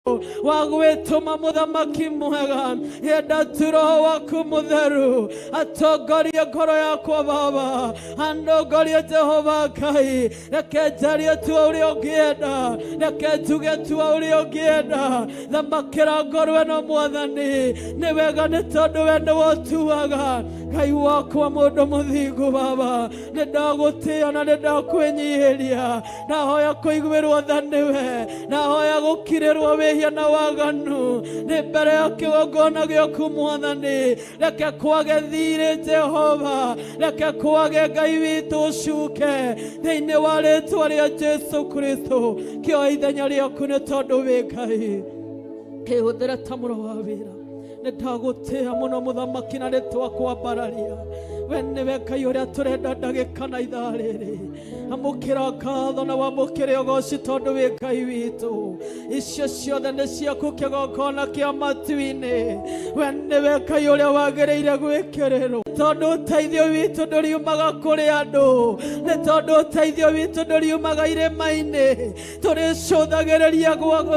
Wa gwĩtũma mũthamaki mwega yenda tu roho waku mũtheru atongorie ngoro yakwa baba andongorie Jehova Ngai reke njarie tu ũrĩa ũngĩenda reke njuge tu ũrĩa ũngĩenda thamakĩra ngoro ĩno mwathani nĩ wega nĩ tondũ we nĩwe ũtuaga Ngai wakwa mũndũ mũthingu baba nĩ ndagũtĩĩa na nĩ ndakwĩnyihĩria ndahoya kũiguĩrwo tha nĩwe ndahoya gũkirĩrwo wĩhia na waganu nĩ mbere ya kĩgongona gĩaku mwathani reke kwage thirĩ Jehova reke kwage Ngai witũ ũcuke thĩinĩ wa rĩtwa rĩa Jesu Kristo kĩoya ithenya rĩaku nĩ tondũ wĩ Ngai kĩhũthĩre ta mũro wa wĩra nĩ ndagũtĩĩa mũno mũthamaki na nĩ twakwambararia we nĩwe Ngai ũrĩa tũrenda ndagĩka na ithaa rĩrĩ amũkĩra ngatho na wamũkĩre ũgoci tondũ wĩ Ngai witũ icio ciothe nĩ ciaku kĩgongona kĩa matu-inĩ we nĩwe Ngai ũrĩa wagĩrĩire gwĩkĩrĩrwo tondũ ũteithio witũ ndũriumaga kũrĩ andũ nĩ tondũ ũteithio witũ ndũriumaga irĩma-inĩ tũrĩcũthagĩrĩria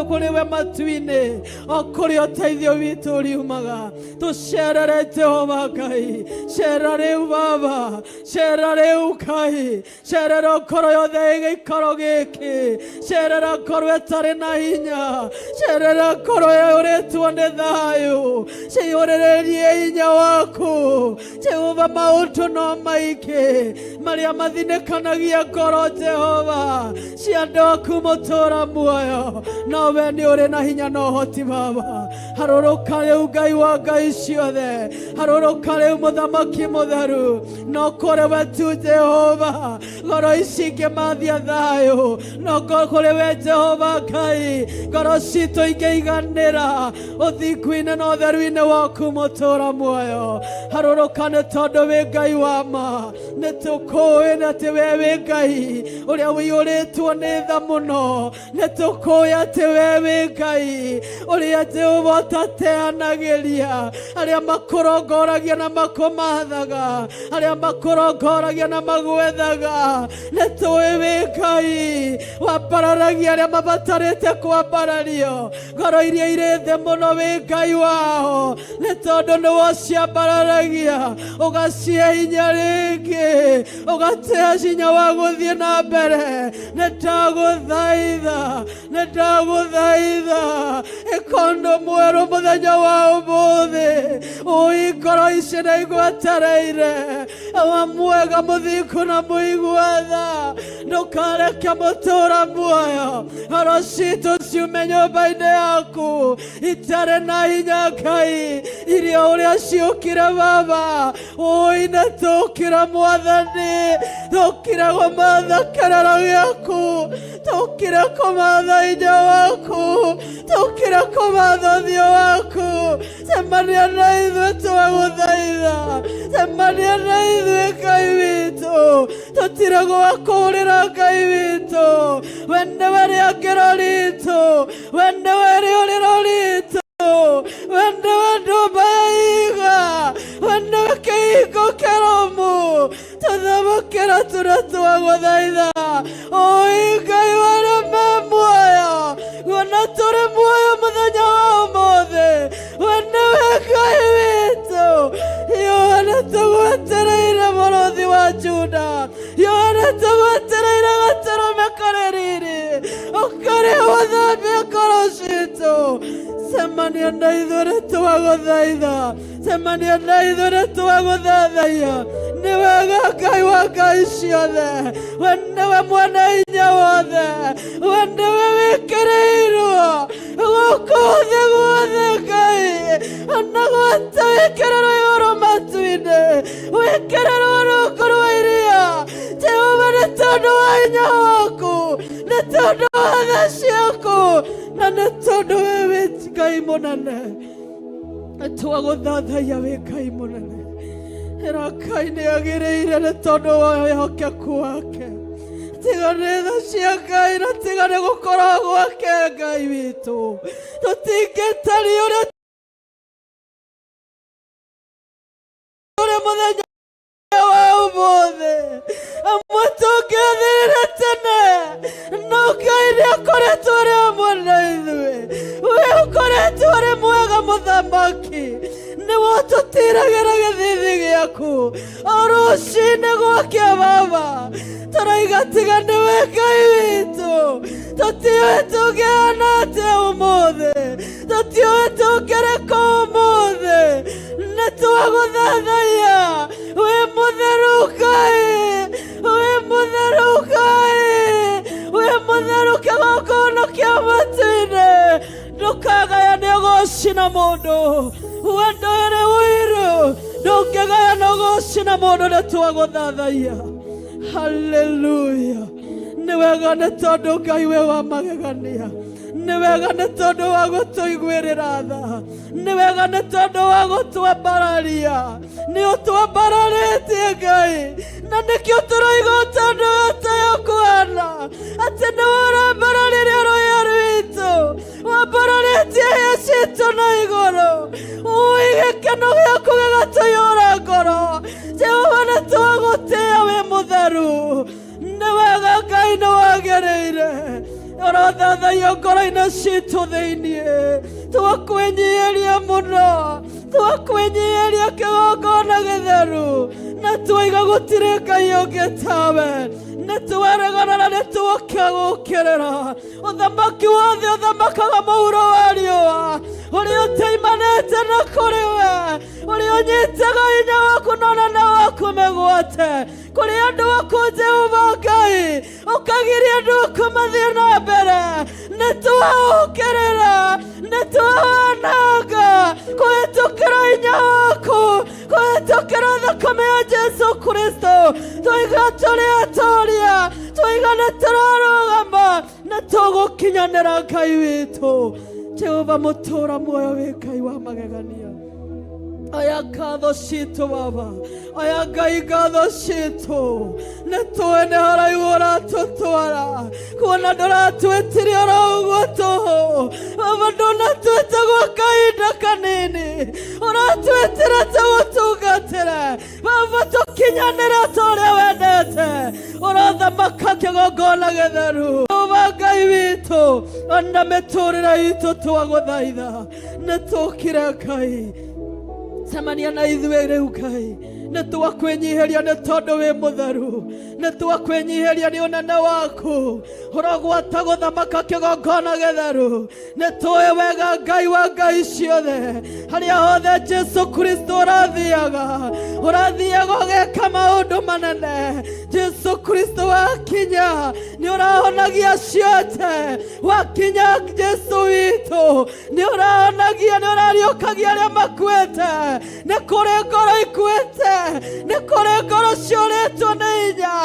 kũrĩ we matu-inĩ o kũrĩa ũteithio witũ ũriumaga tũcerere Jehova Ngai cera rĩu baba cera rĩu Ngai cerera ngoro yothe ĩ gĩikaro gĩkĩ cerera ngoro ĩtarĩ na hinya cerera ngoro ĩyũrĩtwo nĩ thayũ ciyũrĩrĩrie hinya waku Jehova maũndũ no maingĩ marĩa mathinĩkanagia ngoro Jehova cia andũ aku mũtũra muoyo no we nĩ ũrĩ na hinya na ũhoti baba harũrũka rĩu Ngai wa ngai ciothe harũrũka rĩu mũthamaki mũtheru no kũrĩ we tu Jehova ngoro ici ingĩmathia thayũ no kũrĩ we Jehova Ngai ngoro citũ ingĩiganĩra ũthingu-inĩ na ũtheru-inĩ waku mũtũra muoyo harũrũka nĩ tondũ wĩ Ngai wa ma nĩ tũkũĩ atĩ we wĩ Ngai ũrĩa ũiyũrĩtwo nĩ tha mũno nĩ tũkũĩ atĩ we wĩ Ngai ũrĩa Jehova ũtateanagĩria arĩa makũrongoragia na makũmathaga arĩa makũrongoragia na magwethaga nĩ tũĩ wĩ Ngai wambararagia arĩa mabatarĩte kwambarario ngoro iria irĩ thĩ mũno wĩ Ngai wao nĩ tondũ nĩ wociambararagia ũgacihe hinya rĩngĩ ũgatĩha hinya wa gũthiĩ na mbere nĩ ndagũthaitha nĩ ndagũthaitha ĩkondo mwerũ mũthenya wa ũmũthĩ ũi ngoro ici nĩ igwetereire wa mwega mũthingu na mũigua tha ndũkareke mũtũra muoyo ngoro citũ ciume nyũmba-inĩ yaku itarĩ na hinya Ngai iria ũrĩa ciũkire baba ũi nĩ tũkire mwathani tũkire kũmatha kĩrĩro gĩaku tũkire kũmatha hinya waku tũkire kũmatha ũthiũ waku cemania na ithuĩ twagũthaitha cemania na ithuĩ Ngai witũ tũtire gwakũrĩra Ngai witũ we nĩwe rĩangĩro ritũ we nĩwe rĩũrĩro ritũ we nĩwe ndũmba ya ihiga we nĩwe kĩhingo kĩrũmu tũthamũkĩra tũrĩa twagũthaitha ũi Ngai warĩa me muoyo guona tũrĩ muoyo mũthenya wa ũmũthĩ we nĩwe Ngai witũ Yohana tũgwetereire mũrũthi wa Juda Yohana tũgwetereire gatũrũme karĩ riri ũkarĩa gũthambia ngoro citũ cemania na ithuĩ nĩ twagũthaitha cemania na ithuĩ nĩ twagũthathaiya nĩ wega Ngai wa ngai ciothe we nĩwe mwene hinya wothe we nĩwe wĩkĩrĩirwo gũkũ thĩ guothe Ngai ona gwata wĩkĩrĩrwo igũrũ matu-inĩ wĩkĩrĩrwo rungu rwa iria Jehova nĩ tondũ wa hinya waku nĩ tondũ wa tha ciaku na nĩ tondũ we wĩ Ngai mũnene twagũthathaiya wĩ Ngai mũnene ĩra Ngai nĩ agĩrĩire nĩ tondũ wa wĩhokeku wake tiga nĩ tha cia Ngai na tiga nĩ gũkorwo gwake Ngai witũ tũtingĩtariĩ ũrĩa tũrĩ mũthenya wa ũmũthĩ amwe tũngĩathirire tene no Ngai nĩ akoretwo arĩ hamwe na ithuĩ we Mũthamaki, nĩwe ũtũtiragĩra gĩthithi gĩaku o rũcinĩ gwakĩa. Baba, tũroiga tiga nĩwe Ngai witũ, tũtiũĩ tũngĩhana atĩa ũmũthĩ, tũtiũĩ tũngĩrĩ kũ ũmũthĩ. Nĩ twagũthathaiya, wĩ mũtheru Ngai, wĩ mũtheru Ngai, wĩ mũtheru. Kĩgongona kĩa matu-inĩ ndũkagayane ũgoci na mũndũ, wendo ĩrĩ ũiru, ndũngĩgayana ũgoci na mũndũ. Nĩ twagũthathaiya. Haleluya! Nĩ wega nĩ tondũ Ngai wĩ wa magegania. Nĩ wega nĩ tondũ wa gũtũiguĩrĩra tha. Nĩ wega nĩ tondũ wa gũtwambararia. Nĩ ũtwambararĩtie Ngai, na nĩkĩo tũroiga tondũ ũtayũkuana atĩ nĩ ũrambararirie rũhĩa rwitũ, wambararĩtie hĩa citũ na igũrũ. Ui, gĩkeno gĩaku gĩgatũiyũra ngoro. Jehova, nĩ twagũtĩĩa, wĩ mũtheru. Nĩ wega Ngai, nĩ wagĩrĩire ũrothathaio ngoro-inĩ citũ thĩiniĩ. Twakwĩnyihĩria mũno, twakwĩnyihĩria kĩgongona gĩtheru, na twaiga gũtirĩ Ngai ũngĩ tawe. Nĩ twaregana na nĩ twakagũkĩrĩra ũthamaki wothe ũthamakaga mũhuro wa riũa, ũrĩa ũtaimanĩte na kũrĩ we, ũrĩa ũnyitaga hinya waku na ũnene waku mĩgwate kũrĩ andũ aku. Jehova Ngai, ũkagiria andũ aku mathiĩ na mbere, nĩ twaũkĩrĩra, nĩ twawananga kũhĩtũkĩra hinya waku, kũhĩtũkĩra thakame ya Jesu Kristo. Twaiga tũrĩ atoria, twaiga nĩ tũrarũgama, nĩ tũgũkinyanĩra. Ngai witũ Jehova mũtũra muoyo, wĩ Ngai wa magegania. Aya ngatho citũ Baba, aya Ngai ngatho citũ. Nĩ tũĩ nĩ haraihu ũratũtwara, kuona ndũratwĩtire oro ũguo tũhũ. Baba, ndũnatwĩte gwa kahinda kanini, ũratwĩtire tũgũtungatĩre. Baba, tũkinyanĩre ta ũrĩa wendete. Ũrathamaka kĩgongona gĩtheru. Baba Ngai witũ, ona mĩtũrĩre itũ twagũthaitha, nĩ tũkire Ngai, cemania na ithuĩ rĩu. Ngai, nĩ twakwĩnyihĩria nĩ tondũ wĩ mũtheru, nĩ twakwĩnyihĩria nĩ ũnene waku. Ũrogwata gũthamaka kĩgongona gĩtheru. Nĩ tũĩ wega Ngai wa ngai ciothe, harĩa hothe Jesu Kristo ũrathiaga, ũrathiaga ũgeka maũndũ manene. Jesu Kristo wakinya nĩ ũrahonagia ciothe. Wakinya Jesu witũ nĩ ũrahonagia, nĩ ũrariũkagia arĩa makuĩte. Nĩ kũrĩ ngoro ikuĩte, nĩ kũrĩ ngoro ciũrĩtwo nĩ hinya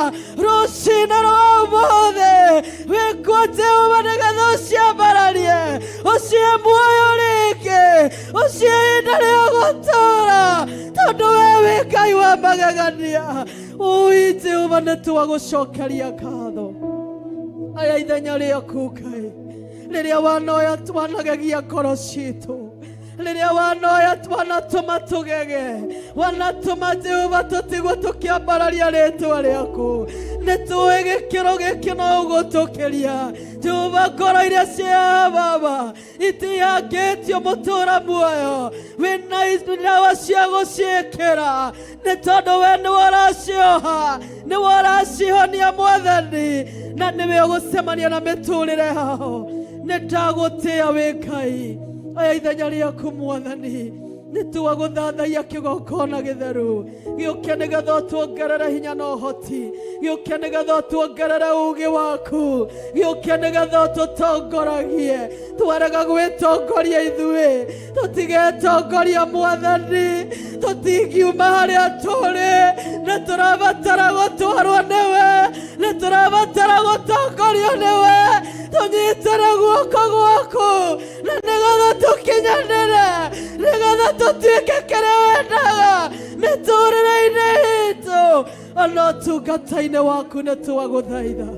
rũcinĩ rwa ũmũthĩ. Wĩkuo Jehova nĩgetha ũciambararie, ũcihe muoyo rĩngĩ, ũcihe ihinda rĩa gũtũũra, tondũ we wĩ Ngai wa magegania. Ui Jehova, nĩ twagũcokeria ngatho. Aya ithenya rĩaku Ngai, rĩrĩa wanoya wanagegia ngoro citũ, rĩrĩa wanoya wanatũma tũgege, wanatũma Jehova tũtigwo tũkĩambararia rĩtwa rĩaku. Nĩ tũĩ gĩkĩro gĩkĩ no ũgũtũkĩria Jehova. Ngoro iria cia Baba itihangĩtio mũtũra muoyo, wĩna ndawa cia gũciĩkĩra, nĩ tondũ we nĩwe ũracioha, nĩwe ũracihonia Mwathani, na nĩwe ũgũcemania na mĩtũrĩre yao. Nĩ ndagũtĩĩa, wĩ Ngai. Aya ithenya rĩaku Mwathani, nĩ twagũthathaiya kĩgongona gĩtheru. Gĩũke nĩgetha ũtuongerere hinya na ũhoti, gĩũke nĩgetha ũtuongerere ũũgĩ waku, gĩũke nĩgetha ũtũtongoragie. Twarega gwĩtongoria ithuĩ, tũtigetongoria Mwathani, tũtingiuma harĩa tũrĩ. Nĩ tũrabatara gũtwarwo nĩwe, nĩ tũrabatara gũtongorio nĩwe. Tũnyitĩre guoko gwaku na nĩgetha tũkinyanĩre, nĩgetha tũtuĩke kĩrĩa wendaga mĩtũrĩre-inĩ itũ ona ũtungata-inĩ waku. Nĩ twagũthaitha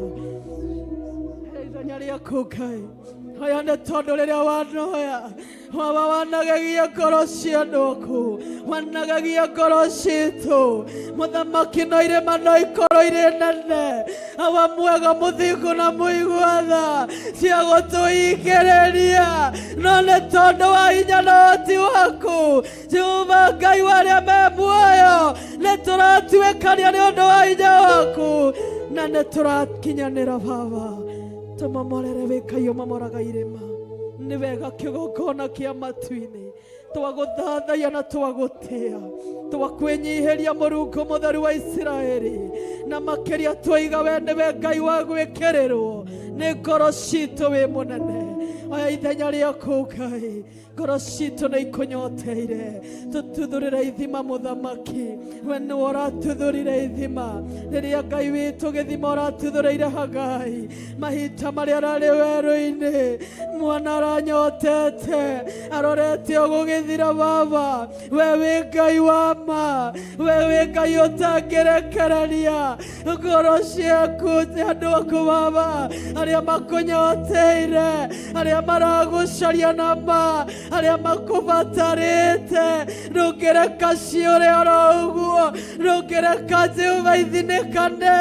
ithenya rĩaku Ngai. Oya nĩ tondũ rĩrĩa wanoya waba wanagagia ngoro cia andũ aku, wanagagia ngoro citũ. Mũthamaki no irĩma no ikorwo irĩ nene, awa mwega mũthingu na mũigua tha cia gũtũhingĩrĩria, no nĩ tondũ wa hinya na ũhoti waku Jehova Ngai wa arĩa me muoyo, nĩ tũratuĩkania nĩ ũndũ wa hinya waku na nĩ tũrakinyanĩra. Baba, tũmomorere wĩ Ngai ũmomoraga irĩma, nĩ wega kĩgongona kĩa matu-inĩ twagũthathaiya na twagũtĩa, twakwĩnyihĩria Mũrungu mũtheru wa Isiraeli, na makĩria twaiga we nĩwe Ngai wa gwĩkĩrĩrwo nĩ ngoro citũ, wĩ mũnene. Oya ithenya rĩaku Ngai, ngoro citũ nĩ ikũnyoteire, tũtuthũrĩre ithima. Mũthamaki, we nĩwe ũratuthũrire ithima rĩrĩa Ngai witũ gĩthima ũratuthũrĩire Hagai mahinda marĩa ararĩ werũ-inĩ, mwana aranyotete arorete ũgũgĩthira. Baba, we wĩ Ngai wa ma, we wĩ Ngai ũtangĩrekereria ngoro ciaku, andũ aku Baba, arĩa makũnyoteire, arĩa maragũcaria na ma, arĩa makũbatarĩte, ndũngĩreka ciũre oro ũguo, ndũngĩreka Jehova ithinĩkane,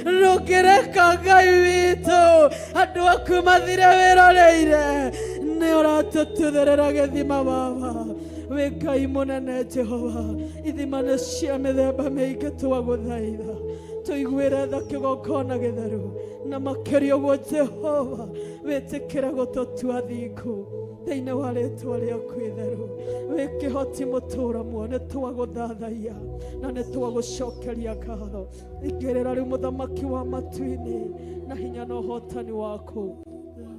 ndũngĩreka Ngai witũ andũ aku mathire wĩroreire. Nĩ ũratũtuthũrĩra gĩthima. Baba, wĩ Ngai mũnene. Jehova, ithima nĩ cia mĩthemba mĩingĩ, twagũthaitha tũiguĩre tha kĩgongona gĩtheru, na makĩria ũguo Jehova wĩtĩkĩre gũtũtua thingu thĩinĩ wa rĩtwa rĩaku itheru. Wĩ kĩhoti mũtũra muoyo, nĩ twagũthathaiya na nĩ twagũcokeria ngatho. Ingĩrĩra rĩu mũthamaki wa matu-inĩ na hinya na ũhotani waku,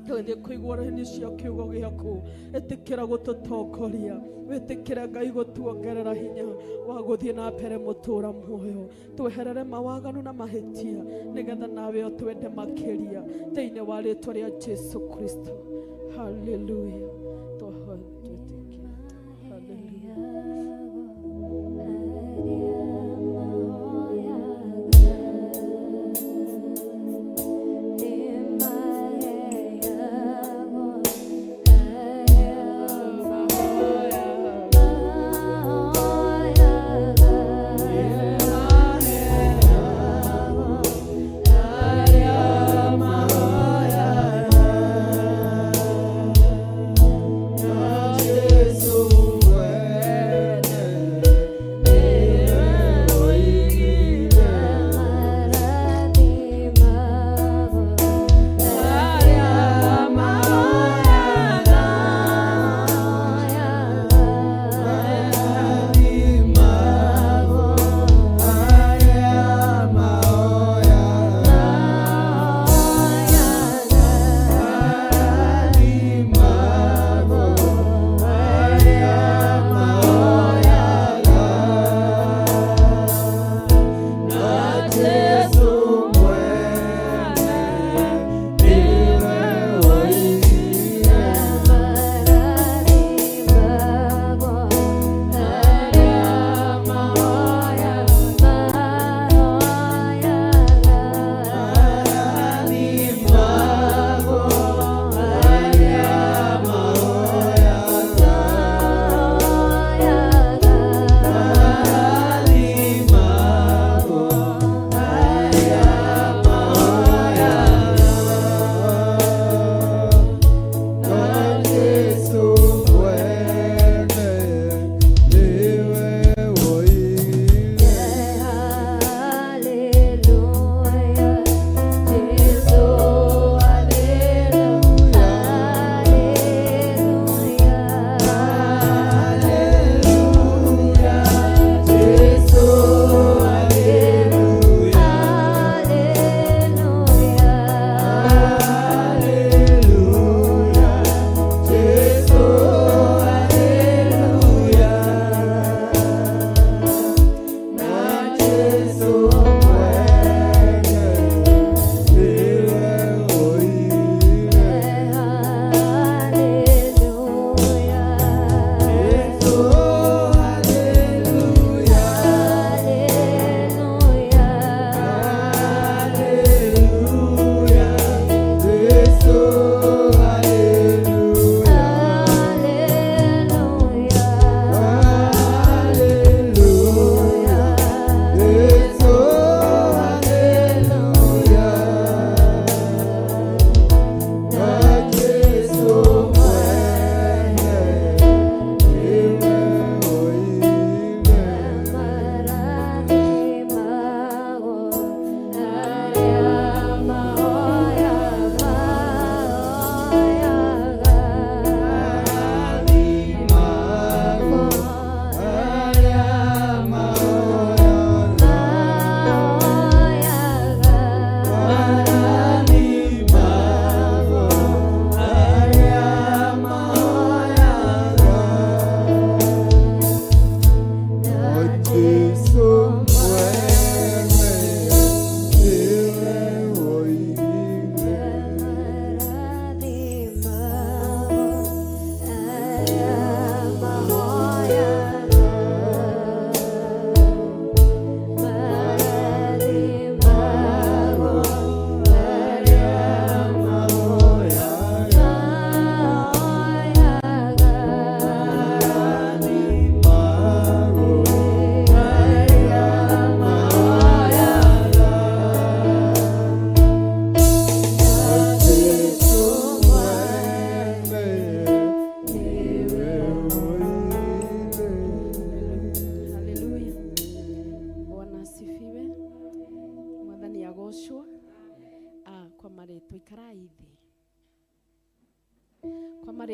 twĩthĩ kũigua raini cia kiugo gĩaku. Ĩtĩkĩra gũtũtongoria, wĩtĩkĩre Ngai gũtuongerera hinya wa gũthiĩ na mbere mũtũra muoyo, tweherere mawaganu na mahĩtia, nĩgetha nawe ũtwende makĩria, thĩinĩ wa rĩtwa rĩa Jesu Kristo. Haleluya. Twahoya twĩtĩkie. Haleluya.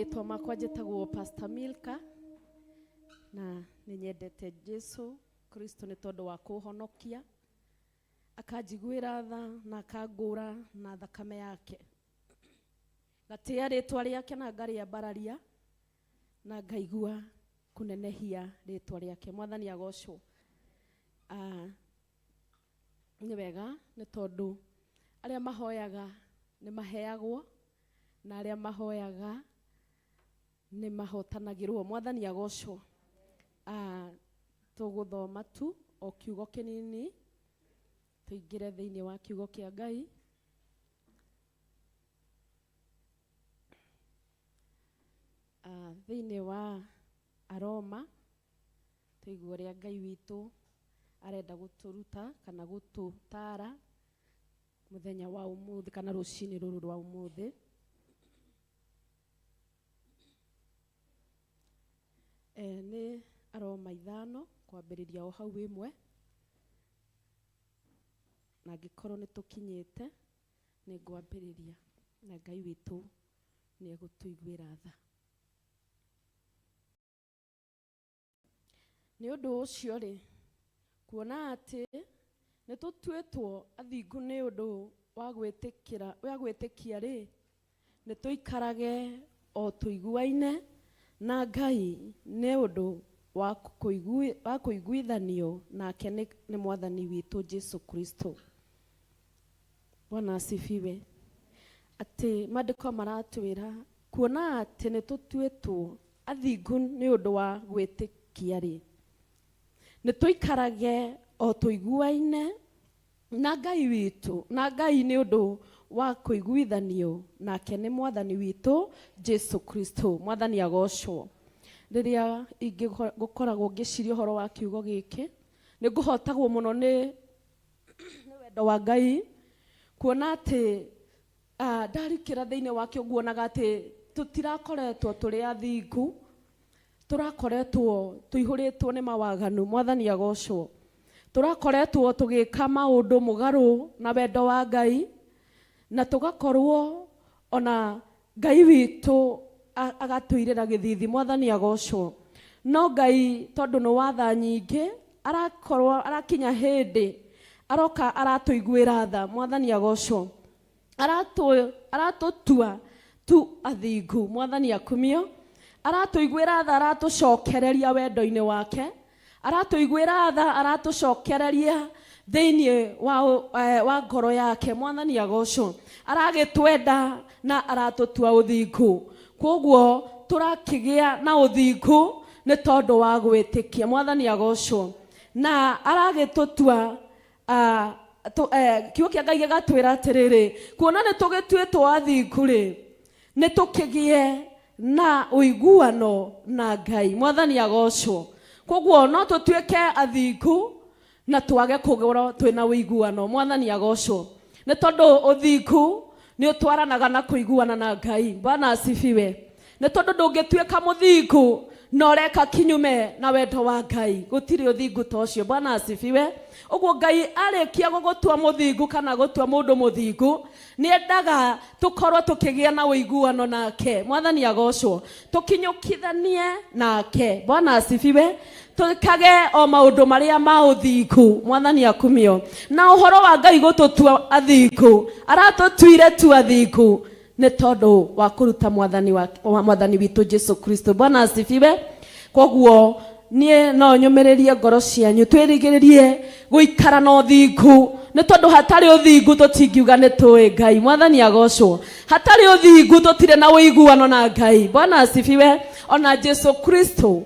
Marĩtwa makwa njĩtagwo Pastor Milka na nĩ nyendete Jesu Kristo nĩ tondũ wa kũhonokia, akanjiguĩra tha na akangũra na thakame yake. Ngatĩa rĩtwa rĩake na ngarĩambararia na ngaigua kũnenehia rĩtwa rĩake. Mwathani agocwo. Ah, nĩ wega nĩ tondũ arĩa mahoyaga nĩ maheagwo na arĩa mahoyaga nĩ mahotanagĩrwo. Mwathani agocwo. Ah, tũgũthoma tu o kiugo kĩnini tũingĩre thĩinĩ wa kiugo kĩa Ngai. Ah, thĩinĩ wa Aroma tũigue ũrĩa Ngai witũ arenda gũtũruta kana gũtũtaara mũthenya wa ũmũthĩ kana rũcinĩ rũrũ rwa ũmũthĩ. Eh, nĩ Aroma 5 kwambĩrĩria o hau 1, na angĩkorwo nĩ tũkinyĩte nĩ ngwambĩrĩria na Ngai witũ nĩ egũtũiguĩra tha. Nĩ ũndũ ũcio-rĩ, kuona atĩ nĩ tũtuĩtwo athingu nĩ ũndũ wa gwĩtĩkia-rĩ, nĩ tũikarage o tũiguaine na Ngai nĩ ũndũ wa kũiguithanio nake nĩ Mwathani witũ Jesu Kristo. Bwana asifiwe. Atĩ maandĩko maratwĩra kuona atĩ nĩ tũtuĩtwo athingu nĩ ũndũ wa gwĩtĩkia-rĩ, nĩ tũikarage o tũiguaine na Ngai witũ, na Ngai nĩ ũndũ wa kũiguithanio nake nĩ Mwathani witũ Jesu Kristo. Mwathani agocwo. Rĩrĩa ingĩgũkoragwo ngĩciria ũhoro wa kiugo gĩkĩ, nĩ ngũhotagwo mũno nĩ wendo wa Ngai, kuona atĩ ndarikĩra thĩinĩ wake nguonaga atĩ tũtirakoretwo tũrĩ athingu, tũrakoretwo tũihũrĩtwo nĩ mawaganu. Mwathani agocwo. Tũrakoretwo tũgĩka maũndũ mũgarũ na wendo wa Ngai, na tũgakorwo ona Ngai witũ agatũirĩra gĩthithi. Mwathani agocwo. No Ngai tondũ nĩ wa tha nyingĩ, arakorwo arakinya hĩndĩ aroka aratũiguĩra tha. Mwathani agocwo. Aratũtua tu athingu. Mwathani akumio. Aratũiguĩra tha, aratũcokereria wendo-inĩ wake, aratũiguĩra tha, aratũcokereria thĩinĩ wa ngoro yake. Mwathani agocwo. Aragĩtwenda na aratũtua ũthingu. Koguo tũrakĩgĩa na ũthingu nĩ tondũ wa gwĩtĩkia. Mwathani agocwo. Na aragĩtũtua kiugo kĩa Ngai gĩgatwĩra atĩrĩrĩ, kuona nĩ tũgĩtuĩtwo athingu-rĩ, nĩ tũkĩgĩe na ũiguano na Ngai. Mwathani agocwo. Koguo no tũtuĩke athingu na twage kũgũrwo twĩna ũiguano. Mwathani agocwo. Nĩ tondũ ũthingu nĩ ũtwaranaga na kũiguana na Ngai. Bwana asifiwe. Nĩ tondũ ndũngĩtuĩka mũthingu na ũreka kinyume na wendo wa Ngai, gũtirĩ ũthingu ta ũcio. Bwana asifiwe. Ũguo Ngai arĩkia gũgũtua mũthingu kana gũtua mũndũ mũthingu, nĩ endaga tũkorwo tũkĩgĩa na ũiguano nake. Mwathani agocwo. Tũkinyũkithanie nake. Bwana asifiwe. Twĩkage o maũndũ marĩa ma ũthingu. Mwathani akumio. Na ũhoro wa Ngai gũtũtua athingu, aratũtuire tu athingu nĩ tondũ wa kũruta mwathani wa mwathani witũ Jesu Kristo. Bwana asifiwe. Koguo niĩ no nyũmĩrĩrie ngoro cianyu twĩrigĩrĩrie gũikara na ũthingu, nĩ tondũ hatarĩ ũthingu tũtingiuga nĩ tũĩ Ngai. Mwathani agocwo. Hatarĩ ũthingu tũtirĩ na ũiguano na Ngai. Bwana asifiwe. Ona Jesu Kristo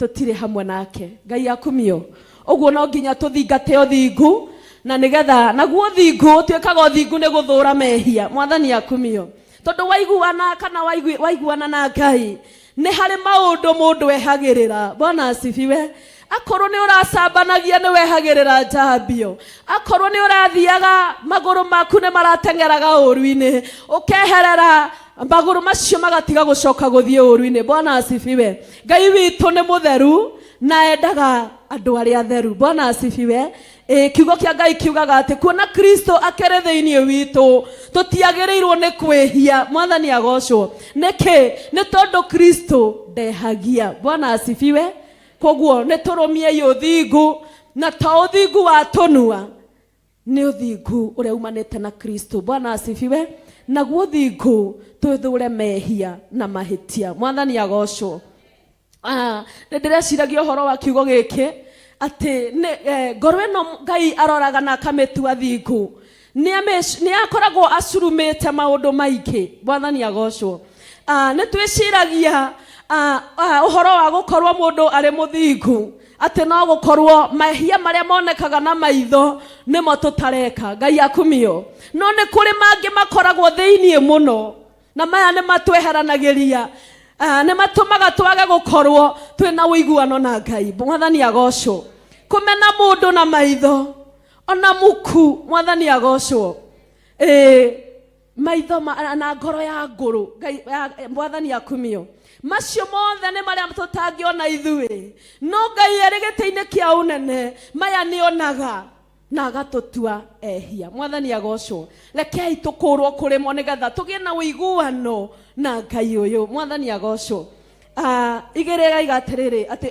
tũtirĩ hamwe nake. Ngai akumio. Ũguo no nginya tũthingate ũthingu, na nĩgetha naguo ũthingu ũtuĩkaga ũthingu nĩ gũthũra mehia. Mwathani akumio. Tondũ waiguana kana waiguana na Ngai, nĩ harĩ maũndũ mũndũ ehagĩrĩra. Bwana asifiwe. Akorwo nĩ ũracambanagia nĩ wehagĩrĩra njambio, akorwo nĩ ũrathiaga magũrũ maku nĩ marateng'eraga ũru-inĩ, ũkeherera magũrũ macio magatiga gũcoka gũthiĩ ũru-inĩ. Bwana asifiwe. Ngai witũ nĩ mũtheru na endaga andũ arĩa atheru. Bwana asifiwe. Ĩ, kiugo kĩa Ngai kiugaga atĩ kuona Kristo akĩrĩ thĩinĩ witũ tũtiagĩrĩirwo nĩ kwĩhia. Mwathani agocwo. Nĩkĩ? Nĩ tondũ Kristo ndehagia. Bwana asifiwe. Koguo nĩ tũrũmiei ũthingu, na to ũthingu wa tũnua, nĩ ũthingu ũrĩa umanĩte na Kristo. Bwana asifiwe. Naguo ũthingu twĩthũre mehia na mahĩtia. Mwathani agocwo. Nĩ ndĩreciragia ũhoro wa kiugo gĩkĩ atĩ nĩ ngoro ĩno Ngai aroraga na akamĩtua thingu, nĩ akoragwo acurumĩte maũndũ maingĩ. Mwathani agocwo. Nĩ twĩciragia ũhoro wa gũkorwo mũndũ arĩ mũthingu atĩ no gũkorwo mehia marĩa monekaga na maitho nĩmo tũtareka. Ngai akumio. No nĩ kũrĩ mangĩ makoragwo thĩiniĩ mũno, na maya nĩ matweheranagĩria, nĩ matũmaga twage gũkorwo twĩna ũiguano na Ngai. Mwathani agocwo. Kũmena mũndũ na maitho ona muku. Mwathani agocwo. Ĩĩ, maitho na ngoro ya ngũrũ. Ngai Mwathani akumio. Macio mothe nĩ marĩa tũtangĩona ithuĩ, no Ngai arĩ gĩtĩ-inĩ kĩa ũnene maya nĩ onaga na agatũtua ehia. Mwathani agocwo. Rekei tũkũrwo kũrĩ mo nĩgetha tũgĩe na ũiguano na Ngai ũyũ. Mwathani agocwo. Igĩrĩ ĩraiga atĩrĩrĩ, atĩ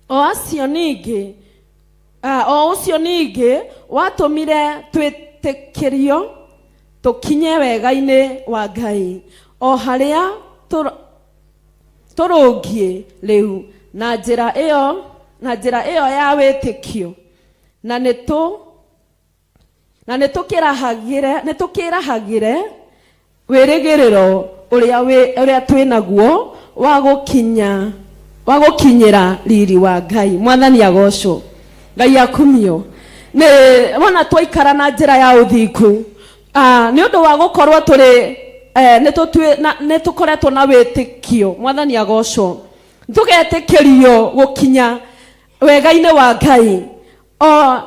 o acio ningĩ, o ũcio ningĩ watũmire twĩtĩkĩrio tũkinye wega-inĩ wa Ngai, o harĩa tũrũngiĩ rĩu na njĩra ĩyo ya wĩtĩkio, na nĩ tũkĩrahagĩre wĩrĩgĩrĩro ũrĩa twĩ naguo wa gũkinyĩra riri wa Ngai. Mwathani agocwo. Ngai akumio. Nĩ wona twaikara na njĩra ya ũthingu, nĩ ũndũ wa gũkorwo tũrĩ nĩ tũkoretwo na wĩtĩkio. Mwathani agocwo. Tũgetĩkĩrio gũkinya wega-inĩ wa Ngai o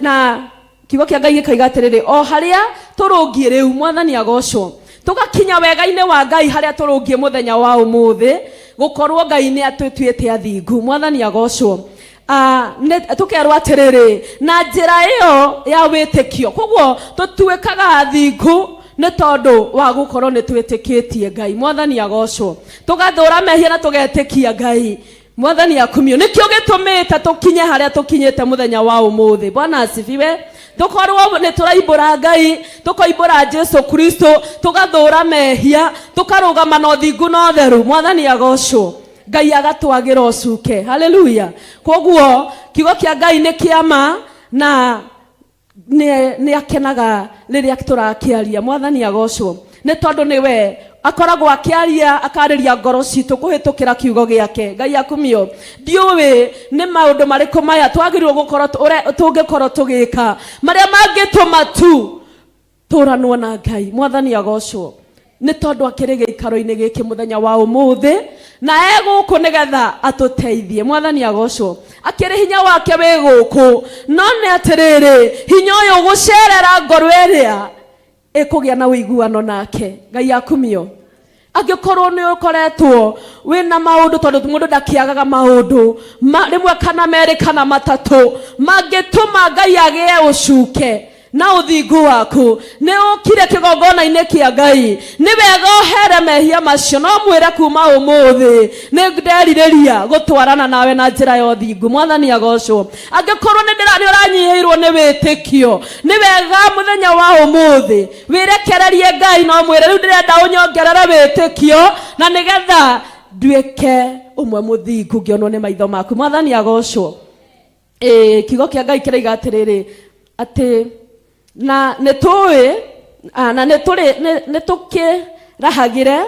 na kiugo kĩa Ngai gĩkoiga atĩrĩrĩ, o harĩa tũrũngiĩ rĩu. Mwathani agocwo. Tũgakinya wega-inĩ wa Ngai harĩa tũrũngiĩ mũthenya wa ũmũthĩ, gũkorwo Ngai nĩ atũtuĩte athingu. Mwathani agocwo. Tũkerwo atĩrĩrĩ, na njĩra ĩyo ya wĩtĩkio. Koguo tũtuĩkaga athingu nĩ tondũ wa gũkorwo nĩ twĩtĩkĩtie Ngai. Mwathani agocwo. Tũgathũra mehia na tũgetĩkia Ngai. Mwathani akumio. Nĩkĩo gĩtũmĩte tũkinye harĩa tũkinyĩte mũthenya wa ũmũthĩ. Bwana asifiwe. Tũkorwo nĩ tũraimbũra Ngai, tũkoimbũra Jesu Kristo, tũgathũra mehia, tũkarũgama na ũthingu na ũtheru. Mwathani agocwo. Ngai agatwagĩra ũcuke. Haleluya. Koguo kiugo kĩa Ngai nĩ kĩama na nĩ akenaga rĩrĩa tũrakĩaria. Mwathani agocwo, nĩ tondũ nĩwe akoragwo akĩaria, akarĩria ngoro citũ kũhĩtũkĩra kiugo gĩake. Ngai akumio. Ndiũĩ nĩ maũndũ marĩkũ maya twagĩrĩirwo gũkorwo tũngĩkorwo tũgĩka marĩa mangĩtũma tu tũranwo na Ngai. Mwathani agocwo, nĩ tondũ akĩrĩ gĩikaro-inĩ gĩkĩ mũthenya wa ũmũthĩ na e gũkũ nĩgetha atũteithie. Mwathani agocwo. Akĩrĩ hinya wake wĩ gũkũ, no nĩ atĩrĩrĩ, hinya ũyũ ũgũcerera ngoro ĩrĩa ĩkũgĩa na ũiguano nake. Ngai akumio. Angĩkorwo nĩ ũkoretwo wĩna maũndũ, tondũ mũndũ ndakĩagaga maũndũ rĩmwe kana merĩ kana matatũ mangĩtũma Ngai agĩe ũcuke na ũthingu waku, nĩ ũkire kĩgongona-inĩ kĩa Ngai, nĩ wega ũhere mehia macio no mwĩre, kuma ũmũthĩ nĩ nderirĩria gũtwarana nawe na njĩra ya ũthingu. Mwathani agocwo. Angĩkorwo nĩ ũranyihĩirwo nĩ wĩtĩkio, nĩ wega mũthenya wa ũmũthĩ wĩrekererie Ngai no mwĩre, rĩu ndĩrenda ũnyongerere wĩtĩkio na nĩgetha nduĩke ũmwe mũthingu ngĩonwo nĩ maitho maku. Mwathani agocwo. Ĩĩ, kiugo kĩa Ngai kĩroiga atĩrĩrĩ, atĩ na nĩ tũĩ na nĩ tũkĩrahagĩre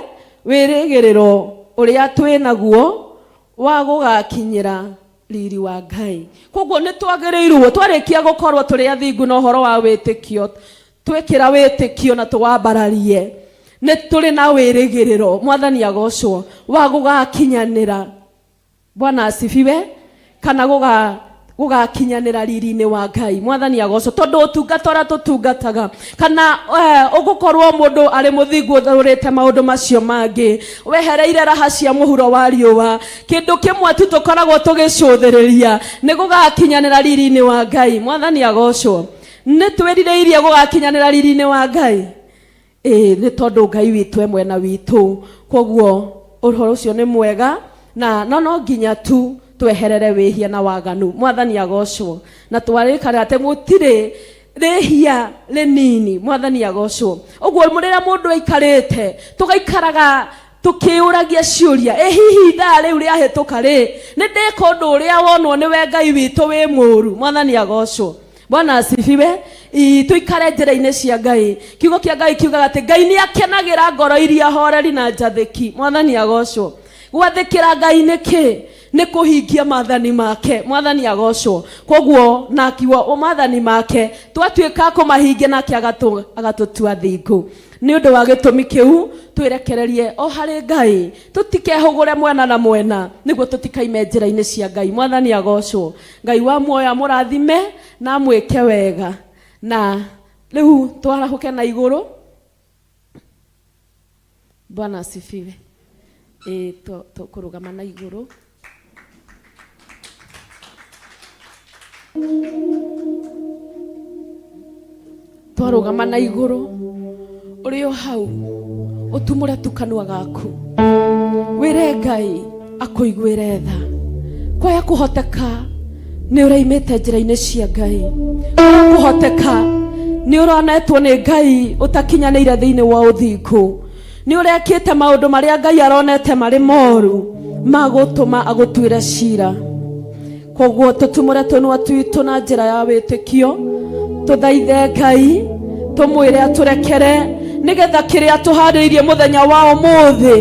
wĩrĩgĩrĩro ũrĩa twĩ naguo wa gũgakinyĩra riri wa Ngai. Koguo nĩ twagĩrĩirwo twarĩkia gũkorwo tũrĩ athingu na ũhoro wa wĩtĩkio, twĩkĩra wĩtĩkio na tũwambararie, nĩ tũrĩ na wĩrĩgĩrĩro. Mwathani agocwo, wa gũgakinyanĩra. Bwana asifiwe. Kana Gũgakinyanĩra riri-inĩ wa Ngai. Mwathani agocwo. Tondũ ũtungata ũrĩa tũtungataga kana ũgũkorwo mũndũ arĩ mũthingu ũthũrĩte maũndũ macio mangĩ, wehereire raha cia mũhuro wa riũa, kĩndũ kĩmwe tu tũkoragwo tũgĩcũthĩrĩria nĩ gũgakinyanĩra riri-inĩ wa Ngai. Mwathani agocwo. Nĩ twĩrirĩirie gũgakinyanĩra riri-inĩ wa Ngai. Ĩĩ, nĩ tondũ Ngai witũ e mwena witũ. Kwoguo ũhoro ũcio nĩ mwega na no no nginya tu tweherere wĩhia na waganu. Mwathani agocwo. Na twarĩkana atĩ gũtirĩ rĩhia rĩnini. Mwathani agocwo. Ũguo rĩrĩa mũndũ aikarĩte, tũgaikaraga tũkĩũragia ciũria, ĩ hihi ithaa rĩu rĩahĩtũka rĩ, nĩ ndĩka ũndũ ũrĩa wonwo nĩwe Ngai witũ wĩ mũũru? Mwathani agocwo. Bwana asifiwe. Tũikare njĩra-inĩ cia Ngai. Kiugo kĩa Ngai kiugaga atĩ Ngai nĩ akenagĩra ngoro iria horeri na njathĩki. Mwathani agocwo. Gwathĩkĩra Ngai nĩ kĩ? Nĩ kũhingia maathani make. Mwathani agocwo. Koguo na kiugo maathani make twatuĩka kũmahingia nake agatũtua thingu. Nĩ ũndũ wa gĩtũmi kĩu twĩrekererie o harĩ Ngai, tũtikehũgũre mwena na mwena nĩguo tũtikaime njĩra-inĩ cia Ngai. Mwathani agocwo. Ngai wa muoyo amũrathime na amwĩke wega. Na rĩu twarahũke na igũrũ. Bwana asifiwe. Ĩ tũkũrũgama na igũrũ. Twarũgama na igũrũ, ũrĩ o hau ũtumũre tu kanua gaku wĩre Ngai akũiguĩre tha. Kwaya kũhoteka nĩ ũraimĩte njĩra-inĩ cia Ngai, kwaya kũhoteka nĩ ũronetwo nĩ Ngai ũtakinyanĩire thĩinĩ wa ũthingu, nĩ ũrekĩte maũndũ marĩa Ngai aronete marĩ moru ma gũtũma agũtuĩre cira. Koguo tũtumũre tũnua twitũ na njĩra ya wĩtĩkio, tũthaithe Ngai, tũmwĩre atũrekere nĩgetha kĩrĩa tũharĩirie mũthenya wa ũmũthĩ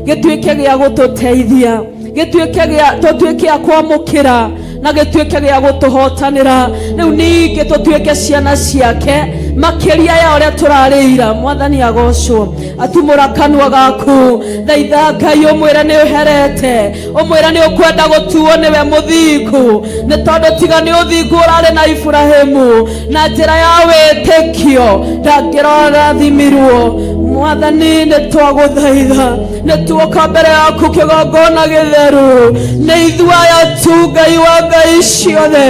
gĩtuĩke gĩa gũtũteithia, gĩtuĩke gĩa tũtuĩke a kwamũkĩra na gĩtuĩke gĩa gũtũhotanĩra. Rĩu ningĩ tũtuĩke ciana ciake makĩria ya ũrĩa tũrarĩ ira. Mwathani agocwo. Atumũra kanua gaku, thaitha Ngai, ũmwĩre nĩ ũherete, ũmwĩre nĩ ũkwenda gũtuo nĩwe mũthingu, nĩ tondũ tiga nĩ ũthingu ũrarĩ na Iburahimu na njĩra ya wĩtĩkio ndangĩrarathimirwo. Mwathani, nĩ twagũthaitha, nĩ tuoka mbere yaku kĩgongona gĩtheru, nĩ ithuĩ aya tu Ngai wa ngai ciothe,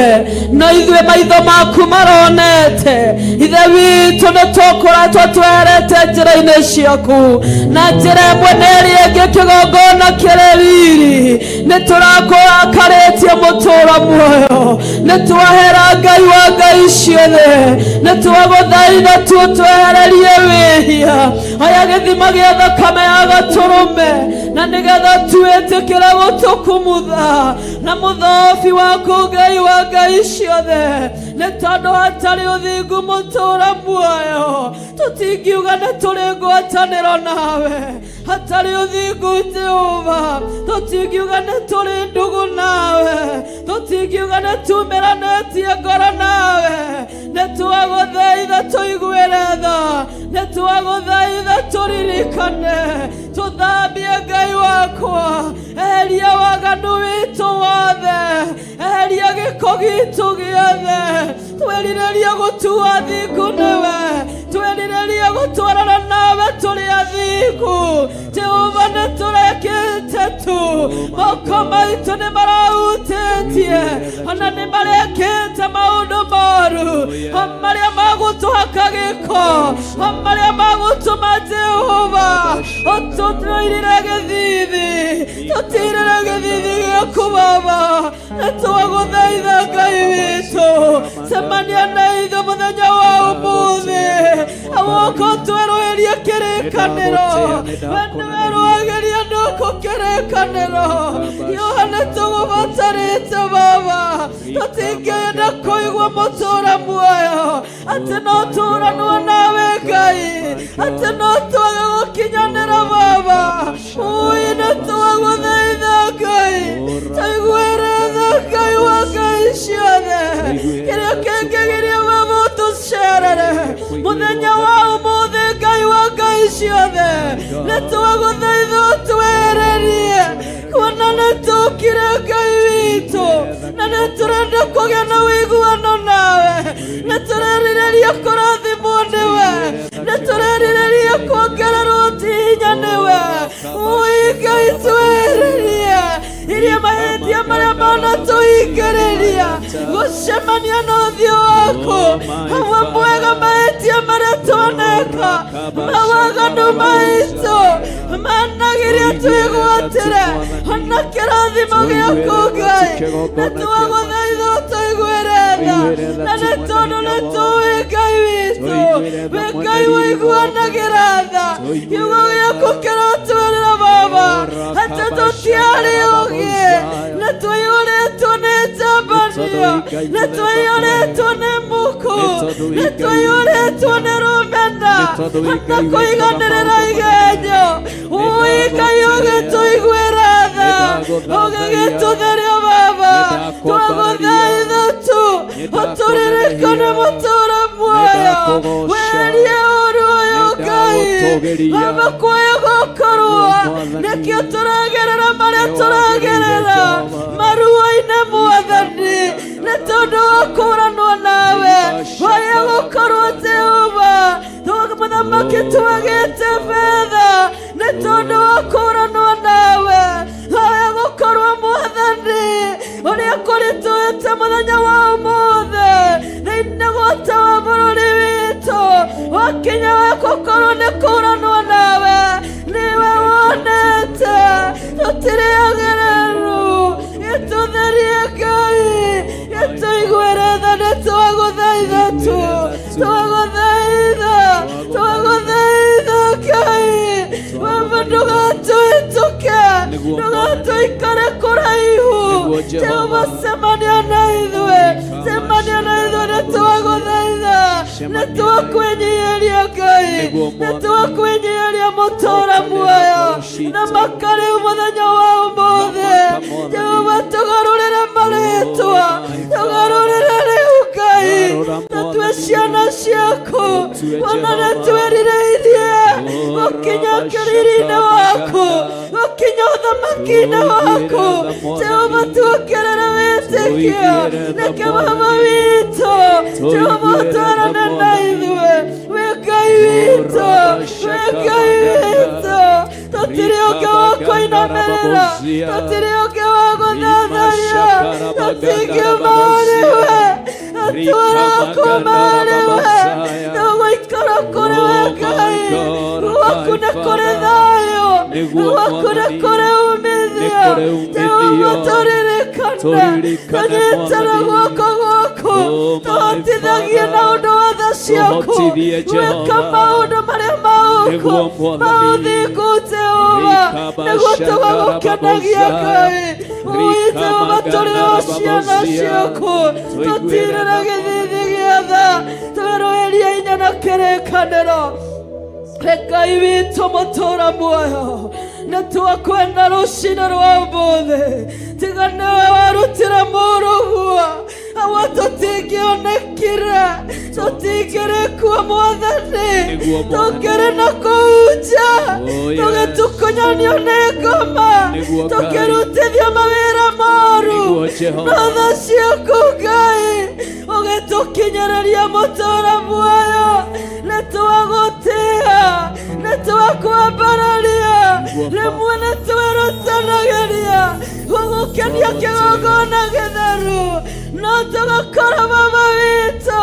no ithuĩ maitho maku maronete. Ithe witũ, nĩ tũkoretwo twerete njĩra-inĩ ciaku na njĩra ĩmwe na ĩrĩa ĩngĩ, kĩgongona kĩrĩ riri nĩ tũrakũrakarĩtie mũtũũra muoyo, nĩ twahera Ngai wa ngai ciothe, nĩ twagũthaitha tu twehererie wĩhia. Aya gĩthima gĩa thakame ya gatũrũme, na nĩgetha twĩtĩkĩre gũtũkumutha na mũthobi waku Ngai wa ngai ciothe, nĩ tondũ hatarĩ ũthingu mũtũũra muoyo tũtingiuga nĩ tũrĩ ngwatanĩro nawe. Hatarĩ ũthingu Jehova tũtingiuga nĩ tũrĩ ndũgũ nawe, tũtingiuga nĩ tumĩranĩtie ngoro nawe. Nĩ twagũthaitha tũiguĩre tha, nĩ twagũthaitha tũririkane, tũthambie Ngai wakwa, eheria waganu witũ wothe, eheria gĩko gitũ gĩothe. Twĩrirĩrie gũtua thingu nĩwe, twĩrirĩrie gũtwarana nawe tũrĩ athingu. Jehova, nĩ tũrekĩte tu, moko maitũ nĩ marahutĩtie, ona nĩ marekĩte maũndũ moru, o marĩa magũtũhaka gĩko, o marĩa magũtũma Jehova ũtũtũirĩre gĩthithi, tũtirĩre gĩthithi gĩaku Baba. Nĩ twagũthaitha Ngai witũ, cemania na ithuĩ mũthenya wa ũmũthĩ, awoka twerũhĩrie kĩrĩkanĩro. We nĩwe rũagĩria ndũkũ kĩrĩkanĩro. Yohana, tũgũbatarĩte Baba, tũtingĩenda kũigua mũtũra muoyo atĩ no tũranwo nawe Ngai, atĩ no twage gũkinyanĩra Baba. Ui, nĩ twagũthaitha Ngai, tũiguĩre tha Ngai wa ngai ciothe. Kĩrĩa kĩngĩgiria Baba ũtũcerere mũthenya wa ũmũthĩ, Ngai wa ngai ciothe, nĩ twagũthaitha ũtwehererie, kuona nĩ tũkire Ngai witũ na nĩ tũrenda Tũrenda kũgĩa na ũiguano nawe. Nĩ tũrerirĩria kũrathimwo nĩwe. Nĩ tũrerirĩria kuongererwo hinya nĩwe. Ũi Ngai, twehererie iria mahĩtia marĩa manatũhingĩrĩria gũcemania na ũthiũ waku. Hamwe mwega mahĩtia marĩa twaneka, mawaganu maitũ managiria twĩgwatĩre ona kĩrathimo gĩaku Ngai. Na twagũthaitha ũtũiguĩre tha, na nĩ tondũ nĩ tũĩ Ngai witũ wĩ Ngai ũiguanagĩra tha. Kiugo gĩaku kĩrotwĩrĩra Baba atĩ tũtiarĩ ũgĩ, nĩ tũiyũrĩtwo nĩ njambanio, nĩ tũiyũrĩtwo nĩ muku, nĩ tũiyũrĩtwo nĩ rũmena na kũiganĩrĩra igenyo. Ũi Ngai, ũgĩtũiguĩra tha, ũgĩgĩtũtheria Baba. Twagũthaitha tu ũtũririkane, mũtũra muoyo, weherie ũru ũyũ Ngai. Baba, kwaya gũkorwo nĩkĩo tũragerera marĩa tũragerera maruo-inĩ, Mwathani, nĩ tondũ wa kũranwo nawe. Waya gũkorwo Jehova mũthamaki twagĩte betha nĩ tondũ wa kũranwo nawe. Waya gũkorwo Mwathani ũrĩa kũritũhĩte mũthenya wa ũmũthĩ thĩinĩ guothe wa bũrũri witũ wakinya wa gũkorwo nĩ kũranwo nawe. Nĩwe wonete tũtirĩ agĩrĩru. Gĩtũtherie Ngai, gĩtũiguĩre tha. Nĩ twagũthaitha tu, twagũthaitha, twagũthaitha Ngai. Baba, ndũgatũhĩtũke, ndũgatũikare kũraihu. Jehova, cemania na ithuĩ, cemania na ithuĩ. Nĩ twagũthaitha, nĩ twakwĩnyihĩria Ngai, nĩ twakwĩnyihĩria mũtũra muoyo na makarĩu mũthenya wa ũmũthĩ. Jehova, tũgarũrĩre marĩtwa, tũgarũrĩre rĩu Ngai, tũtue ciana ciaku. Ona nĩ twĩrirĩirie gũkinya kĩriri-inĩ waku, gũkinya ũthamaki-inĩ waku. Jehova, tuongerere wĩtĩkio nĩkĩ Baba witũ. Jehova, ũtwarane na ithuĩ. Wĩ Ngai witũ, wĩ Ngai witũ. Tũtirĩ ũngĩ wa kũinamĩrĩra, tũtirĩ ũngĩ wa gũthathaiya, tũtingiuma harĩ we, tũrakuma harĩ we. Tũgũikara kũrĩ we Ngai. Gwaku nĩ kũrĩ thayũ, gwaku nĩ kũrĩ umithio. Jehova, tũririkane, tũnyitĩre guoko gwaku, tũhotithagie na ũndũ wa tha ciaku gwĩka maũndũ marĩa maũku maũthingu, Jehova, nĩguo tũgagũkenagia Ngai. Ui Jehova, tũrĩ o ciana ciaku, tũtirĩre gĩthithi gĩa tha, twĩrũĩrie inya na kĩrĩkanĩro. Ngai witũ mũtũra muoyo, nĩ twakwenda rũcinĩ rwa ũmũthĩ. Tiga nĩwe warutire mũrũguo awa, tũtingĩonekire, tũtingĩrĩ kuo Mwathani. Nĩguo, Mwathani. Tũngĩrĩ na kũu nja, Oh, yes. tũgĩtukunyanio nĩ ngoma, Nĩguo, Ngai. tũkĩrutithio mawĩra moru. Nĩguo, Jehova. No tha ciaku Ngai ũgĩtũkinyĩrĩria mũtũra muoyo. Nĩ twagũtĩa, nĩ twakwambararia. Nĩguo, Rĩmwe nĩ twĩrutanagĩria gũgũkenia kĩgongona gĩtheru, no tũgakora Baba witũ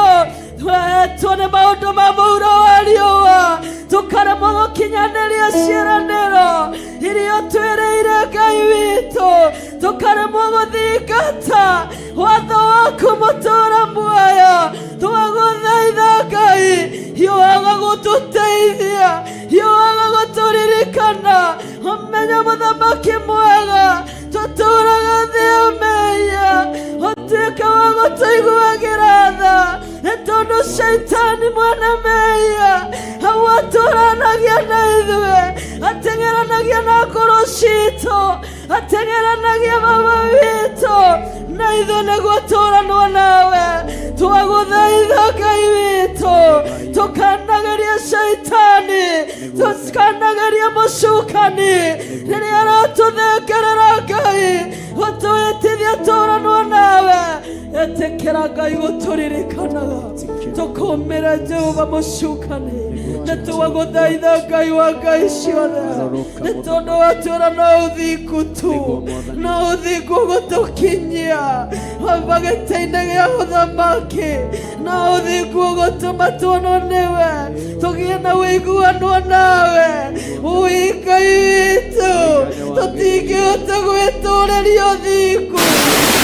twehetwo nĩ maũndũ ma mũhuro wa riũa, tũkaremwo gũkinyanĩria ciĩranĩro iria twĩrĩire Ngai witũ, tũkaremwo gũthingata watho waku mũtũra muoyo. Twagũthaitha Ngai, hiũhaga gũtũteithia, hiũhaga gũtũririkana. Ũmenye mũthamaki mwega, tũtũraga thĩ ya mehia, ũtuĩke wa gũtũiguagĩra tha, nĩ tondũ caitani mwene mehia hau atũranagia na ithuĩ, ateng'eranagia na ngoro citũ, ateng'eranagia Baba witũ na ithuĩ nĩguo tũranwo nawe. Twagũthaitha Ngai witũ, tũkanageria caitani, tũkanageria mũcukani rĩrĩa aratũthengerera Ngai gũtũhĩtithia tũranwo nawe. Etĩkĩra Ngai gũtũririkanaga tũkũmĩre Jehova mũcukani. Nĩ twagũthaitha Ngai wa ngai ciothe, nĩ tondũ watwĩra no ũthingu tu, no ũthingu ũgũtũkinyia haba gĩtĩ-inĩ gĩa ũthamaki, no ũthingu ũgũtũma tuonwo nĩwe, tũgĩe na ũiguano nawe. Ũi Ngai witũ, tũtingĩhota gwĩtũrĩria ũthingu,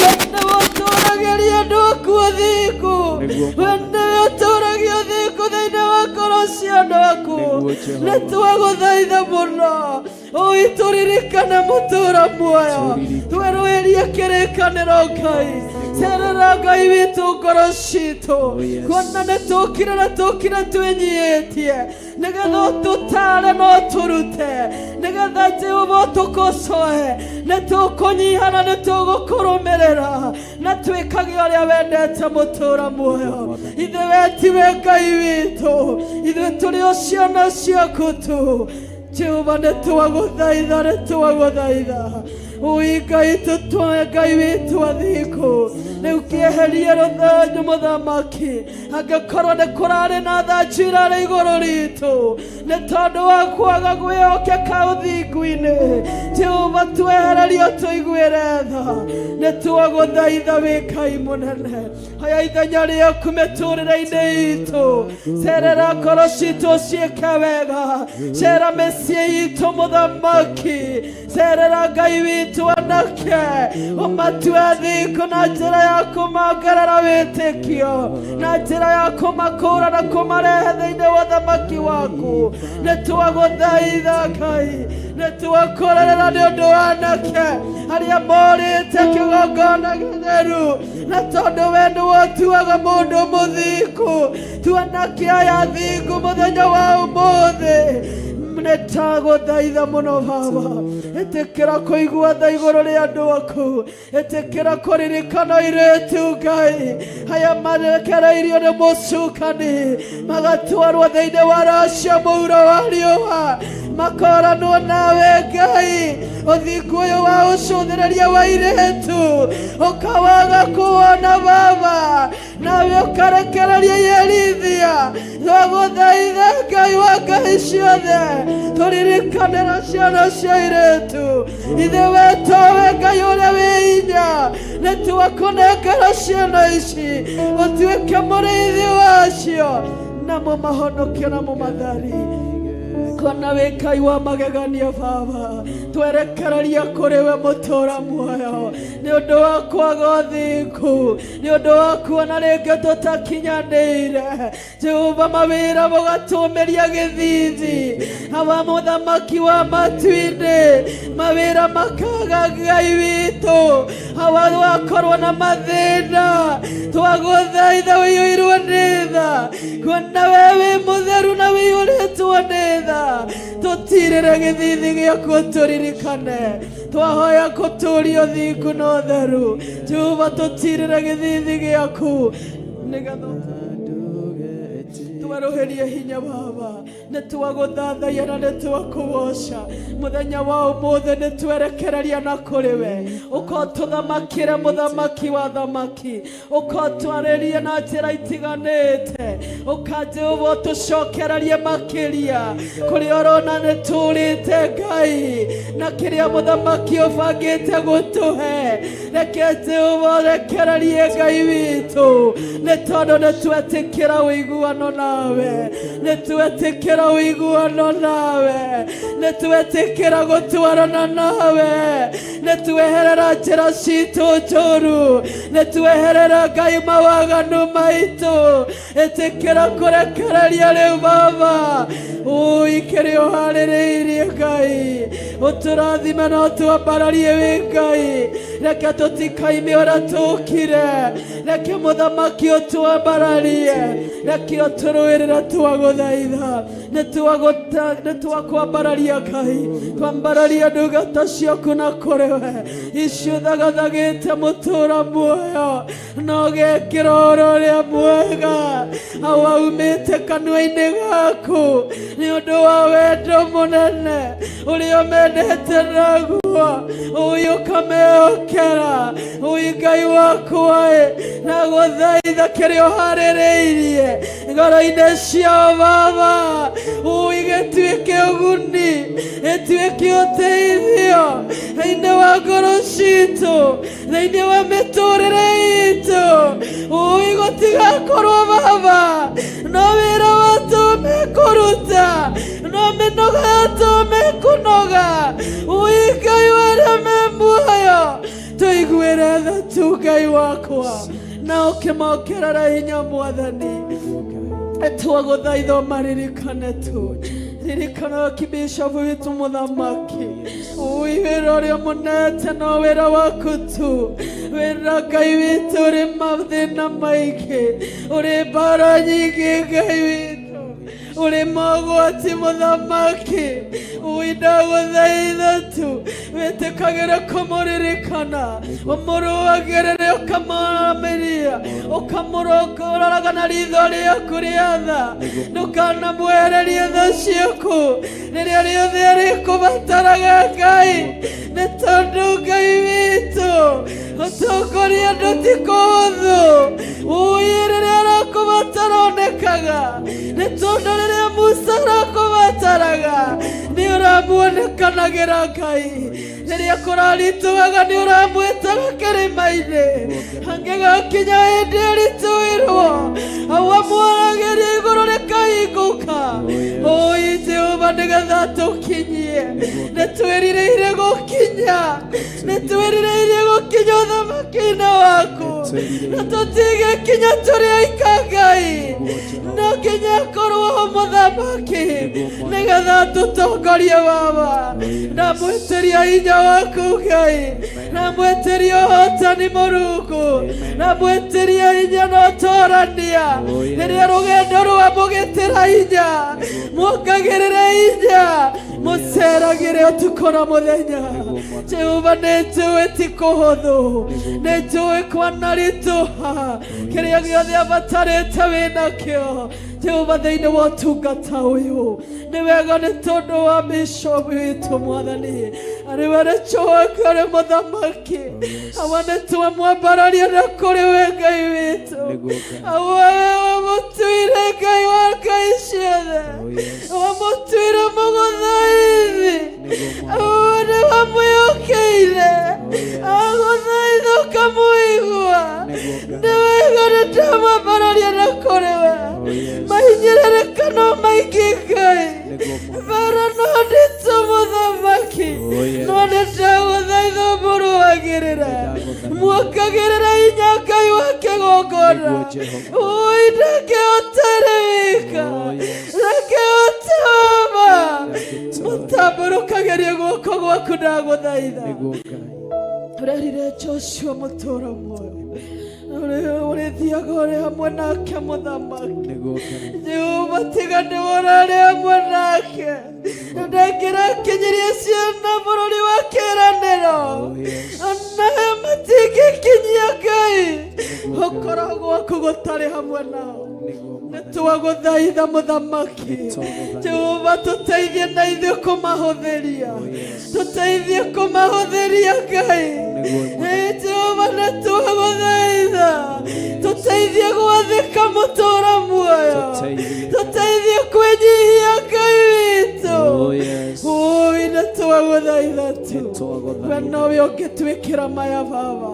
we nĩwe ũtũragĩria andũ aku ũthingu, we nĩwe ũtũragia ũthingu thĩinĩ wa ngoro cia andũ aku. Nĩguo Jehova. Nĩ twagũthaitha mũno, ũi tũririkane mũtũra muoyo, twerũhĩrie kĩrĩkanĩro Ngai, cerera Ngai witũ ngoro citũ, yes. kuona nĩ tũkire na tũkire twĩnyihĩtie, nĩgetha ũtũtare na ũtũrute, nĩgetha Jehova ũtũkocoe. Nĩ tũkũnyiha na nĩ tũgũkũrũmĩrĩra na twĩkage ũrĩa wendete mũtũra muoyo. Ithe we tiwe Ngai witũ, ithuĩ tũrĩ o ciana ciaku tu. Jehova, nĩ twagũthaitha, nĩ twagũthaitha. Ui Ngai, tũtwae Ngai witũ athingu rĩu, kĩeherie rũthanju mũthamaki, angĩkorwo nĩ kũrarĩ na thanju irarĩ igũrũ ritũ nĩ tondũ wa kwaga gwĩhokeka ũthingu-inĩ. Jehova, twehererio, tũiguĩre tha. Nĩ twagũthaitha wĩ Ngai mũnene, haya ithenya rĩaku mĩtũrĩre-inĩ itũ, cerera ngoro citũ ciĩke wega, cera mĩciĩ itũ mũthamaki, cerera Ngai witũ anake, ũmatue athingu na njĩra ya kũmongerera wĩtĩkio, na njĩra ya kũmakũra na kũmarehe thĩinĩ wa ũthamaki waku. Nĩ twagũthaitha Ngai, nĩ twakũrerera nĩ ũndũ wa anake arĩa morĩte kĩgongona gĩtheru, na tondũ we nĩwe ũtuaga mũndũ mũthingu, tuanake aya thingu mũthenya wa ũmũthĩ. Nĩ tagũthaitha mũno Baba, ĩtĩkĩra kũigua tha igũrũ rĩa andũ aku, ĩtĩkĩra kũririkana irĩtu Ngai aya marekereirio nĩ mũcukani magatwarwo thĩinĩ wa Racia mũhuro wa riũa, makoranwo nawe Ngai. Ũthingu ũyũ wa ũcũthĩrĩria wa irĩtu ũkawaga kuona Baba, nawe ũkarekereria iherithia. Twagũthaitha Ngai wa ngai ciothe, tũririkanĩra ciana cia irĩtu. Ithe wetowe Ngai ũrĩa wĩ hinya, nĩ twakũnengera ciana ici, ũtuĩke mũrĩithi wacio, namo mahonokie namo mathari kona wĩ Ngai wa magegania. Baba, twerekereria kũrĩ we mũtũra muoyo nĩ ũndũ wa kwaga ũthingu, nĩ ũndũ wa kuona rĩngĩ tũtakinyanĩire. Jehova, mawĩra mũgatũmĩria gĩthithi, awa mũthamaki wa matu-inĩ, mawĩra makaga Ngai witũ, awa wakorwo na mathĩna, twagũthaitha ũiyũirwo nĩ tha, kuona we wĩ mũtheru na wĩiyũrĩtwo nĩ tha, tũtirĩre gĩthithi gĩaku, tũririkane. Twahoya kũtũria ũthingu na ũtheru. Jehova, tũtirĩre gĩthithi gĩaku nĩgetha twerũhĩrie hinya. Baba, nĩ twagũthathaiya na nĩ twakũgoca mũthenya wa ũmũthĩ. Nĩ twerekereria na kũrĩ we, ũkotũthamakĩre mũthamaki wa thamaki, ũkotwarĩrie na njĩra itiganĩte, ũka Jehova ũtũcokererie makĩria kũrĩa ũrona nĩ tũrĩte Ngai na kĩrĩa mũthamaki ũbangĩte gũtũhe. Reke Jehova ũrekererie Ngai witũ, nĩ tondũ nĩ twetĩkĩra ũiguano nawe, nĩ twetĩkĩra ũiguano nawe, nĩ twetĩkĩra gũtwarana nawe, nĩ tweherera njĩra citũ njũru, nĩ tweherera Ngai mawaganu maitũ. Ĩtĩkĩra kũrekereria rĩu Baba ũi kĩrĩa ũharĩrĩirie. Ngai, ũtũrathime na ũtwambararie wĩ Ngai. Reke tũtikaime ũrĩa tũkire, reke mũthamaki ũtwambararie, reke ũtũrũĩrĩre. Twagũthaitha, nĩ twakwambararia Ngai, twambararia ndungata ciaku na kũrĩ we icio thagathagĩte mũtũra muoyo, na ũgekĩra ũhoro ũrĩa mwega awaumĩte kanua-inĩ gaku nĩ ũndũ wa wendo mũnene ũrĩa ũmendete naguo. Wakwa ũyũ ũkamehokera ũyũ Ngai wakwa ĩ, na gũthaitha kĩrĩa ũharĩrĩirie ngoro-inĩ ciao Baba, ũyũ gĩtuĩke ũguni, gĩtuĩke ũteithio thĩinĩ wa ngoro citũ, thĩinĩ wa mĩtũrĩre itũ. Ũyũ gũtigakorwo Baba no wĩra watũ mekũruta, no mĩnoga yatũ mekũnoga. Ũyũ Ngai warĩa me muoyo, tũiguĩre tha tu Ngai wakwa, na ũkĩmongerera hinya Mwathani. Twagũthaitha ũmaririkane tu, ririkana kibishopu witũ mũthamaki. Ui wĩra ũrĩa mũnete no wĩra waku tu, wĩra Ngai witũ ũrĩ mathĩna maingĩ, ũrĩ mbara nyingĩ Ngai witũ, ũrĩ mogwati mũthamaki. Ui ndagũthaitha tu wĩtĩkagĩre kũmũririkana, ũmũrũagĩrĩre, ũkamũramĩria, ũkamũrongoraga na ritho rĩaku rĩa tha. Ndũkanamwehererie tha ciaku rĩrĩa rĩothe arĩkũbataraga Ngai, nĩ tondũ Ngai witũ ũtongoria andũ ti kũhũthũ. Ũĩ rĩrĩa arakũbatara onekaga, nĩ tondũ rĩrĩa Musa arakũbataraga nĩ ũramuonekanagĩra Ngai, rĩrĩa kũraritũhaga nĩ ũramwĩtaga kĩrĩma-inĩ, angĩgakinya hĩndĩ ĩritũhĩrwo awamuaragĩria igũrũ rĩkahingũka. Oi Jehova, nĩgetha tũkinyie, nĩ twĩrirĩire gũkinya, nĩ twĩrirĩirie gũkinya ũthamaki-inĩ waku, na tũtigĩkinya tũrĩ aika Ngai, no nginya korwo ho mũthamaki nĩgetha tũtongorie Baba. Ndamwĩtĩria hinya waku Ngai, ndamwĩtĩria ũhotani Mũrungu, ndamwĩtĩria hinya na ũtorania rĩrĩa rũgendo rwa mũgĩtĩra hinya, muongagĩrĩre hinya, mũceragĩre ũtukũ na mũthenya. Jehova, nĩ njũĩ ti kũhũthũ, nĩ njũĩ kwanaritũha, kĩrĩa gĩothe abatarĩte wĩnakĩo Jehova thĩinĩ wa ũtungata ũyũ. Nĩ wega nĩ tondũ wa bishop witũ Mwathani, arĩ we nĩtũĩ arĩ mũthamaki, awa nĩtwamwambararia na kũrĩ we Ngai witũ, awa we mũtuire Ngai wa ngai ciothe, awa mũtuire mũgũthaithi, awa nĩ wamwĩhokeire, agũthaitha ũkamũigua. Nĩ wega nĩndamwambararia na kũrĩ we, mahinyĩrĩrĩkano maingĩ Ngai, bara no nditũ mũthamaki, no nĩndagũthaitha ũmũrũagĩrĩra, muongagĩrĩra hinya Ngai wa kĩgongona. Ui ndangĩhota wika, ndangĩhota Baba, mũtambũrũkagĩrie guoko gwaku ndagũthaitha. Ũrerire Joshua mũtũra muoyo ũrĩthiaga ũrĩ hamwe nake mũthamaki. Jehova, tiga nĩ ũrarĩ hamwe nake, ndangĩrakinyirie ciana bũrũri wa kĩĩranĩro, onayo matingĩkinyia Ngai ũkoragwo gwaku gũtarĩ hamwe nao. Nĩtwagũthaitha mũthamaki Jehova, tũteithie na ithuĩ kũmahũthĩria, tũteithie kũmahũthĩria Ngai. Ĩ Jehova, nĩtwagũthaitha tũteithie gwathĩka mũtũra muoyo, tũteithie kwĩnyihia Ngai witũ. Ui nĩtwagũthaitha tu, we nowe ũngĩtwĩkĩra maya Baba,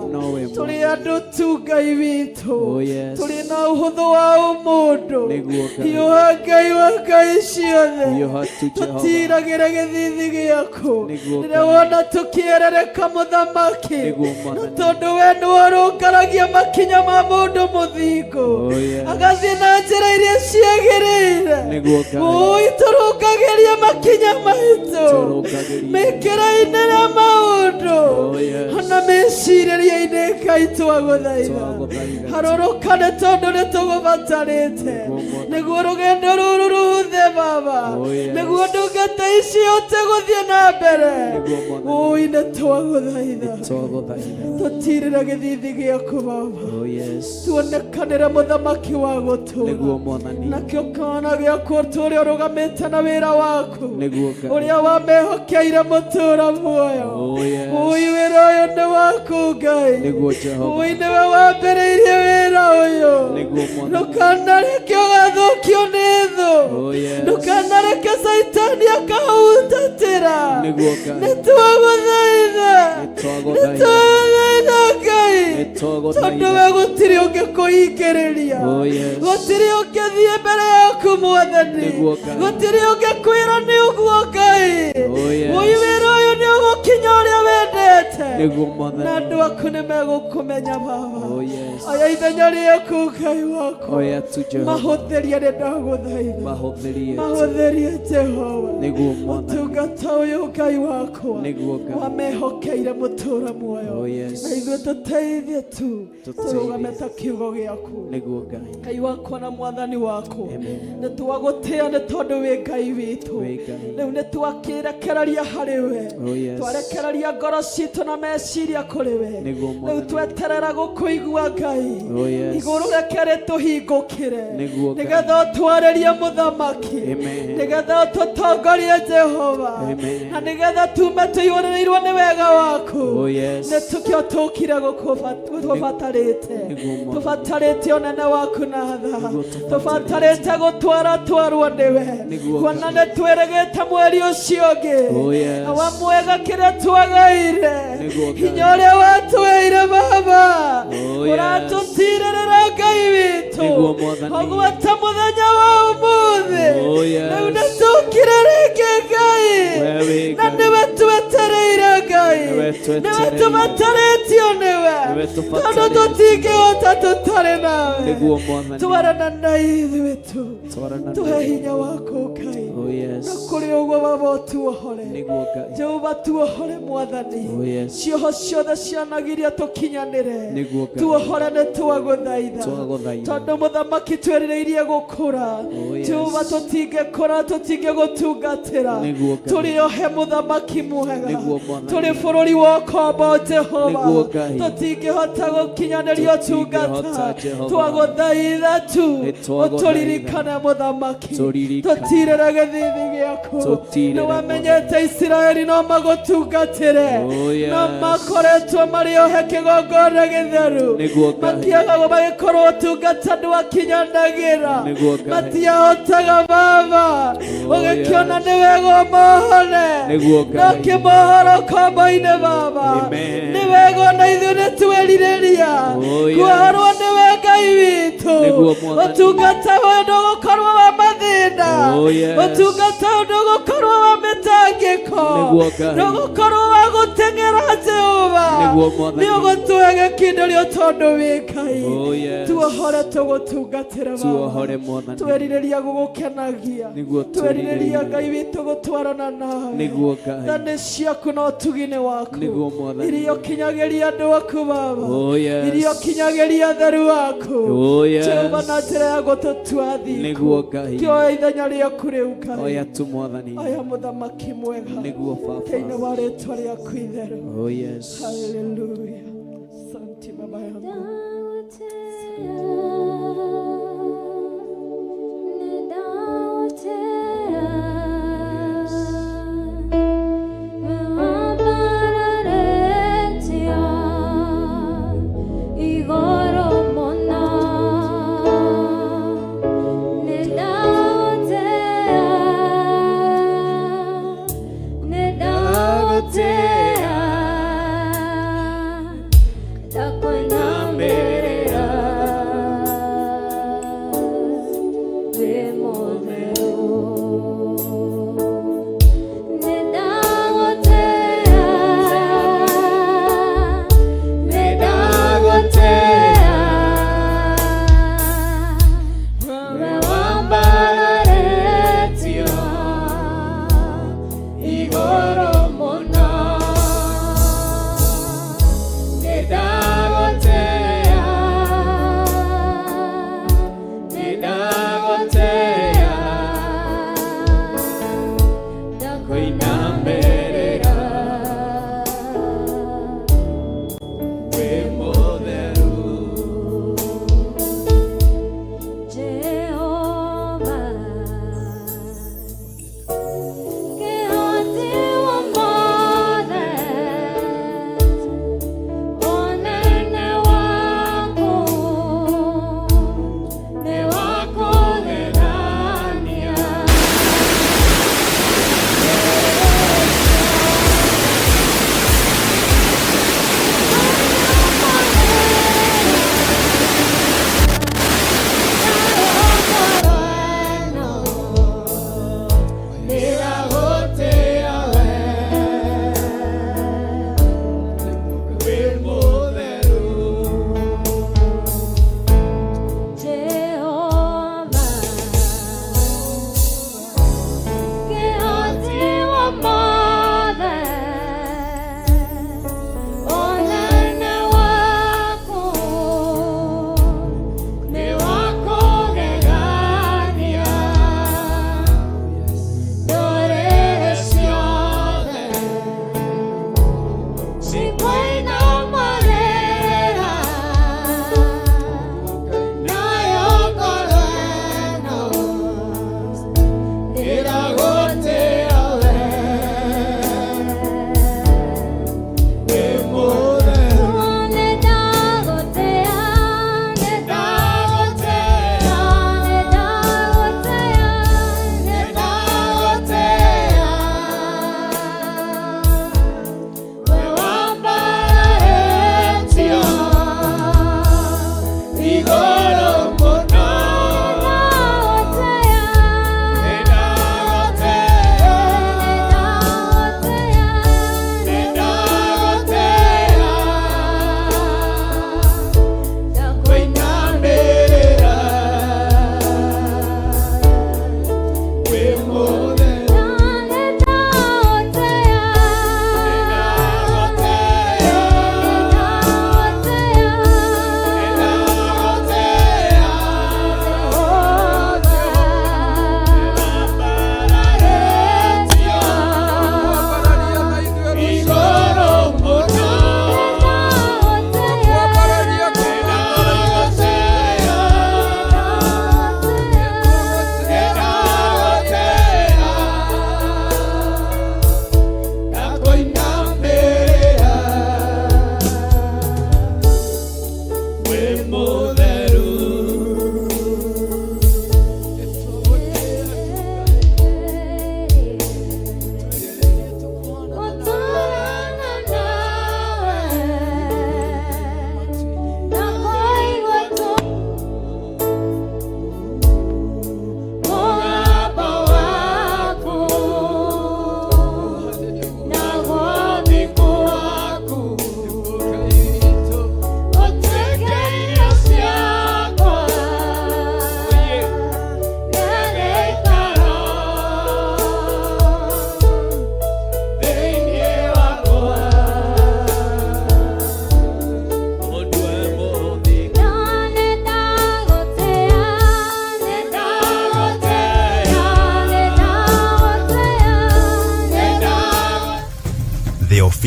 tũrĩ andũ tu Ngai witũ. Oh, yes. Tũrĩ na ũhũthũ wa ũmũndũ. Nĩguo Ngai. Hiũha Ngai wa ngai ciothe, Hiũha tu Jehova. tũtiragĩre gĩthithi gĩaku Nĩguo rĩrĩa Ngai. wona tũkĩerereka mũthamaki, Nĩguo na Mwathani. tondũ we nĩwe ũrũngaragia makinya ma mũndũ mũthingu, Oh, yes. agathiĩ na njĩra iria ciagĩrĩire. Nĩguo Ngai. Ũi tũrũngagĩrie makinya maitũ Tũrũngagĩrie. mĩkĩra-inĩ ya maũndũ, Oh, yes. ona mĩcirĩrie-inĩ Ngai twagũthaitha, Twagũthaitha. harũrũka nĩ tondũ nĩ tũgũbatarĩte. Nĩguo Mwathani. Nĩguo rũgendo rũrũ rũhũthe baba. Oh, yes. Nĩguo ndungata ici ihote gũthiĩ na mbere. Nĩguo Mwathani. Ũi nĩ twagũthaitha. Twagũthaitha. Tũtirĩre gĩthithi gĩaku baba. Oh, yes. Tuonekanĩre mũthamaki wa gũtũũra. Nĩguo Mwathani. Nakĩo kana gĩaku ũtũũre ũrũgamĩte na wĩra waku. Nĩguo Ngai. Ũrĩa wamehokeire mũtũũra muoyo. Oh, yes. Ũi wĩra ũyũ nĩ waku Ngai. Nĩguo Jehova. Ũi nĩwe wambĩrĩirie wĩra ũyũ. Nĩguo Mwathani. Ndũkanareke ũgathũkio nĩ thũ. Oh, yes. Ndũkanareke Caitani akahutatĩra. Nĩguo Ngai. Nĩ twagũthaitha. Nĩ twagũthaitha. Nĩ twagũthaitha Ngai. Nĩ twagũthaitha. Tondũ we gũtirĩ ũngĩkũhingĩrĩria. Oh, yes. Gũtirĩ ũngĩthiĩ mbere yaku Mwathani. Nĩguo Ngai. Gũtirĩ ũngĩkwĩra nĩ ũguo Ngai. Oh, yes. Ũi wĩra ũyũ nĩ ũgũkinya ũrĩa wendete. Nĩguo Na Mwathani. andũ aku nĩ megũkũmenya baba. Oh, yes. Oya ithenya rĩaku Ngai wakwa. Oya tu Jehova. Mahũthĩrie nĩ ndagũthaitha. Mahũthĩrie tu. Mahũthĩrie Jehova. Nĩguo Mwathani. Ũtungata ũyũ Ngai wakwa. Nĩguo Ngai. Wamehokeire mũtũũra muoyo. Oh, yes. Na ithuĩ tũteithie tu. Tũteithie. Tũrũgame ta kiugo gĩaku. Nĩguo Ngai. Ngai wakwa na mwathani wakwa. Amen. Nĩ twagũtĩĩa nĩ tondũ wĩ Ngai witũ. Wĩ Ngai. Rĩu nĩ twakĩrekereria harĩ we. Oh, yes. Twarekereria ngoro citũ na meciria kũrĩ we. Nĩguo Rĩu Mwathani. tweterera gũkũigua Ngai. Oh, yes. Igũrũ reke rĩtũhingũkĩre. Nĩguo Ngai. Nĩgetha ũtwarĩrie mũthamaki. Amen. Nĩgetha ũtũtongorie Jehova. Amen. Na nĩgetha tume tũiyũrĩrĩirwo nĩ wega waku. Oh, yes. Nĩ tũkĩo tũkire gũkũ tũbatarĩte. Nĩguo Mwathani. Tũbatarĩte ũnene waku na tha. Nĩguo tũbatarĩte. Tũbatarĩte gũtwara twarwo nĩwe. Nĩguo Kuona Ngai. nĩ twĩrĩgĩte mweri ũcio ũngĩ. Oh, yes. Wa mwega kĩrĩa twagaire. Nĩguo Ngai. Hinya ũrĩa watũheire baba. Oh, yes. Ũratũtirĩrĩra Ngai witũ. Nĩguo Mwathani. Ũgwata mũthenya wa ũmũthĩ. Oh, yes. Rĩu nĩ tũkire rĩngĩ Ngai. We wĩ Na Ngai. nĩwe twetereire Ngai. Nĩwe Nĩwe twetereire. tũbatarĩtio nĩwe. Nĩwe Tondũ tũbatarĩtio. tũtingĩhota tũtarĩ nawe. Nĩguo Mwathani. Twarana na ithuĩ tu. Twarana Tũhe hinya waku Ngai. Oh, yes. Na kũrĩ ũguo baba ũtuohore. Nĩguo Ngai. Jehova tuohore Mwathani. Oh, yes. Cioho ciothe cianagiria tũkinyanĩre. Nĩguo Ngai. Tuohore nĩ twagũthaitha. Twagũthaitha. Tondũ mũthamaki twĩrirĩirie gũkũra. Oh, yes. Jehova tũtingĩkũra tũtingĩgũtungatĩra. Nĩguo Ngai. Tũrĩ ohe mũthamaki mwega. Nĩguo Mwathani. Tũrĩ bũrũri wa ũkombo Jehova. Nĩguo Ngai. Tũtingĩhota gũkinyanĩria ũtungata. Tũtingĩhota, Jehova. Twagũthaitha tu. Nĩ twagũthaitha. Ũtũririkane mũthamaki. Tũririkane. Tũtirĩre gĩthithi gĩaku. Tũtirĩre, Nĩ wamenyete Isiraeli no magũtungatĩre. Oh, yes. No makoretwo marĩ ohe kĩgongona gĩtheru. Nĩguo Ngai. Matiaga magĩkorwo ũtungata ndwakinyanagĩra. Nĩguo Ngai. Matiahotaga baba. Oh, Ũgĩkĩona yes. nĩ wega ũmohore. Nĩguo No Ngai. kĩmohoro kombo-inĩ baba. Amen. Nĩ wega ona ithuĩ nĩ twerirĩria. Oh, yes. Kuohorwo nĩwe Ngai witũ. Nĩguo Mwathani. Ũtungata ũyũ ndũgũkorwo wa mathĩna. Oh, yes. Ũtungata ũyũ ndũgũkorwo wa mĩtangĩko. Nĩguo Ngai. Ndũgũkorwo wa gũteng'era Jehova. Nĩguo Mwathani. Nĩ ũgũtũhe gĩkindĩrio tondũ wĩ Ngai. Oh, yes. Tuohore tũgũtungatĩra Baba. Tuohore Mwathani. Twerirĩria gũgũkenagia. Nĩguo Twerirĩria twerirĩria. Ngai witũ gũtwarana nawe. Nĩguo Ngai. Tha nĩ ciaku na ũtugi-inĩ waku. Nĩguo Mwathani. Iria ũkinyagĩria andũ aku Baba. Oh, yes. Iria ũkinyagĩria atheru aku. Oh, yes. Jehova na njĩra ya gũtũtua thingu. Nĩguo Ngai. Kĩoya ithenya rĩaku rĩu Ngai. Oya tu Mwathani. Oya mũthamaki mwega. Nĩguo Thĩinĩ Baba. wa rĩtwa rĩaku itheru. Oh, yes. Haleluya. Asante baba yangu. Ndakwenda mbere.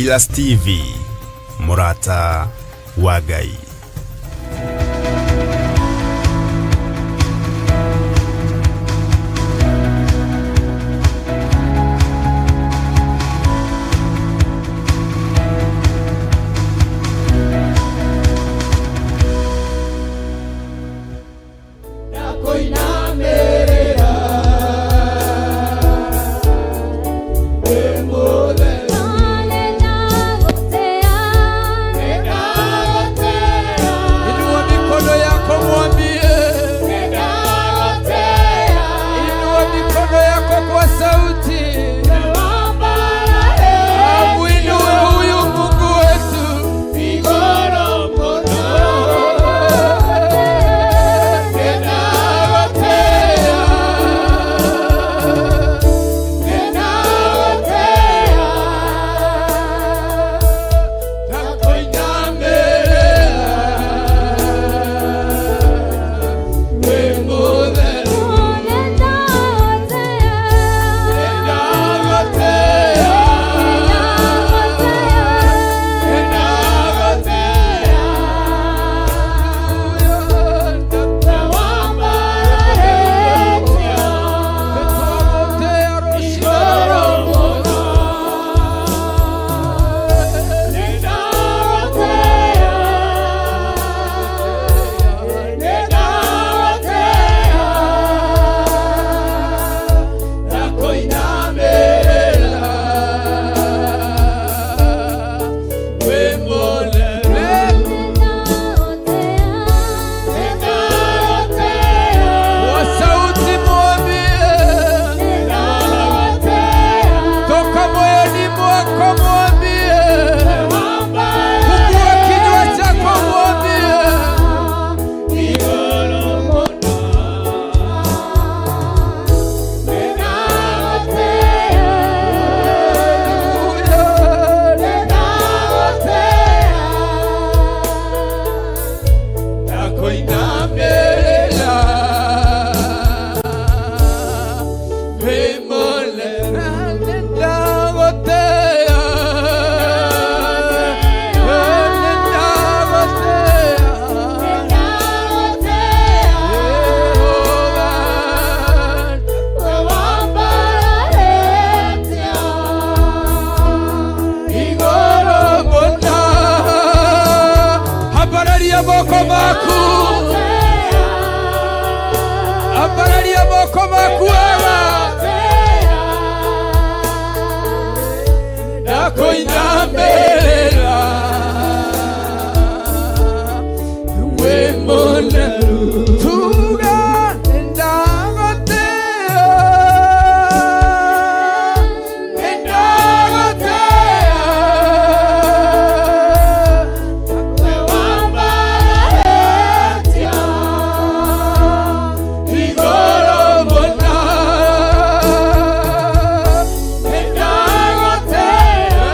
Theophilus TV, mũrata wa Ngai. Inua mikono yako mwambie, inua mikono yako kwa sauti, amuinue huyu Mungu wetu. Kwa sauti mwambie, toka moyoni mwako mwambie, fungua kinywa chako mwambie. Ambararia moko maku, ambararia moko maku wega ndakuinamĩrĩra wĩ mũtheru tuga nĩndagũtĩĩa nĩndagũtĩĩa igũrũ mũno nĩndagũtĩĩa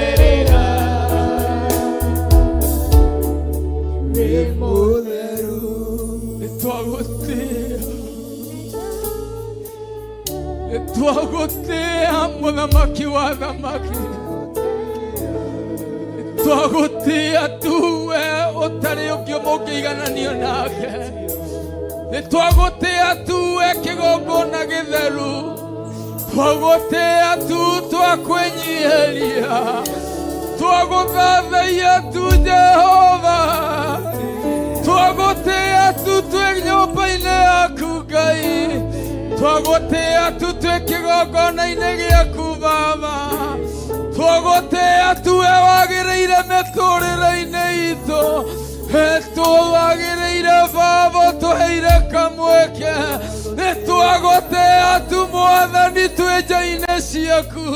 Hallelujah. Nĩtwagũtĩĩa, nĩtwagũtĩĩa mũthamaki wa thamaki, nĩtwagũtĩĩa tu we ũtarĩ ũngĩ mũngĩigananio nake, nĩtwagũtĩĩa tu we kĩgongona gĩtheru, twagũtĩĩa tu twakwĩnyihĩria, twagũthathaiya tu Jehova, twagũtĩĩa tu twĩ nyũmba-inĩ yaku Ngai, twagũtĩĩa tu twĩ kĩgongona-inĩ gĩaku Baba, twagũtĩĩa tu we wagĩrĩire mĩtũrĩre-inĩ itũ, twagĩrĩire Baba ũtũheire kamweke, nĩtwagũtĩĩa tu Mwathani twĩ nja-inĩ ciaku,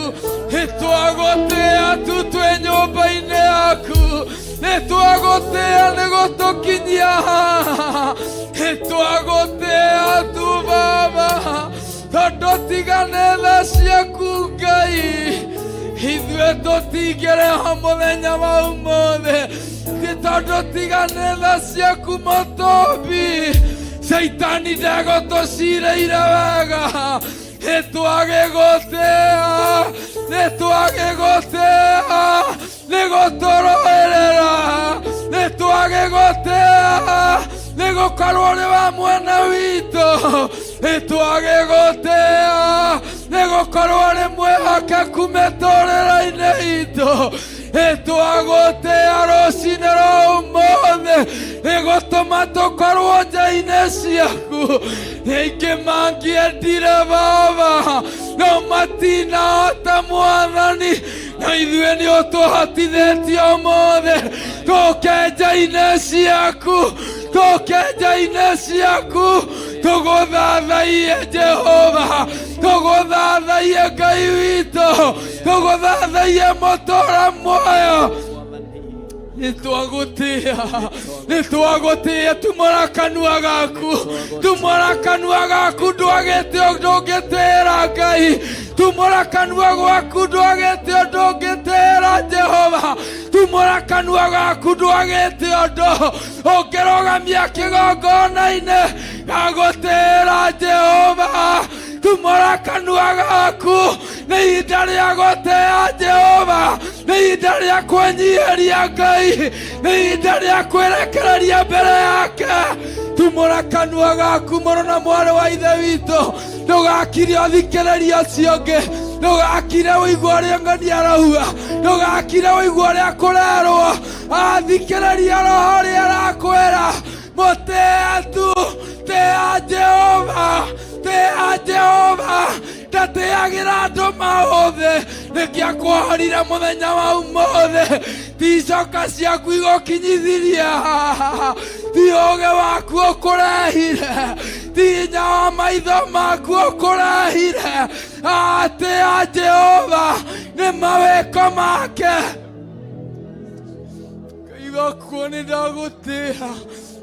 nĩtwagũtĩĩa tu twĩ nyũmba-inĩ yaku, nĩtwagũtĩĩa nĩ gũtũkinyia haha, nĩtwagũtĩĩa tu Baba, tondũ tigane tha ciaku Ngai, ithuĩ tũtingĩrĩ ho mũthenya wa ũmũthĩ, ti tondũ tigane tha ciaku mũtũmbi, Caitani ndegũtũcirĩire wega. Nĩtwagĩgũtĩa, nĩtwagĩgũtĩa, nĩgũtũrũĩrĩra, nĩtwagĩgũtĩa, nĩgũkorwo ũrĩ wa mwena witũ. Nĩtwagĩgũtĩa, nĩgũkorwo ũrĩ mwĩhokeku mĩtũrĩre-inĩ itũ. Nĩtwagũtĩa rũcinĩ rwa ũmũthĩ, nĩgũtũma tũkorwo nja-inĩ ciaku. Nĩ aingĩ mangĩendire Baba, no matinahota Mwathani, na ithuĩ nĩ ũtũhotithĩtie ũmũthĩ tũke nja-inĩ ciaku, tũke nja-inĩ ciaku, tũgũthathaiye Jehova, tũgũthathaiye Ngai witũ, tũgũthathaiye mũtũra muoyo. Nĩtwagũtĩa, nĩtwagũtĩa. Tumũra kanua gaku, tumũra kanua gaku, ndwagĩte ũndũ ũngĩtĩĩra Ngai. Tumũra kanua gwaku, ndwagĩte ũndũ ũngĩtĩĩra Jehova. Tumũra kanua gaku, ndwagĩte ũndũ ũngĩrũgamia kĩgongona-inĩ gagũtĩĩra Jehova. Tumũra kanua gaku, nĩ ihinda rĩa gũtĩa Jehova, nĩ ihinda rĩa kwĩnyihĩria Ngai, nĩ ihinda rĩa kwĩrekereria mbere yake. Tumũra kanua gaku, mũrũ na mwarĩ wa ithe witũ, ndũgakire ũthikĩrĩrie ũcio ũngĩ, ndũgakire ũigua ũrĩa ng'ani arauga, ndũgakire ũigua ũrĩa kũrerwo. Athikĩrĩria roho ũrĩa arakwĩra, mũtĩe tu, tĩa Jehova, tĩa Jehova. Ndatĩagĩra andũ maũthĩ, nĩkĩ akwohorire mũthenya wa ũmũthĩ? Ti icoka ciaku igũkinyithirie haha, ti ũũgĩ waku ũkũrehire, ti hinya wa maitho maku ũkũrehire. Atĩa Jehova nĩ mawĩko make. Ngai wakwa, nĩ ndagũtĩa,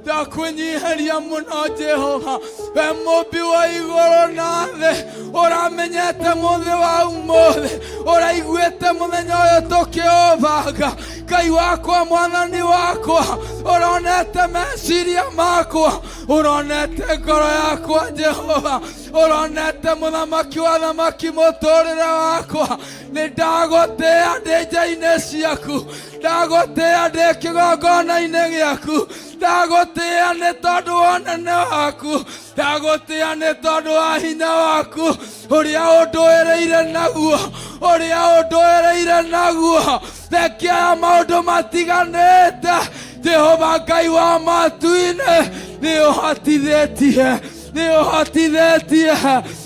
ndakwĩnyiheria mũno Jehova, we mũmbi wa igũrũ na thĩ, ũramenyete mũthĩ wa ũmũthĩ, ũraiguĩte mũthenya ũyũ tũkĩũbanga. Ngai wakwa, Mwathani wakwa, ũronete meciria makwa, ũronete ngoro yakwa Jehova, ũronete mũthamaki wa thamaki mũtũrĩre wakwa. Nĩ ndagũtĩa ndĩ nja-inĩ ciaku, ndagũtĩa ndĩ kĩgongona-inĩ gĩaku, ndagũtĩa nĩ tondũ wa ũnene waku, ndagũtĩa nĩ tondũ wa hinya waku ũrĩa ũndũĩrĩire naguo, ũrĩa ũndũĩrĩire naguo. Thengia ya maũndũ matiganĩte, Jehova Ngai wa matu-inĩ, nĩ ũhotithĩtie, nĩ ũhotithĩtie,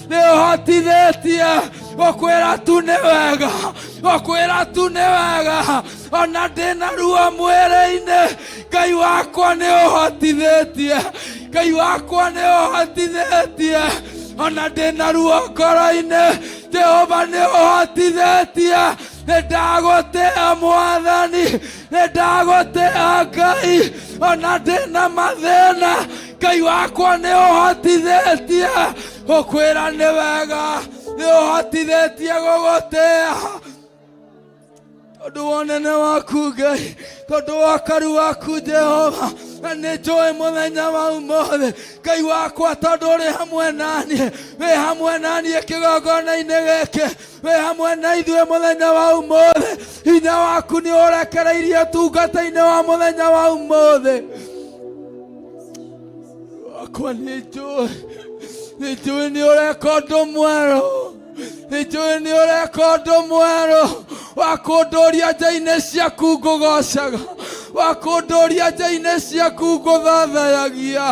nĩ ũhotithĩtie gũkwĩra tu nĩ wega, gũkwĩra tu nĩ wega. Ona ndĩna ruo mwĩrĩ-inĩ, Ngai wakwa nĩ ũhotithĩtie, Ngai wakwa nĩ ũhotithĩtie. Ona ndĩna ruo ngoro-inĩ, Jehova nĩ ũhotithĩtie. Nĩ ndagũtĩa Mwathani, nĩ ndagũtĩa Ngai. Ona ndĩna mathĩna, Ngai wakwa nĩ ũhotithĩtie gũkwĩra nĩ wega, nĩ ũhotithĩtie gũgũtĩa tondũ wa ũnene waku Ngai, tondũ wa karu waku Jehova. Na nĩ njũĩ mũthenya wa ũmũthĩ, Ngai wakwa, tondũ ũrĩ hamwe naniĩ, wĩ hamwe naniĩ kĩgongona-inĩ gĩkĩ, wĩ hamwe na ithuĩ mũthenya wa ũmũthĩ. Hinya waku nĩ ũrekereirie ũtungata-inĩ wa mũthenya wa ũmũthĩ. Wakwa nĩ njũĩ, nĩ njũĩ nĩ ũreka ũndũ mwerũ, nĩ njũĩ nĩ ũreka ũndũ mwerũ wa kũndũria nja-inĩ ciaku ngũgocaga, wa kũndũria nja-inĩ ciaku ngũthathayagia,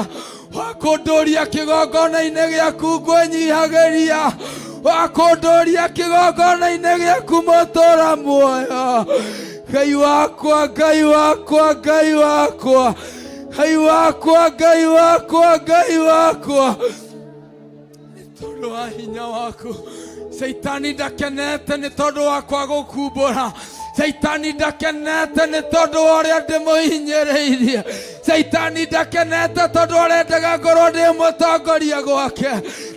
wa kũndũria kĩgongona-inĩ gĩaku ngwĩnyihagĩria, wa kũndũria kĩgongona-inĩ gĩaku mũtũra muoyo. Ngai wakwa, Ngai wakwa, Ngai wakwa, Ngai wakwa, Ngai wakwa, Ngai wakwa, tondũ wa hinya waku Caitani ndakenete nĩ tondũ wakwa gũkumbũra. Caitani ndakenete nĩ tondũ wa ũrĩa ndĩmũhinyĩrĩirie. Caitani ndakenete tondũ arendaga ngorwo ndĩ mũtongoria gwake,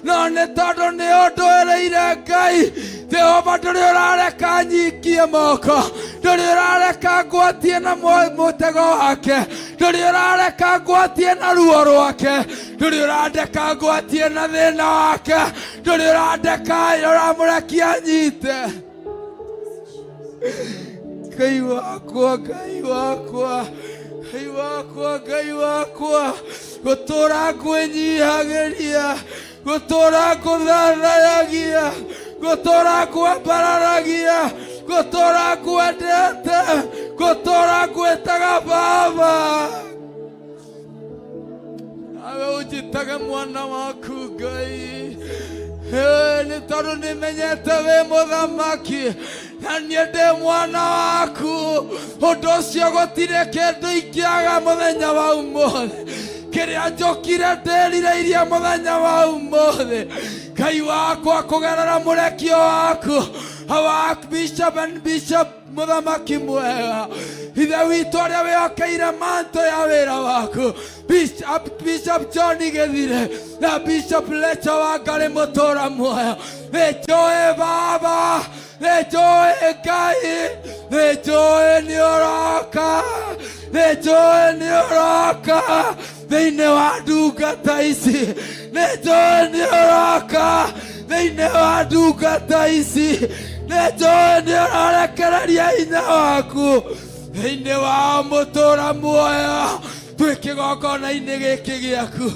no nĩ tondũ nĩ ũndũĩrĩire Ngai Jehova, ndũrĩ ũrareka nyikie moko, ndũrĩ ũrareka ngwatie na mũtego wake, Ndũrĩ ũrareka ngwatie na ruo rwake, ndũrĩ ũrandeka ngwatie na thĩna wake, ndũrĩ ũrandeka ũramũrekia nyite. Ngai wakwa, Ngai wakwa, Ngai wakwa, Ngai wakwa, gũtũra ngwĩnyihagĩria, gũtũra ngũthathayagia, gũtũra ngwambararagia, gũtũra ngwendete, gũtũra ngwĩtaga baba. Nawe ũnjĩtage mwana waku Ngai. Ĩ, nĩ tondũ nĩmenyete wĩ mũthamaki na niĩ ndĩ mwana waku. Ũndũ ũcio gũtirĩ kĩndũ ingĩaga mũthenya wa ũmũthĩ. Kĩrĩa njũkire ndĩrirĩirie mũthenya wa ũmũthĩ, Ngai wakwa, kũgerera mũrekio waku our Bishop and Bishop mũthamaki mwega, ithe witũ ũrĩa wĩhokeire manto ya wĩra waku, Bishop John Gĩthire na Bishop Lecha wa Ngarĩ mũtũra muoyo, nĩnjũĩ Baba, nĩnjũĩ Ngai, nĩnjũĩ nĩ ũroka, nĩnjũĩ nĩ ũroka thĩinĩ wa ndungata ici, nĩnjũĩ nĩ ũroka thĩinĩ wa ndungata ici, nĩnjũĩ nĩ ũrarekereria hinya waku thĩinĩ wa mũtũra muoyo. Twĩ kĩgongona-inĩ gĩkĩ gĩaku,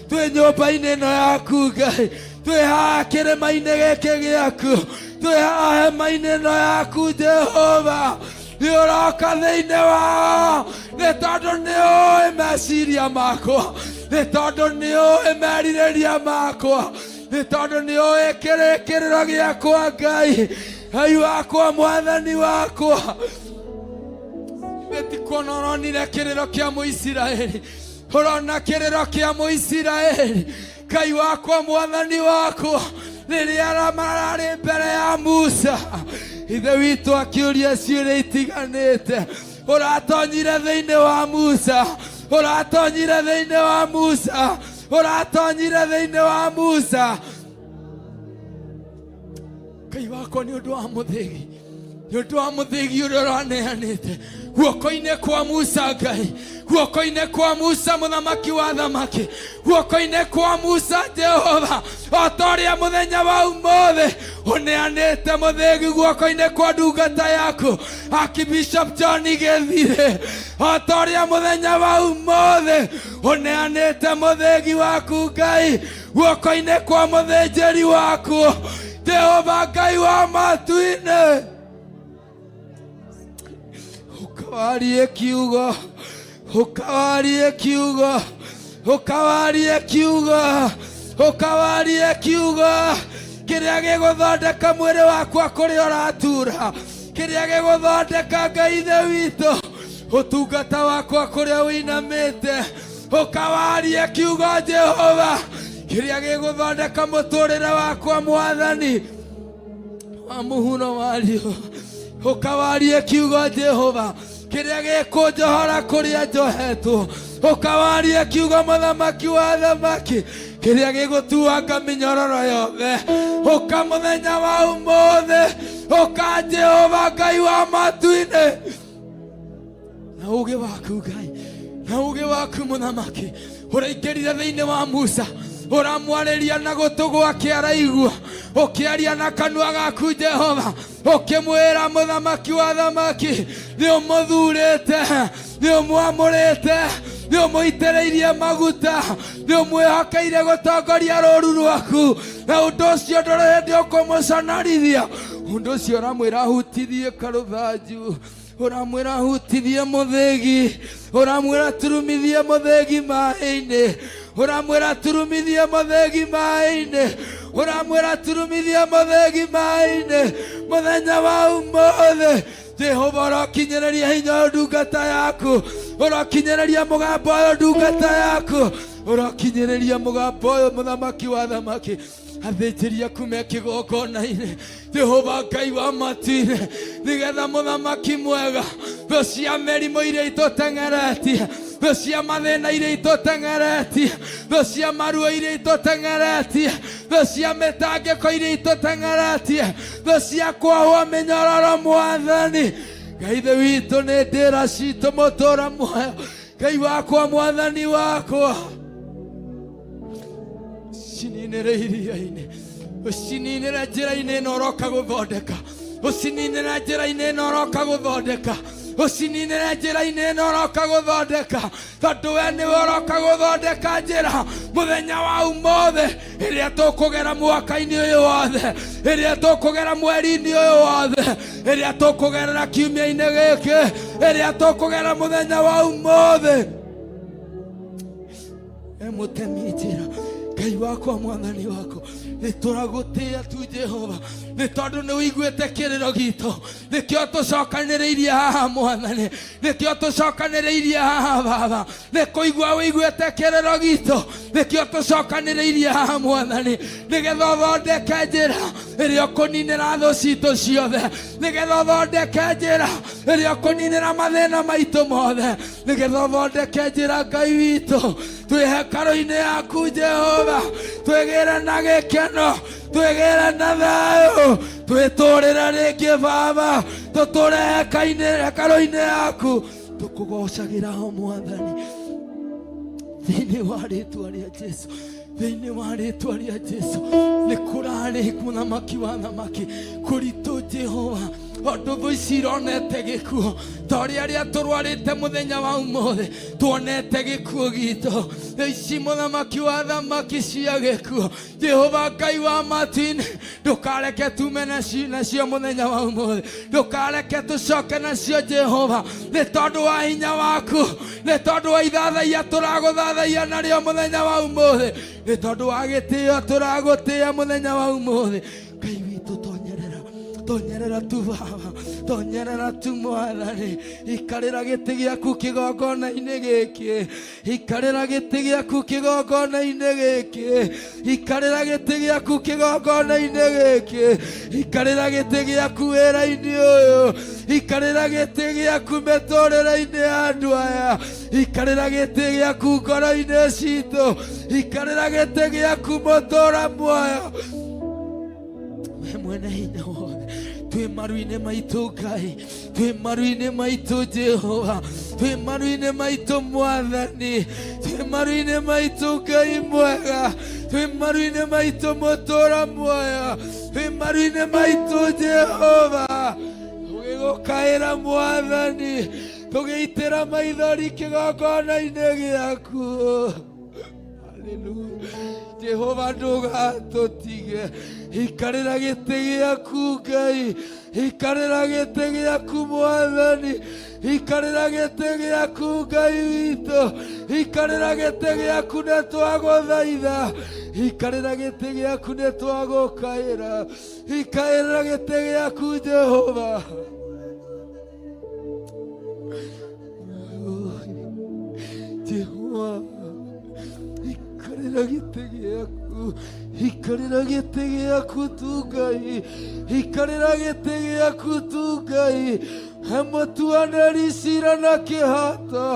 twĩ nyũmba-inĩ ĩno yaku Ngai, twĩ haha kĩrĩma-inĩ gĩkĩ gĩaku, twĩ haha hema-inĩ ĩno yaku Jehova, nĩ ũroka thĩinĩ wao, nĩ tondũ nĩ ũĩ meciria makwa, nĩ tondũ nĩ ũĩ merirĩria makwa, nĩ tondũ nĩ ũĩ kĩrĩkĩrĩro gĩakwa Ngai, Ngai wakwa, mwathani wakwa. Nĩ ũronire kĩrĩro kĩa Mũisiraeli, ũrona kĩrĩro kĩa Mũisiraeli, Ngai wakwa, mwathani wakwa, rĩrĩa mararĩ mbere ya Musa, ithe witũ akĩũria ciũria itiganĩte. Ũratonyire thĩinĩ wa Musa, ũratonyire thĩinĩ wa Musa, ũratonyire thĩinĩ wa Musa. Ngai wakwa, nĩ ũndũ wa mũthĩgi, nĩ ũndũ wa mũthĩgi ũrĩa ũraneanĩte guoko-inĩ kwa Musa, Ngai, guoko-inĩ kwa Musa, mũthamaki wa thamaki, guoko-inĩ kwa Musa, Jehova, o ta ũrĩa mũthenya wa ũmũthĩ ũneanĩte mũthĩgi guoko-inĩ kwa ndungata yaku Archbishop John Gĩthire, o ta ũrĩa mũthenya wa ũmũthĩ ũneanĩte mũthĩgi waku Ngai guoko-inĩ kwa mũthĩnjĩri waku Jehova Ngai wa matu-inĩ, ũkawarie kiugo, ũkawarie kiugo, ũkawarie kiugo, ũkawarie kiugo kĩrĩa gĩgũthondeka mwĩrĩ wakwa kũrĩa ũratura, kĩrĩa gĩgũthondeka Ngai ithe witũ ũtungata wakwa kũrĩa ũinamĩte, ũkawarie kiugo Jehova kĩrĩa gĩgũthondeka mũtũrĩre wakwa mwathani wa mũhuro wario, ũkawarie kiugo Jehova kĩrĩa gĩkũnjohora kũrĩa njohetwo, ũkawarie kiugo mũthamaki wa thamaki kĩrĩa gĩgũtuanga mĩnyororo yothe, ũka mũthenya wa ũmũthĩ, ũka Jehova Ngai wa matu-inĩ na ũgĩ waku Ngai, na ũgĩ waku mũthamaki ũraingĩrire thĩinĩ wa Musa, ũramwarĩria na gũtũ gwake araigua, ũkĩaria na kanua gaku Jehova, ũkĩmwĩra mũthamaki wa thamaki nĩ ũmũthurĩte, nĩ ũmwamũrĩte, nĩ ũmũitĩrĩirie maguta, nĩ ũmwĩhokeire gũtongoria rũru rwaku, na ũndũ ũcio ndũrĩ hĩndĩ ũkũmũconorithia. Ũndũ ũcio ũramwĩra ahutithie karũthanju, ũramwĩra hutithie mũthĩgi, ũramwĩra turumithie mũthĩgi maĩ-inĩ, ũramwĩra turumithie mũthĩgi maĩ-inĩ, ũramwĩra turumithie mũthĩgi maĩ-inĩ. Mũthenya wa ũmũthĩ Jehova ũrokinyĩrĩria hinya ũyũ ndungata yaku, ũrokinyĩrĩria mũgambo ũyũ ndungata yaku, ũrokinyĩrĩria mũgambo ũyũ mũthamaki wa thamaki, athĩnjĩri aku me kĩgongona-inĩ, Jehova Ngai wa matu-inĩ, nĩgetha mũthamaki mwega, thũ cia mĩrimũ iria itũteng'eretie, thũ cia mathĩna iria itũteng'eretie, thũ cia maruo iria itũteng'eretie, thũ cia mĩtangĩko iria itũteng'eretie, thũ cia kwahwo mĩnyororo, mwathani Ngai ithe witũ, nĩ ndĩra citũ mũtũra muoyo. Ngai wakwa mwathani wakwa ũcininĩre iria-inĩ ũcininĩre njĩra-inĩ ĩno ũroka gũthondeka ũcininĩre njĩra-inĩ ĩno ũroka gũthondeka ũcininĩre njĩra-inĩ ĩno ũroka gũthondeka tondũ we nĩwe ũroka gũthondeka njĩra mũthenya wa ũmũthĩ ĩrĩa tũkũgera mwaka-inĩ ũyũ wothe ĩrĩa tũkũgera mweri-inĩ ũyũ wothe ĩrĩa tũkũgerera kiumia-inĩ gĩkĩ ĩrĩa tũkũgera mũthenya wa ũmũthĩ e mũtemi njĩra Ngai wakwa mwathani wakwa nĩ tũragũtĩĩa tu Jehova nĩ tondũ nĩ ũiguĩte kĩrĩro gitũ nĩkĩo tũcokanĩrĩirie haha mwathani nĩkĩo tũcokanĩrĩirie haha baba nĩ kũigua ũiguĩte kĩrĩro gitũ nĩkĩo tũcokanĩrĩirie haha mwathani nĩgetha ũthondeke njĩra ĩrĩa ũkũninĩra thũ citũ ciothe nĩgetha ũthondeke njĩra ĩrĩa ũkũninĩra mathĩna maitũ mothe nĩgetha ũthondeke njĩra Ngai witũ twĩ hekarũ-inĩ yaku Jehova twĩgĩre na gĩkeno twĩgĩre na thayũ twĩtũrĩre rĩngĩ baba tũtũre hekarũ-inĩ yaku tũkũgocagĩra o mwathani thĩinĩ wa rĩtwa rĩa Jesu thĩinĩ wa rĩtwa rĩa Jesu nĩ kũrarĩ mũthamaki wa thamaki kũritũ Jehova tondũ thũ ici ironete gĩkuũ ta ũrĩa arĩa tũrwarĩte mũthenya wa ũmũthĩ tuonete gĩkuũ gitũ thũ ici mũthamaki wa thamaki cia gĩkuũ Jehova Ngai wa matu-inĩ ndũkareke tume nacio mũthenya wa ũmũthĩ ndũkareke tũcoke nacio Jehova nĩ tondũ wa hinya waku nĩ tondũ wa ithathaiya tũragũthathaiya narĩo mũthenya wa ũmũthĩ nĩ tondũ wa gĩtĩo tũragũtĩĩa mũthenya wa ũmũthĩ Ngai witũ tonyerera tonyerera tu baba tonyerera tu mwathani ikarĩra gĩtĩ gĩaku kĩgongona-inĩ gĩkĩ ikarĩra gĩtĩ gĩaku kĩgongona-inĩ gĩkĩ ikarĩra gĩtĩ gĩaku kĩgongona-inĩ gĩkĩ ikarĩra gĩtĩ gĩaku wĩra-inĩ ũyũ ikarĩra gĩtĩ gĩaku mĩtũrĩre-inĩ ya andũ aya ikarĩra gĩtĩ gĩaku ngoro-inĩ citũ ikarĩra gĩtĩ gĩaku mũtũra muoyo we mwene hinya wothe twĩ maru-inĩ maitũ Ngai twĩ maru-inĩ maitũ Jehova twĩ maru-inĩ maitũ mwathani twĩ maru-inĩ maitũ Ngai mwega twĩ maru-inĩ maitũ mũtũra muoyo twĩ maru-inĩ maitũ Jehova tũgĩgũkaĩra mwathani tũgĩitĩra maithori kĩgongona-inĩ gĩaku Haleluya. Jehova ndũgatũtige ikarĩra gĩtĩ gĩaku Ngai ikarĩra gĩtĩ gĩaku mwathani ikarĩra gĩtĩ gĩaku Ngai witũ ikarĩra gĩtĩ gĩaku nĩ twagũthaitha ikarĩra gĩtĩ gĩaku nĩ twagũkaĩra ikarĩra gĩtĩ gĩaku Jehova Jehova ikarĩra gĩtĩ gĩaku ikarĩra gĩtĩ gĩaku tu Ngai ikarĩra gĩtĩ gĩaku tu Ngai he mũtuanĩri cira na kĩhoto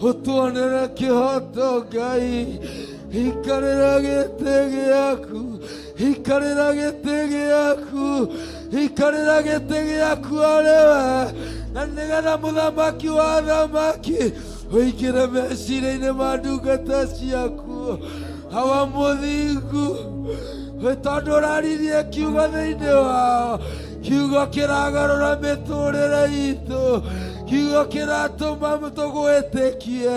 ũtuanĩre kĩhoto Ngai ikarĩra gĩtĩ gĩaku ikarĩra gĩtĩ gĩaku ikarĩra gĩtĩ gĩaku arĩ we na nĩgetha mũthamaki wa thamaki ũingĩre meciria-inĩ ma ndungata ciaku hawa mũthingu Nĩ tondũ ũraririe kiugo thĩinĩ wao kiugo kĩragarũra mĩtũrĩre itũ kiugo kĩratũma tũgwĩtĩkie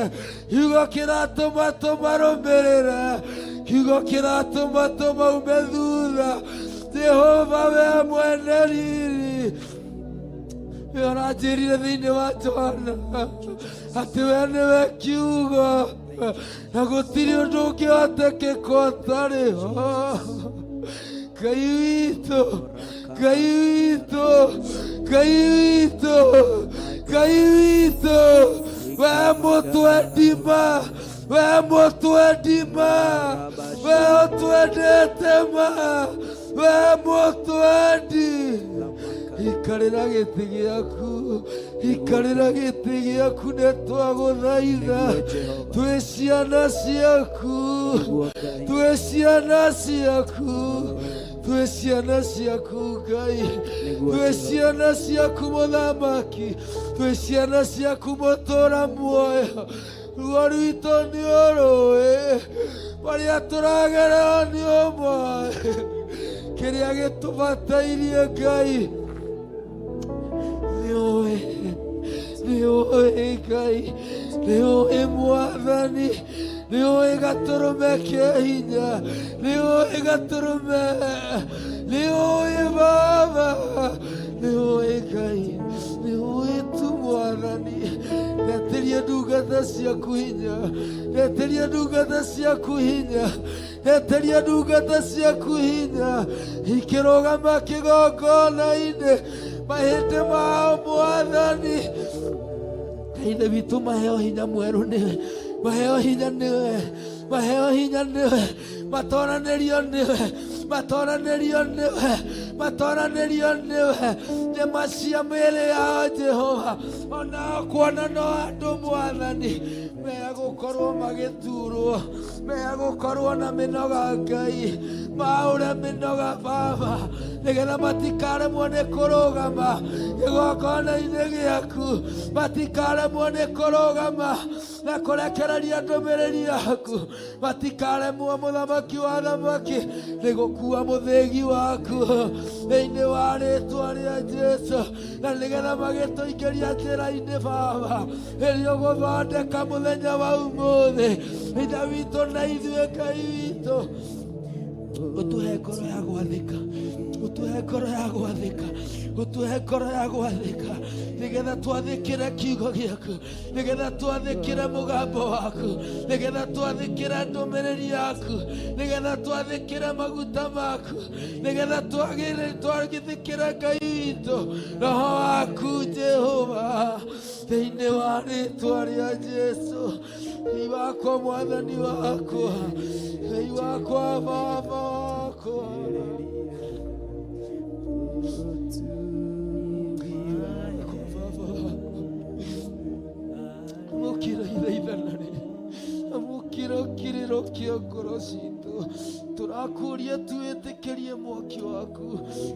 kiugo kĩratũma tũmarũmĩrĩre kiugo kĩratũma tũmaume thutha Jehova we mwene riri we ũranjĩrire thĩinĩ wa Johana atĩ we nĩwe kiugo na gũtirĩ ũndũ ũngĩhotekeka ũtarĩ ho Ngai witũ Ngai witũ Ngai witũ Ngai witũ we mũtwendi ma we mũtwendi ma we ũtwendete ma we mũtwendi ikarĩra gĩtĩ gĩaku ikarĩra gĩtĩ gĩaku nĩ twagũthaitha twĩ ciana ciaku twĩ ciana ciaku twĩ ciana ciaku Ngai twĩ ciana ciaku mũthamaki twĩ ciana ciaku mũtũra muoyo Ruo rwitũ nĩ ũrũĩ, marĩa tũragerera nĩ ũmoĩ, kĩrĩa gĩtũbatairie Ngai nĩ ũĩ, nĩ ũĩ Ngai, nĩ ũĩ Mwathani, nĩ ũĩ gatũrũme ke hinya, nĩ ũĩ gatũrũme, nĩ ũĩ Baba, nĩ ũĩ Ngai, nĩ ũĩ tu Mwathani. Retĩria ndungata ciaku hinya, retĩria ndungata ciaku hinya, retĩria ndungata ciaku hinya, ikĩrũgama kĩgongona-inĩ mahĩndĩ mao Mwathani. Ithe witũ, maheo hinya mwerũ nĩwe, maheo hinya nĩwe, maheo hinya nĩwe, matoranĩrio nĩwe, matoranĩrio nĩwe, matoranĩrio nĩwe, nyama cia mĩĩrĩ yao Jehova, onao kuona no andũ Mwathani megũkorwo magĩturwo, megũkorwo na mĩnoga Ngai, maũre mĩnoga Baba, nĩgetha matikaremwo nĩ kũrũgama kĩgongona-inĩ gĩaku, matikaremwo nĩ kũrũgama na kũrekereria ndũmĩrĩri yaku, matikaremwo mũthamaki wa thamaki nĩ gũkua mũthĩgi waku thĩinĩ wa rĩtwa rĩa Jesu, na nĩgetha magĩtũingĩria njĩra-inĩ Baba ĩrĩa ũgũthondeka mũthenya wa ũmũthĩ. Ithe witũ na ithuĩ Ngai witũ, ũtũhe ngoro ya gwathĩka, ũtũhe ngoro ya gwathĩka, ũtũhe ngoro ya gwathĩka, nĩgetha twathĩkĩre kiugo gĩaku, nĩgetha twathĩkĩre mũgambo waku, nĩgetha twathĩkĩre ndũmĩrĩri yaku, nĩgetha twathĩkĩre maguta maku, nĩgetha twagĩthĩkĩre Ngai witũ roho waku Jehova, thĩinĩ wa rĩtwa rĩa Jesu. Ngai wakwa, Mwathani wakwa, Ngai wakwa, Baba wakwa. Amũkĩra ithaithana rĩ, amũkĩra kĩrĩro kĩa ngoro citũ. Tũrakũria tu wĩtĩkĩrie mwaki waku,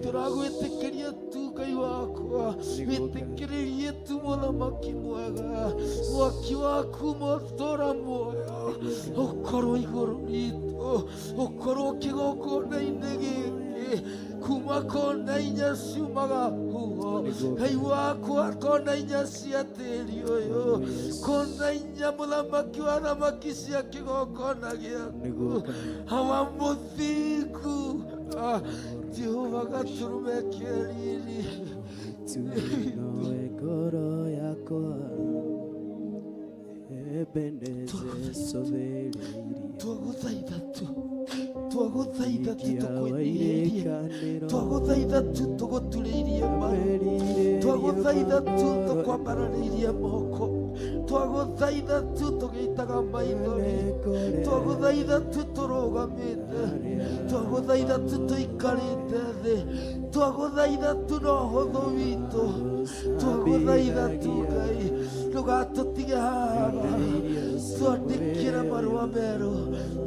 tũragwĩtĩkĩria tu Ngai wakwa, wĩtĩkĩrĩrie tu mũthamaki mwega, mwaki waku mũtũra muoyo ũkorwo igũrũ ritũ, ũkorwo kĩgongona-inĩ gĩkĩ, kuma kona inya ciumaga huho Ngai wakwa, kona inya cia tĩri ũyũ, kona inya mũthamaki wa thamaki cia kĩgongona gĩaku, hawa mũthingu. Ah, Jehova gatũrũme ke riri. Tunoe ngoro yakwa Ebeneze sobereirie Twagũthaitha tu, twagũthaitha tu, tũkwĩnyihĩrie, twagũthaitha tu, tũgũturĩirie maru, twagũthaitha tu, tũkwambararĩirie moko, twagũthaitha tu, tũgĩitaga maithori, twagũthaitha tu, tũrũgamĩte, twagũthaitha tu, tũikarĩte thĩ, twagũthaitha tu na ũhũthũ witũ, twagũthaitha tu Ngai, ndũgatũtige haha, twandĩkĩre marũa merũ,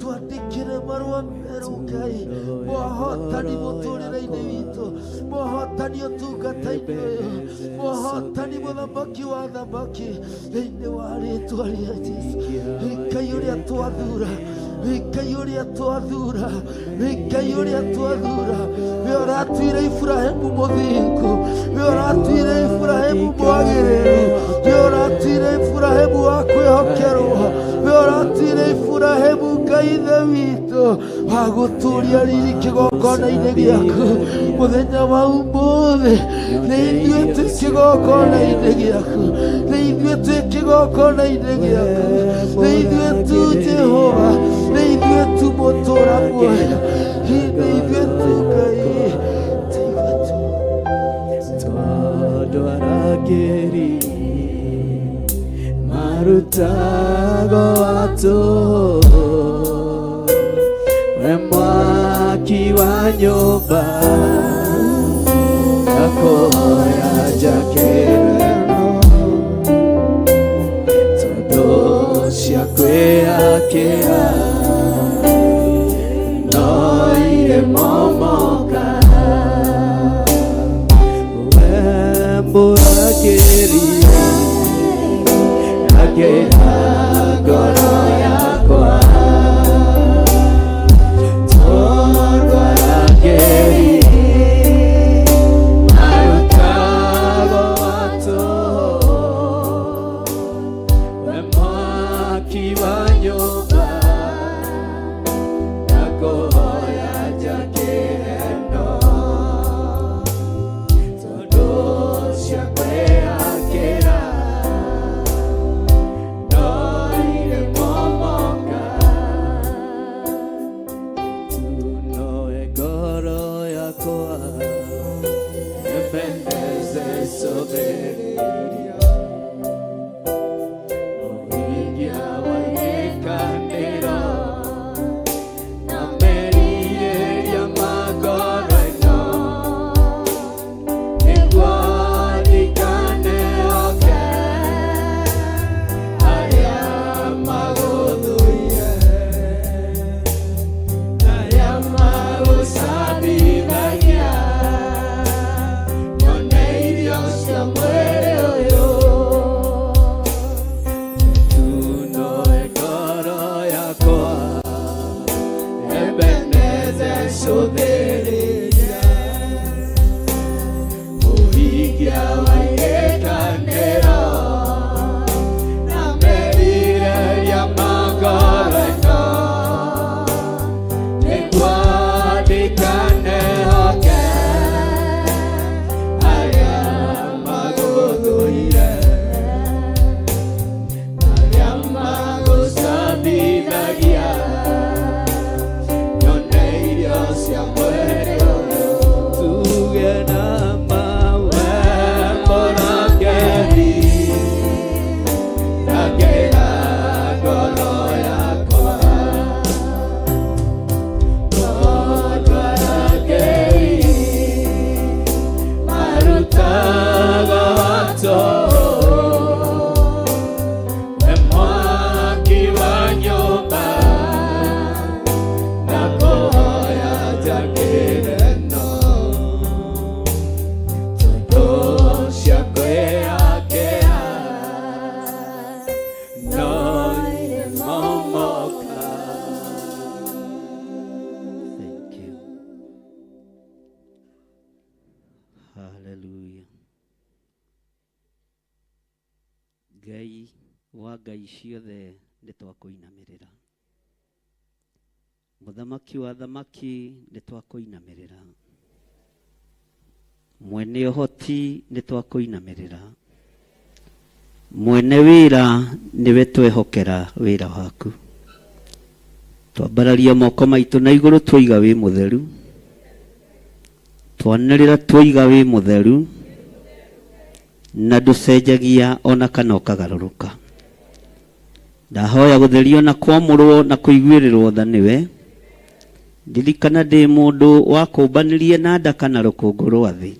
twandĩkĩre marũa merũ Ngai, mohotani mũtũrĩre-inĩ witũ, mohotani ũtungata-inĩ ũyũ, mohotani mũthamaki wa thamaki, thĩinĩ wa rĩtwa rĩa Jesu. Ngai ũrĩa twathura, Ngai ũrĩa twathura, Ngai ũrĩa twathura, we ũratuire Iburahĩmu mũthingu, we ũratuire Iburahĩmu mwagĩrĩru, we ũratuire Iburahĩmu wa kwĩhokerwo, we ũratuire Iburahĩmu Ngai ithe witũ wa gũtũria riri kĩgongona-inĩ gĩaku mũthenya wa ũmũthĩ. Nĩ ithuĩ twĩ kĩgongona-inĩ gĩaku, nĩ ithuĩ twĩ kĩgongona-inĩ gĩaku, nĩ ithuĩ tu Jehova, nĩ ithuĩ tu mũtũra muoyo, nĩ ithuĩ tu Ngai, tũigua tu. Tondũ arangĩri marutago wa tũhũ, we mwaki wa nyũmba yakũhoya njakĩreno, tondũ cia kwĩyakĩra no irĩ momoka. We mũrangĩri akĩra. Haleluya. Ngai wa ngai ciothe nĩ twakũinamĩrĩra. Mũthamaki wa thamaki nĩ twakũinamĩrĩra. Mwene ũhoti nĩ twakũinamĩrĩra. Mwene wĩra nĩwe twehokera wĩra waku. Twambararia moko maitũ na igũrũ twoiga wĩ mũtheru. Twanĩrĩra twoiga wĩ mũtheru na ndũcenjagia ona kana ũkagarũrũka. Ndahoya gũtherio na kwamũrwo na kũiguĩrĩrwo tha nĩwe. Ndirikana ndĩ mũndũ wakũmbanirie na ndaka na rũkũngũ rwa thĩ.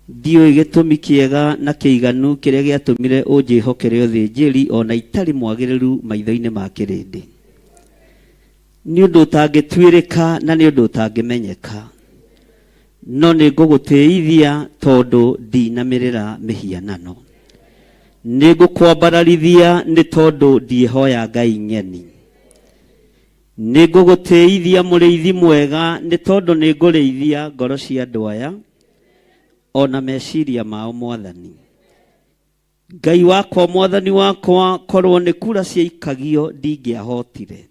Ndiũĩ gĩtũmi kĩega na kĩiganu kĩrĩa gĩatũmire ũnjĩhokere ũthĩnjĩri o na itarĩ mwagĩrĩru maitho-inĩ ma kĩrĩndĩ. Nĩ ũndũ ũtangĩtuĩrĩka na nĩ ũndũ ũtangĩmenyeka. No nĩ ngũgũtĩithia tondũ ndinamĩrĩra mĩhianano. Nĩ ngũkwambararithia nĩ tondũ ndiĩhoya ngai ng'eni. Nĩ ngũgũtĩithia mũrĩithi mwega nĩ tondũ nĩ ngũrĩithia ngoro cia andũ aya o na meciria mao Mwathani. Ngai wakwa Mwathani wakwa, korwo nĩ kura ciaikagio ndingĩahotire,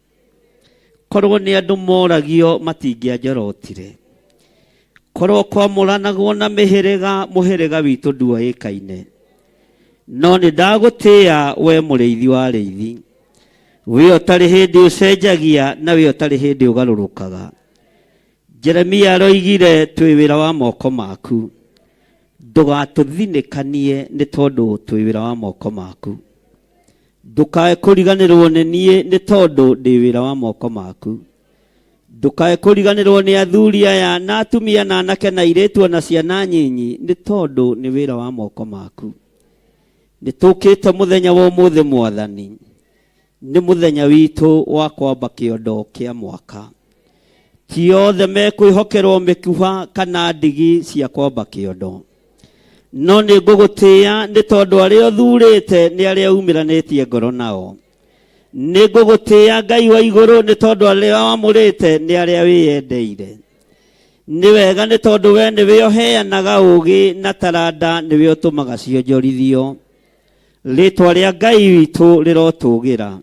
korwo nĩ andũ moragio matingĩanjorotire, korwo kwamũranagwo na mĩhĩrĩga mũhĩrĩga witũ nduoĩkaine, no nĩ ndagũtĩĩa we mũrĩithi wa arĩithi, we ũtarĩ hĩndĩ ũcenjagia na we ũtarĩ hĩndĩ ũgarũrũkaga. Jeremia aroigire twĩ wĩra wa moko maku, ndũgatũthinĩkanie nĩ tondũ twĩ wĩra wa moko maku, ndũkae kũriganĩrwo nĩ niĩ nĩ tondũ ndĩ wĩra wa moko maku, ndũkae kũriganĩrwo nĩ athuri aya na atumia na anake na airĩtu ona ciana nyinyi nĩ tondũ nĩ wĩra wa moko maku. Nĩ tũkĩte mũthenya wa ũmũthĩ Mwathani, nĩ mũthenya witũ wa kwamba kĩondo kĩa mwaka. Ti othe mekwĩhokerwo mĩkuha kana ndigi cia kwamba kĩondo, no nĩ ngũgũtĩĩa nĩ tondũ arĩa ũthuurĩte nĩ arĩa umĩranĩtie ngoro nao. Nĩ ngũgũtĩĩa Ngai wa igũrũ nĩ tondũ arĩa wamũrĩte nĩ arĩa wĩyendeire. Nĩ wega nĩ tondũ we nĩwe ũheanaga ũũgĩ na taranda nĩwe ũtũmaga cionjorithio. Rĩĩtwa rĩa Ngai witũ rĩrotũgĩra.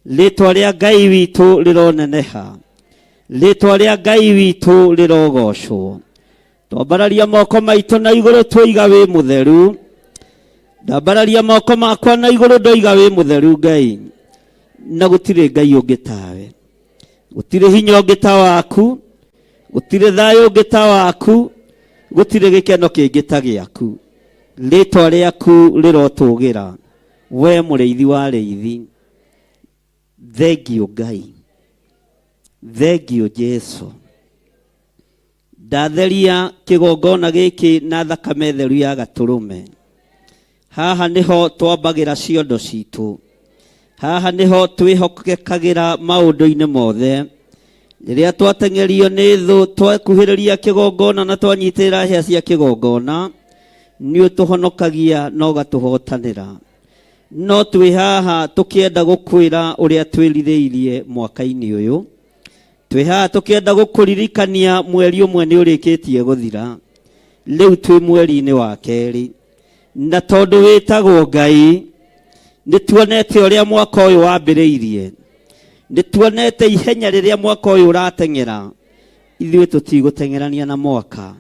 Rĩĩtwa rĩa Ngai witũ rĩroneneha. Rĩĩtwa rĩa Ngai witũ rĩrogocwo. Twambararia moko maitũ na igũrũ twoiga wĩ mũtheru. Ndambararia moko makwa na igũrũ ndoiga wĩ mũtheru Ngai. Na gũtirĩ Ngai ũngĩ tawe. Gũtirĩ hinya ũngĩ ta waku. Gũtirĩ thayũ ũngĩ ta waku. Gũtirĩ gĩkeno kĩngĩ ta gĩaku. Rĩĩtwa rĩaku rĩrotũgĩra. We mũrĩithi wa arĩithi. Thengio Ngai. Thengio Jesu. Ndatheria kĩgongona gĩkĩ na thakame theru ya gatũrũme. Haha nĩho twambagĩra ciondo citũ. Haha nĩho twĩhokekagĩra maũndũ-inĩ mothe. Rĩrĩa twateng'erio nĩ thũ, twekuhĩrĩria kĩgongona na twanyitĩrĩra hĩa cia kĩgongona, nĩ ũtũhonokagia na ũgatũhotanĩra. No twĩ haha tũkĩenda gũkwĩra ũrĩa twĩrirĩirie mwaka-inĩ ũyũ. Twĩ haha tũkĩenda gũkũririkania mweri ũmwe nĩ ũrĩkĩtie gũthira. Rĩu twĩ mweri-inĩ wa kerĩ. Na tondũ wĩtagwo Ngai, nĩ tuonete ũrĩa mwaka ũyũ wambĩrĩirie. Nĩ tuonete ihenya rĩrĩa mwaka ũyũ ũrateng'era. Ithuĩ tũtigũteng'erania na mwaka.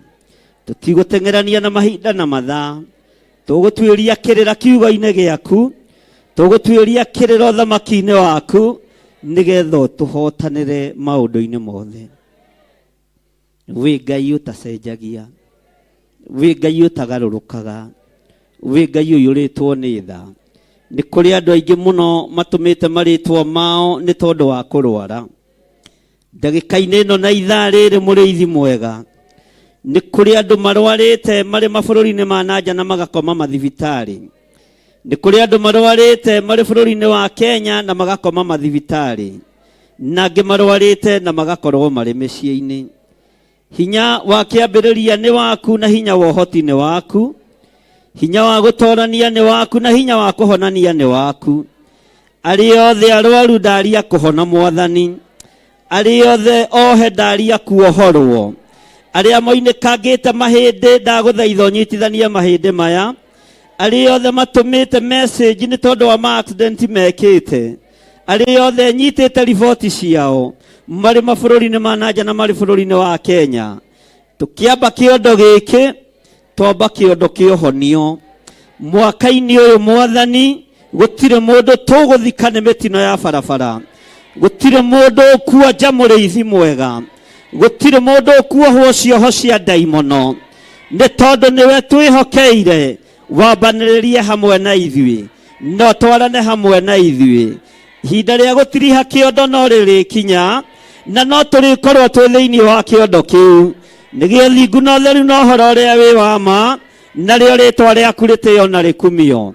Tũtigũteng'erania na mahinda na mathaa. Tũgũtuĩria kĩrĩra kiugo-inĩ gĩaku. Tũgũtuĩria kĩrĩra ũthamaki-inĩ waku nĩgetha ũtũhotanĩre maũndũ-inĩ mothe. Wĩ Ngai ũtacenjagia, wĩ Ngai ũtagarũrũkaga, wĩ Ngai ũiyũrĩtwo nĩ tha. Nĩ kũrĩ andũ aingĩ mũno matũmĩte marĩtwa mao nĩ tondũ wa kũrwara. Ndagĩka-inĩ ĩno na ithaa rĩrĩ mũrĩithi mwega, nĩ kũrĩ andũ marwarĩte marĩ mabũrũri-inĩ ma nanja na magakoma mathibitarĩ. Nĩ kũrĩ andũ marwarĩte marĩ bũrũri-inĩ wa Kenya na magakoma mathibitarĩ, na angĩ marwarĩte na magakorwo marĩ mĩciĩ-inĩ. Hinya wa kĩambĩrĩria nĩ waku na hinya wa ũhoti nĩ waku. Hinya wa gũtorania nĩ waku na hinya wa kũhonania nĩ waku. Arĩa othe arwaru ndaria kũhona Mwathani. Arĩa othe ohe ndaria kuohorwo. Arĩa moinĩkangĩte mahĩndĩ, ndagũthaitha ũnyitithanie mahĩndĩ maya. Arĩa othe matũmĩte message nĩ tondũ wa ma accident mekĩte, arĩa othe nyitĩte riboti ciao marĩ mabũrũri-inĩ ma nanja na marĩ bũrũri-inĩ wa Kenya, tũkĩamba kĩondo gĩkĩ, twamba kĩondo kĩohonio mwaka-inĩ ũyũ. Mwathani, gũtirĩ mũndũ tũgũthika nĩ mĩtino ya barabara, gũtirĩ mũndũ ũkuonja mũrĩithi mwega, gũtirĩ mũndũ ũkuohwo cioho cia ndaimono, nĩ tondũ nĩwe twĩhokeire. Wambanĩrĩrie hamwe na ithuĩ, no twarane hamwe na ithuĩ. Ihinda rĩa gũtiriha kĩondo no rĩrĩkinya, na no tũrĩkorwo twĩ thĩinĩ wa kĩondo kĩu nĩgĩo thingu na ũtheru na ũhoro ũrĩa wĩ wa ma, narĩo rĩtwa rĩaku rĩtĩo na rĩkumio.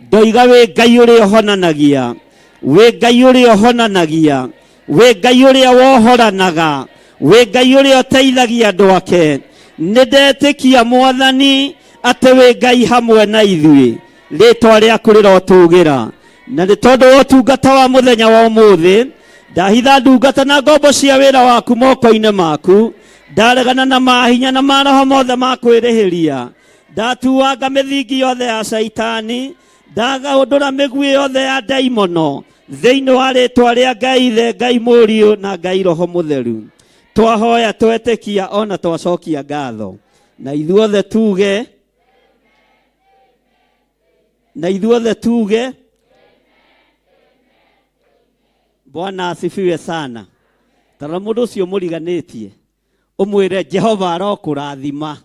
Ndoiga wĩ Ngai ũrĩa ũhonanagia, wĩ Ngai ũrĩa ũhonanagia, wĩ Ngai ũrĩa wohoranaga, wĩ Ngai ũrĩa ũteithagia andũ ake. Nĩ ndetĩkia, Mwathani, atĩ wĩ Ngai hamwe na ithuĩ. Rĩtwa rĩaku rĩrotũgĩra. Na nĩ tondũ wa ũtungata wa mũthenya wa ũmũthĩ, ndahitha ndungata na ngombo cia wĩra waku moko-inĩ maku. Ndaregana na mahinya na maroho mothe ma kwĩrĩhĩria, ndatuanga mĩthingi yothe ya Caitani, ndagaũndũra mĩguĩ yothe ya ndaimono thĩinĩ wa rĩtwa rĩa Ngai Ithe, Ngai Mũriũ na Ngai Roho Mũtheru. Twahoya, twetĩkia, ona twacokia ngatho, na ithuothe tuge, na ithuothe tuge, Bwana asifiwe sana. Tarora mũndũ ũcio mũriganĩtie, ũmwĩre Jehova arokũrathima.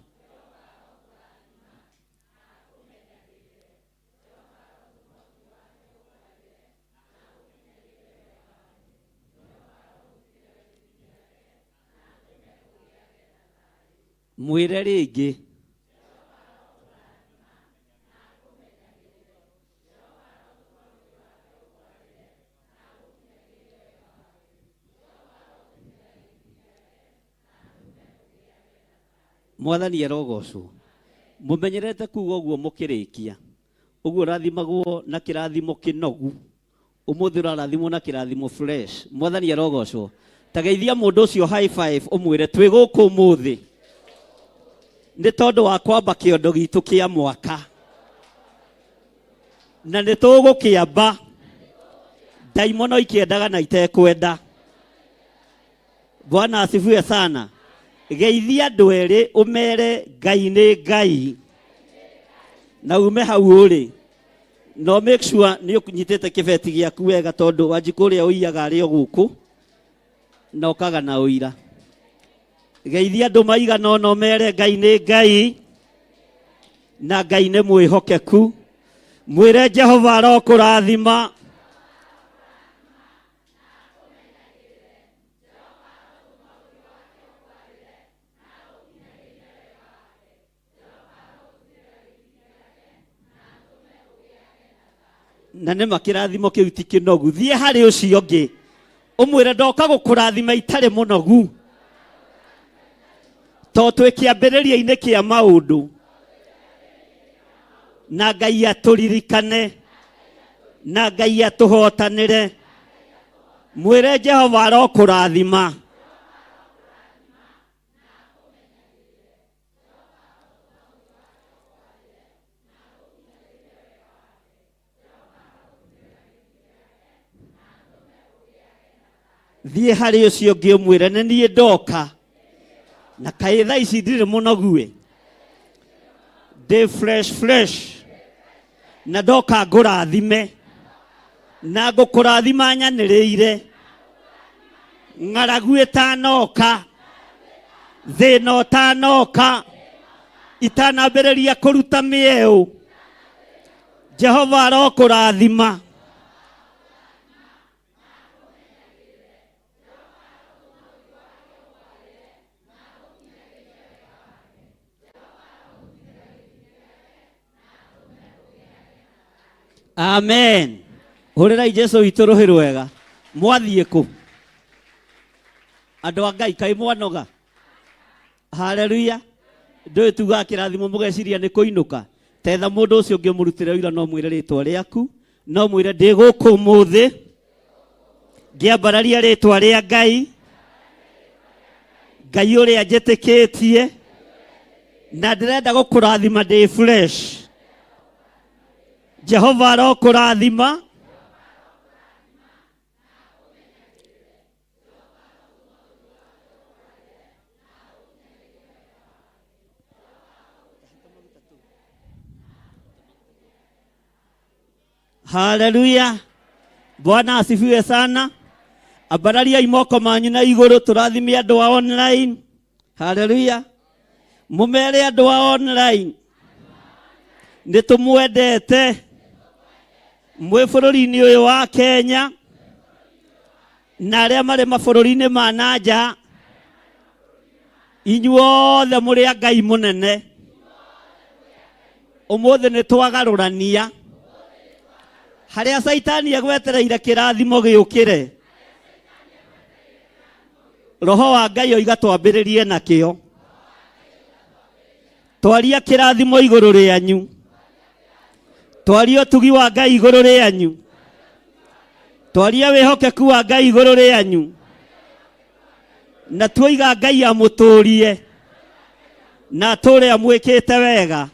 Mwĩre rĩngĩ. Mwathani arogocwo. Mũmenyerete kuga ũguo mũkĩrĩkia ũguo, ũrathimagwo na kĩrathimo kĩnogu, ũmũthĩ ũrarathimwo na kĩrathimo fresh. Mwathani arogocwo. Tageithia mũndũ ũcio high five, ũmwĩre twĩ gũkũ ũmũthĩ nĩ tondũ wa kwamba kĩondo gitũ kĩa mwaka, na nĩ tũgũkĩamba ndaimono ikĩendaga na itekwenda. Bwana asifiwe sana. Geithia andũ erĩ, ũmere Ngai nĩ Ngai, na ume hau ũrĩ no make sure nĩ ũnyitĩte kĩbeti gĩaku wega, tondũ Wanjikũ ũrĩa ũiyaga arĩ o gũkũ na ũkaga na ũira. Geithia andũ maigana ũna, ũmere Ngai nĩ Ngai na Ngai nĩ mwĩhokeku. Mwĩre Jehova arokũrathima. Na nĩ ma kĩrathimo kĩu ti kĩnogu. Thiĩ harĩ ũcio ũngĩ, ũmwĩre ndoka gũkũrathima itarĩ mũnogu, to twĩ kĩambĩrĩria-inĩ kĩa maũndũ, na Ngai atũririkane na Ngai atũhotanĩre. Mwĩre Jehova arokũrathima. Thiĩ harĩ ũcio ũngĩ, ũmwĩre nĩ niĩ ndoka, na kaĩ thaa ici ndirĩ mũnogue, ndĩ fresh fresh, na ndoka ngũrathime, na ngũkũrathima nyanĩrĩire. Ng'aragu ĩtanoka, thĩna ũtanoka, itanambĩrĩria kũruta mĩeũ, Jehova arokũrathima. Amen. Hũrĩrai Jesu witũ rũhĩ rwega. Mwathiĩ kũ, andũ a Ngai? Kaĩ mwanoga? Haleluya. Ndũĩ tugaga kĩrathimo mũgeciria nĩ kũinũka. Tetha mũndũ ũcio ũngĩ, ũmũrutĩre ũira, no mwĩre rĩtwa rĩaku, no mwĩre ndĩ gũkũ ũmũthĩ ngĩambararia rĩtwa rĩa Ngai. Ngai ũrĩa njĩtĩkĩtie na ndĩrenda gũkũrathima ndĩ fresh. Jehova arokũrathima. Haleluya. Bwana asifiwe sana. Ambarariai moko manyu na igũrũ tũrathime andũ a online. Haleluya. Mũmere andũ a online nĩ tũmwendete mwĩ bũrũri-inĩ ũyũ wa Kenya na arĩa marĩ mabũrũri-inĩ ma na nja, inyuothe mũrĩ a Ngai mũnene. Ũmũthĩ nĩ twagarũrania harĩa Caitani egwetereire kĩrathimo gĩũkĩre, Roho wa Ngai oiga twambĩrĩrie nakĩo. Twaria kĩrathimo igũrũ rĩanyu, twaria ũtugi wa Ngai igũrũ rĩanyu, twaria wĩhokeku wa Ngai igũrũ rĩanyu, na tuoiga Ngai amũtũrie na atũre amwĩkĩte wega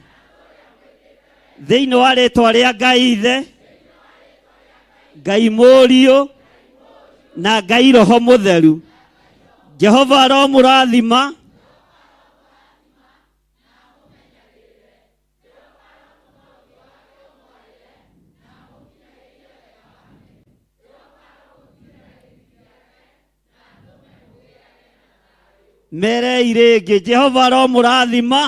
thĩinĩ wa rĩtwa rĩa Ngai Ithe, Ngai Mũriũ na Ngai Roho Mũtheru. Jehova aromũrathima. Merei rĩngĩ, Jehova aromũrathima.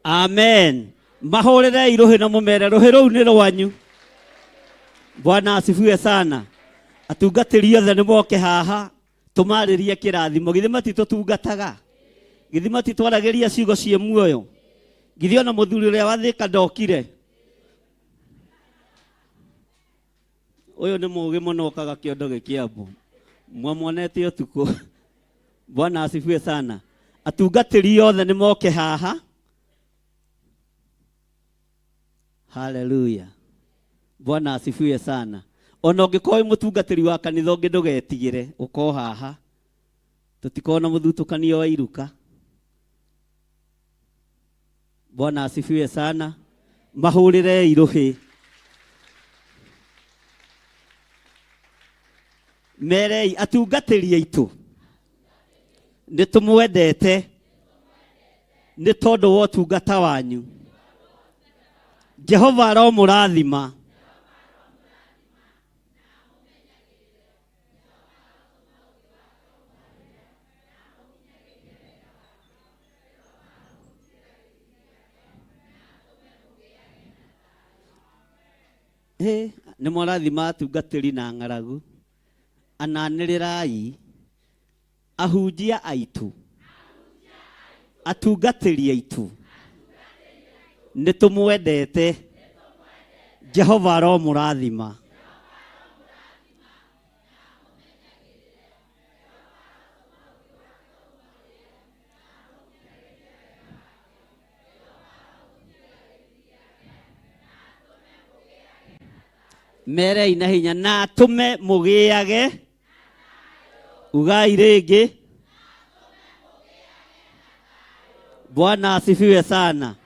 Amen. Mahũrĩrei rũhĩ na mũmere rũhĩ rũu nĩ rwanyu. Bwana asifiwe sana. Atungatĩri othe nĩ moke haha tũmarĩrie kĩrathimo. Githĩ matitũtungataga? Githĩ matitwaragĩria ciugo ciĩ muoyo? Githĩ ona mũthuri ũrĩa wathĩka ndokire? Ũyũ nĩ mũũgĩ mũno okaga kĩondo gĩkĩambwo. Mwamuonete ũtukũ. Bwana asifiwe sana. Atungatĩri othe nĩ moke haha. Haleluya. Bwana asifiwe sana. Ona ũngĩkorwo wĩ mũtungatĩri wa kanitha ũngĩ ndũgetigĩre, ũka o haha. Tũtikorwo na mũthutũkanio wa iruka. Bwana asifiwe sana. Mahũrĩrei rũhĩ. Merei atungatĩri aitũ nĩ tũmwendete nĩ tondũ wa ũtungata wanyu. Jehova aromũrathima. Ĩ, nĩ mwarathima atungatĩri na ng'aragu. Ananĩrĩrai ahunjia aitũ, atungatĩri aitũ, nĩ tũmwendete. Jehova aromũrathima. Merei na hinya na atũme mũgĩage. Ugai rĩngĩ. Bwana asifiwe sana.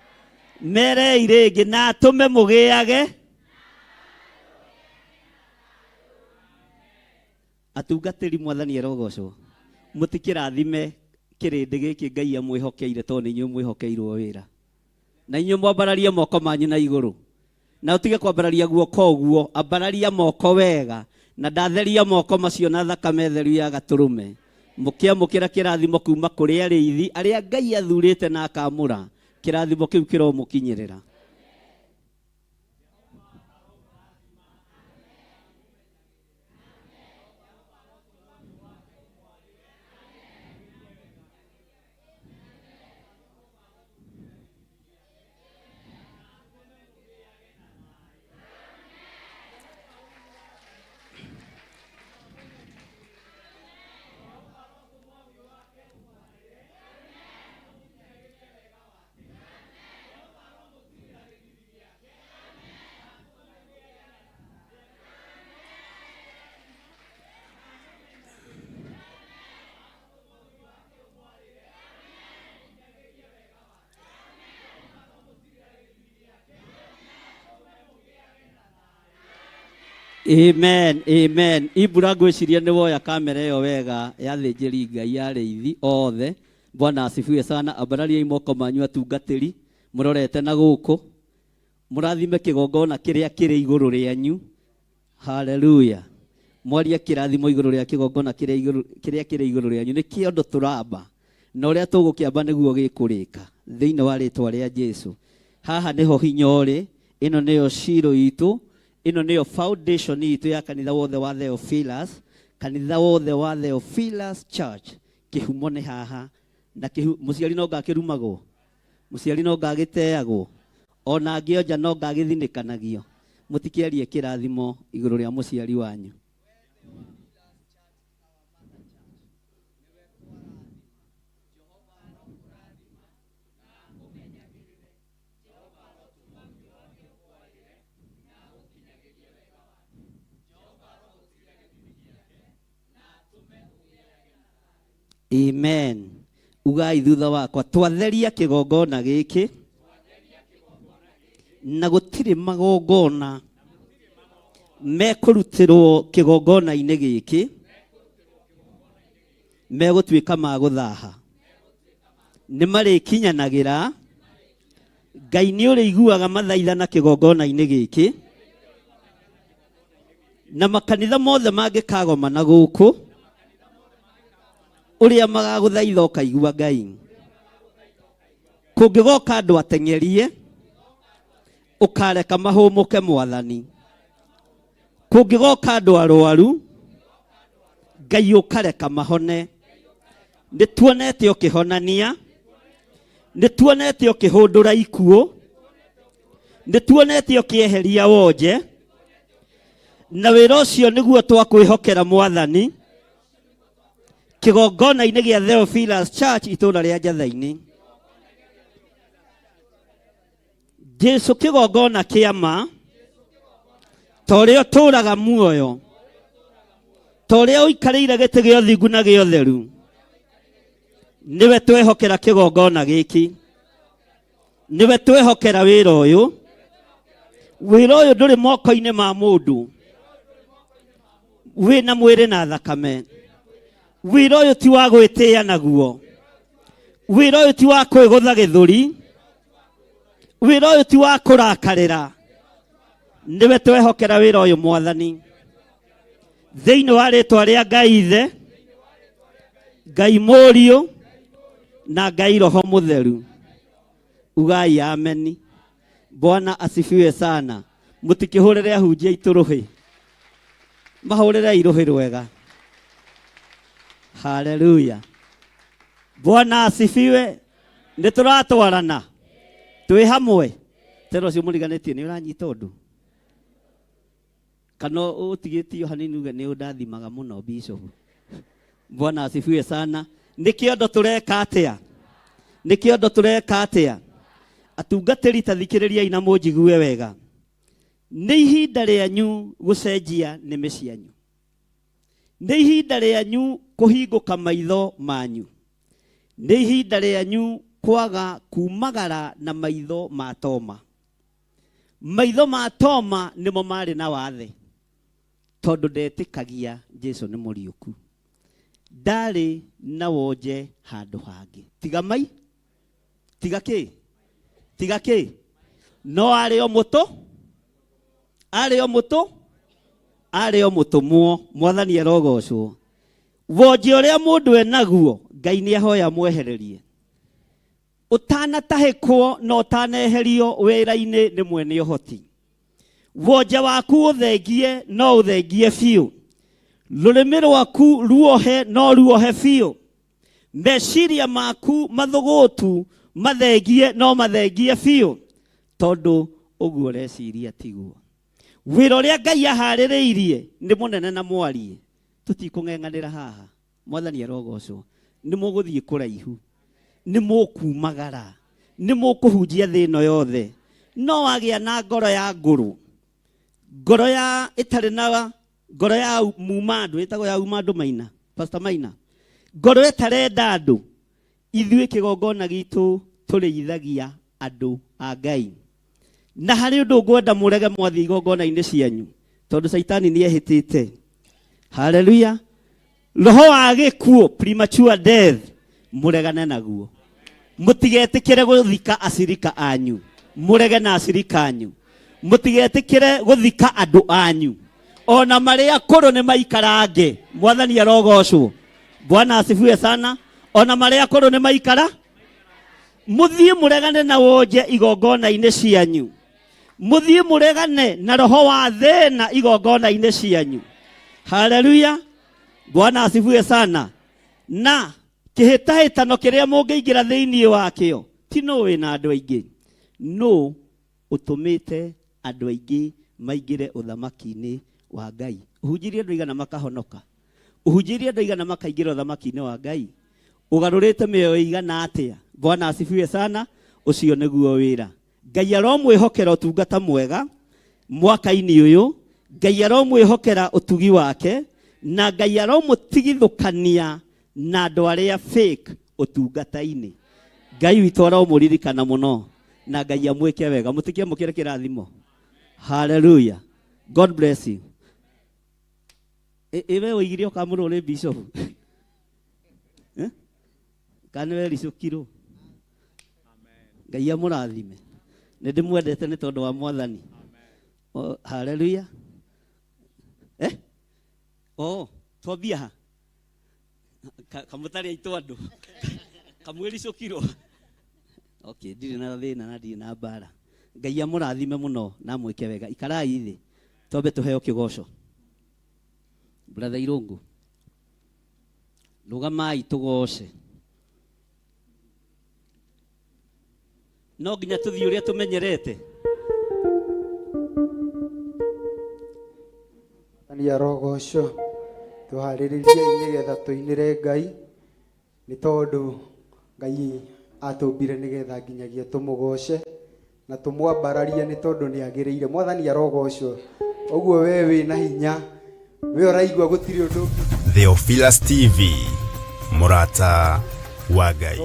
Merei rĩngĩ na atũme mũgĩage. Atungatĩri mwathani arogocwo. Mũtikĩrathime kĩrĩndĩ gĩkĩ Ngai amwĩhokeire tondũ nĩ inyuĩ mwĩhokeirwo wĩra. Na inyuĩ mwambararie moko manyu na igũrũ. Na ũtige kwambararia guoko ũguo, ambararia moko wega. Na ndatheria moko macio na thakame theru ya gatũrũme. Mũkĩamũkĩra kĩrathimo kuma kũrĩ arĩithi arĩa Ngai athurĩte na akamũra. Kĩrathimo kĩu kĩromũkinyĩrĩra. Amen, amen. Ibura ngwĩciria nĩ woya kamera ĩyo wega ya thĩnjĩri Ngai ya arĩithi othe. Bwana asifiwe sana. Ambarariai moko manyu atungatĩri mũrorete na gũkũ. Mũrathime kĩgongona kĩrĩa kĩrĩ igũrũ rĩanyu. Haleluya. Mwarie kĩrathimo igũrũ rĩa kĩgongona kĩrĩa igũrũ kĩrĩa kĩrĩ igũrũ rĩanyu. Nĩ kĩondo tũramba. Na ũrĩa tũgũkĩamba nĩguo gĩkũrĩka thĩinĩ wa rĩtwa rĩa Jesu. Haha nĩho hinya ũrĩ. Ĩno nĩyo Shilo itũ. Ĩno nĩyo foundation itũ ya kanitha wothe wa Theophilus. Kanitha wothe wa Theophilus Church. Kĩhumo nĩ haha. Na kĩhu, mũciari no ngakĩrumagwo. Mũciari no ngagĩteagwo. Ona angĩonja no ngagĩthinĩkanagio. Mũtikĩarie kĩrathimo igũrũ rĩa mũciari wanyu. Amen. Ugai thutha wakwa twatheria kĩgongona gĩkĩ na gũtirĩ magongona mekũrutĩrwo kĩgongona-inĩ gĩkĩ megũtuĩka ma gũthaha nĩ marĩkinyanagĩra Ngai nĩ ũrĩiguaga mathaithana kĩgongona-inĩ gĩkĩ na makanitha mothe mangĩkagomana gũkũ ũrĩa magagũthaitha ũkaigua Ngai kũngĩgoka andũ ateng'erie ũkareka mahũmũke mwathani kũngĩgoka andũ arwaru Ngai ũkareka mahone nĩ tuonete ũkĩhonania nĩ tuonete ũkĩhũndũra ikuũ nĩ tuonete ũkĩeheria wonje na wĩra ũcio nĩguo twakwĩhokera mwathani kĩgongona-inĩ gĩa Theophilus Church itũũra rĩa Njatha-inĩ Jesu kĩgongona kĩa ma ta ũrĩa ũtũũraga muoyo ta ũrĩa ũikarĩire gĩtĩ gĩa ũthingu na gĩa ũtheru nĩwe twehokera kĩgongona gĩkĩ nĩwe twehokera wĩra ũyũ wĩra ũyũ ndũrĩ moko-inĩ ma mũndũ wĩna mwĩrĩ na thakame wĩra ũyũ ti wa gwĩtĩĩa naguo wĩra ũyũ ti wa kwĩgũtha gĩthũri wĩra ũyũ ti wa kũrakarĩra nĩwe twehokera wĩra ũyũ mwathani thĩinĩ wa rĩtwa rĩa Ngai Ithe Ngai Mũriũ na Ngai Roho Mũtheru ugai ameni Bwana asifiwe sana mũtikĩhũrĩre ahunjia aitũ rũhĩ mahũrĩrei rũhĩ rwega haleluya Bwana asifiwe nĩ tũratwarana twĩ hamwe tena ũcio mũriganĩtie nĩ ũranyita ũndũ kana ũtigĩtio hanini uge nĩ ũndathimaga mũno bishop Bwana asifiwe sana nĩ kĩondo tũreka atĩa nĩ kĩondo tũreka atĩa atungatĩri ta thikĩrĩriai na mũnjigue wega nĩ ihinda rĩanyu gũcenjia nĩmĩ cianyu nĩ ihinda rĩanyu kũhingũka maitho manyu nĩ ihinda rĩanyu kwaga kumagara na maitho ma Toma maitho ma Toma nĩmo marĩ na wathe tondũ ndetĩkagia Jesu nĩ mũriũku ndarĩ na wonje handũ hangĩ tiga mai tiga kĩ tiga kĩ no arĩ o mũtũ arĩ o mũtũ arĩ o mũtũmwo mwathani arogocwo wonje ũrĩa mũndũ enaguo Ngai nĩ ahoya mwehererie ũtanatahĩkwo na ũtaneherio wĩra-inĩ nĩ mwene ũhoti wonje waku ũthengie no ũthengie biũ rũrĩmĩ rwaku ruohe no ruohe biũ meciria maku mathũgũtu mathengie no mathengie biũ tondũ ũguo ũreciria tiguo wĩra ũrĩa Ngai aharĩrĩirie nĩ mũnene na mwarie tũtikũng'eng'anĩra haha mwathani arogocwo nĩ mũgũthiĩ kũraihu nĩ mũkumagara nĩ mũkũhunjia thĩ ĩno yothe no wagĩa na ngoro ya ngũrũ ngoro ya ĩtarĩ na ngoro ya muma andũ ĩtagwo ya uma andũ maina Pastor Maina ngoro ĩtarenda andũ ithuĩ kĩgongona gitũ tũrĩithagia andũ a Ngai na harĩ ũndũ ngwenda mũrege mwathiĩ igongona-inĩ cianyu Tondũ Caitani nĩ ehĩtĩte. Haleluya. Roho wa gĩkuũ, premature death, mũregane naguo. Mũtigetĩkĩre gũthika acirika anyu, mũrege na acirika anyu. Mũtigetĩkĩre gũthika andũ anyu, ona marĩa akũrũ nĩ maikarange. Mwathani arogocwo. Bwana asifiwe sana. Ona marĩa akũrũ nĩ maikara, mũthiĩ mũregane na wonje igongona-inĩ cianyu, mũthiĩ mũregane na roho wa thĩna igongona-inĩ cianyu. Haleluya. Bwana asifiwe sana. Na kĩhĩtahĩtano kĩrĩa mũngĩingĩra thĩinĩ wakĩo ti nũ wĩna andũ aingĩ, nũ ũtũmĩte andũ aingĩ maingĩre ũthamaki-inĩ wa Ngai. Ũhunjirie andũ aigana makahonoka, ũhunjirie andũ aigana makaingĩra ũthamaki-inĩ wa Ngai, ũgarũrĩte mĩoyo ĩigana atĩa? Bwana asifiwe sana. Ũcio nĩguo wĩra. Ngai aromwĩhokera ũtungata mwega mwaka-inĩ ũyũ, Ngai aromwĩhokera ũtugi wake, na Ngai aromũtigithũkania na andũ arĩa fake ũtungata-inĩ. Ngai witũ aromũririkana mũno, na Ngai amwĩke wega. Mũtikĩamũkĩre kĩrathimo. Haleluya. God bless you. Ĩ we ũigire ũkamũrwo nĩ bishop? Eh? Kana nĩwe ricũkirwo? Ngai amũrathime. Nĩ ndĩmwendete nĩ tondũ wa Mwathani. Oh, haleluya. Eh? Oh, twambia ha? Kamũtarĩ aitũ andũ. Kamwĩricũkirwo. Okay, ndirĩ na thĩna na ndirĩ na mbara. Ngai amũrathime mũno na amwĩke wega. Ikarai thĩ. Twambe tũheo kĩgoco. Brother Irũngũ. Rũgamai tũgoce. No nginya tũthiĩ ũrĩa tũmenyerete. Mwathani arogocwo. Tũharĩrĩriei nĩgetha tũinĩre Ngai, nĩ tondũ Ngai atũmbire nĩgetha nginyagia tũmũgoce na tũmwambararie, nĩ tondũ nĩ agĩrĩire. Mwathani arogocwo. Ũguo we wĩna hinya, we ũraigua gũtirĩ ũndũ ũngĩ. Theophilus TV, mũrata wa Ngai.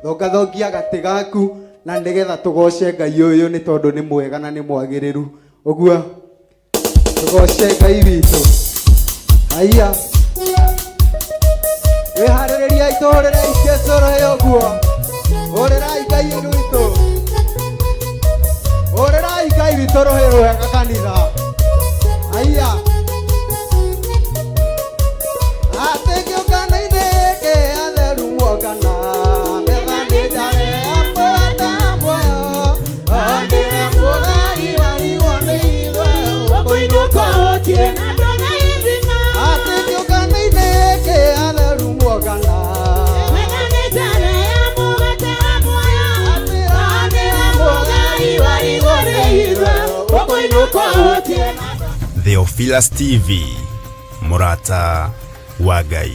Thongathongia gatĩ gaku na nĩgetha tũgoce Ngai ũyũ, nĩ tondũ nĩ mwega na nĩ mwagĩrĩru. Ũguo tũgoce Ngai witũ. Haiya, wĩharĩrĩriai tũhũrĩrei Jesũ rũhĩ. Ũguo hũrĩrai Ngai witũ, hũrĩrai Ngai witũ rũhĩ rwega kanitha. Haiya, atĩ kĩũngano-inĩ kĩ atheru muongana, metha nĩ njare amũgata muoyo, onire mũgai warigwo nĩ ithuĩ ũkũinũka ũkire. Atĩ kĩũngano-inĩ kĩ atheru muongana, Theophilus TV, mũrata wa Ngai.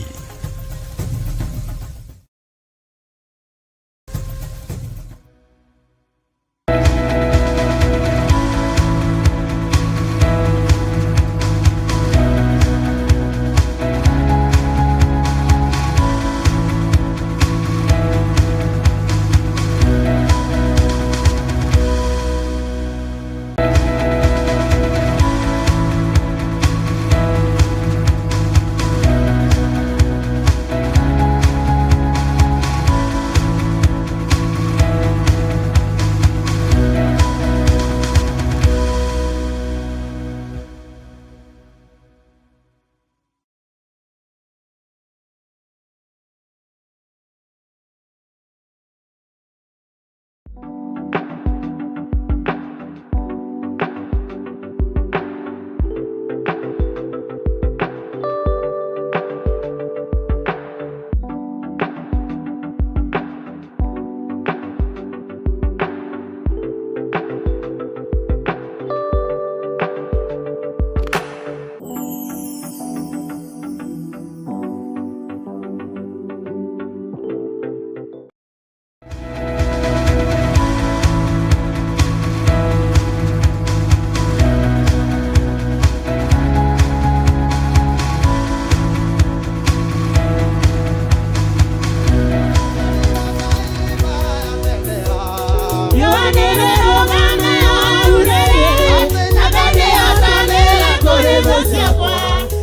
ciakwa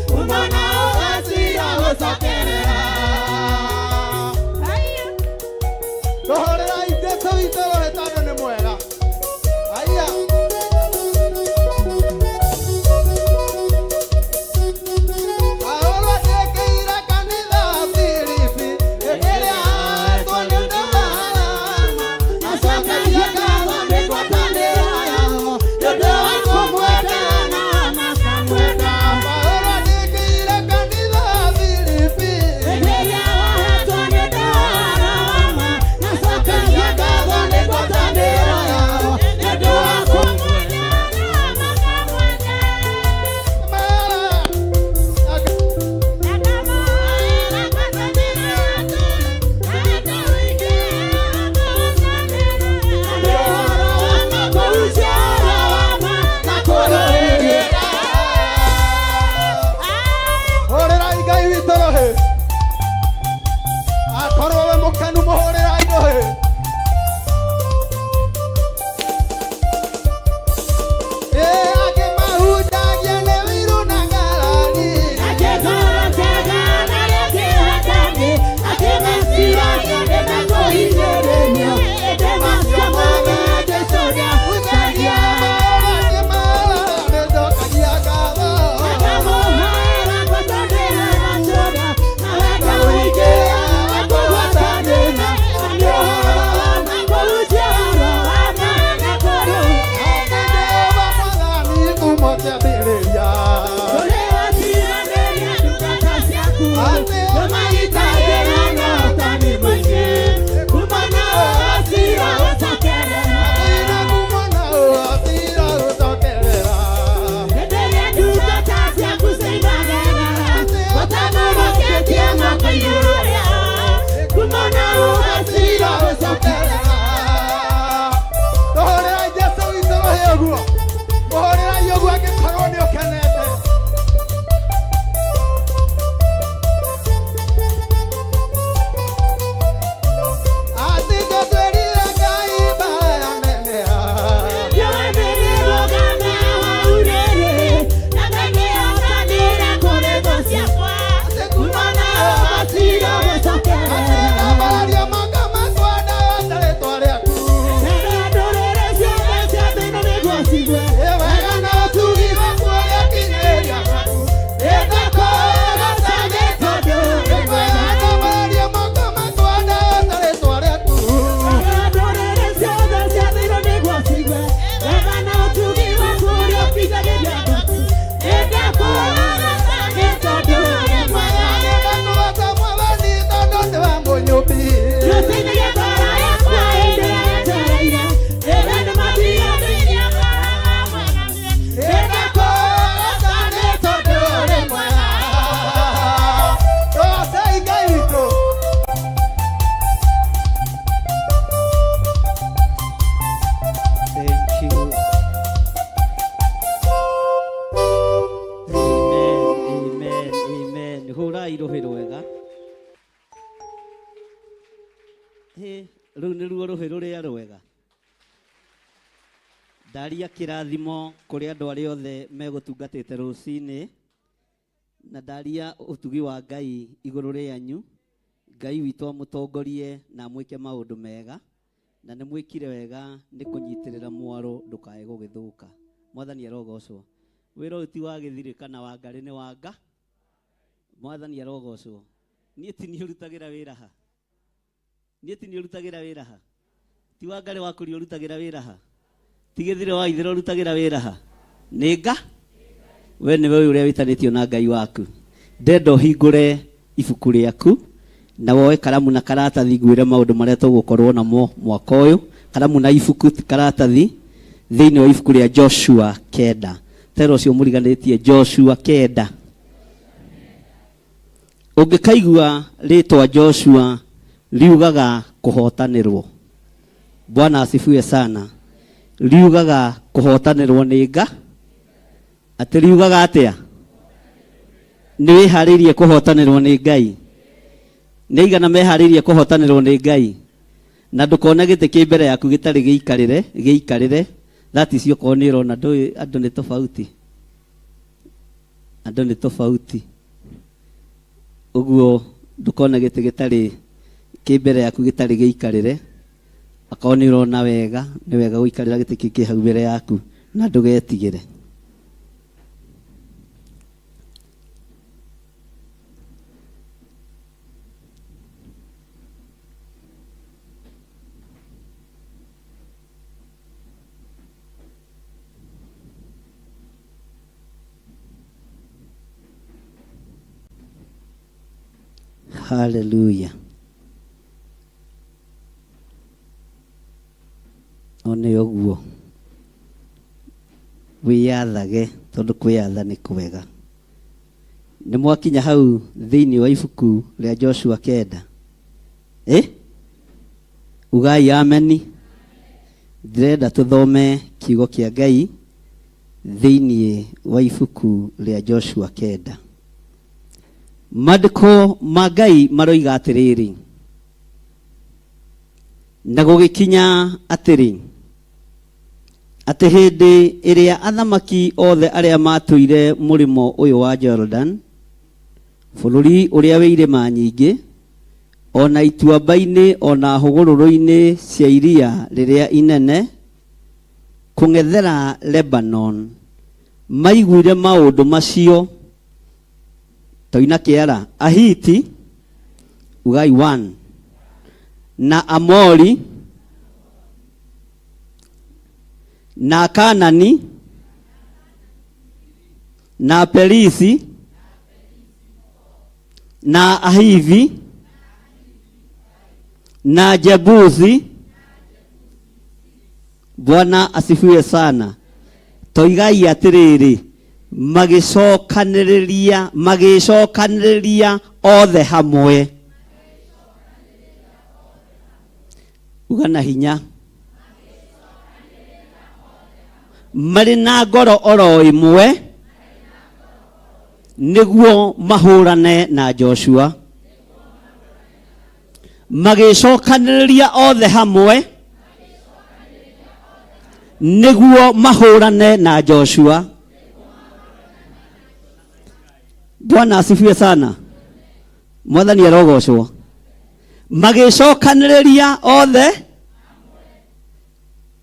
kuma na ũgacira gũcokerera. Tũhũrĩrai Jesũ witũ rũhĩ tondũ nĩ mwega. Aya. Paũlũ andĩkĩire kanitha wa Filipi, ĩrĩa ahetwo nĩ ũndũ wa arama. Acokagia ngatho nĩ ngwatanĩro yao nĩ ũndũ wa kũmwenda na makamwenda. Paũlũ andĩkĩire kanitha wa Filipi, Rĩrĩa wahetwo nĩ ũndũ wa arama, nacokagia ngatho nĩ ngwatanĩro yao nĩ ũndũ wa kũmwenda na makamwenda. mara. Hũrĩrai Ngai witũ rũhĩ. Akorwo we mũkenu mũhũrĩrai rũhĩ. Ĩ, angĩ mahunjagia nĩ ũiru na ngarari. Angĩ mara nĩnjokagia ngatho. Jehova Mwathani kuma kĩambĩrĩria. Atĩra kuma na ũgatira gũcokerera. Tũhũrĩrai Jesũ witũ rũhĩ ũguo. Mũhũrĩrai ũguo angĩkorwo nĩ ũkenete. Atĩ tũtwĩrire Ngai mbara neneha. Atĩ ndambararia moko makwa ndagoca rĩĩtwa rĩaku. Ĩ wega na ũtugi waku ũrĩa ũkinyĩria gwaku. Nĩndakũgoca nĩ tondũ wĩ mwega. Ndambararia moko makwa ndagoca rĩĩtwa rĩaku. Nĩndakũgoca Mwathani tondũ nĩwe mũnyũmbi. Nĩndakũgoca nĩ tondũ wĩ mwega. Gocai Ngai witũ. Thank you. Amen, amen, amen. Hũrai rũhĩ rwega. Hĩ, rũu nĩruo rũhĩ rũrĩa rwega. Ndaria kĩrathimo kũrĩ andũ arĩa othe megũtungatĩte rũcinĩ na ndaria ũtugi wa Ngai igũrũ rĩanyu. Ngai witũ amũtongorie na amwĩke maũndũ mega na nĩ mwĩkire wega nĩ kũnyitĩrĩra mwaro ndũkae gũgĩthũka. Mwathani arogocwo. Wĩra ũyũ ti wa gĩthirĩ kana wa ngarĩ nĩ wa nga. Mwathani arogocwo. Niĩ ti niĩ ũrutagĩra wĩra ha. Niĩ ti niĩ ũrutagĩra wĩra ha. Ti wa ngarĩ wa kũria ũrutagĩra wĩra ha. Ti gĩthirĩ wa ithĩra ũrutagĩra wĩra ha. Nĩ nga. We nĩwe ũyũ ũrĩa wĩtanĩtio na Ngai waku. Ndenda ũhingũre ibuku rĩaku na woe karamu na karatathi ngwĩre maũndũ marĩa tũgũkorwo namo mwaka ũyũ. Karamu na ibuku ti karatathi thĩinĩ wa ibuku rĩa Joshua kenda. Tera ũcio mũriganĩtie Joshua kenda. Ũngĩkaigua rĩtwa Joshua riugaga kũhotanĩrwo. Bwana asifiwe sana. Riugaga kũhotanĩrwo nĩ nga. Atĩ riugaga atĩa? Nĩ wĩharĩirie kũhotanĩrwo nĩ Ngai? Nĩ aigana meharĩirie kũhotanĩrwo nĩ Ngai? Na ndũkone gĩtĩ kĩ mbere yaku gĩtarĩ gĩikarĩre, gĩikarĩre. That is okorwo nĩ ũrona ndũĩ andũ nĩ tofauti. Andũ nĩ tofauti. Ũguo ndũkone gĩtĩ gĩtarĩ kĩ mbere yaku gĩtarĩ gĩikarĩre. Akorwo nĩ ũrona wega, nĩ wega gũikarĩra gĩtĩ kĩu kĩ hau mbere yaku na ndũgetigĩre. Haleluya. O nĩ ũguo wĩyathage tondũ kwĩyatha nĩ kwega. Nĩ mwakinya hau thĩinĩ wa ibuku rĩa Joshua kenda. Eh? Ugai ameni. Ndĩrenda tũthome kiugo kĩa Ngai thĩinĩ wa ibuku rĩa Joshua kenda. Maandĩko ma Ngai maroiga atĩrĩrĩ, na gũgĩkinya atĩrĩ, atĩ hĩndĩ ĩrĩa athamaki othe arĩa maatũire mũrĩmo ũyũ wa Jordan, bũrũri ũrĩa wĩ irĩma nyingĩ, o na ituamba-inĩ o na hũgũrũrũ-inĩ cia iria rĩrĩa inene, kũng'ethera Lebanon, maiguire maũndũ macio, toina kĩara, Ahiti, ugai one, na Amori, na Kanani, na Perisi, na Ahivi, na Jebusi. Bwana asifiwe sana. Toigai atĩrĩrĩ, magĩcokanĩrĩria, magĩcokanĩrĩria othe hamwe. Uga na hinya. Marĩ na ngoro oro ĩmwe nĩguo mahũrane na Joshua. Magĩcokanĩrĩria othe hamwe nĩguo mahũrane na Joshua. Bwana asifiwe sana. Mwathani arogocwo. Magĩcokanĩrĩria othe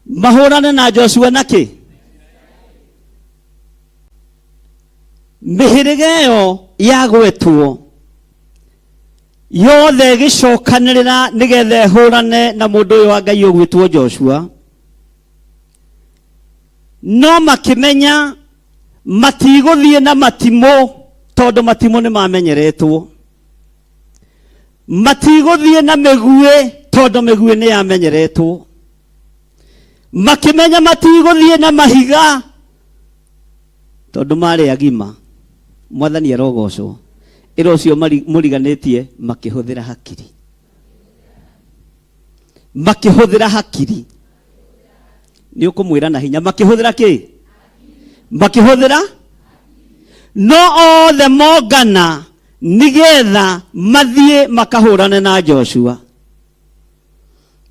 mahũrane na Joshua nakĩ? Mĩhĩrĩga ĩyo yagwetwo yothe ĩgĩcokanĩrĩra nĩgetha ĩhũrane na mũndũ ũyũ wa Ngai ũgwĩtwo Joshua. No makĩmenya matigũthiĩ na matimũ tondũ matimũ nĩ mamenyeretwo. Matigũthiĩ na mĩguĩ tondũ mĩguĩ nĩ yamenyeretwo. Makĩmenya matigũthiĩ na mahiga tondũ marĩ agima. Mwathani arogocwo. Ĩra ũcio mũriganĩtie makĩhũthĩra hakiri. Makĩhũthĩra hakiri. Nĩ ũkũmwĩra na hinya makĩhũthĩra kĩ? Makĩhũthĩra no othe mongana nĩgetha mathiĩ makahũrane na Joshua.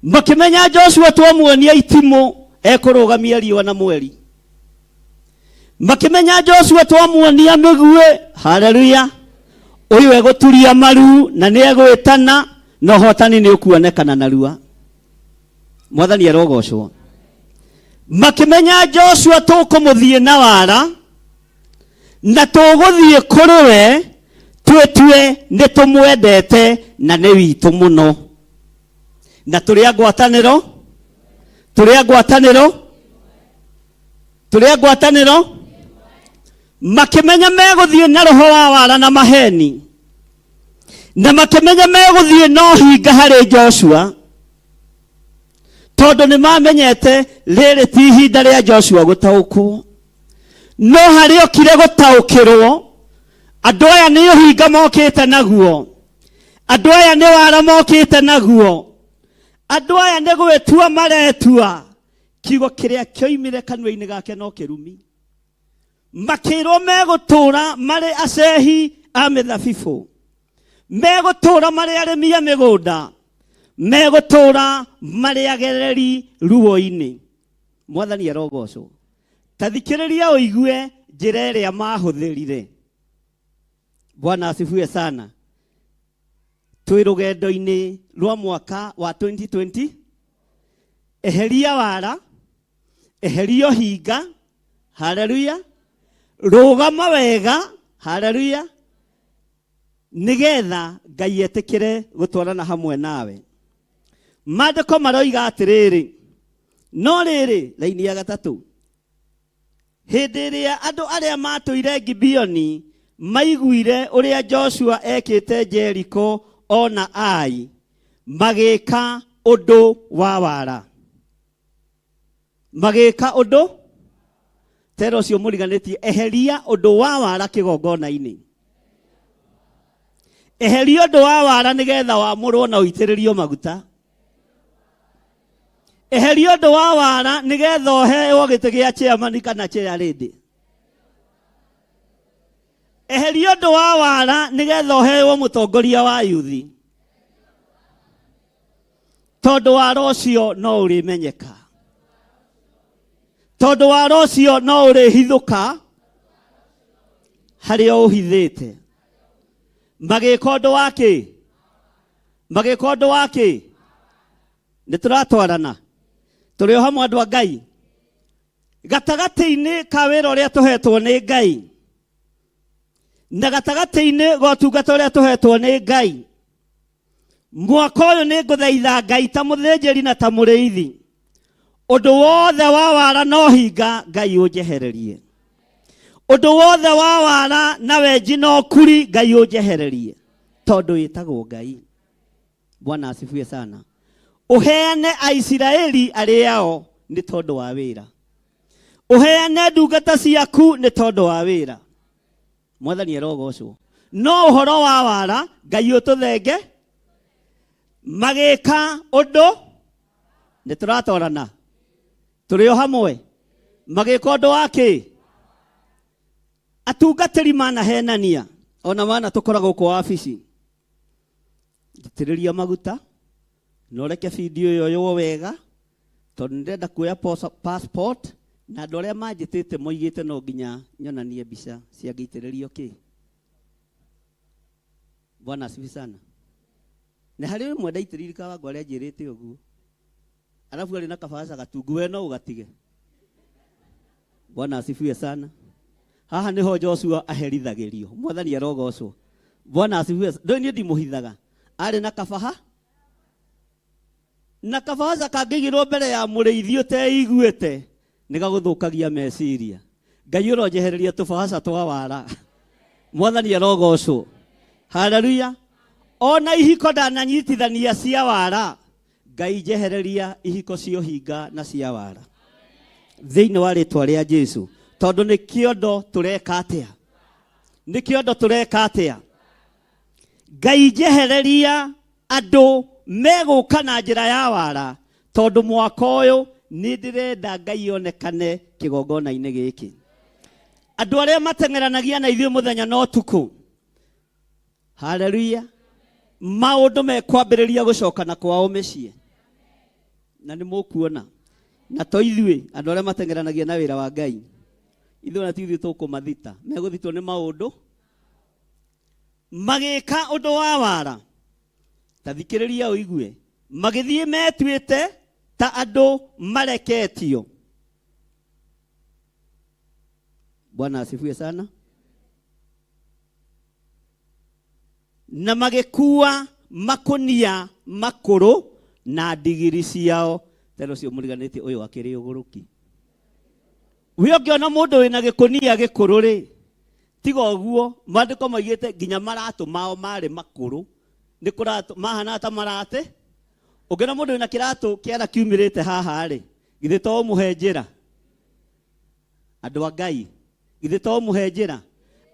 Makĩmenya Joshua twamuonia itimũ ekũrũgamia riũa na mweri. Makĩmenya Joshua twamuonia mĩguĩ, haleluya, ũyũ egũturia maru na nĩ egwĩtana na ũhotani nĩ ũkuonekana narua. Mwathani arogocwo. Makĩmenya Joshua tũkũmũthiĩ na wara na tũgũthiĩ kũrĩ we twĩtue nĩ tũmwendete na nĩ witũ mũno na tũrĩ a ngwatanĩro, tũrĩ a ngwatanĩro, tũrĩ a ngwatanĩro. Makĩmenya megũthiĩ na roho wa wara na maheni, na makĩmenya megũthiĩ na ũhinga harĩ Joshua, tondũ nĩ mamenyete rĩrĩ ti ihinda rĩa Joshua gũtaũkwo. No harĩa okire gũtaũkĩrwo, andũ aya nĩ ũhinga mokĩte naguo, andũ aya nĩ wara mokĩte naguo, andũ aya nĩ gwĩtua maretua. Kiugo kĩrĩa kĩoimire kanua-inĩ gake no kĩrumi. Makĩrwo megũtũũra marĩ acehi a mĩthabibũ, megũtũũra marĩ arĩmi a mĩgũnda, megũtũũra marĩ agereri ruo-inĩ. Mwathani arogocwo. Ta thikĩrĩria ũigue njĩra ĩrĩa mahũthĩrire. Bwana asifiwe sana. Twĩ rũgendo-inĩ rwa mwaka wa 2020. Eheria wara, eheria ũhinga, haleluya, rũgama wega, haleluya, nĩgetha Ngai etĩkĩre gũtwarana hamwe nawe. Maandĩko maroiga atĩrĩrĩ, no rĩrĩ, raini ya gatatũ, hĩndĩ ĩrĩa andũ arĩa matũire Gibeoni maiguire ũrĩa Joshua ekĩte Jeriko o na Ai, magĩka ũndũ wa wara. Magĩka ũndũ tera ũcio mũriganĩtie, eheria ũndũ wa wara kĩgongona-inĩ. Eheria ũndũ wa wara nĩgetha wamũrwo na ũitĩrĩrio maguta. Eheria ũndũ wa wara nĩgetha ũheo gĩtĩ gĩa chairman kana chair lady. Eheria ũndũ wa wara nĩgetha ũheo mũtongoria wa yuthi, tondũ wara ũcio no ũrĩmenyeka, tondũ wara ũcio no ũrĩhithũka harĩa ũhithĩte. Magĩka ũndũ wa kĩ? Magĩka ũndũ wa kĩ? Nĩ tũratwarana, tũrĩ o hamwe andũ a Ngai, gatagatĩ-inĩ ka wĩra ũrĩa tũhetwo nĩ Ngai na gatagatĩ-inĩ ga ũtungata ũrĩa tũhetwo nĩ Ngai. Mwaka ũyũ nĩ ngũthaitha Ngai ta mũthĩnjĩri na ta mũrĩithi, ũndũ wothe wa wara no hinga Ngai ũnjehererie, ũndũ wothe wa wara na wenji no kuri Ngai ũnjehererie, tondũ wĩtagwo Ngai. Bwana asifiwe sana. Ũheane Aisiraeli arĩa ao nĩ tondũ wa wĩra, ũheane ndungata ciaku nĩ tondũ wa wĩra. Mwathani arogocwo. No ũhoro wa wara Ngai ũtũthenge. Magĩka ũndũ, nĩ tũratwarana, tũrĩ o hamwe. Magĩka ũndũ wa kĩ? Atungatĩri manahenania, ona mana tũkoragwo gũkũ wabici. Njitĩrĩria maguta na ũreke bindiũ ĩyo yoywo wega, tondũ nĩndĩrenda kuoya passport, na andũ arĩa manjĩtĩte moigĩte no nginya nyonanie mbica cia ngĩitĩrĩrio kĩ. Bwana asifiwe sana. Na harĩ ũmwe ndaitĩrĩirie kawango arĩa anjĩrĩte ũguo, alafu arĩ na kabaca gatungu, we no ũgatige. Bwana asifiwe sana. Haha niho Joshua aherithagĩrio. Mwathani arogocwo. Bwana asifiwe. Ndũĩ niĩ ndimũhithaga. Arĩ na kabaha na kabahaca kangĩigĩrwo mbere ya mũrĩithi ũteiguĩte nĩ gagũthũkagia meciria. Ngai ũronjehereria tũbahaca twa wara. Mwathani arogocwo. Haleluya. Ona ihiko ndananyitithania cia wara, Ngai njehereria ihiko cia ũhinga na cia wara thĩinĩ wa rĩtwa rĩa Jesu, tondũ nĩ kĩondo tũreka atĩa? Nĩ kĩondo tũreka atĩa? Ngai njehereria andũ megũka na njĩra ya wara, tondũ mwaka ũyũ nĩ ndĩrenda Ngai onekane kĩgongona-inĩ gĩkĩ. Andũ arĩa mateng'eranagia na ithuĩ mũthenya na ũtukũ, haleluya, maũndũ mekwambĩrĩria gũcokana kwao mĩciĩ, na nĩ mũkuona. Na to ithuĩ andũ arĩa mateng'eranagia na wĩra wa Ngai, ithuĩ ona ti ithuĩ tũkũmathita, megũthitwo nĩ maũndũ magĩka ũndũ wa wara. Ta thikĩrĩria ũigue, magĩthiĩ metuĩte ta andũ mareketio. Bwana asifiwe sana. Na magĩkuua makũnia makũrũ na ndigiri ciao. Tena ũcio mũriganĩtie ũyũ akĩrĩ ũgũrũki. We ũngĩona mũndũ wĩna gĩkũnia gĩkũrũ rĩ, tiga ũguo, maandĩko maugĩte nginya maratũ mao marĩ makũrũ. Nĩ kũratũ, mahanaga ta maratĩ. Ũngĩona mũndũ wĩna kĩratũ kĩara kiumĩrĩte haha rĩ, githĩ to ũmũhe njĩra? Andũ a Ngai, githĩ to ũmũhe njĩra?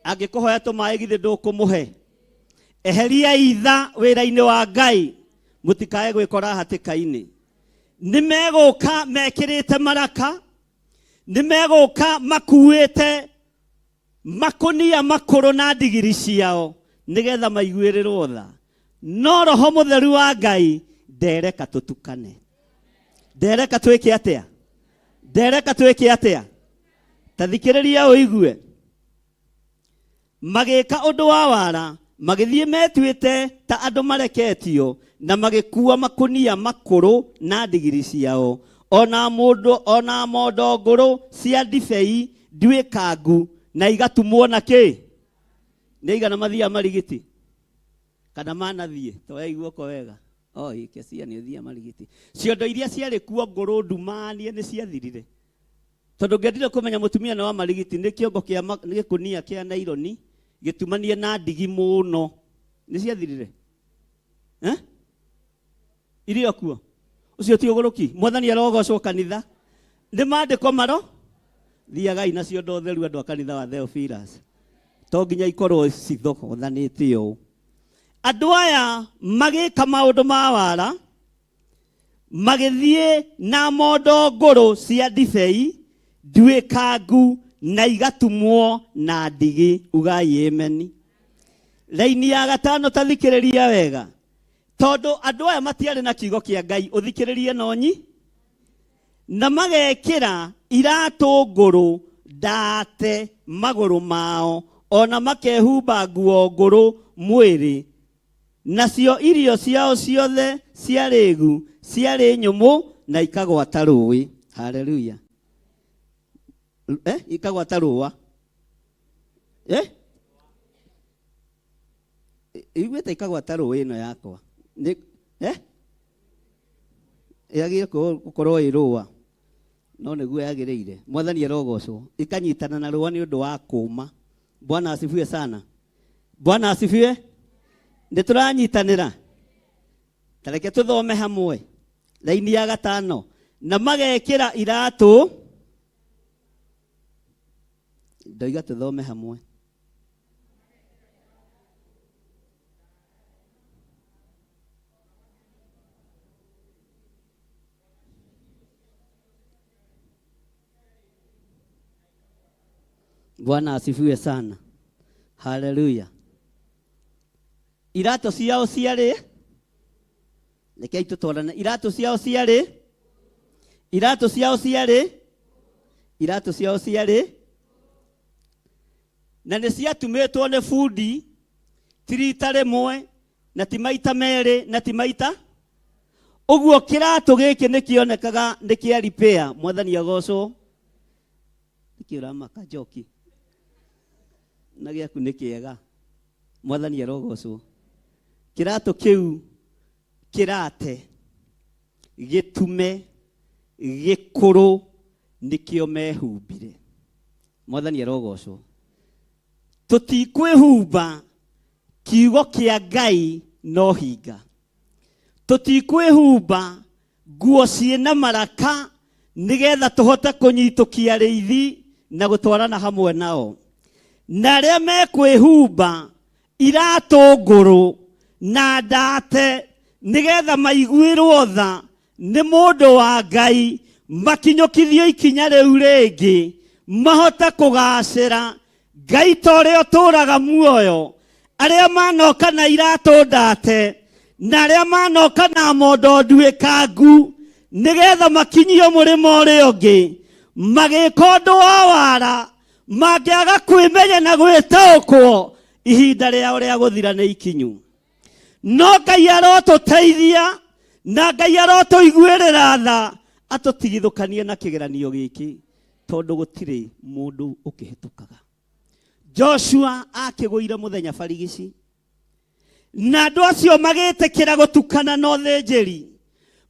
Angĩkũhoya tũmaĩ githĩ ndũkũmũhe? Eheria itha wĩra-inĩ wa Ngai, mũtikae gwĩkora hatĩka-inĩ. Nĩ megũka mekĩrĩte maraka, nĩ megũka makuĩte makũnia makũrũ na ndigiri ciao nĩgetha maiguĩrĩrwo tha. No Roho Mũtheru wa Ngai ndereka tũtukane. Ndereka twĩke atĩa? Ndereka twĩke atĩa? Ta thikĩrĩria ũigue. Magĩka ũndũ wa wara, magĩthiĩ metuĩte ta andũ mareketio, na magĩkuua makũnia makũrũ na ndigiri ciao, o na mũndũ o na mondo ngũrũ cia ndibei nduĩkangu, na igatumwo na kĩ? Nĩ aigana mathiaga marigiti? Kana manathiĩ? Toyai guoko wega. Oi, Kesia nĩ ũthiaga marigiti. Ciondo iria ciarĩ kuo ngũrũ ndumanie nĩ ciathirire. Tondũ ngĩendire kũmenya mũtumia nĩ wa marigiti nĩ kĩongo kĩa nĩ gĩkũnia kĩa naironi gĩtumanie na ndigi mũno. Nĩ ciathirire? Eh? Irĩ o kuo? Ũcio ti ũgũrũki? Mwathani arogocwo kanitha. Nĩ maandĩko maro? Thiagai na ciondo theru andũ a kanitha wa Theophilus. To nginya ikorwo cithogothanĩte ũũ. Andũ aya magĩka maũndũ ma wara, magĩthiĩ na mondo ngũrũ cia ndibei nduĩkangu na igatumwo na ndigi. Ugai ameni. Raini ya gatano ta thikĩrĩria wega, tondũ andũ aya matiarĩ na kiugo kĩa Ngai, ũthikĩrĩrie nonyi, na magekĩra iratũ ngũrũ ndate magũrũ mao, ona makehumba nguo ngũrũ mwĩrĩ. Nacio irio ciao ciothe ciarĩ gu, ciarĩ nyũmũ na ikagwata rũũĩ. Haleluya. Ikagwata rũũa. Iguĩte ikagwata rũũĩ ĩno yakwa. Nĩ, Yagĩrĩire gũkorwo ĩ rũũa. No nĩguo yagĩrĩire. Mwathani arogocwo. Ikanyitana na rũũa nĩ ũndũ wa kũũma. Bwana asifiwe sana. Bwana asifiwe. Nĩ tũranyitanĩra. Ta reke tũthome hamwe. Raini ya gatano. Na magekĩra iratũ. Ndoiga tũthome hamwe. Bwana asifiwe sana. Haleluya. Iratũ ciao ciarĩ, rekei tũtwarane. Iratũ ciao ciarĩ, iratũ ciao ciarĩ, iratũ ciao ciarĩ, na nĩ ciatumĩtwo nĩ bundi, ti rita rĩmwe, na ti maita merĩ, na ti maita ũguo. Kĩratũ gĩkĩ nĩ kĩonekaga nĩ kĩa repair. Mwathani agocwo. Nĩkĩ ũramaka njoki na gĩaku nĩ kĩega? Mwathani arogocwo. Kĩratũ kĩu kĩrate gĩtume gĩkũrũ nĩkĩo mehumbire. Mwathani arogocwo. Tũtikwĩhumba kiugo kĩa Ngai no hinga. Tũtikwĩhumba nguo ciĩna maraka nĩgetha tũhote kũnyitũkia rĩithi na gũtwarana hamwe nao. Na arĩa mekwĩhumba iratũ ngũrũ na ndate nĩgetha maiguĩrwo tha nĩ mũndũ wa Ngai, makinyũkithio ikinya rĩu rĩngĩ mahote kũgacĩra. Ngai ta ũrĩa ũtũũraga muoyo, arĩa manoka na iratũ ndate na arĩa manoka na mondo nduĩkangu nĩgetha makinyio mũrĩmo ũrĩa ũngĩ magĩka ũndũ wa wara, mangĩaga kwĩmenya na gwĩtaũkwo, ihinda rĩao rĩa gũthira nĩ ikinyu. No Ngai arotũteithia na Ngai arotũiguĩrĩra tha, atũtigithũkanie na kĩgeranio gĩkĩ, tondũ gũtirĩ mũndũ ũkĩhĩtũkaga. Joshua akĩgũire mũthenya barigici, na andũ acio magĩtĩkĩra gũtukana na ũthĩnjĩri,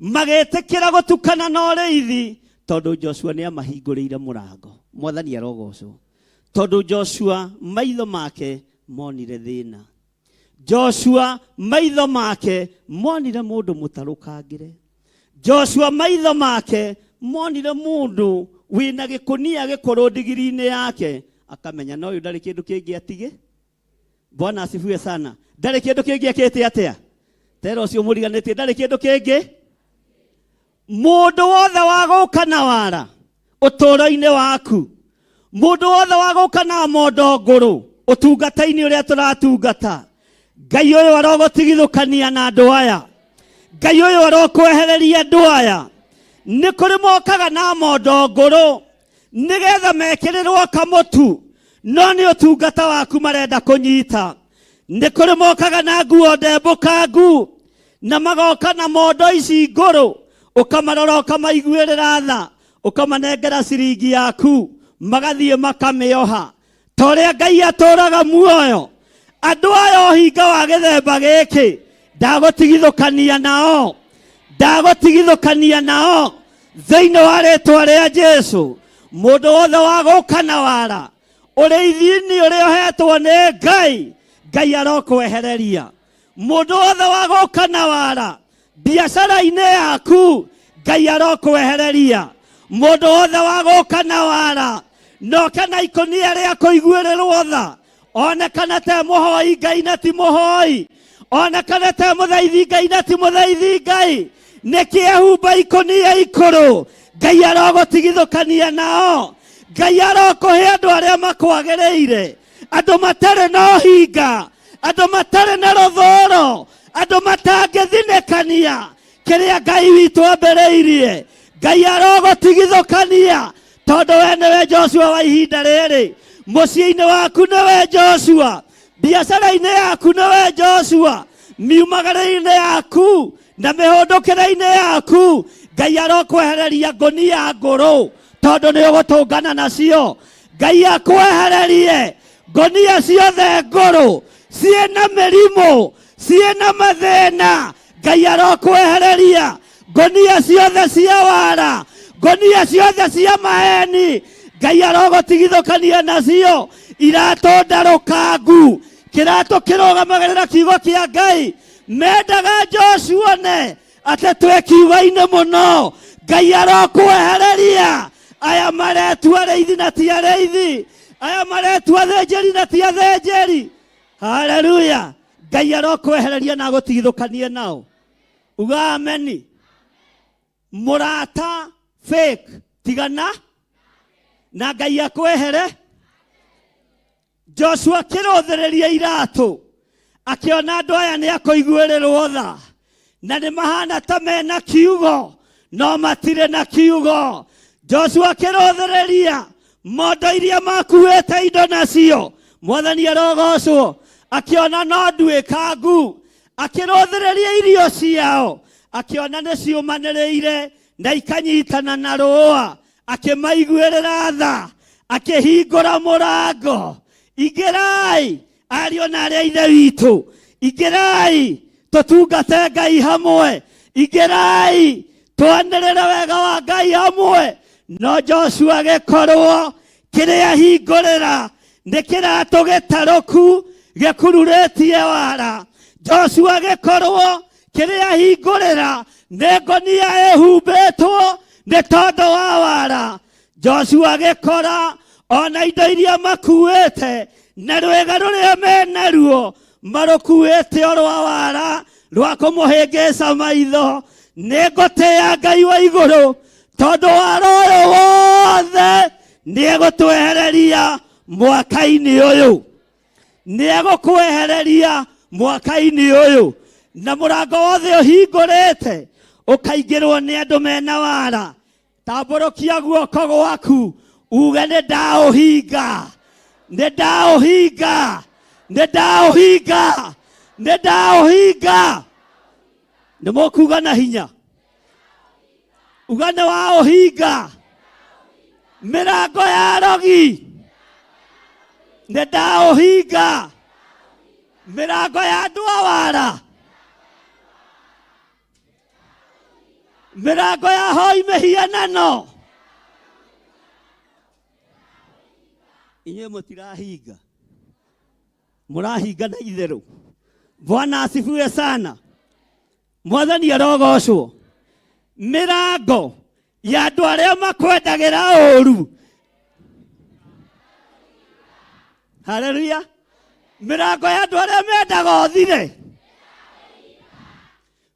magĩtĩkĩra gũtukana na ũrĩithi, tondũ Joshua nĩ amahingũrĩire mũrango. Mwathani arogocwo. Tondũ Joshua maitho make monire thĩna. Joshua maitho make monire mũndũ mũtarũkangĩre. Joshua maitho make monire mũndũ wĩna gĩkũnia gĩkũrũ ndigiri-inĩ yake, akamenya no ũyũ ndarĩ kĩndũ kĩngĩ atige. Bwana asifiwe sana. Ndarĩ kĩndũ kĩngĩ ekĩte atĩa? Tera ũcio mũriganĩtie, ndarĩ kĩndũ kĩngĩ. Mũndũ wothe wa gũka na wara ũtũũro-inĩ waku, mũndũ wothe wa gũka na mondo ngũrũ ũtungata-inĩ ũrĩa tũratungata, Ngai ũyũ arogũtigithũkania na andũ aya. Ngai ũyũ arokwehereria andũ aya. Nĩ kũrĩ mokaga na mondo ngũrũ nĩgetha mekĩrĩrwo kamũtu. No nĩ ũtungata waku marenda kũnyita. Nĩ kũrĩ mokaga na nguo ndembũkangu na magoka na mondo ici ngũrũ, ũkamarora ũkamaiguĩrĩra tha, ũkamanengera ciringi yaku, magathiĩ makamĩoha. Ta ũrĩa Ngai atũũraga muoyo, andũ aya ũhinga wa gĩthemba gĩkĩ ndagũtigithũkania nao, ndagũtigithũkania nao thĩinĩ wa rĩtwa rĩa Jesu. Mũndũ wothe wa gũka na wara ũrĩithi-inĩ ũrĩa ũhetwo nĩ Ngai, Ngai arokwehereria. Mũndũ wothe wa gũka na wara biacara-inĩ yaku, Ngai arokwehereria. Mũndũ wothe wa gũka na wara noke na ikũnia rĩa kũiguĩrĩrwo tha, onekane te mũhoi Ngai na ti mũhoi, onekane te mũthaithi Ngai na ti mũthaithi Ngai, nĩkĩ ehumba ikũnia ikũrũ? Ngai arogũtigithũkania nao. Ngai arokũhe andũ arĩa makwagĩrĩire, andũ matarĩ na ũhinga, andũ matarĩ na rũthũũro, andũ matangĩthinĩkania kĩrĩa Ngai witũ ambĩrĩirie. Ngai arogũtigithũkania, tondũ we nĩwe Joshua wa ihinda rĩrĩ. Mũciĩ-inĩ waku nĩwe Joshua, biacara-inĩ yaku nĩwe Joshua, miumagarĩinĩ yaku na mĩhũndũkĩre-inĩ yaku, Ngai arokwehereria ngũnia ngũrũ, tondũ nĩ ũgũtũngana nacio. Ngai akwehererie ngũnia ciothe ngũrũ ciĩna mĩrimũ, ciĩna mathĩna. Ngai arokwehereria ngũnia ciothe cia wara, ngũnia ciothe cia maheni. Ngai arogũtigithũkania nacio. Iratũ ndarũkangu, kĩratũ kĩrũgamagĩrĩra kiugo kĩa Ngai. Mendaga Joshua ne atĩ twĩ kiugo-inĩ mũno. Ngai arokwehereria aya maretua arĩithi na ti arĩithi, aya maretua athĩnjĩri na ti athĩnjĩri. Haleluya! Ngai arokwehereria na agũtigithũkanie nao. Uga ameni. Mũrata fake tigana na Ngai akwehere. Joshua akĩrũthĩrĩria iratũ, akĩona andũ aya nĩ akũiguĩrĩrwo tha, na nĩ mahana ta mena kiugo no matirĩ na kiugo. Joshua akĩrũthĩrĩria mondo iria makuĩte indo nacio, Mwathani arogocwo, akĩona no nduĩkangu. Akĩrũthĩrĩria irio ciao, akĩona nĩ ciũmanĩrĩire na ikanyitana na rũũa, akĩmaiguĩrĩra tha, akĩhingũra mũrango. Ingĩrai ariũ na arĩa ithe witũ, ingĩrai tũtungate Ngai hamwe, ingĩrai twanĩrĩre wega wa Ngai hamwe. No Joshua agĩkorwo kĩrĩa hingũrĩra nĩ kĩratũ gĩtarũku gĩkururĩtie wara. Joshua agĩkorwo kĩrĩa hingũrĩra nĩ ngonia ĩhumbĩtwo nĩ tondũ wa wara. Joshua agĩkora ona indo iria makuĩte na rwĩga rũrĩa menaruo marũkuĩte o rwa wara rwa kũmũhĩngĩca maitho. Nĩ ngũtĩĩa Ngai wa igũrũ tondũ wara ũyũ wothe nĩ egũtwehereria mwaka-inĩ ũyũ, nĩ egũkwehereria mwaka-inĩ ũyũ. Na mũrango wothe ũhingũrĩte ũkaingĩrwo nĩ andũ mena wara, tambũrũkia guoko gwaku uge nĩ ndaũhinga, nĩ ndaũhinga, nĩ ndaũhinga, nĩ ndaũhinga. Nĩ mũkuga na hinya, uga nĩ waũhinga. Mĩrango ya rogi nĩ ndaũhinga, mĩrango ya andũ a wara, mĩrango ya hoi mĩhianano, inyuĩ mũtirahinga, mũrahinga na itherũ. Bwana asifiwe sana. Mwathani arogocwo. Mĩrango ya andũ arĩa makwendagĩra ũru, haleluya. Mĩrango ya andũ arĩa mendaga ũthire,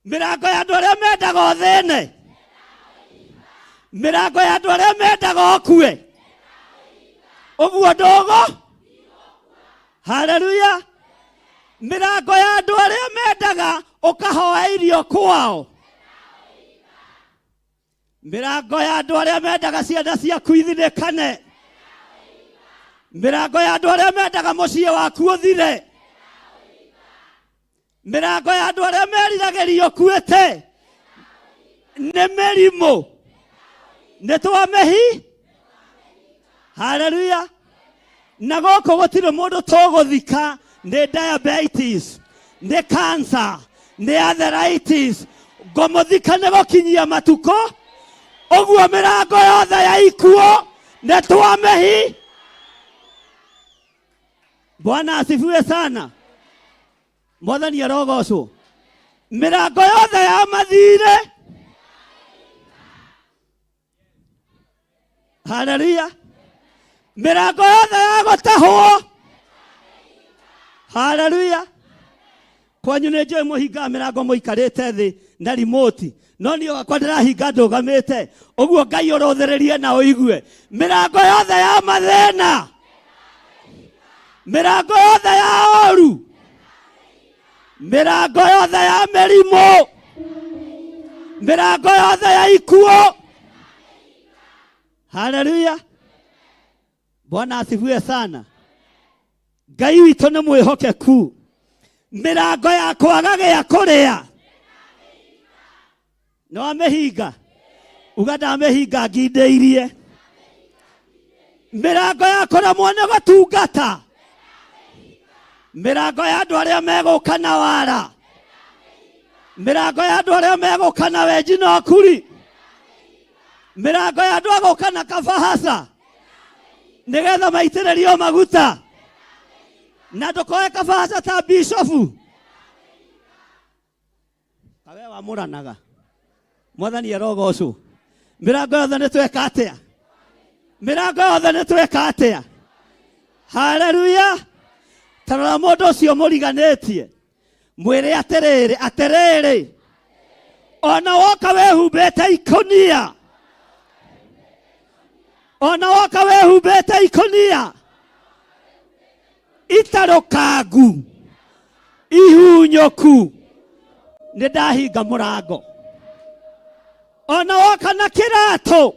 mĩrango ya andũ arĩa mendaga ũthĩne, mĩrango ya andũ arĩa mendaga ũkue, ũguo ndũgo. Haleluya. Mĩrango ya andũ arĩa mendaga ũkahoa irio kwao, mĩrango ya andũ arĩa mendaga ciana ciaku ithinĩkane, Mĩrango ya andũ arĩa mendaga mũciĩ waku ũthire. Mĩrango ya andũ arĩa meriragĩria ũkuĩte nĩ mĩrimũ. Nĩ twamĩhi. Haleluya. Na gũkũ gũtirĩ mũndũ tũgũthika nĩ diabetes, nĩ cancer, nĩ arthritis. Ngũmũthika nĩ gũkinyia matukũ. Ũguo mĩrango yothe ya ikuũ nĩ twamĩhi. Bwana asifiwe sana. Mwathani arogocwo. Mĩrango yothe ya mathirĩ. Haleluya. Mĩrango yothe ya gũtahwo. Haleluya. Kwanyu nĩ njũĩ mũhingaga mĩrango mũikarĩte thĩ na remote, no niĩ wakwa ndĩrahinga ndũgamĩte. Ũguo Ngai ũrũthĩrĩrie na ũigue. Mĩrango yothe ya mathĩna, mĩrango yothe ya ũru, mĩrango yothe ya mĩrimũ, mĩrango yothe ya ikuũ. Haleluya. Bwana asifiwe sana. Ngai witũ nĩ mwĩhokeku. Mĩrango ya kwaga gĩa kũrĩa nĩ wamĩhinga, uga ndamĩhinga ngindĩirie. Mĩrango ya kũremwo nĩ gũtungata, mĩrango ya andũ arĩa megũka na wara, mĩrango ya andũ arĩa megũka na wenji na ũkuri, mĩrango ya andũ agũka na kabahaca nĩgetha maitĩrĩrio maguta, na ndũkoe kabahaca ta bishofu kawe wamũranaga. Mwathani arogocwo. Mĩrango yothe nĩ tweka atĩa? Mĩrango yothe nĩ tweka atĩa? Haleluya. Tarora mũndũ ũcio mũriganĩtie, mwĩre atĩrĩrĩ, atĩrĩrĩ, ona woka wĩhumbĩte ikũnia, ona woka wĩhumbĩte ikũnia itarũkangu ihunyũku, nĩ ndahinga mũrango. Ona woka na kĩratũ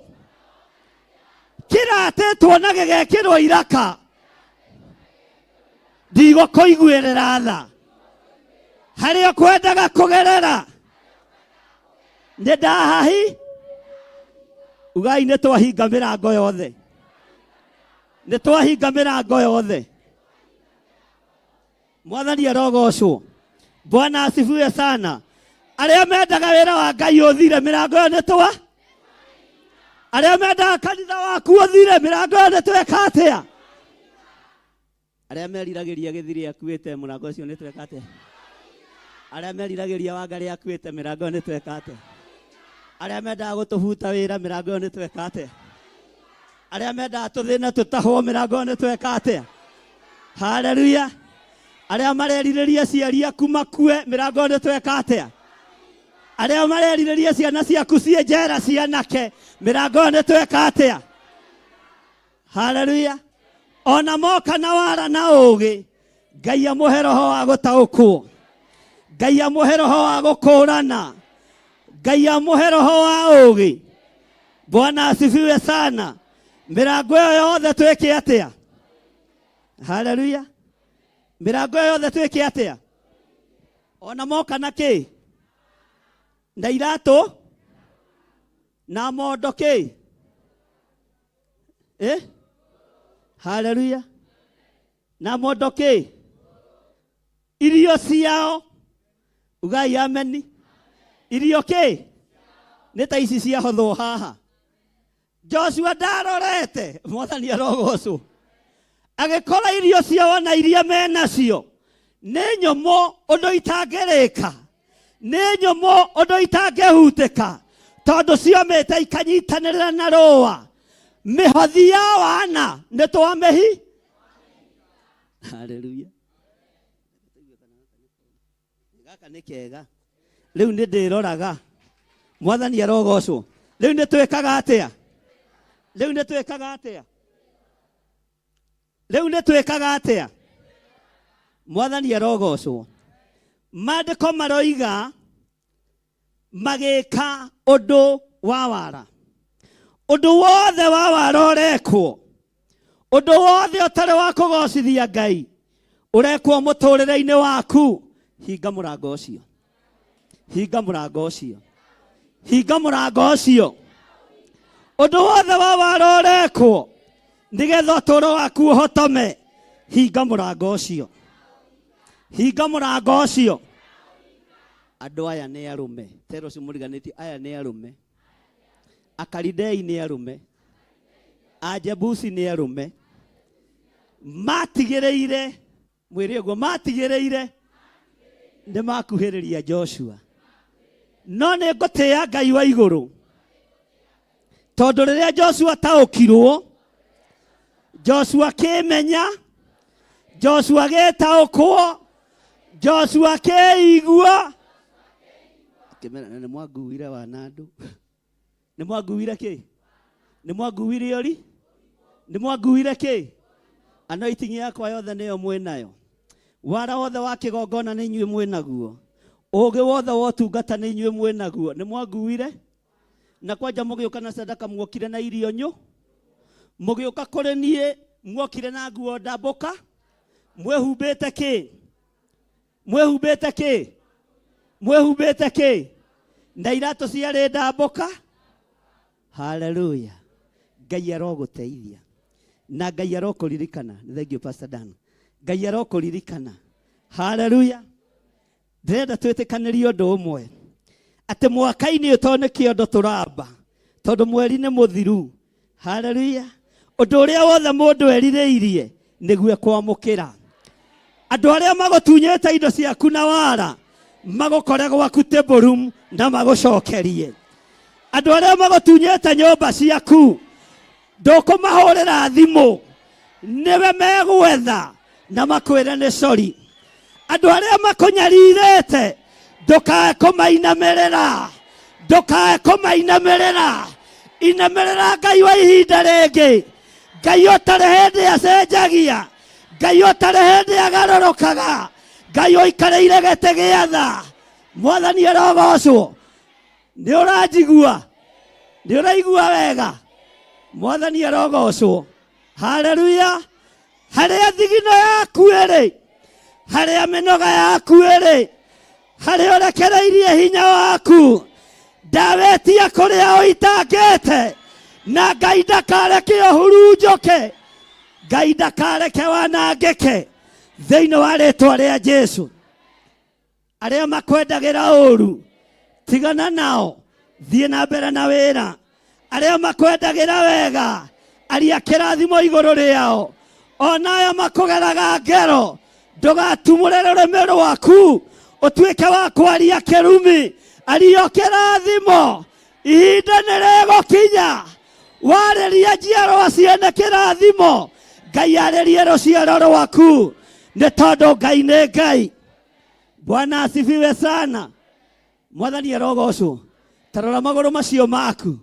kĩratĩtwo na gĩgekĩrwo iraka, ndigũkũiguĩrĩra tha. Harĩa ũkwendaga kũgerera nĩ ndahahi. Ugai nĩ twahinga mĩrango yothe, nĩ twahinga mĩrango yothe. Mwathani arogocwo. Bwana asifiwe sana. Arĩa mendaga wĩra wa Ngai ũthire, mĩrango ĩyo nĩ twa. Arĩa mendaga kanitha waku ũthire, mĩrango ĩyo nĩ tweka atĩa? Arĩa meriragĩria gĩthiri akuĩte, mũrango ũcio nĩ tweka atĩa? Arĩa meriragĩria Wangarĩ akuĩte, mĩrango ĩyo nĩ tweka atĩa? Arĩa mendaga gũtũbuta wĩra, mĩrango ĩyo nĩ tweka atĩa? Arĩa mendaga tũthĩne tũtahwo, mĩrango ĩyo nĩ tweka atĩa? Haleluya. Arĩa marerirĩria aciari aku makue, mĩrango ĩyo nĩ tweka atĩa? Arĩa marerirĩria ciana ciaku ciĩ njera cianake, mĩrango ĩyo nĩ tweka atĩa? Haleluya. Ona moka na wara na ũũgĩ, Ngai amũhe roho wa gũtaũkwo, Ngai amũhe roho wa gũkũrana, Ngai amũhe roho wa ũũgĩ. Bwana asifiwe sana. Mĩrango ĩyo yothe twĩke atĩa? Haleluya. Mĩrango ĩyo yothe twĩke atĩa? Ona moka na kĩ? Na iratũ na mondo kĩ? Eh? Haleluya. Na mondo kĩ? Irio ciao. Ugai ameni. Irio kĩ? Nĩ ta ici ciahothwo haha. Joshua ndarorete, Mwathani arogocwo. Agĩkora irio ciao na iria menacio nĩ nyũmũ ũndũ itangĩrĩka, nĩ nyũmũ ũndũ itangĩhutĩka, tondũ ciomĩte ikanyitanĩrĩra na rũa. Mĩhothi ya wana nĩ twamĩhi. Haleluya. Gaka nĩ kega. Rĩu nĩ ndĩroraga. Mwathani arogocwo. Rĩu nĩ twĩkaga atĩa? Rĩu nĩ twĩkaga atĩa? Rĩu nĩ twĩkaga atĩa? Mwathani arogocwo. Maandĩko maroiga magĩka ũndũ wa wara. Ũndũ wothe wa wara ũrekwo. Ũndũ wothe ũtarĩ wa kũgocithia Ngai ũrekwo mũtũrĩre-inĩ waku, hinga mũrango ũcio, hinga mũrango ũcio, hinga mũrango ũcio. Ũndũ wothe wa wara ũrekwo nĩgetha ũtũũro waku ũhotome, hinga mũrango ũcio, hinga mũrango ũcio. Andũ aya nĩ arũme, tero ũcio mũriganĩtie, aya nĩ arũme. Akalidei nĩ arũme, Ajebusi nĩ arũme. Matigĩrĩire mwĩre ũguo, matigĩrĩire nĩ makuhĩrĩria Joshua. No nĩ ngũtĩĩa Ngai wa igũrũ, tondũ rĩrĩa Joshua taũkirwo, Joshua kĩmenya, Joshua gĩtaũkwo, Joshua kĩigua, akĩmera na nĩ mwanguire wanandu, nĩ mwanguire kĩ, nĩ mwanguire ori, nĩ mwanguire kĩ. Anointing yakwa yothe nĩyo mwĩ nayo, wara wothe wa kĩgongona nĩ inyuĩ mwĩ naguo, ũgĩ wothe wa ũtungata nĩ inyuĩ mwĩ naguo, nĩ mwanguire. Na kwanja mũgĩũka na sadaka, muokire na irio nyũ, mũgĩũka kũrĩ niĩ muokire na nguo ndambũka, mwĩhumbĩte kĩ, mwĩhumbĩte kĩ, mwĩhumbĩte kĩ, na iratũ ciarĩ ndambũka. Haleluya! Ngai arogũteithia na Ngai arokũririkana. Thank you, Pastor Dan. Ngai arokũririkana. Haleluya! Ndĩrenda twĩtĩkanĩrie ũndũ ũmwe, atĩ mwaka-inĩ ũyũ tondũ nĩ kĩondo tũramba, tondũ mweri nĩ mũthiru. Haleluya! Ũndũ ũrĩa wothe mũndũ erirĩirie nĩguo ekwamũkĩra. Andũ arĩa magũtunyĩte indo ciaku na wara magũkore gwaku table room na magũcokerie. Andũ arĩa magũtunyĩte nyũmba ciaku ndũkũmahũrĩra thimũ, nĩwe megwetha na makwĩre nĩ sori. Andũ arĩa makũnyarirĩte ndũkae kũmainamĩrĩra, ndũkae kũmainamĩrĩra. Inamĩrĩra Ngai wa ihinda rĩngĩ, Ngai ũtarĩ hĩndĩ acenjagia, Ngai ũtarĩ hĩndĩ agarũrũkaga, Ngai ũikarĩire gĩtĩ gĩa tha. Mwathani arogocwo. Nĩ ũranjigua? Nĩ ũraigua wega? Mwathani arogocwo. Haleluya! Harĩa thigino yaku ĩrĩ, harĩa mĩnoga yaku ĩrĩ, harĩa ũrekereirie hinya waku, ndawetia kũrĩa ũitangĩte, na Ngai ndakareke ũhurunjũke, Ngai ndakareke wanangĩke thĩinĩ wa rĩtwa rĩa Jesu. Arĩa makwendagĩra ũru tigana nao, thiĩ na mbere na wĩra. Arĩa makwendagĩra wega aria kĩrathimo igũrũ rĩao. Ona aya makũgeraga ngero, ndũgatumũre rũrĩmĩ rwaku ũtuĩke wa kwaria kĩrumi, aria kĩrathimo. Ihinda nĩ rĩgũkinya warĩria njiarwa ciene kĩrathimo, Ngai arĩrie rũciaro rwaku, nĩ tondũ Ngai nĩ Ngai. Bwana asifiwe sana. Mwathani arogocwo. Tarora magũrũ macio maku,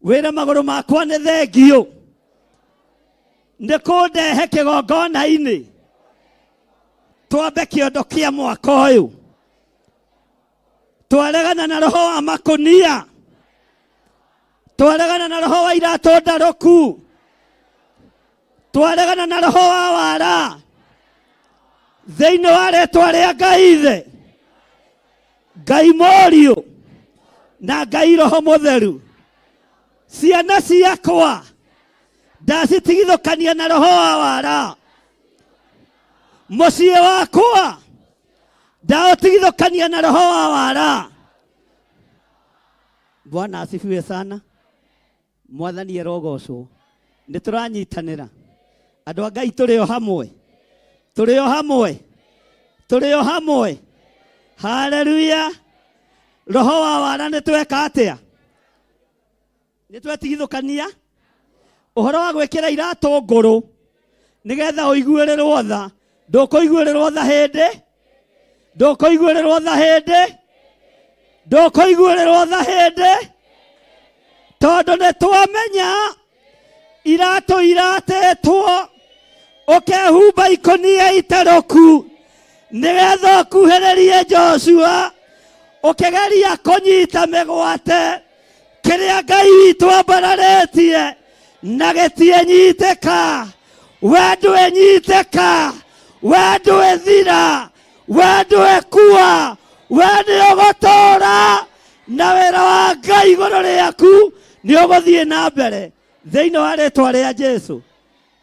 wĩre magũrũ makwa nĩ thengiũ nĩ kũndehe kĩgongona-inĩ, twambe kĩondo kĩa mwaka ũyũ, twaregana na roho wa makũnia, twaregana na roho wa iratũ ndarũku, twaregana na roho wa wara thĩinĩ wa rĩtwa rĩa Ngai Ithe, Ngai Mũriũ na Ngai Roho Mũtheru. Ciana ciakwa ndacitigithũkania na roho wa wara. Mũciĩ wakwa ndaũtigithũkania na roho wa wara. Bwana asifiwe sana. Mwathani arogocwo. Nĩ tũranyitanĩra andũ a Ngai, tũrĩ o hamwe, tũrĩ o hamwe, tũrĩ o hamwe. Haleluya! Roho wa wara nĩ tweka atĩa? Nĩ twetigithũkania ũhoro wa gwĩkĩra iratũ ngũrũ nĩgetha ũiguĩrĩrwo tha. Ndũkũiguĩrĩrwo tha hĩndĩ, ndũkũiguĩrĩrwo tha hĩndĩ, ndũkũiguĩrĩrwo tha hĩndĩ, tondũ nĩ twamenya iratũ iratetwo ũkehumba ikũnia iterũku nĩgetha ũkuhĩrĩrie Joshua ũkĩgeria kũnyita mĩgwate kĩrĩa Ngai witũ ambararĩtie na gĩtiĩnyitĩka. We ndwĩnyitĩka, we ndwĩthira, we ndwĩkua, we nĩ ũgũtũũra na wĩra wa Ngai igũrũ rĩaku nĩ ũgũthiĩ na mbere thĩinĩ wa rĩtwa rĩa Jesu.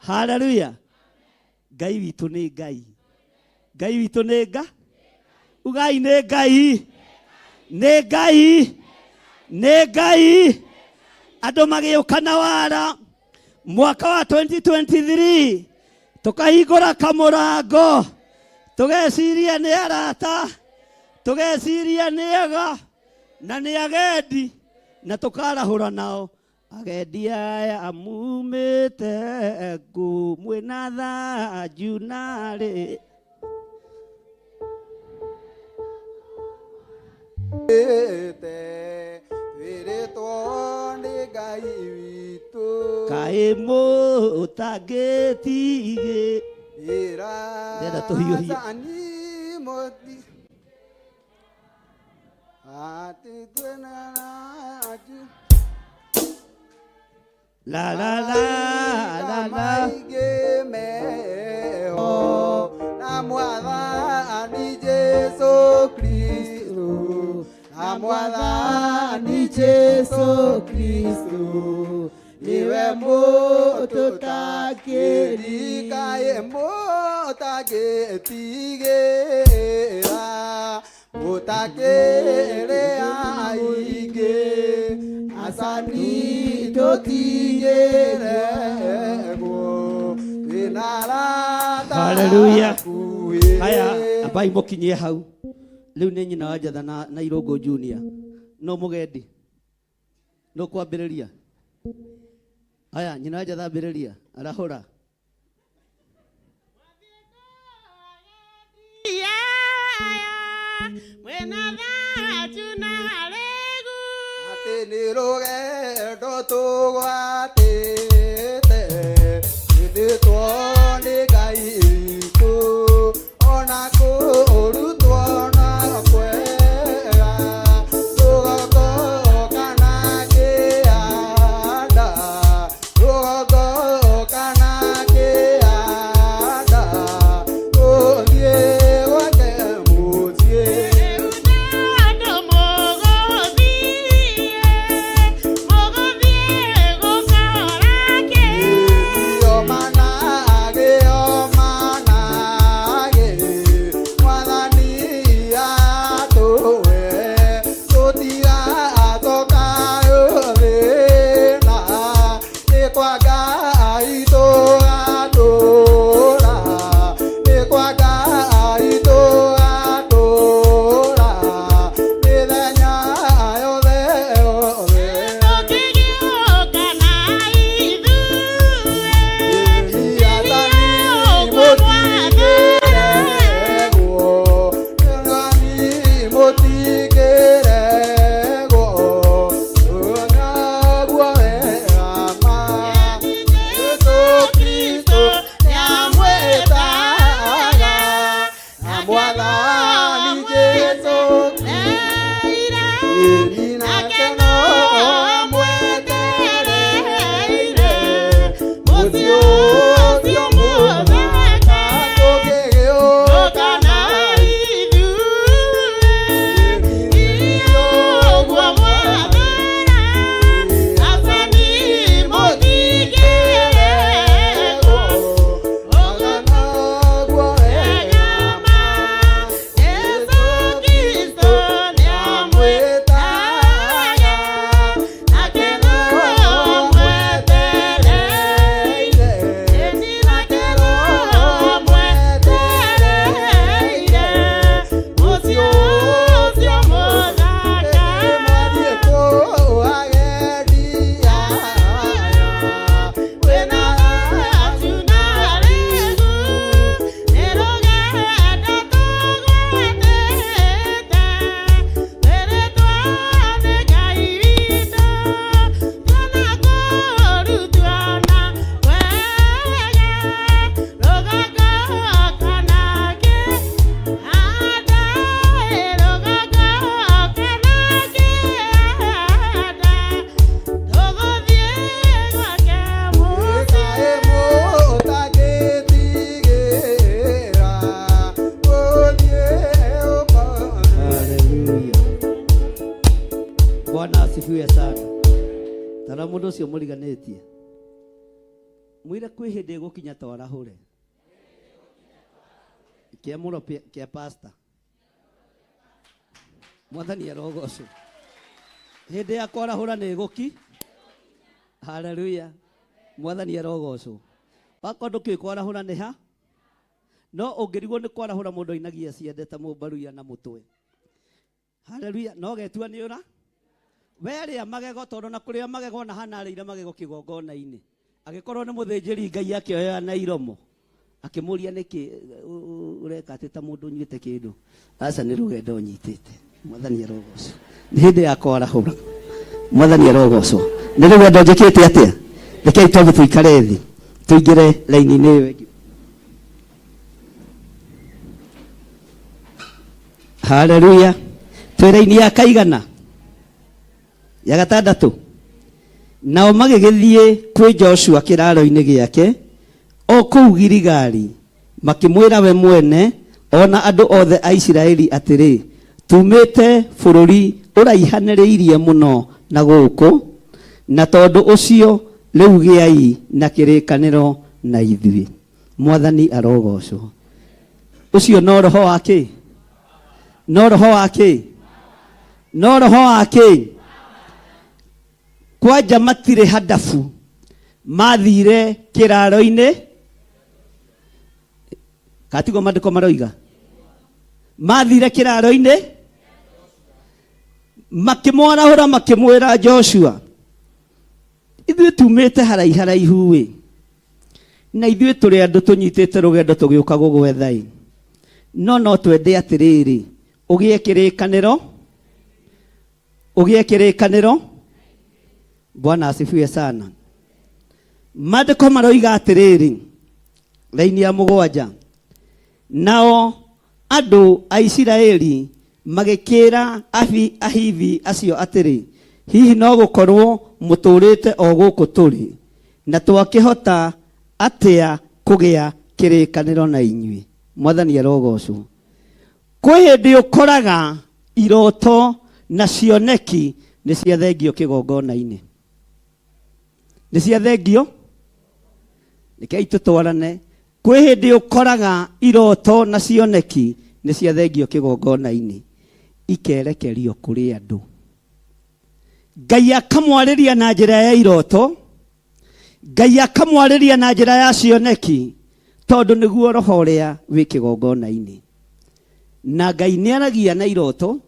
Haleluya. Ngai witũ nĩ Ngai. Ngai witũ nĩ nga ugai nĩ Ngai, nĩ Ngai, nĩ Ngai. Andũ magĩũka na wara mwaka wa 2023 tukahingũra kamũrango tũgeciria nĩ arata, tũgeciria nĩ ega na nĩ agendi, na tũkarahũra nao agendi aya mumĩte kũ mwĩna thanju narĩ. Twĩrĩtwo nĩ Ngai witũ. Kaĩ mũtangĩtigĩ. Ĩra. Ndĩrenda tũhiũhie. Acani mũti atĩ twĩna ranju. La la la la la. Maingĩ meho na Mwathani Jesu Kristo, na Mwathani Jesu Kristo niwe mũtũtakĩri kaĩ mũtangĩtigĩra, mũtakĩrĩ aingĩ acani tũtigĩregwo twĩna arata. Hallelujah. Hakuhĩ. Haya, ambai mũkinyie hau. Rĩu nĩ nyina wa Njatha na Irũngũ Junior. No mũgendi no kwambĩrĩria. Haya, nyina wa Njatha ambĩrĩria, arahũra. Atĩ nĩ rũgendo tũgwatĩte twĩtĩtwo nĩ Ngai witũ ona kũrutwo na kwega rũgongo kana kĩanda, rũgongo kana kĩanda, tũthiĩ gwake mũciĩ. Io manage. Bwana asifiwe sana. Tara mũndũ ũcio mũriganĩtie. Mwĩre kwĩ hĩndĩ ĩgũkinya twarahũre. Kĩamũro kĩa pastor. Mwathani arogocwo. Hĩndĩ ya kwarahũra nĩ ĩgũki. Haleluya. Mwathani arogocwo. Wakorwo ndũkĩũĩ kwarahũra nĩ ha? No ũngĩrigwo nĩ kwarahũra mũndũ ainagia ciande ta mũmbaruya na mũtwe. Haleluya. No getua nĩ ũra? We rĩa magego tondũ na kũrĩa magego na hana arĩire magego kĩgongona-inĩ. Agĩkorwo nĩ mũthĩnjĩri Ngai akĩoya na iromo. Akĩmũria nĩkĩ ũreka atĩ ta mũndũ ũnyuĩte kĩndũ. Aca nĩ rũgendo nyitĩte. Mwathani arogocwo. Nĩ hĩndĩ ya kwarahũra. Mwathani arogocwo. Nĩ rũgendo njĩkĩte atĩa? Rekei twambe tũikare thĩ. Tũingĩre raini-inĩ ĩyo ĩngĩ. Haleluya. Twĩ raini ya kaigana? Ya gatandatũ. Nao magĩgĩthiĩ kwĩ Joshua kĩraaro-inĩ gĩake o kũu Giligali, makĩmwĩra we mwene o na andũ othe a Isiraeli atĩrĩ, Tuumĩte bũrũri ũraihanĩrĩirie mũno na gũkũ, na tondũ ũcio rĩu gĩai na kĩrĩkanĩro na ithuĩ. Mwathani arogocwo. Ũcio no roho wa kĩ? No roho wa kĩ? No roho wa kĩ? Kwanja matirĩ hadabu mathire kĩraro-inĩ katiguo mandĩko maroiga mathire kĩraro-inĩ makĩmwarahũra makĩmwĩra Joshua ithuĩ tumĩte haraiharaihu ĩ na ithuĩ tũrĩ andũ tũnyitĩte rũgendo tũgĩũka gũgwetha ĩ no no twende atĩrĩrĩ ũgĩe kĩrĩkanĩro ũgĩe kĩrĩkanĩro bwana asifiwe sana maandĩko maroiga atĩrĩrĩ raini ya mũgwanja nao andũ a Isiraeli magĩkĩra Ahivi acio atĩrĩ hihi no gũkorwo mũtũũrĩte o gũkũ tũrĩ na twakĩhota atĩa kũgĩa kĩrĩkanĩro na inyuĩ mwathani arogocwo kwĩ hĩndĩ ũkoraga iroto na cioneki nĩ ciathengio kĩgongona-inĩ nĩ ciathengio rekei tũtwarane kwĩ hĩndĩ ũkoraga iroto na cioneki nĩ ciathengio kĩgongona-inĩ ikerekerio kũrĩ andũ Ngai akamwarĩria na njĩra ya iroto Ngai akamwarĩria na njĩra ya cioneki tondũ nĩguo roho ũrĩa wĩ kĩgongona-inĩ na Ngai nĩ aragia na iroto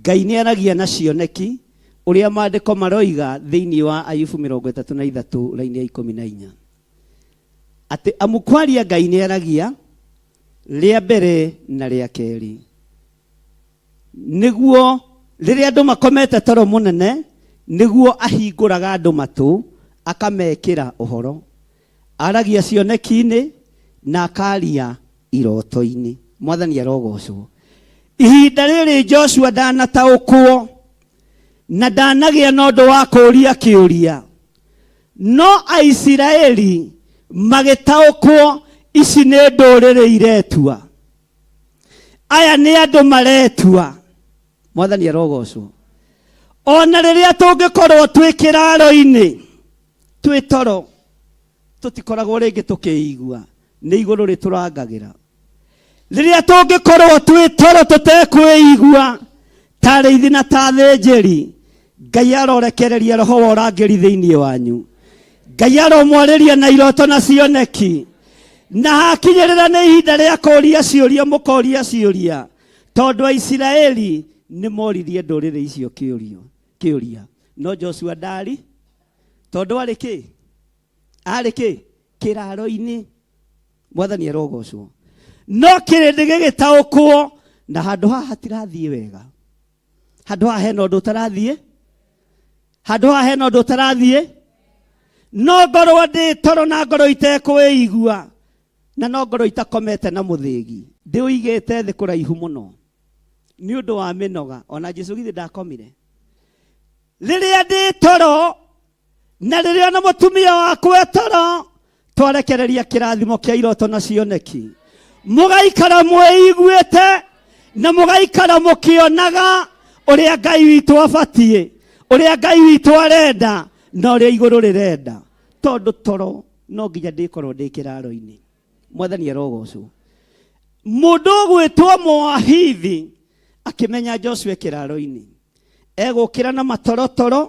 Ngai nĩ aragia na cioneki ũrĩa maandĩko maroiga thĩinĩ wa Ayubu 33 raini ya 14 atĩ amu kwaria Ngai nĩ aragia rĩa mbere na rĩa kerĩ nĩguo rĩrĩa andũ makomete toro mũnene nĩguo ahingũraga andũ matũ akamekĩra ũhoro aragia cioneki-inĩ na akaria iroto-inĩ mwathani arogocwo ihinda rĩrĩ Joshua ndanataũkwo na ndanagĩa na ũndũ wa kũũria kĩũria no Aisiraeli magĩtaũkwo ici nĩ ndũrĩrĩ iretua aya nĩ andũ maretua mwathani arogocwo ona rĩrĩa tũngĩkorwo twĩ kĩraro-inĩ twĩ toro tũtikoragwo rĩngĩ tũkĩigua nĩ igũrũ rĩtũrangagĩra rĩrĩa tũngĩkorwo twĩ toro tũtekwĩigua ta arĩithi na ta athĩnjĩri Ngai arorekereria roho wa ũrangĩri thĩinĩ wanyu Ngai aromwarĩria na iroto na cioneki na hakinyĩrĩra nĩ ihinda rĩa kũũria ciũria mũkoria ciũria tondũ Aisiraeli nĩ moririe ndũrĩrĩ icio kĩũrio kĩũria no Joshua ndari tondũ arĩ kĩ arĩ kĩ kĩraro-inĩ mwathani arogocwo no kĩrĩndĩ gĩgĩtaũkwo na handũ haha hatirathiĩ wega handũ haha hena ũndũ ũtarathiĩ handũ haha hena ũndũ ũtarathiĩ no ngorwo ndĩ toro na ngorwo itekwĩigua na no ngorwo itakomete na mũthĩgi ndĩũigĩte thĩ kũraihu mũno nĩ ũndũ wa mĩnoga ona Jesu githĩ ndakomire rĩrĩa ndĩ toro na rĩrĩa ona mũtumia wakwa e toro twarekereria kĩrathimo kĩa iroto na cioneki mũgaikara mwĩiguĩte na mũgaikara mũkĩonaga ũrĩa Ngai witũ abatiĩ. Ũrĩa Ngai witũ arenda na ũrĩa igũrũ rĩrenda. Tondũ toro no nginya ndĩkorwo ndĩ kĩraro-inĩ. Mwathani arogocwo. Mũndũ ũgwĩtwo Mũahithi akĩmenya Joshua e kĩraro-inĩ. Egũkĩra na matorotoro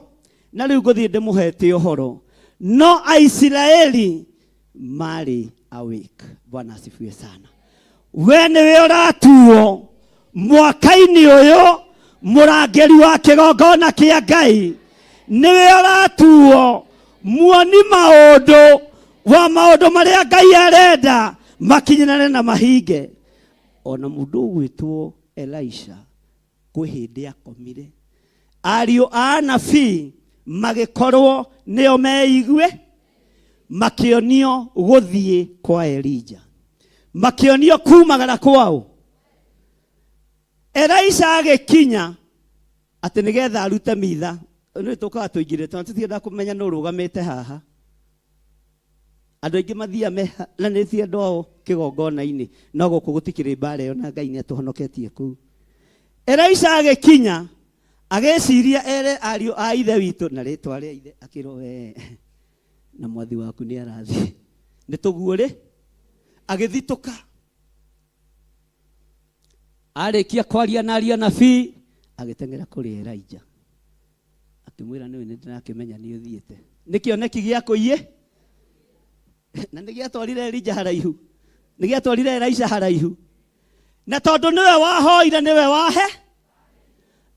na rĩu ngũthiĩ ndĩmũhete ũhoro. No Aisiraeli marĩ awake. Bwana asifiwe sana. We nĩwe ũratuo mwaka-inĩ ũyũ mũrangĩri wa kĩgongona kĩa Ngai. Nĩwe ũratuo muoni maũndũ wa maũndũ marĩa Ngai arenda makinyĩrane na mahinge. Ona mũndũ ũgwĩtwo Elisha kwĩ hĩndĩ akomire. Ariũ a anabii magĩkorwo nĩo meigue makĩonio gũthiĩ kwa Elija, makĩonio kumagara kwao. Elisha agĩkinya atĩ nĩgetha arute mitha. Nĩ tũkaga tũingĩrĩte na tũtienda kũmenya nũ ũrũgamĩte haha. Andũ aingĩ mathiaga meharanĩtie andũ ao kĩgongona-inĩ, no gũkũ gũtikĩrĩ mbara ĩyo na Ngai nĩ atũhonoketie kũu. Elisha agĩkinya agĩciria ere ariũ a ithe witũ na rĩtwa rĩa ithe, akĩrwo we na mwathi waku nĩ arathiĩ nĩ tũguũrĩ. Agĩthitũka arĩkia kwaria na ariũ anabii agĩteng'era kũrĩ Elijah akĩmwĩra nĩwe nĩ ndĩrakĩmenya nĩ ũthiĩte nĩ kĩoneki gĩa kũiye na nĩ gĩatwarire Elijah haraihu, nĩ gĩatwarire Elisha haraihu, na tondũ nĩwe wahoire nĩwe wahe.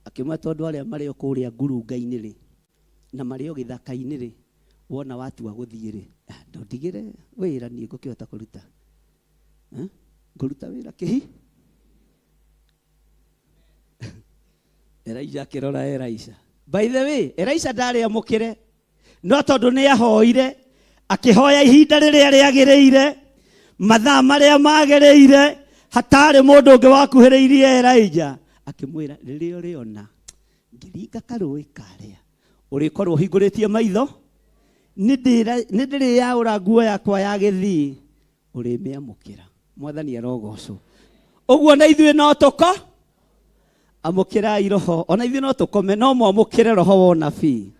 Akĩmwĩra tondũ arĩa marĩ o kũrĩa ngurunga-inĩ rĩ na marĩ o gĩthaka-inĩ rĩ, wona watua gũthiĩ rĩ, ndũndigĩre wĩra niĩ ngũkĩhota kũruta. Ngũruta wĩra kĩhi. Elijah akĩrora Elisha. By the way, Elisha ndarĩ amũkĩre, no tondũ nĩ ahoire, akĩhoya ihinda rĩrĩa rĩagĩrĩire, mathaa marĩa magĩrĩire, hatarĩ mũndũ ũngĩ wakuhĩrĩirie Elijah, akĩmwĩra rĩrĩa ũrĩona ngĩringa karũĩ karĩa, ũrĩkorwo ũhingũrĩtie maitho, nĩ ndĩrĩyaũra nguo yakwa ya gĩthii, ũrĩmĩamũkĩra. Mwathani arogocwo. Ũguo na ithuĩ no tũko amũkĩrai roho, ona ithuĩ no tũkome, no mwamũkĩre roho wa ũnabii.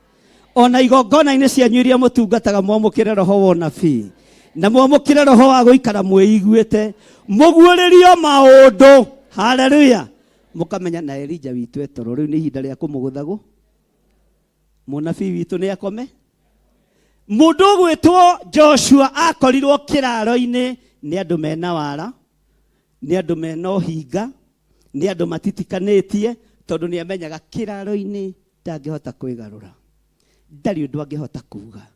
Ona igongona-inĩ cianyu iria mũtungataga mwamũkĩre roho wa ũnabii, na mwamũkĩre roho wa gũikara mwĩiguĩte, mũguũrĩrio maũndũ. Haleluya. Mũkamenya na Elijah witũ etoro, rĩu nĩ ihinda rĩa kũmũgũthagwo. Mũnabii witũ nĩ akome. Mũndũ ũgwĩtwo Joshua akorirwo kĩraro-inĩ nĩ andũ mena wara, nĩ andũ mena ũhinga, nĩ andũ matitikanĩtie, tondũ nĩ amenyaga kĩraro-inĩ ndangĩhota kwĩgarũra, ndarĩ ũndũ angĩhota kuga.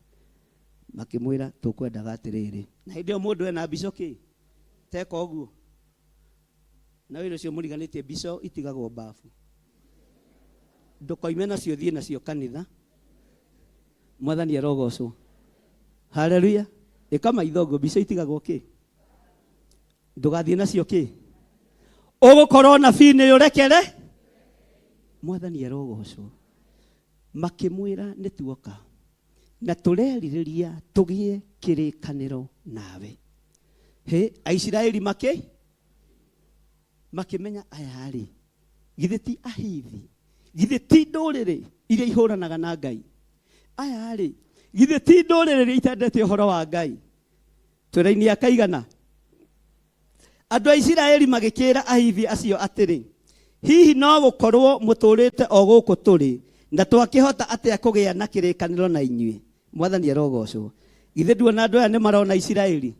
Makĩmwĩra tũkwendaga atĩrĩrĩ, na hĩndĩ ĩyo mũndũ ena mbico kĩ teka ũguo, na wĩra ũcio mũriganĩtie, mbico itigagwo bafu, ndũkoime nacio thiĩ nacio kanitha. Mwathani arogocwo. Haleluya. Ĩka maitho ũguo, mbico itigagwo kĩ, ndũgathiĩ nacio kĩ, ũgũkorwo nabii nĩ ũrekere. Mwathani arogocwo. Makĩmwĩra nĩ tuoka na tũrerirĩria tũgĩe kĩrĩkanĩro nawe. Hĩ, Aisiraeli makĩmenya aya rĩ, githĩ ti Ahithi, githĩ ti ndũrĩrĩ iria ihũranaga na Ngai, aya rĩ, githĩ ti ndũrĩrĩ iria itendete ũhoro wa Ngai. Twĩra-inĩ akaigana. Andũ a Isiraeli magĩkĩra Ahivi acio atĩrĩ, hihi no gũkorwo mũtũrĩte o gũkũ tũrĩ, na twakĩhota atĩa kũgĩa na kĩrĩkanĩro na inyuĩ? Mwathani arogocwo. Githĩ nduona andũ aya nĩ marona Isiraeli?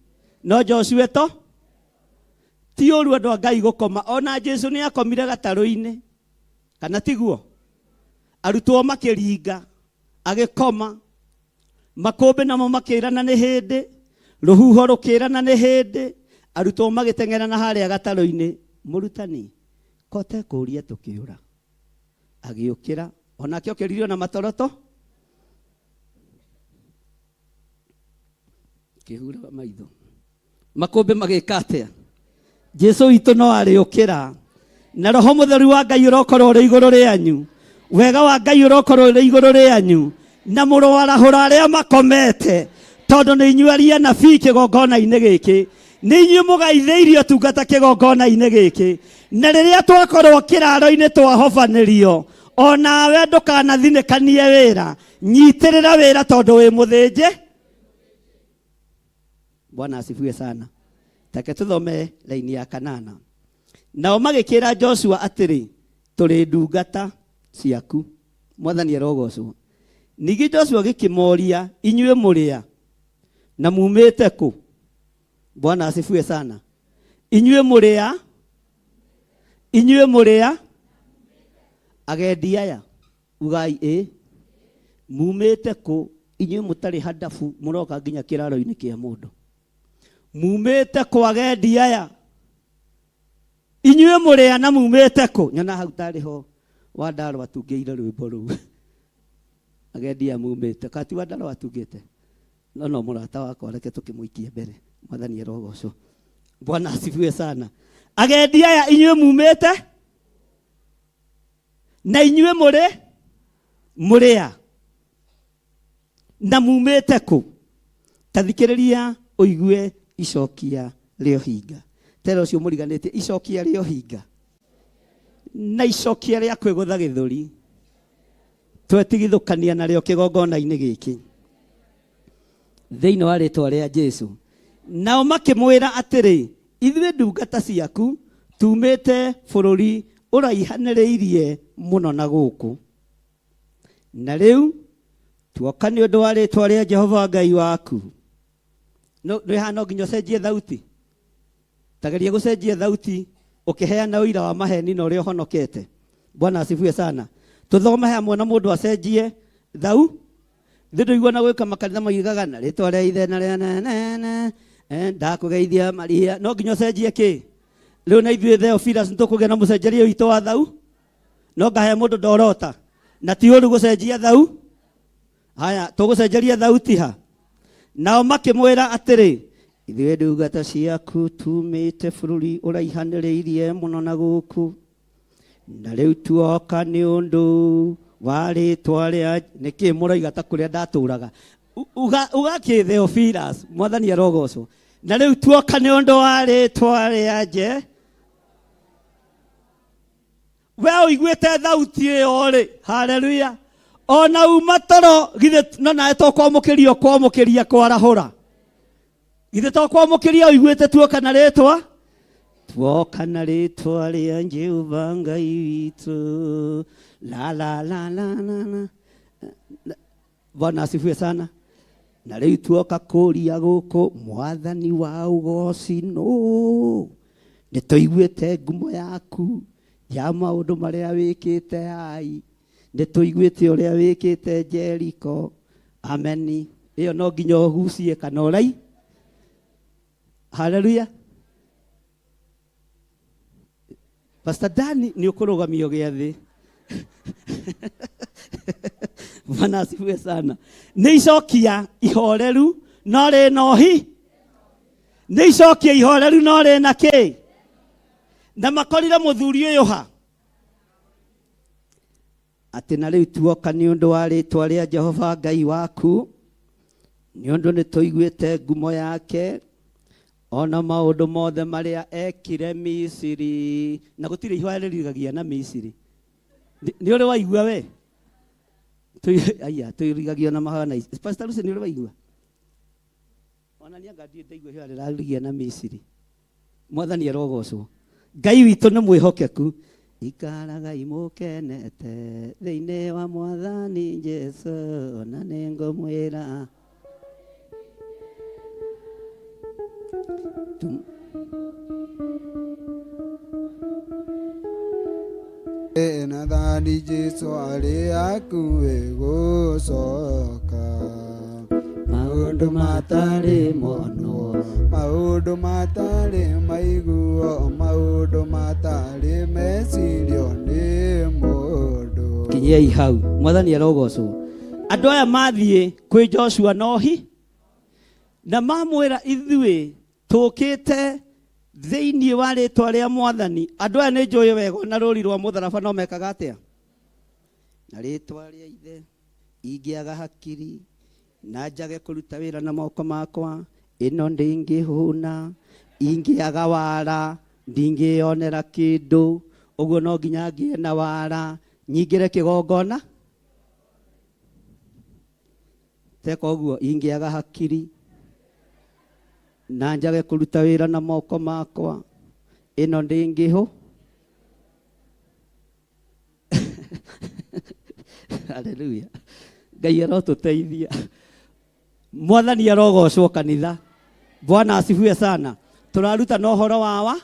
No Joshua to ti ũru andũ a Ngai gũkoma. Ona Jesu nĩ akomire gatarũ-inĩ, kana tiguo? Arutwo makĩringa, agĩkoma. Makũmbĩ namo makĩrana nĩ hĩndĩ, rũhuho rũkĩrana nĩ hĩndĩ, arutwo magĩteng'era na harĩa gatarũ-inĩ. Mũrutani, kote kũũria tũkĩũra. Agĩũkĩra, onake okĩririo na matoroto, kĩhuraga maitho. Makũmbĩ magĩka atĩa? Jesu witũ no arĩũkĩra, na roho mũtheru wa Ngai ũrokorwo ũrĩ igũrũ rĩanyu, wega wa Ngai ũrokorwo ũrĩ igũrũ rĩanyu, na mũroarahũra arĩa makomete, tondũ nĩ inyuĩ aria anabii kĩgongona-inĩ gĩkĩ, nĩ inyuĩ mũgaithĩirio tungata kĩgongona-inĩ gĩkĩ. Na rĩrĩa twakorwo kĩraro-inĩ twahobanĩrio, Onawe ndũkanathinĩkanie wĩra, nyitĩrĩra wĩra tondũ wĩ mũthĩnjĩ. Bwana asifiwe sana. Take tuthome laini ya kanana. Nao magĩkĩra Joshua atĩrĩ, tũrĩ ndungata ciaku. Mwathani arogocwo. Ningĩ Joshua agĩkĩmoria, inyuĩ mũrĩ a na mumĩte kũ? Bwana asifiwe sana. Inyuĩ mũrĩ a? Inyuĩ mũrĩ a? Agendi aya, ugai ĩ. Mumĩte kũ? Inyuĩ mũtarĩ handabu mũroka nginya kĩraro-inĩ kĩa mũndũ. Mumĩte kũ agendi aya? Inyuĩ mũrĩ a na mumĩte kũ? Nyona hau tarĩ ho Wandarũ atungĩire rwĩmbo rũu. Agendi aya mumĩte. Kati Wandarũ atungĩte? No no mũrata wakwa, reke tũkĩmũikie mbere. Mwathani arogocwo. Bwana asifiwe sana. Agendi aya inyuĩ mumĩte na inyuĩ mũrĩ mũrĩ a na mumĩte kũ? Ta thikĩrĩria ũigue icokia rĩa ũhinga. Tera ũcio mũriganĩtie icokia rĩa ũhinga na icokia rĩa kwĩgũtha gĩthũri twetigithũkania narĩo kĩgongona-inĩ gĩkĩ thĩinĩ wa rĩtwa rĩa Jesu. Nao makĩmwĩra atĩrĩ, ithuĩ ndungata ciaku tumĩte bũrũri ũraihanĩrĩirie mũno na gũkũ, na rĩu tuoka nĩ ũndũ wa rĩtwa rĩa Jehova Ngai waku. No nĩ no nginya ũcenjie thauti. Tageria gũcenjia thauti ũkĩheana ũira wa maheni na ũrĩa ũhonokete. Bwana asifiwe sana. Tuthome hamwe na mũndũ acenjie thau. Thĩ ndũigua na gwĩka makanitha moigaga na rĩtwa rĩa ithe na rĩa nene ndakũgeithia Maria. No nginya ũcenjie kĩ? Rĩu na ithuĩ Theophilus nĩtũkũgĩa na mũcenjerie witũ wa thau. No ngahe mũndũ ndorota. Na ti ũru gũcenjia thau. Haya, tũgũcenjeria thauti ha? Nao makĩmwĩra atĩrĩ, ithuĩ ndungata ciaku tumĩte bũrũri ũraihanĩrĩirie mũno na gũkũ, na rĩu tuoka nĩ ũndũ wa rĩtwa rĩa nĩkĩ mũroiga ta kũrĩa ndatũraga. Uga kĩ Theophilus, Mwathani arogocwo. Na rĩu tuoka nĩ ũndũ wa rĩtwa rĩa Je. We ũiguĩte thauti ĩyo rĩ, haleluya. Ona uma toro githĩ no nawe to kwamũkĩria kwamũkĩria kwarahũra. Githĩ to kwamũkĩria ũiguĩte tuoka na rĩtwa? Tuoka na rĩtwa rĩa Jehova Ngai witũ. La la la la la la. Bwana asifiwe sana. Na rĩu tuoka kũria gũkũ mwathani wa ũgoci nũ. Nĩ tũiguĩte ngumo yaku ya maũndũ marĩa wĩkĩte Ai. Nĩ tũiguĩte ũrĩa wĩkĩte Jeriko. Ameni. Ĩyo no nginya ũgucie kana ũrai. Haleluya. Pastor Dani nĩ ũkũrũgamio gĩathĩ. Bwana asifiwe sana. Nĩ icokia ihoreru no rĩna ũhi. Nĩ icokia ihoreru no rĩna kĩ? Na makorire mũthuri ũyũ ha? Atĩ na rĩu tuoka nĩ ũndũ wa rĩtwa rĩa Jehova Ngai waku, nĩ ũndũ nĩ tũiguĩte ngumo yake ona maũndũ mothe marĩa ekire Misiri. Na gũtirĩ ihoya rĩrigagia na Misiri. Nĩ ũrĩ waigua we? Aya, tũrigagio na mahoya na Pastor Lucy, nĩ ũrĩ waigua? Ona niĩ anga ndirĩ ndaigua ihoya rĩrarigia na Misiri. Mwathani arogocwo. Ngai witũ nĩ mwĩhokeku. Ikaragai mũkenete thĩinĩ wa Mwathani Jesu, na nĩngũmwĩra. Nathani Jesu arĩ hakuhĩ gũcoka. Maũndũ matarĩ monwo, maũndũ matarĩ maiguo, maũndũ matarĩ mecirio nĩ mũndũ. Kinyiai hau. Mwathani arogocwo. Andũ aya mathiĩ kwĩ Joshua nohi na mamwĩra ithuĩ tũkĩte thĩinĩ wa rĩtwa rĩa Mwathani. Andũ aya nĩ njũĩ wega na rũri rwa mũtharaba no mekaga atĩa? Na rĩtwa rĩa ithe ingĩaga hakiri na njage kũruta wĩra na moko makwa, ĩno ndĩngĩhũna, ingĩaga wara ndingĩyonera kĩndũ, ũguo no nginya ngĩe na wara. Nyingĩre kĩgongona teka ũguo ingĩaga hakiri na njage kũruta wĩra na moko makwa ĩno ndĩngĩhũ. Haleluya. Ngai arotũteithia. Mwathani arogocwo kanitha. Bwana asifiwe sana. Tũrarutana ũhoro wa wa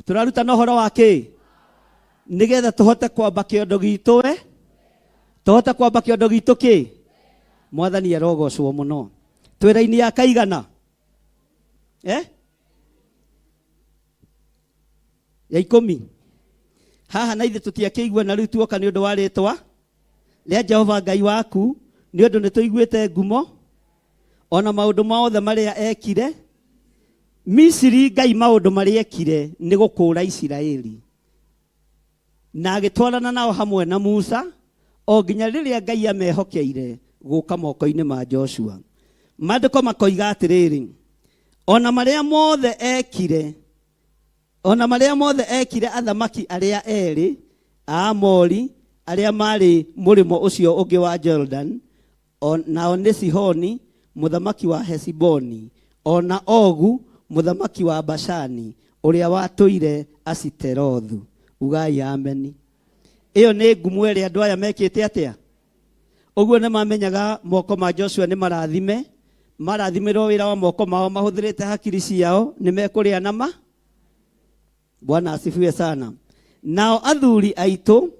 tũrarutana ũhoro wa kĩ nĩgetha tũhote kwamba kĩondo gitũ we tũhote kwamba kĩondo gitũ kĩ mwathani arogocwo mũno twĩra-inĩ ya kaigana eh? Ya ikũmi haha na ithuĩ tũtiakĩigua na rĩu tuoka nĩ ũndũ wa rĩtwa rĩa Jehova Ngai waku nĩ ũndũ nĩ tũiguĩte ngumo ona maũndũ mothe marĩa ekire Misiri. Ngai maũndũ marĩa ekire nĩ gũkũũra Isiraeli na agĩtwarana nao hamwe na Musa o nginya rĩrĩa Ngai amehokeire gũka moko-inĩ ma Joshua. Maandĩko makoiga atĩrĩrĩ, ona marĩa mothe ekire, ona marĩa mothe ekire athamaki arĩa erĩ a Amori arĩa maarĩ mũrĩmo ũcio ũngĩ wa Jordan, nao nĩ Sihoni mũthamaki wa Heshiboni, ona Ogu mũthamaki wa Bashani ũrĩa watũire Ashiterothu. Ugai ameni. Ĩyo nĩ ngumo ĩrĩa andũ aya mekĩte atĩa ũguo nĩ mamenyaga moko ma Joshua nĩ marathime marathimĩrwo wĩra wa moko mao mahũthĩrĩte hakiri ciao nĩ mekũrĩa nama. Bwana asifiwe sana. Nao athuri aitũ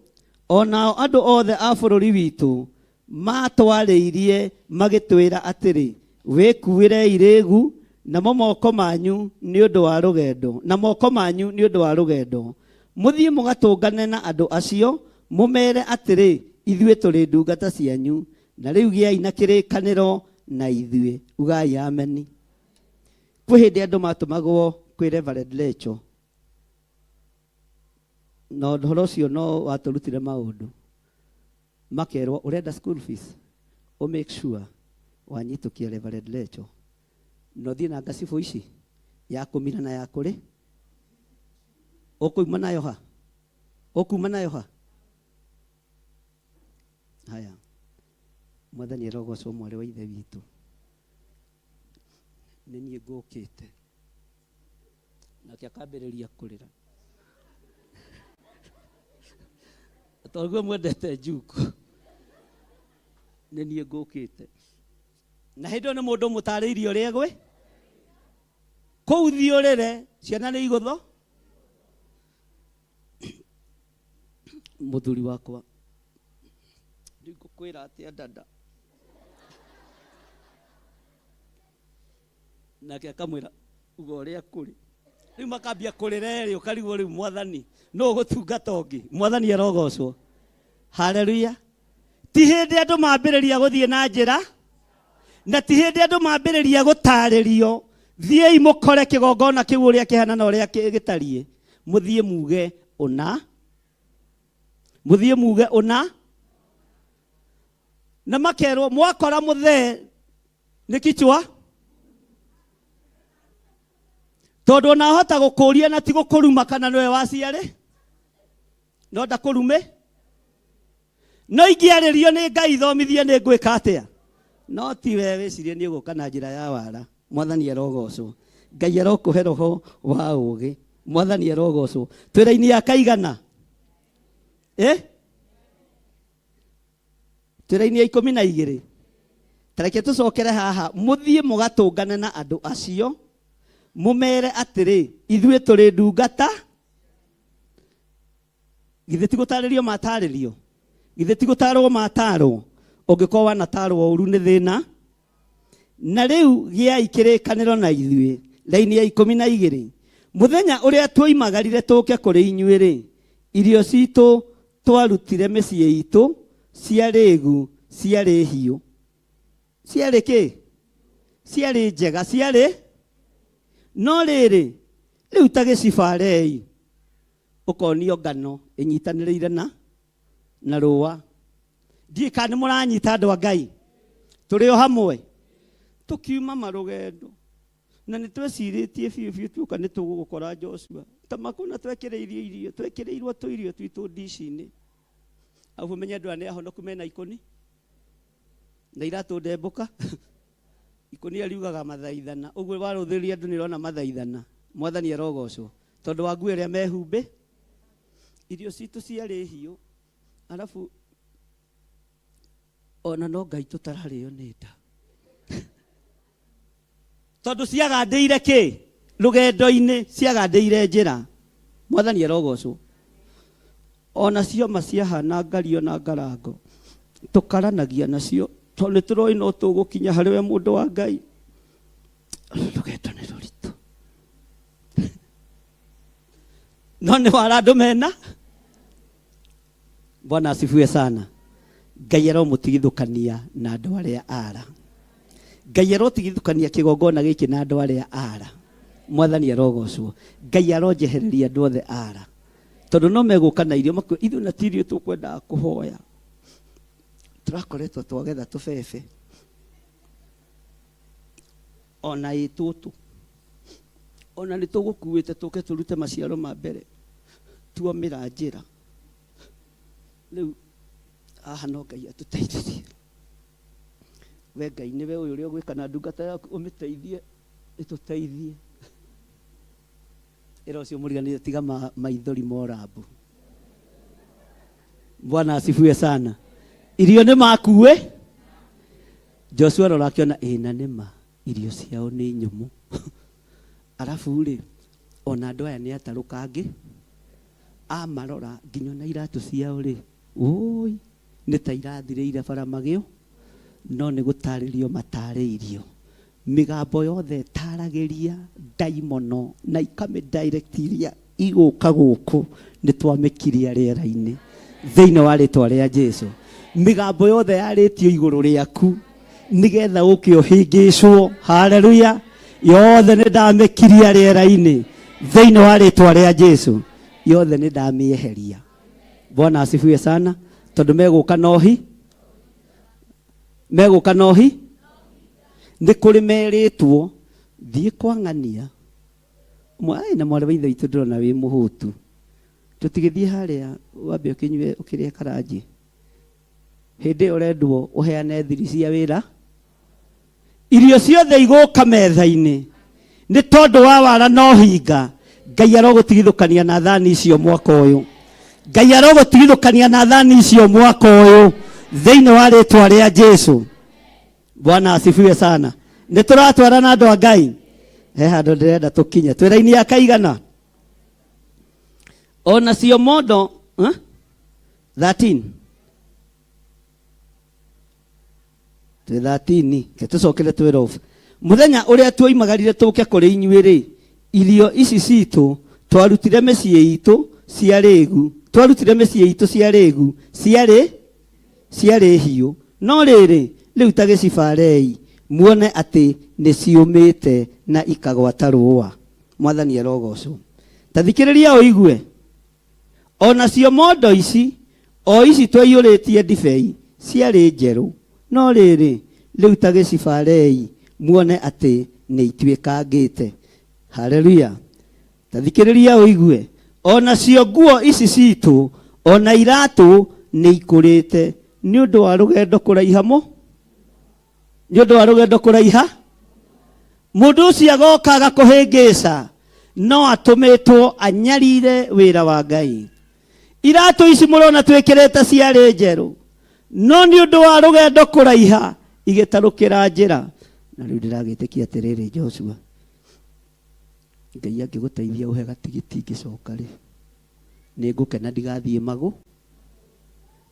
o nao andũ othe a bũrũri witũ matwarĩirie magĩtwĩra atĩrĩ, wĩkuĩrei rĩgu namo moko manyu nĩ ũndũ wa rũgendo, na moko manyu nĩ ũndũ wa rũgendo, mũthiĩ mũgatũngane na andũ acio mũmere atĩrĩ, ithuĩ tũrĩ ndungata cianyu na rĩu gĩai na kĩrĩkanĩro na ithuĩ. Ugai ameni. Kwĩ hĩndĩ andũ matũmagwo kwĩ Reverend Lecho na ũhoro ũcio no watũrutire maũndũ, makerwo ũrenda school fees o make sure wanyitũkia Reverend Lecho na ũthiĩ na ngacibũ ici ya kũmira na ya kũrĩ ũkũuma nayo ha ũkuma nayo ha. Haya, mwathani arogocwo. Mwarĩ wa ithe witũ nĩ niĩ ngũkĩte nake akambĩrĩria kũrĩra tondũ mwendete njuku nĩ niĩ ngũkĩte na hĩndĩ ĩyo nĩ mũndũ mũtarĩirie ũrĩa gwĩ kũu thiũrĩre ciana nĩ igũtho mũthuri wakwa rĩu ngũkwĩra atĩa dada nake akamwĩra uga ũrĩa kũrĩ rĩu makambia kũrĩra erĩ ũkarigwo rĩu mwathani nũ ũgũtungata ũngĩ. Mwathani arogocwo. Haleluya. Ti hĩndĩ andũ mambĩrĩria gũthiĩ na njĩra na ti hĩndĩ andũ mambĩrĩria gũtarĩrio thiĩi mũkore kĩgongona kĩu ũrĩa kĩhana na ũrĩa gĩtariĩ mũthiĩ muge ũna mũthiĩ muge ũna na makerwo mwakora mũthee nĩ kichwa tondũ ona ahota gũkũria na ti gũkũruma kana nĩwe waciarĩ no ndakũrume no ingĩarĩrio nĩ Ngai thomithie nĩ ngwĩka atĩa no ti we wĩcirie nĩ ũgũka na njĩra ya wara. Mwathani arogocwo. Ngai arokũhe roho wa ũũgĩ. Mwathani arogocwo. Twĩra-inĩ ya kaigana eh? Twĩra-inĩ ya 12 tareke tũcokere haha mũthiĩ mũgatũngane na andũ acio mũmere atĩrĩ ithuĩ tũrĩ ndungata githĩ ti gũtarĩrio matarĩrio githĩ ti gũtarwo matarwo ũngĩkorwo wanatarwo ũru nĩ thĩna na rĩu gĩai kĩrĩkanĩro na ithuĩ. Raini ya 12 mũthenya ũrĩa tuoimagarire tũke kũrĩ inyuĩ rĩ irio citũ twarutire mĩciĩ itũ ciarĩ gu ciarĩ hiũ ciarĩ kĩ ciarĩ njega ciarĩ no rĩrĩ rĩu ta gĩcibarei ũkonio ngano ĩnyitanĩrĩire na rũa ndiĩ kana nĩ mũranyita andũ a Ngai tũrĩ o hamwe tũkiuma marũgendo na nĩ twecirĩtie biũ biũ tuoka nĩ tũgũgũkora Joshua. Ta makuna twekĩrĩirio irio, twekĩrĩirwo tũirio twitũ ndici-inĩ. Arabu ũmenye andũ aya nĩ ahonoku mena ikũni na iratũ ndembũka. Ikũnia riugaga mathaithana. Ũguo warũthĩrĩria andũ nĩ ũrona mathaithana. Mwathani arogocwo. Tondũ wa nguo ĩrĩa mehumbĩ. Irio citũ ciarĩ hiũ. Arabu ona no Ngai tũtararĩo nĩ nda. Tondũ ciagandĩire kĩ? Rũgendo-inĩ, ciagandĩire njĩra. Mwathani arogocwo. Ona cioma ciahana ngario na ngarango, tũkaranagia nacio, tondũ nĩ tũroĩ no tũgũkinya harĩ we mũndũ wa Ngai. Rũgendo nĩ rũritũ. No nĩ wara andũ mena. Bwana asifiwe sana. Ngai aromũtigithũkania na andũ arĩa ara. Ngai arotigithũkania kĩgongona gĩkĩ na andũ arĩa ara. Mwathani arogocwo. Ngai aronjehereria andũ othe ara. Tondũ no megũka na irio makue ithuĩ na ti irio tũkwendaga kũhoya. Tũrakoretwo twagetha tũbebe. Ona ĩ tũtũ. Ona nĩ tũgũkuĩte tũke tũrute maciaro ma mbere. Tuomĩra njĩra. Rĩu haha no Ngai atũteithirie. We Ngai nĩwe ũyũ ũrĩa ũgwĩka na ndungata yaku ũmĩteithie ĩtũteithie. Ĩra ũcio mũriganĩire tiga maithori morambu. Bwana asifiwe sana. Irio nĩ makue. Joshua rora akĩona ĩna nĩma irio ciao nĩ nyũmũ. Arabu rĩ ona andũ aya nĩ atarũkangi amarora nginya ona iratũ ciao rĩ ũi nĩ ta irathirĩire bara magĩo no nĩ gũtarĩrio matarĩirio. Mĩgambo yothe ĩtaragĩria ndaimono na ikamĩ direct iria igũka gũkũ nĩ twamĩkiria rĩera-inĩ thĩinĩ wa rĩtwa rĩa Jesu. Mĩgambo yothe yarĩtio igũrũ rĩaku nĩgetha ũke ũhĩngĩcwo. Haleluya! Yothe nĩ ndamĩkiria rĩera-inĩ thĩinĩ wa rĩtwa rĩa Jesu. Yothe nĩ ndamĩeheria. Bwana asifiwe sana. Tondũ megũka nohi megũka nohi nĩ kũrĩ merĩtwo thiĩ kwa ng'ania Ai, na mwarĩ wa ithe witũ ndĩrona wĩ mũhũtu tũtigĩthiĩ harĩa wambe ũkĩnyue ũkĩrĩe karanji hĩndĩ ĩyo ũrendwo ũheane thiri cia wĩra irio ciothe igũka metha-inĩ nĩ tondũ wa wara no hinga Ngai arogũtigithũkania na thani icio mwaka ũyũ Ngai arogũtigithũkania na thani icio mwaka ũyũ thĩinĩ wa rĩtwa rĩa Jesu. Bwana asifiwe sana. Nĩ tũratwarana andũ a Ngai. He handũ ndĩrenda tũkinye. Twĩ raini ya kaigana. Onacio mondo huh? 13 twĩ 13 ke tũcokere 12 mũthenya ũrĩa tuoimagarire tũke kũrĩ inyuĩ rĩ irio ici citũ twarutire mĩciĩ itũ ciarĩ gu twarutire mĩciĩ itũ ciarĩ gu ciarĩ ciarĩ hiũ no rĩrĩ rĩu ta gĩcibarei muone atĩ nĩ ciũmĩte na ikagwata rũũa mwathani arogocwo ta thikĩrĩria ũigue O nacio mondo ici, o ici twaiyũrĩtie ndibei, ciarĩ njerũ, no rĩrĩ, rĩu ta gĩcibarei muone atĩ nĩituĩkangĩte. Haleluya! Ta thikĩrĩria ũigue. O nacio nguo ici ciitũ, o na iratũ nĩikũrĩte nĩ ũndũ wa rũgendo kũraiha mũ, nĩ ũndũ wa rũgendo kũraiha. Mũndũ ũcio agoka agakũhĩngĩca, no atũmĩtwo anyarire wĩra wa Ngai. Iratũ ici mũrona twĩkĩrĩte ciarĩ njerũ, no nĩ ũndũ wa rũgendo kũraiha igĩtarũkĩra njĩra. Na rĩu ndĩragĩtĩkia atĩrĩrĩ, Joshua, Ngai angĩgũteithia ũhe gatigiti ngĩcoka rĩ, nĩ ngũkena ndigathiĩ magũ.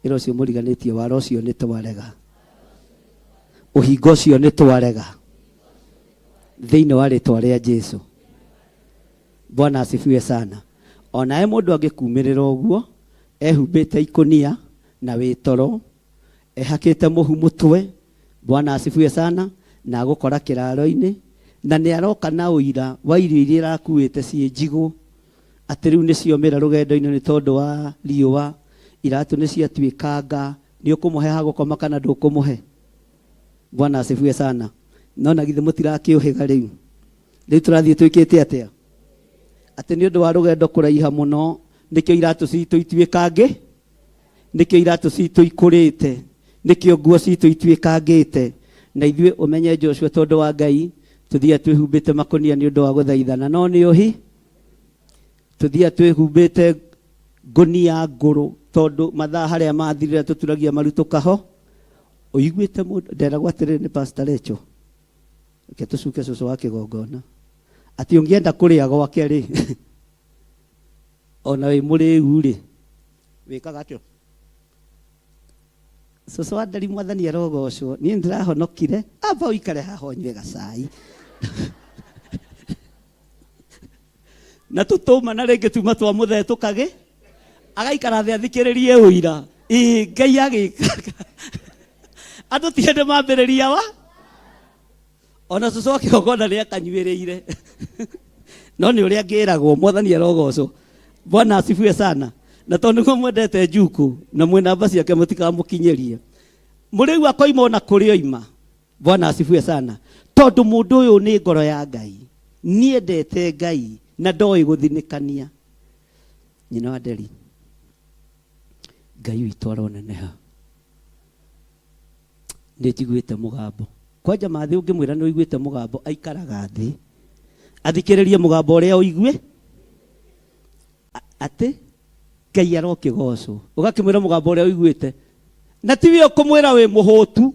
Ĩra ũcio mũriganĩtie wara ũcio nĩ twarega. Ũhinga ũcio nĩ twarega. Thĩinĩ wa rĩtwa rĩa Jesu. Bwana asifiwe sana. Onawe mũndũ angĩkumĩrĩra ũguo, ehumbĩte ikũnia na wĩ toro, ehakĩte mũhu mũtwe, Bwana asifiwe sana, na agũkora kĩraro-inĩ, na nĩ aroka na ũira wa irio iria ĩrakuĩte ciĩ njigũ, atĩ rĩu nĩ ciomĩra rũgendo-inĩ nĩ tondũ wa riũa, iratũ nĩ ciatuĩkanga, nĩ ũkũmũhe ha gũkoma kana ndũkũmũhe? Bwana asifiwe sana. No na githĩ mũtirakĩũhĩga rĩu? Rĩu tũrathiĩ twĩkĩte atĩa? Atĩ nĩ ũndũ wa rũgendo kũraiha mũno nĩkĩo iratũ citũ ituĩkangĩ, nĩkĩo iratũ citũ ikũrĩte, nĩkĩo nguo citũ ituĩkangĩte. Na ithuĩ ũmenye Joshua, tondũ wa Ngai tũthiaga twĩhumbĩte makũnia nĩ ũndũ wa gũthaithana, no nĩ ũhi tũthiaga twĩhumbĩte ngũnia ngũrũ tondũ mathaa harĩa mathirĩra tũturagia maru tũkaho. Ũiguĩte mũndũ nderagwo atĩrĩrĩ nĩ Pastor Rachel, reke tũcuke cũcũ wa kĩgongona, atĩ ũngĩenda kũrĩa gwake rĩ, ona wĩ mũrĩu rĩ, wĩkaga atĩa? Cũcũ wa Nderi, mwathani arogocwo, niĩ nĩndĩrahonokire, amba ũikare haha ũnyue gacai. Na tũtũma na rĩngĩ tuma twa mũthee tũkagĩ, agaikara thĩ athikĩrĩrie ũira. Ĩĩ Ngai agĩka. Andũ ti hĩndĩ mambĩrĩria wa ona cũcũ wa kĩgongona nĩ akanyuĩrĩire. No nĩ ũrĩa ngĩragwo, mwathani arogocwo. Bwana asifiwe sana. Na tondũ nĩguo mwendete Njuku na mwĩ namba ciake mũtikamũkinyĩrie. Mũrĩu akoima ona kũrĩa oima. Bwana asifiwe sana. Tondũ mũndũ ũyũ nĩ ngoro ya Ngai, niendete Ngai na ndoĩ gũthinĩkania. Nyina wa Nderi, Ngai witũ aroneneha. Nĩ njiguĩte mũgambo. Kwanja mathĩ ũngĩmwĩra nĩ ũiguĩte mũgambo, aikaraga thĩ athikĩrĩrie mũgambo ũrĩa ũigue atĩ Ngai arokĩgocwo. Ũgakĩmwĩra mũgambo ũrĩa ũiguĩte, na tiwe ũkũmwĩra wĩ mũhũtu,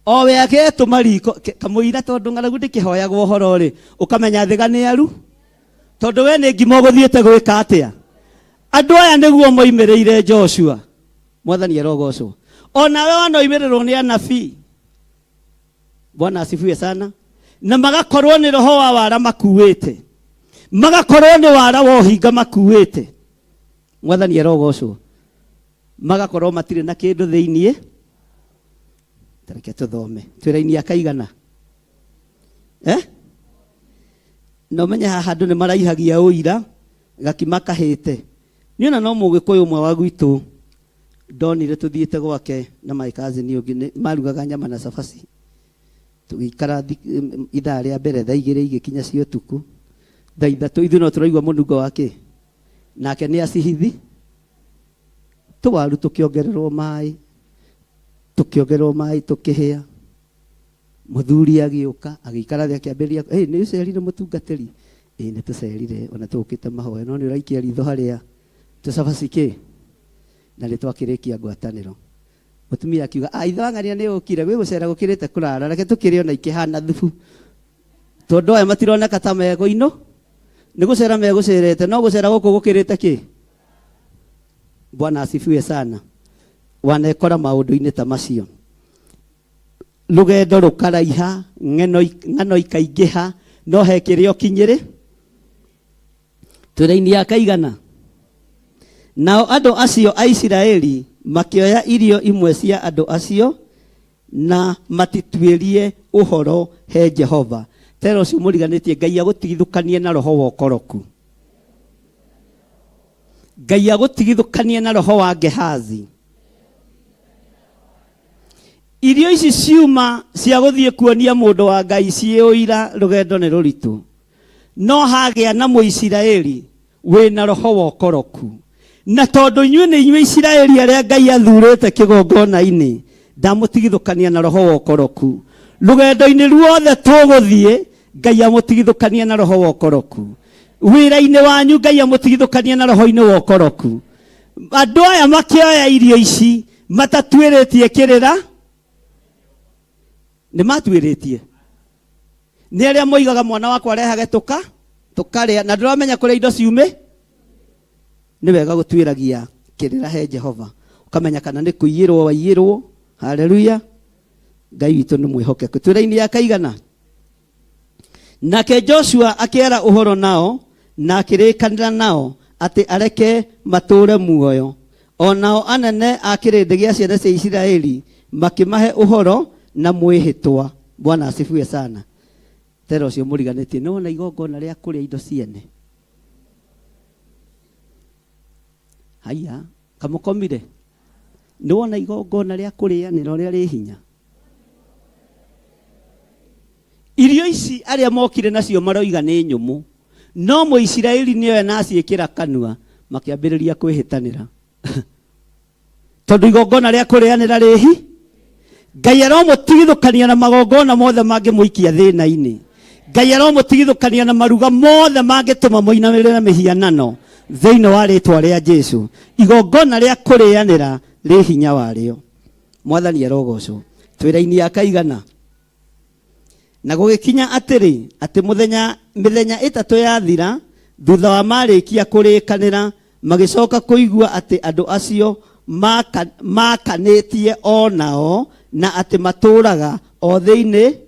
o we agetũma riko kamũira, tondũ ng'aragu ndĩkĩhoyagwo ũhoro rĩ, ũkamenya thĩga nĩ aru, tondũ we nĩ ngima ũgũthiĩte gwĩka atĩa. Andũ aya nĩguo moimĩrĩire Joshua. Mwathani arogocwo. O nawe wanoimĩrĩrwo nĩ anabii. Bwana asifiwe sana. Na magakorwo nĩ roho wa wara makuĩte, magakorwo nĩ wara wa ũhinga makuĩte. Mwathani arogocwo. Magakorwo matirĩ na kĩndũ thĩiniĩ. Tareke tũthome twĩra-inĩ akaigana eh? Na ũmenye haha andũ nĩ maraihagia ũira gakima kahĩte. Niĩ ona no mũgĩkũyũ ũmwe wa gwitũ ndonire tũthiĩte gwake na my cousin ũngĩ, nĩ marugaga nyama na cabaci. Tũgĩikara ithaa rĩa mbere thaa igĩrĩ igĩkinya cia ũtukũ, thaa ithatũ ithuĩ no tũraigua mũnungo wa kĩ, nake nĩ acihithi tũwaru, tũkĩongererwo maĩ, tũkĩongererwo maĩ tũkĩhĩa. Mũthuri agĩũka agĩikara thĩ akĩambĩrĩria, hey, nĩ ũcerire mũtungatĩri? Ĩĩ nĩ tũcerire, ona tũkĩte mahoya, no nĩ ũraikia ritho harĩa tũcabaci kĩ, na nĩ twakĩrĩkia ngwatanĩro. Mũtumia akiuga, ah, ithe wa ng'ania nĩ ũkire, gwĩ gũcera gũkĩrĩte kũrara, reke tũkĩrĩe ona ikĩhana thubu, tondũ aya matironeka ta megũinũ, nĩ gũcera megũcerete, no gũcera gũkũ gũkĩrĩte kĩ. Bwana asifiwe sana. Wanekora maũndũ-inĩ ta macio, rũgendo rũkaraiha, ng'ano ikaingĩha, no he kĩrĩa ũkinyĩrĩ. Twĩra-inĩ ya kaigana. Nao andũ acio a Isiraeli makĩoya irio imwe cia andũ acio na matituĩrie ũhoro he Jehova. Tera ũcio mũriganĩtie, Ngai agũtigithũkanie na roho wa ũkoroku. Ngai agũtigithũkanie na roho wa Gehazi. Irio ici ciuma cia gũthiĩ kuonia mũndũ wa Ngai ciĩ ũira, rũgendo nĩ rũritũ. No hagĩa na Mũisiraeli wĩna roho wa ũkoroku. Na tondũ inyuĩ nĩ inyuĩ Isiraeli arĩa Ngai athurĩte kĩgongona-inĩ, ndamũtigithũkania na roho wa ũkoroku. Rũgendo-inĩ ruothe tũgũthiĩ, Ngai amũtigithũkanie na roho wa ũkoroku. Wĩra-inĩ wanyu Ngai amũtigithũkanie na roho-inĩ wa ũkoroku. Andũ aya makĩoya irio ici matatuĩrĩtie kĩrĩra, nĩ matuĩrĩtie. Nĩ arĩa moigaga mwana wakwa arehage tũka tũkarĩa, na ndũramenya kũrĩa indo ciumĩ. Nĩ wega gũtuĩragia kĩrĩra he Jehova, ũkamenya kana nĩ kũiyĩrwo waiyĩrwo. Haleluya! Ngai witũ nĩ mwĩhokeku. Twĩra-inĩ ya kaigana. Nake Joshua akĩara ũhoro nao na akĩrĩkanĩra nao atĩ areke matũũre muoyo. O nao anene a kĩrĩndĩ gĩa ciana cia Isiraeli makĩmahe ũhoro na mwĩhĩtwa. Bwana asifiwe sana. Tera ũcio mũriganĩtie, nĩ wona igongona rĩa kũrĩa indo ciene? Haiya, kamũkomire? Nĩ wona igongona rĩa kũrĩanĩra ũrĩa rĩ hinya? Irio ici arĩa mokire nacio maroiga nĩ nyũmũ. No Mũisiraeli nĩoya na aciĩkĩra kanua, makĩambĩrĩria kwĩhĩtanĩra. Tondũ igongona rĩa kũrĩanĩra rĩhi, Ngai aromũtigithũkania na magongona mothe mangĩmũikia thĩna-inĩ. Ngai aromũtigithũkania na maruga mothe mangĩtũma mũinamĩrĩre mĩhianano thĩinĩ wa rĩtwa rĩa Jesu. Igongona rĩa kũrĩanĩra rĩ hinya warĩo. Mwathani arogocwo. Twĩ raini ya kaigana? Na gũgĩkinya atĩrĩ, atĩ mũthenya, mĩthenya ĩtatũ yathira, thutha wa maarĩkia kũrĩkanĩra, magĩcoka kũigua atĩ andũ acio maakanĩtie o nao, na atĩ matũũraga o thĩinĩ,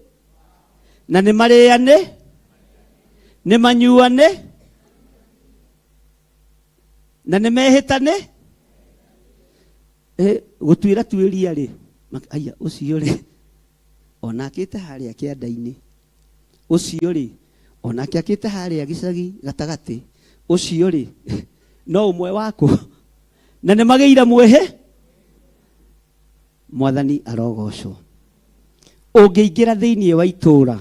na nĩ marĩane, nĩ manyuane, na nĩ mehĩtane. Gũtuĩra tuĩria rĩ, aya ũcio rĩ, ona akĩte harĩa kĩanda-inĩ, ũcio rĩ, onake akĩte harĩa gĩcagi gatagatĩ, ũcio rĩ, no ũmwe waku, na nĩ magĩire mwĩhĩ. Mwathani arogocwo. Ũngĩingĩra thĩinĩ wa itũũra,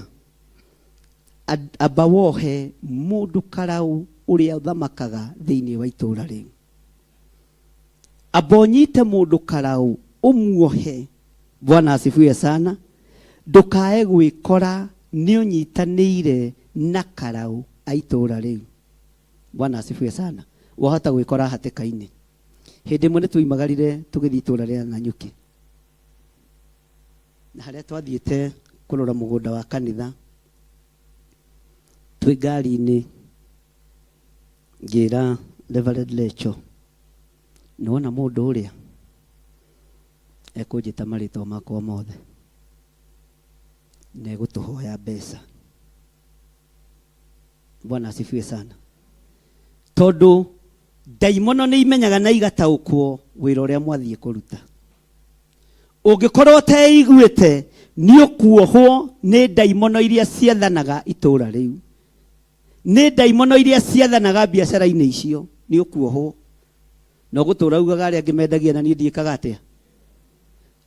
amba wohe mũndũ karau ũrĩa ũthamakaga thĩinĩ wa itũũra rĩu. Amba ũnyite mũndũ karau ũmuohe. Bwana asifiwe sana. Ndũkae gwĩkora nĩ ũnyitanĩire na karau a itũũra rĩu. Bwana asifiwe sana. Wahota gwĩkora hatĩka-inĩ. Hĩndĩ ĩmwe nĩ twoimagarire tũgĩthiĩ itũũra rĩa Nanyuki. Na harĩa twathiĩte kũrora mũgũnda wa kanitha, twĩ ngari-inĩ ngĩra Reverend Lecho, nĩwona mũndũ ũrĩa ekũnjĩta marĩtwa makwa mothe na egũtũhoya mbeca. Bwana asifiwe sana. Tondũ ndaimono nĩ imenyaga na igataũkwo wĩra ũrĩa mwathiĩ kũruta. Ũngĩkorwo ũteiguĩte nĩ ũkuohwo nĩ ndaimono iria ciathanaga itũũra rĩu. Nĩ ndaimono iria ciathanaga biacara-inĩ icio, nĩ ũkuohwo. Na ũgũtũra ugaga arĩa angĩ mendagia na niĩ ndiĩkaga atĩa?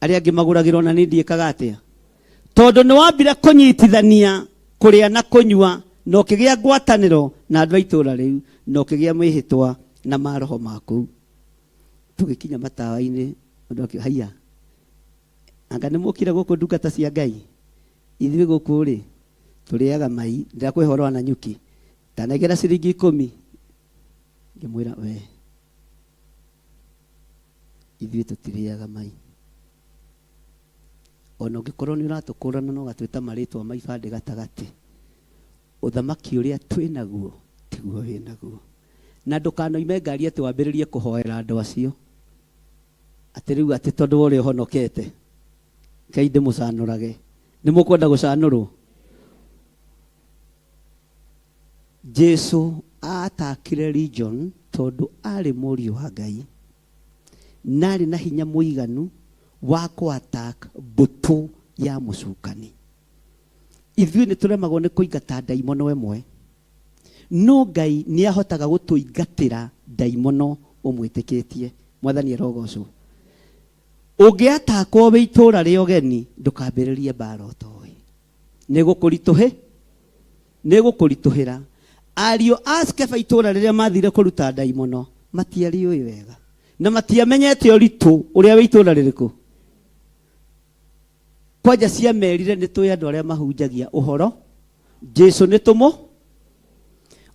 Arĩa angĩ magũragĩrwo na niĩ ndiĩkaga atĩa? Tondũ nĩ wambire kũnyitithania kũrĩa na kũnyua na ũkĩgĩa ngwatanĩro na andũ a itũũra rĩu na ũkĩgĩa mwĩhĩtwa na maroho ma kũu. Tũgĩkinya matawa-inĩ, mũndũ akiuga, haiya, anga nĩ mũkire gũkũ ndungata cia Ngai? Ithuĩ gũkũ rĩ, tũrĩaga mai, ndĩrakũhe ũhoro wa Nanyuki, tanengera ciringi ikũmi. Ngĩmwĩra, we, ithuĩ tũtirĩaga mai. Ona ũngĩkorwo nĩ ũratũkũrana na ũgatwĩta marĩtwa ma ibandĩ gatagatĩ, ũthamaki ũrĩa twĩ naguo tiguo wĩ naguo. Na ndũkanoime ngari atĩ wambĩrĩrie kũhoera andũ acio atĩ rĩu atĩ tondũ wa ũrĩa ũhonokete Ngai ndĩmũcanũrage. Nĩ mũkwenda gũcanũrwo? Jesu aatakire region tondũ aarĩ mũriũ wa Ngai na arĩ na hinya mũiganu wa kũ attack mbũtũ ya mũcukani. Ithuĩ nĩ tũremagwo nĩ kũingata ndaimono ĩmwe, no Ngai nĩ ahotaga gũtũingatĩra ndaimono ũmwĩtĩkĩtie. Mwathani arogocwo. Ũngĩatakwo wĩ itũũra rĩa ũgeni, ndũkambĩrĩrie mbaara ũtoĩ. Nĩgũkũritũhĩ, nĩgũkũritũhĩra. Ariũ a Skeva itũũra rĩrĩa mathire kũruta ndaimono, matiarĩũĩ wega. Na matiamenyete ũritũ ũrĩa wĩ itũũra rĩrĩkũ. Kwanja ciamerire nĩ tũĩ andũ arĩa mahunjagia ũhoro, Jesu nĩ tũmũ.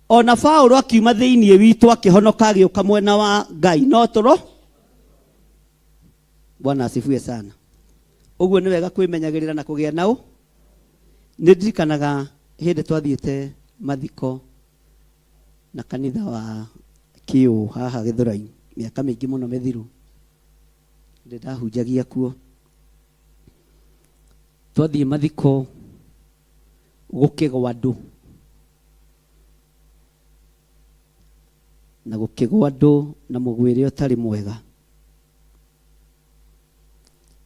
Ona Paulo akiuma thĩinĩ witũ akĩhonoka agĩũka mwena wa Ngai no tũro. Bwana asifiwe sana. Ũguo nĩ wega kwĩmenyagĩrĩra na kũgĩa na ũ. Nĩ ndirikanaga hĩndĩ twathiĩte mathiko na kanitha wa Kĩũ haha Gĩthũrai mĩaka mĩingĩ mũno mĩthiru. Ndĩ ndahunjagia kuo. Twathiĩ mathiko gũkĩgwa andũ. Na gũkĩgwa andũ na mũgwĩre ũtarĩ mwega.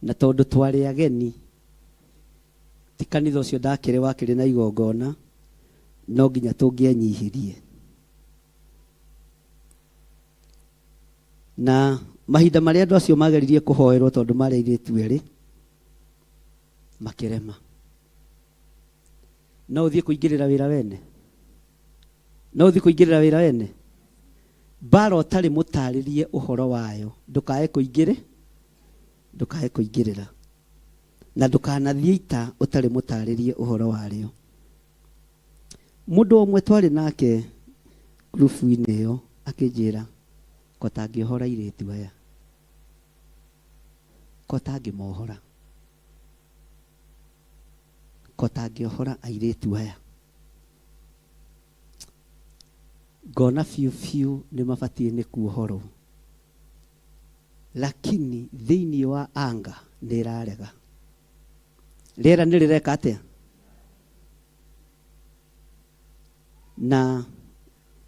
Na tondũ twarĩ ageni, ti kanitha ũcio ndakĩrĩ wakĩrĩ na igongona, no nginya tũngĩenyihirie. Na mahinda marĩa andũ acio mageririe kũhoerwo tondũ marĩ airĩtu erĩ, makĩrema. No ũthiĩ kũingĩrĩra wĩra wene? No ũthiĩ kũingĩrĩra wĩra wene? Mbara ũtarĩ mũtarĩrie ũhoro wayo ndũkae kũingĩrĩ ndũkae kũingĩrĩra. Na ndũkanathiĩ ita ũtarĩ mũtarĩrie ũhoro warĩo. Mũndũ ũmwe twarĩ nake ngurubu-inĩ ĩyo akĩnjĩra ko tangĩohora airĩtu aya, ko tangĩmohora, ko tangĩohora airĩtu aya. Ngona biũ biũ nĩ mabatiĩ nĩ kuohorwo, lakini thĩinĩ wa anga nĩ ĩrarega. Rĩera nĩ rĩreka atĩa? Na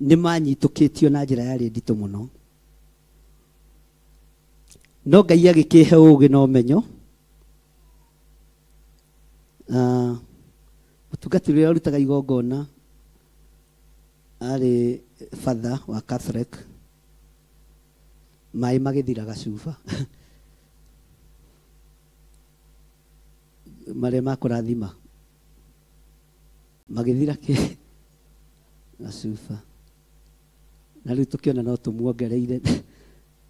nĩ manyitũkĩtio na njĩra yarĩ nditũ mũno. No Ngai agĩkĩhe ũũgĩ na ũmenyo. Ah, mũtungatĩri ũrĩa ũrutaga igongona arĩ father wa Catholic, maĩ magĩthira gacuba marĩa makũrathima magĩthira kĩ gacuba na rĩu tũkĩona no tũmuongereire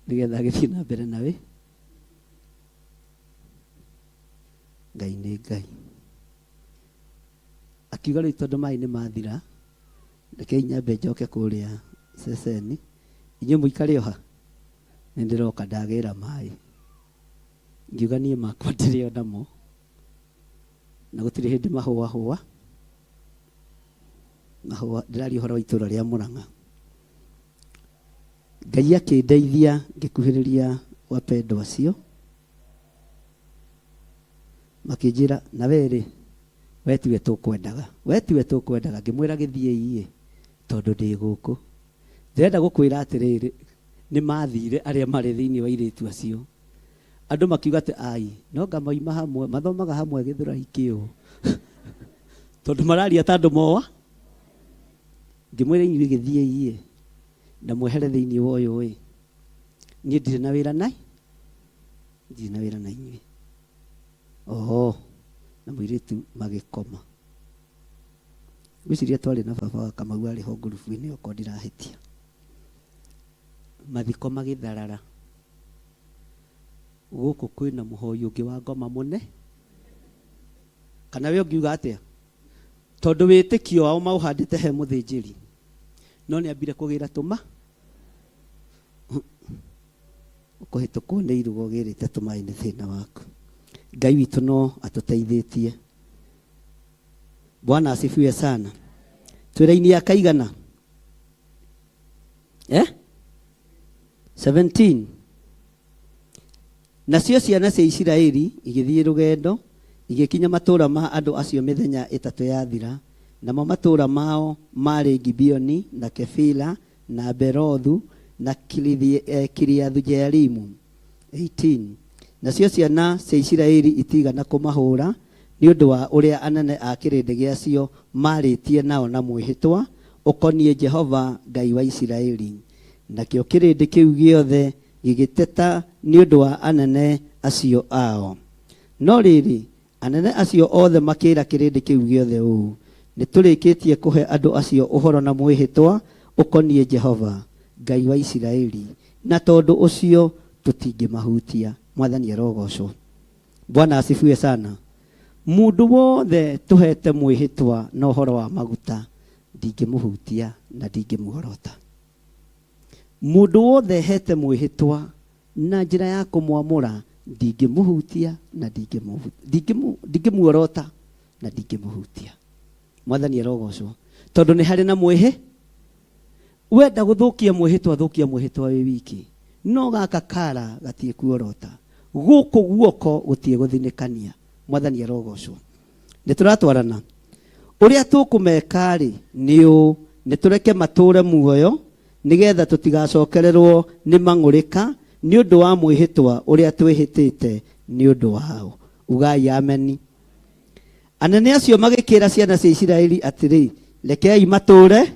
nĩgetha agĩthiĩ na mbere na wĩ Ngai nĩ Ngai. Akiuga rĩu tondũ maĩ nĩ mathira, rekei nyambe njoke kũrĩa ceceni, inyuĩ mũikare o ha? Nĩ ndĩroka ndagĩra maĩ. Ngiuga niĩ makwa ndĩrĩ o namo, na gũtirĩ hĩndĩ mahũahũa, mahũa, ndĩraria ũhoro wa itũra rĩa Mũrang'a. Ngai akĩndeithia ngĩkuhĩrĩria wapendwa acio. Makĩnjĩra, na we rĩ, we tiwe tũkwendaga, we tiwe tũkwendaga. Ngĩmwĩra gĩthiĩi ĩ, tondũ ndĩ gũkũ. Ndĩrenda gũkwĩra atĩrĩrĩ, nĩ mathire arĩa marĩ thĩinĩ wa airĩtu acio. Andũ makiuga atĩ ai, no anga moima hamwe, mathomaga hamwe Gĩthũrai kĩũ. Tondũ mararia ta andũ moa. Ngĩmwĩra inyuĩ gĩthiĩi ĩ, na mwehere thĩinĩ wa ũyũ ĩ, niĩ ndirĩ na wĩra na ndirĩ na wĩra na inyuĩ. Oho, na mũirĩtu magĩkoma. Ngwĩciria twarĩ na baba wa Kamau arĩ ho ngurubu-inĩ okorwo ndirahĩtia. Mathiko magĩtharara. Gũkũ kwĩna mũhoi ũngĩ wa ngoma mũne. Kana we ũngiuga atĩa? Tondũ wĩtĩkio wao maũhandĩte he mũthĩnjĩri. No nĩambire kũgĩra tũma. Ũkũhĩtũkwo nĩ iruga ũgĩrĩte tũmaĩ nĩ thĩna waku. Ngai witũ no atũteithĩtie. Bwana asifiwe sana. Twĩra-inĩ ya kaigana? Eh? 17. Nacio ciana cia Isiraeli igĩthiĩ rũgendo, igĩkinya matũũra ma andũ acio mĩthenya ĩtatũ yathira, namo matũũra mao maarĩ Gibeoni, na Kefira, na Berothu, na Kiriathu-jearimu. 18 Nacio ciana cia Isiraeli itiigana kũmahũũra, nĩ ũndũ wa ũrĩa anene a kĩrĩndĩ gĩacio maarĩtie nao na mwĩhĩtwa ũkoniĩ Jehova Ngai wa Isiraeli. Nakĩo kĩrĩndĩ kĩu gĩothe gĩgĩteta nĩ ũndũ wa anene acio ao. No rĩrĩ, Anene acio othe makĩĩra kĩrĩndĩ kĩu gĩothe ũũ, Nĩtũrĩkĩtie kũhe andũ acio ũhoro na mwĩhĩtwa ũkoniĩ Jehova, Ngai wa Isiraeli, na tondũ ũcio tũtingĩmahutia. Mwathani arogoocwo. Bwana asifiwe sana. Mũndũ wothe tũheete mwĩhĩtwa na ũhoro wa maguta, ndingĩmũhutia na ndingĩmuorota. Mũndũ wothe heete mwĩhĩtwa na njĩra ya kũmwamũra, ndingĩmũhutia na ndingĩmuorota na ndingĩmũhutia. Mwathani arogocwo. Tondũ nĩ harĩ na mwĩhĩ. Wenda gũthũkia mwĩhĩtwa, thũkia mwĩhĩtwa wĩ wiki. No gaka kara gatiĩ kuorota. Gũkũ guoko gũtiĩ gũthinĩkania. Mwathani arogocwo. Nĩ tũratwarana? Ũrĩa tũkũmeka-rĩ, nĩ ũũ, nĩ tũreke matũũre muoyo, nĩ getha tũtigacokererũo nĩ mang'ũrĩka nĩ ũndũ wa mwĩhĩtwa ũrĩa twĩhĩtĩte nĩ ũndũ wao. Ugai Ameni. Anene acio magĩkĩĩra ciana cia Isiraeli atĩrĩ, Rekei matũũre.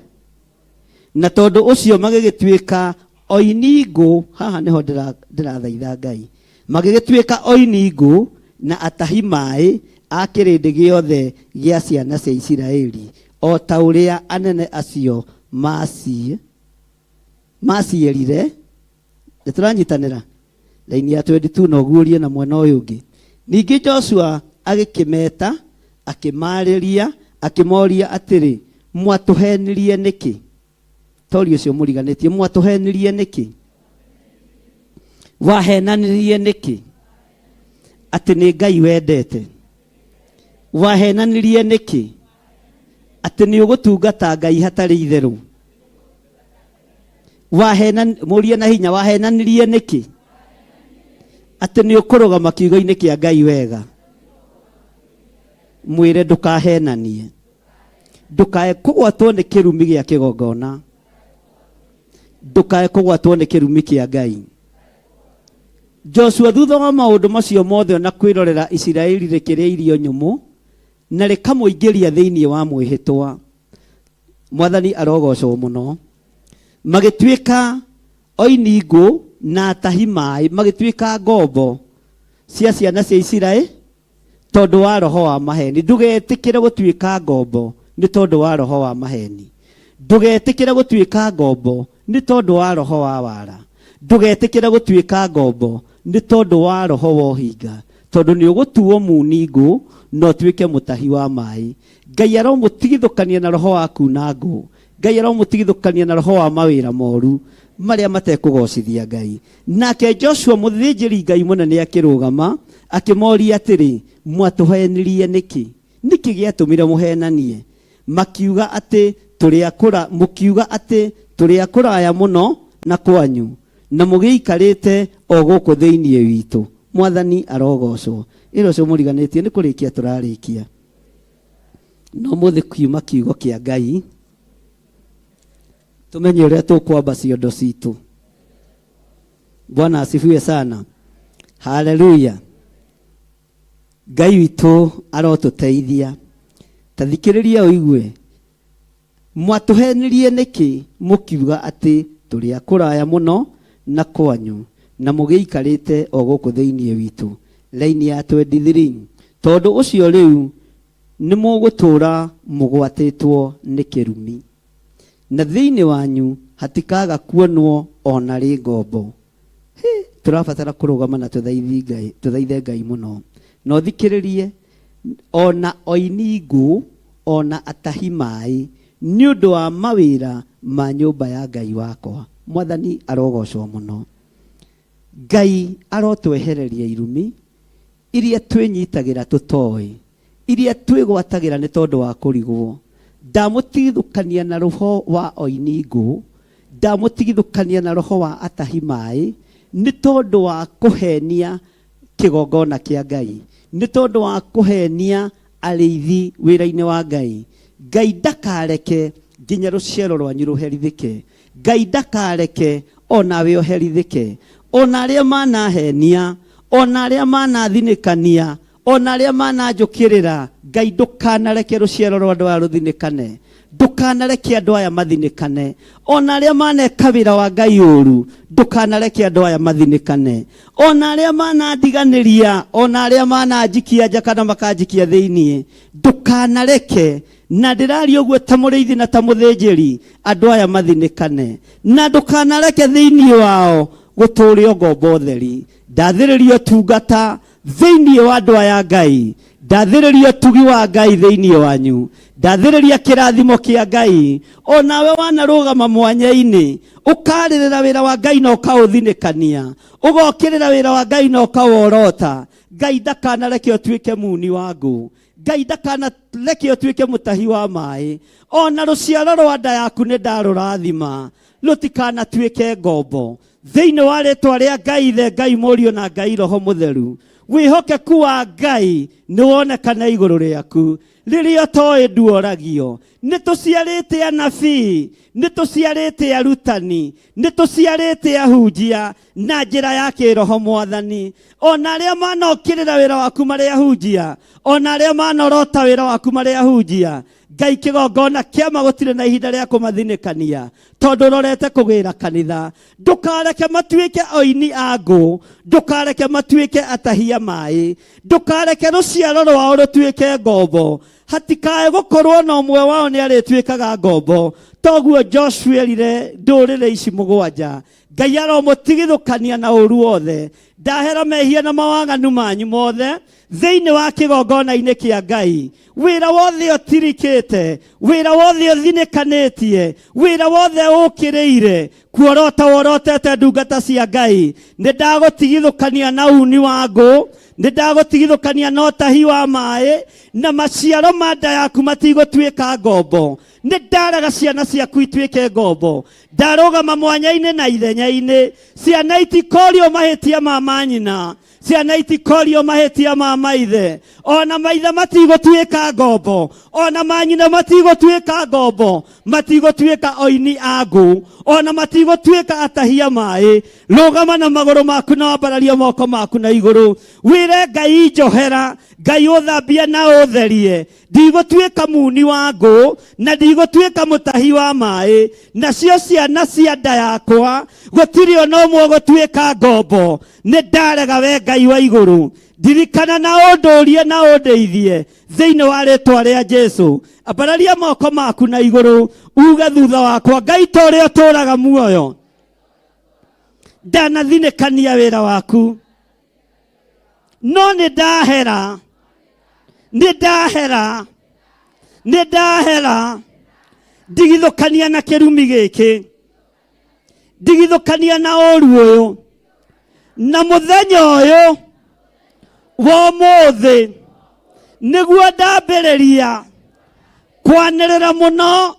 Na tondũ ũcio magĩgĩtuĩka oini ngũ, haha nĩho ndĩrathaitha Ngai, magĩgĩtuĩka oini ngũ na atahi maĩ a kĩrĩndĩ gĩothe gĩa ciana cia Isiraeli, o ta ũrĩa anene acio maci macierire nĩ tũranyitanĩra raini ya 22 na ũguũrie na mwena ũyũ ũngĩ ningĩ Joshua agĩkĩmeta akĩmarĩria akĩmoria atĩrĩ mwatũhenirie nĩkĩ tori ũcio mũriganĩtie mwatũhenirie nĩkĩ wahenanirie nĩkĩ atĩ nĩ Ngai wendete wahenanirie nĩkĩ atĩ nĩ ũgũtungata Ngai hatarĩ itherũ wahena mũrie na hinya wahenanirie nĩkĩ atĩ nĩ ũkũrũgama kiugo-inĩ kĩa Ngai wega mwĩre ndũkahenanie ndũkae kũgwatwo nĩ kĩrumi gĩa kĩgongona ndũkae kũgwatwo nĩ kĩrumi kĩa Ngai Joshua thutha wa maũndũ macio mothe ona kwĩrorera Isiraeli rĩkĩrĩa irio nyũmũ na rĩkamũingĩria thĩinĩ wa mwĩhĩtwa mwathani arogocwo mũno magĩtuĩka oini ngũ na atahi maĩ magĩtuĩka ngombo cia ciana cia Isiraeli tondũ wa roho wa maheni ndũgetĩkĩre gũtuĩka ngombo nĩ tondũ wa roho wa maheni ndũgetĩkĩre gũtuĩka ngombo nĩ tondũ wa roho wa wara ndũgetĩkĩre gũtuĩka ngombo nĩ tondũ wa roho wa ũhinga tondũ nĩ ũgũtuo muni ngũ na ũtuĩke mũtahi wa maĩ Ngai aromũtigithũkania na roho wa kuna ngũ Ngai aromũtigithũkania na roho wa mawĩra moru marĩa matekũgocithia Ngai nake Joshua mũthĩnjĩri Ngai mũnene akĩrũgama akĩmoria atĩrĩ mwatũhenirie nĩkĩ nĩkĩ gĩatũmire mũhenanie makiuga atĩ tũrĩ akũra mũkiuga atĩ tũrĩ akũraya mũno na kwanyu na mũgĩikarĩte o gũkũ thĩinĩ witũ mwathani arogocwo ĩra ũcio mũriganĩtie nĩ kũrĩkia tũrarĩkia no mũthĩ kiuma kiugo kĩa Ngai tumenye ũrĩa tũkwamba ciondo citũ Bwana asifiwe sana haleluya Ngai witũ arotũteithia ta thikĩrĩria ũigue mwatũhenirie nĩkĩ mũkiuga atĩ tũrĩ a kũraya mũno na kwanyu na mũgĩikarĩte o gũkũ thĩinĩ witũ raini ya 23 tondũ ũcio rĩu nĩ mũgũtũũra mũgwatĩtwo nĩ kĩrumi na thĩinĩ wanyu hatikaga kuonwo ona rĩ ngombo Hĩ, tũrabatara kũrũgama na tũthaithi Ngai tũthaithe Ngai mũno na ũthikĩrĩrie ona oini ngũ ona atahi maĩ nĩ ũndũ wa mawĩra ma nyũmba ya Ngai wakwa mwathani arogocwo mũno Ngai arotwehereria irumi iria twĩnyitagĩra tũtoĩ iria twĩgwatagĩra nĩ tondũ wa kũrigwo ndamũtigithũkania na roho wa oini ngũ ndamũtigithũkania na roho wa atahi maĩ nĩ tondũ wa kũhenia kĩgongona kĩa Ngai nĩ tondũ wa kũhenia arĩithi wĩra-inĩ wa Ngai Ngai ndakareke nginya rũciaro rwanyu rũherithĩke Ngai ndakareke onawe ũherithĩke ona arĩa manahenia ona arĩa manathinĩkania ona arĩa mananjũkĩrĩra Ngai ndũkanareke rũciaro rwa andũ aya rũthinĩkane ndũkanareke andũ aya mathinĩkane ona arĩa maneka wĩra wa Ngai ũru ndũkanareke andũ aya mathinĩkane ona arĩa manandiganĩria ona arĩa mananjikia nja kana makanjikia thĩiniĩ ndũkanareke na ndĩraria ũguo ta mũrĩithi na ta mũthĩnjĩri andũ aya mathinĩkane na ndũkanareke thĩiniĩ wao gũtũũre ngombo theri ndathĩrĩria ũtungata thĩiniĩ wa andũ aya Ngai ndathĩrĩria ũtugi wa Ngai thĩiniĩ wanyu ndathĩrĩria kĩrathimo kĩa Ngai onawe wanarũgama mwanya-inĩ ũkarĩrĩra wĩra wa Ngai na ũkaũthinĩkania ũgokĩrĩra wĩra wa Ngai na ũkaworota Ngai ndakanareke ũtuĩke muni wa ngũ Ngai ndakanareke ũtuĩke mũtahi wa maĩ ona rũciaro rwa nda yaku nĩ ndarũrathima rũtikanatuĩke ngombo thĩinĩ wa rĩtwa rĩa Ngai Ithe Ngai Mũriũ na Ngai Roho Mũtheru wĩhokeku wa Ngai nĩ wonekane igũrũ rĩaku rĩrĩa ũtoĩ nduoragio nĩ tũciarĩte anabii nĩ tũciarĩte arutani nĩ tũciarĩte ahunjia na njĩra ya kĩroho mwathani ona arĩa manokĩrĩra wĩra waku marĩ ahunjia ona arĩa manorota wĩra waku marĩ ahunjia Ngai kĩgongona kĩama gũtirĩ na ihinda rĩa kũmathinĩkania tondũ ũrorete kũgĩra kanitha ndũkareke matuĩke oini a ngũ ndũkareke matuĩke atahia maĩ ndũkareke rũciaro rwao rũtuĩke ngombo Hatikae gũkorwo na ũmwe wao nĩ arĩtuĩkaga ngombo. Toguo Joshua erire ndũrĩrĩ ici mũgwanja. Ngai aromũtigithũkania na ũru wothe. Ndahera mehia na mawaganu manyu mothe thĩinĩ wa kĩgongona-inĩ kĩa Ngai. Wĩra wothe ũtirikĩte, wĩra wothe ũthinĩkanĩtie, wĩra wothe ũkĩrĩire, kuorota worotete ndungata cia Ngai. Nĩ ndagũtigithũkania na uni wa ngũ, nĩ ndagũtigithũkania na ũtahi wa maĩ, na maciaro ma nda yaku matigũtuĩka ngombo. Nĩ ndaraga ciana ciaku ituĩke ngombo. Ndarũgama mwanya-inĩ na ithenya-inĩ. Ciana itikorio mahĩtia ma manyina, ciana itikorio mahĩtia ma maithe, ona maithe matigũtuĩka ngombo, ona manyina matigũtuĩka ngombo, matigũtuĩka oini a ngũ, ona matigũtuĩka atahia maĩ. Rũgama na magũrũ maku na wambararie moko maku na igũrũ, wĩre Ngai njohera, Ngai ũthambie na ũtherie. Ndigũtuĩka muni wa ngũ na ndigũtuĩka mũtahi wa maĩ, nacio ciana cia nda yakwa gũtirĩ ona ũmwe ũgũtuĩka ngombo. Nĩ ndarega we Ngai wa igũrũ, ndirikana na ũndũrie na ũndeithie thĩinĩ wa rĩtwa rĩa Jesu. Ambararia moko maku na igũrũ uge thutha wakwa, Ngai ta ũrĩa ũtũũraga muoyo, ndanathinĩkania wĩra waku, no nĩ ndahera, nĩ ndahera, nĩ ndahera. Ndigithũkania na kĩrumi gĩkĩ, ndigithũkania na ũru ũyũ, na mũthenya ũyũ wa ũmũthĩ nĩguo ndambĩrĩria kwanĩrĩra mũno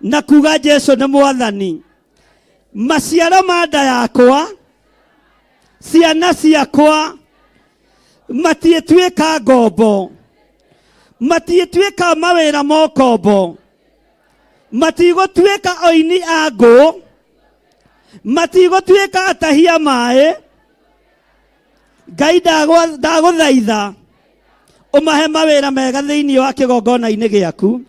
na kuga Jesu nĩ mwathani. Maciaro ma nda yakwa, ciana ciakwa matiĩtuĩka ngombo, matiĩtuĩka mawĩra ma ũkombo, matigũtuĩka oini a ngũ, matigũtuĩka atahia maĩ. Ngai ndagũthaitha ũmahe mawĩra mega thĩinĩ wa kĩgongona-inĩ gĩaku.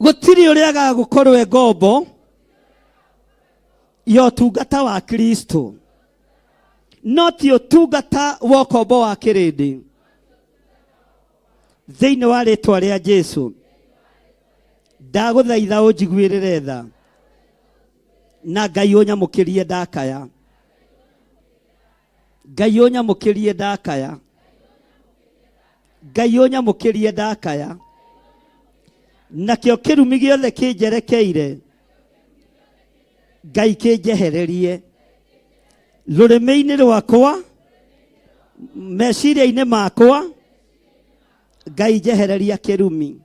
Gũtirĩ ũrĩa agagũkorwo e ngombo ya ũtungata wa Kristo, no ti ũtungata wa ũkombo wa kĩrĩndĩ. Thĩinĩ wa rĩtwa rĩa Jesu ndagũthaitha ũnjiguĩrĩre tha, na Ngai ũnyamũkĩrie ndakaya. Ngai ũnyamũkĩrie ndakaya. Ngai ũnyamũkĩrie ndakaya. Nakĩo kĩrumi gĩothe kĩnjerekeire, Ngai kĩnjehererie rũrĩmĩ-inĩ rwakwa, meciria-inĩ makwa, Ngai njehereria kĩrumi.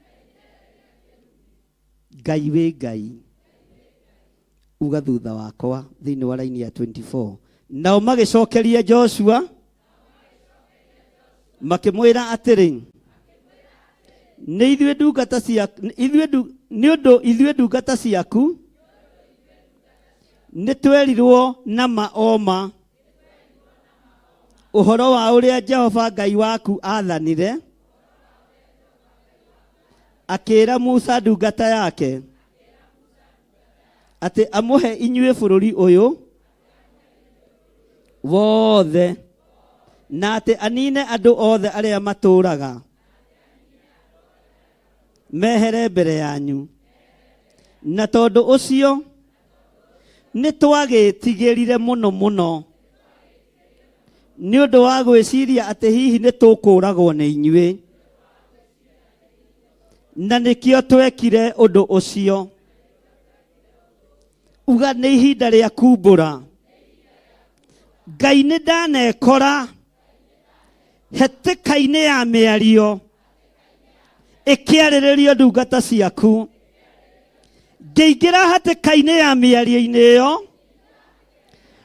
Ngai wĩ Ngai. Uga thutha wakwa thĩinĩ wa raini ya 24. Nao magĩcokeria Joshua makĩmwĩra atĩrĩ, nĩ ithuĩ ndungata cia ithuĩ nĩ ũndũ ithuĩ ndungata ciaku nĩ twerirwo na ma o ma ũhoro wa ũrĩa Jehova Ngai waku aathanire akĩĩra Musa ndungata yake atĩ amũhe inyuĩ bũrũri ũyũ wothe na atĩ anine andũ othe arĩa matũũraga mehere mbere yanyu. Na tondũ ũcio nĩ twagĩtigĩrire mũno mũno nĩ ũndũ wa gwĩciria atĩ hihi nĩ tũkũũragwo nĩ inyuĩ, na nĩkĩo twekire ũndũ ũcio. Uga nĩ ihinda rĩa kumbũra. Ngai nĩ ndanekora hetĩka-inĩ ya mĩario ĩkĩarĩrĩrio ndungata ciaku. Ngĩingĩra hatĩka-inĩ ya mĩario-inĩ ĩyo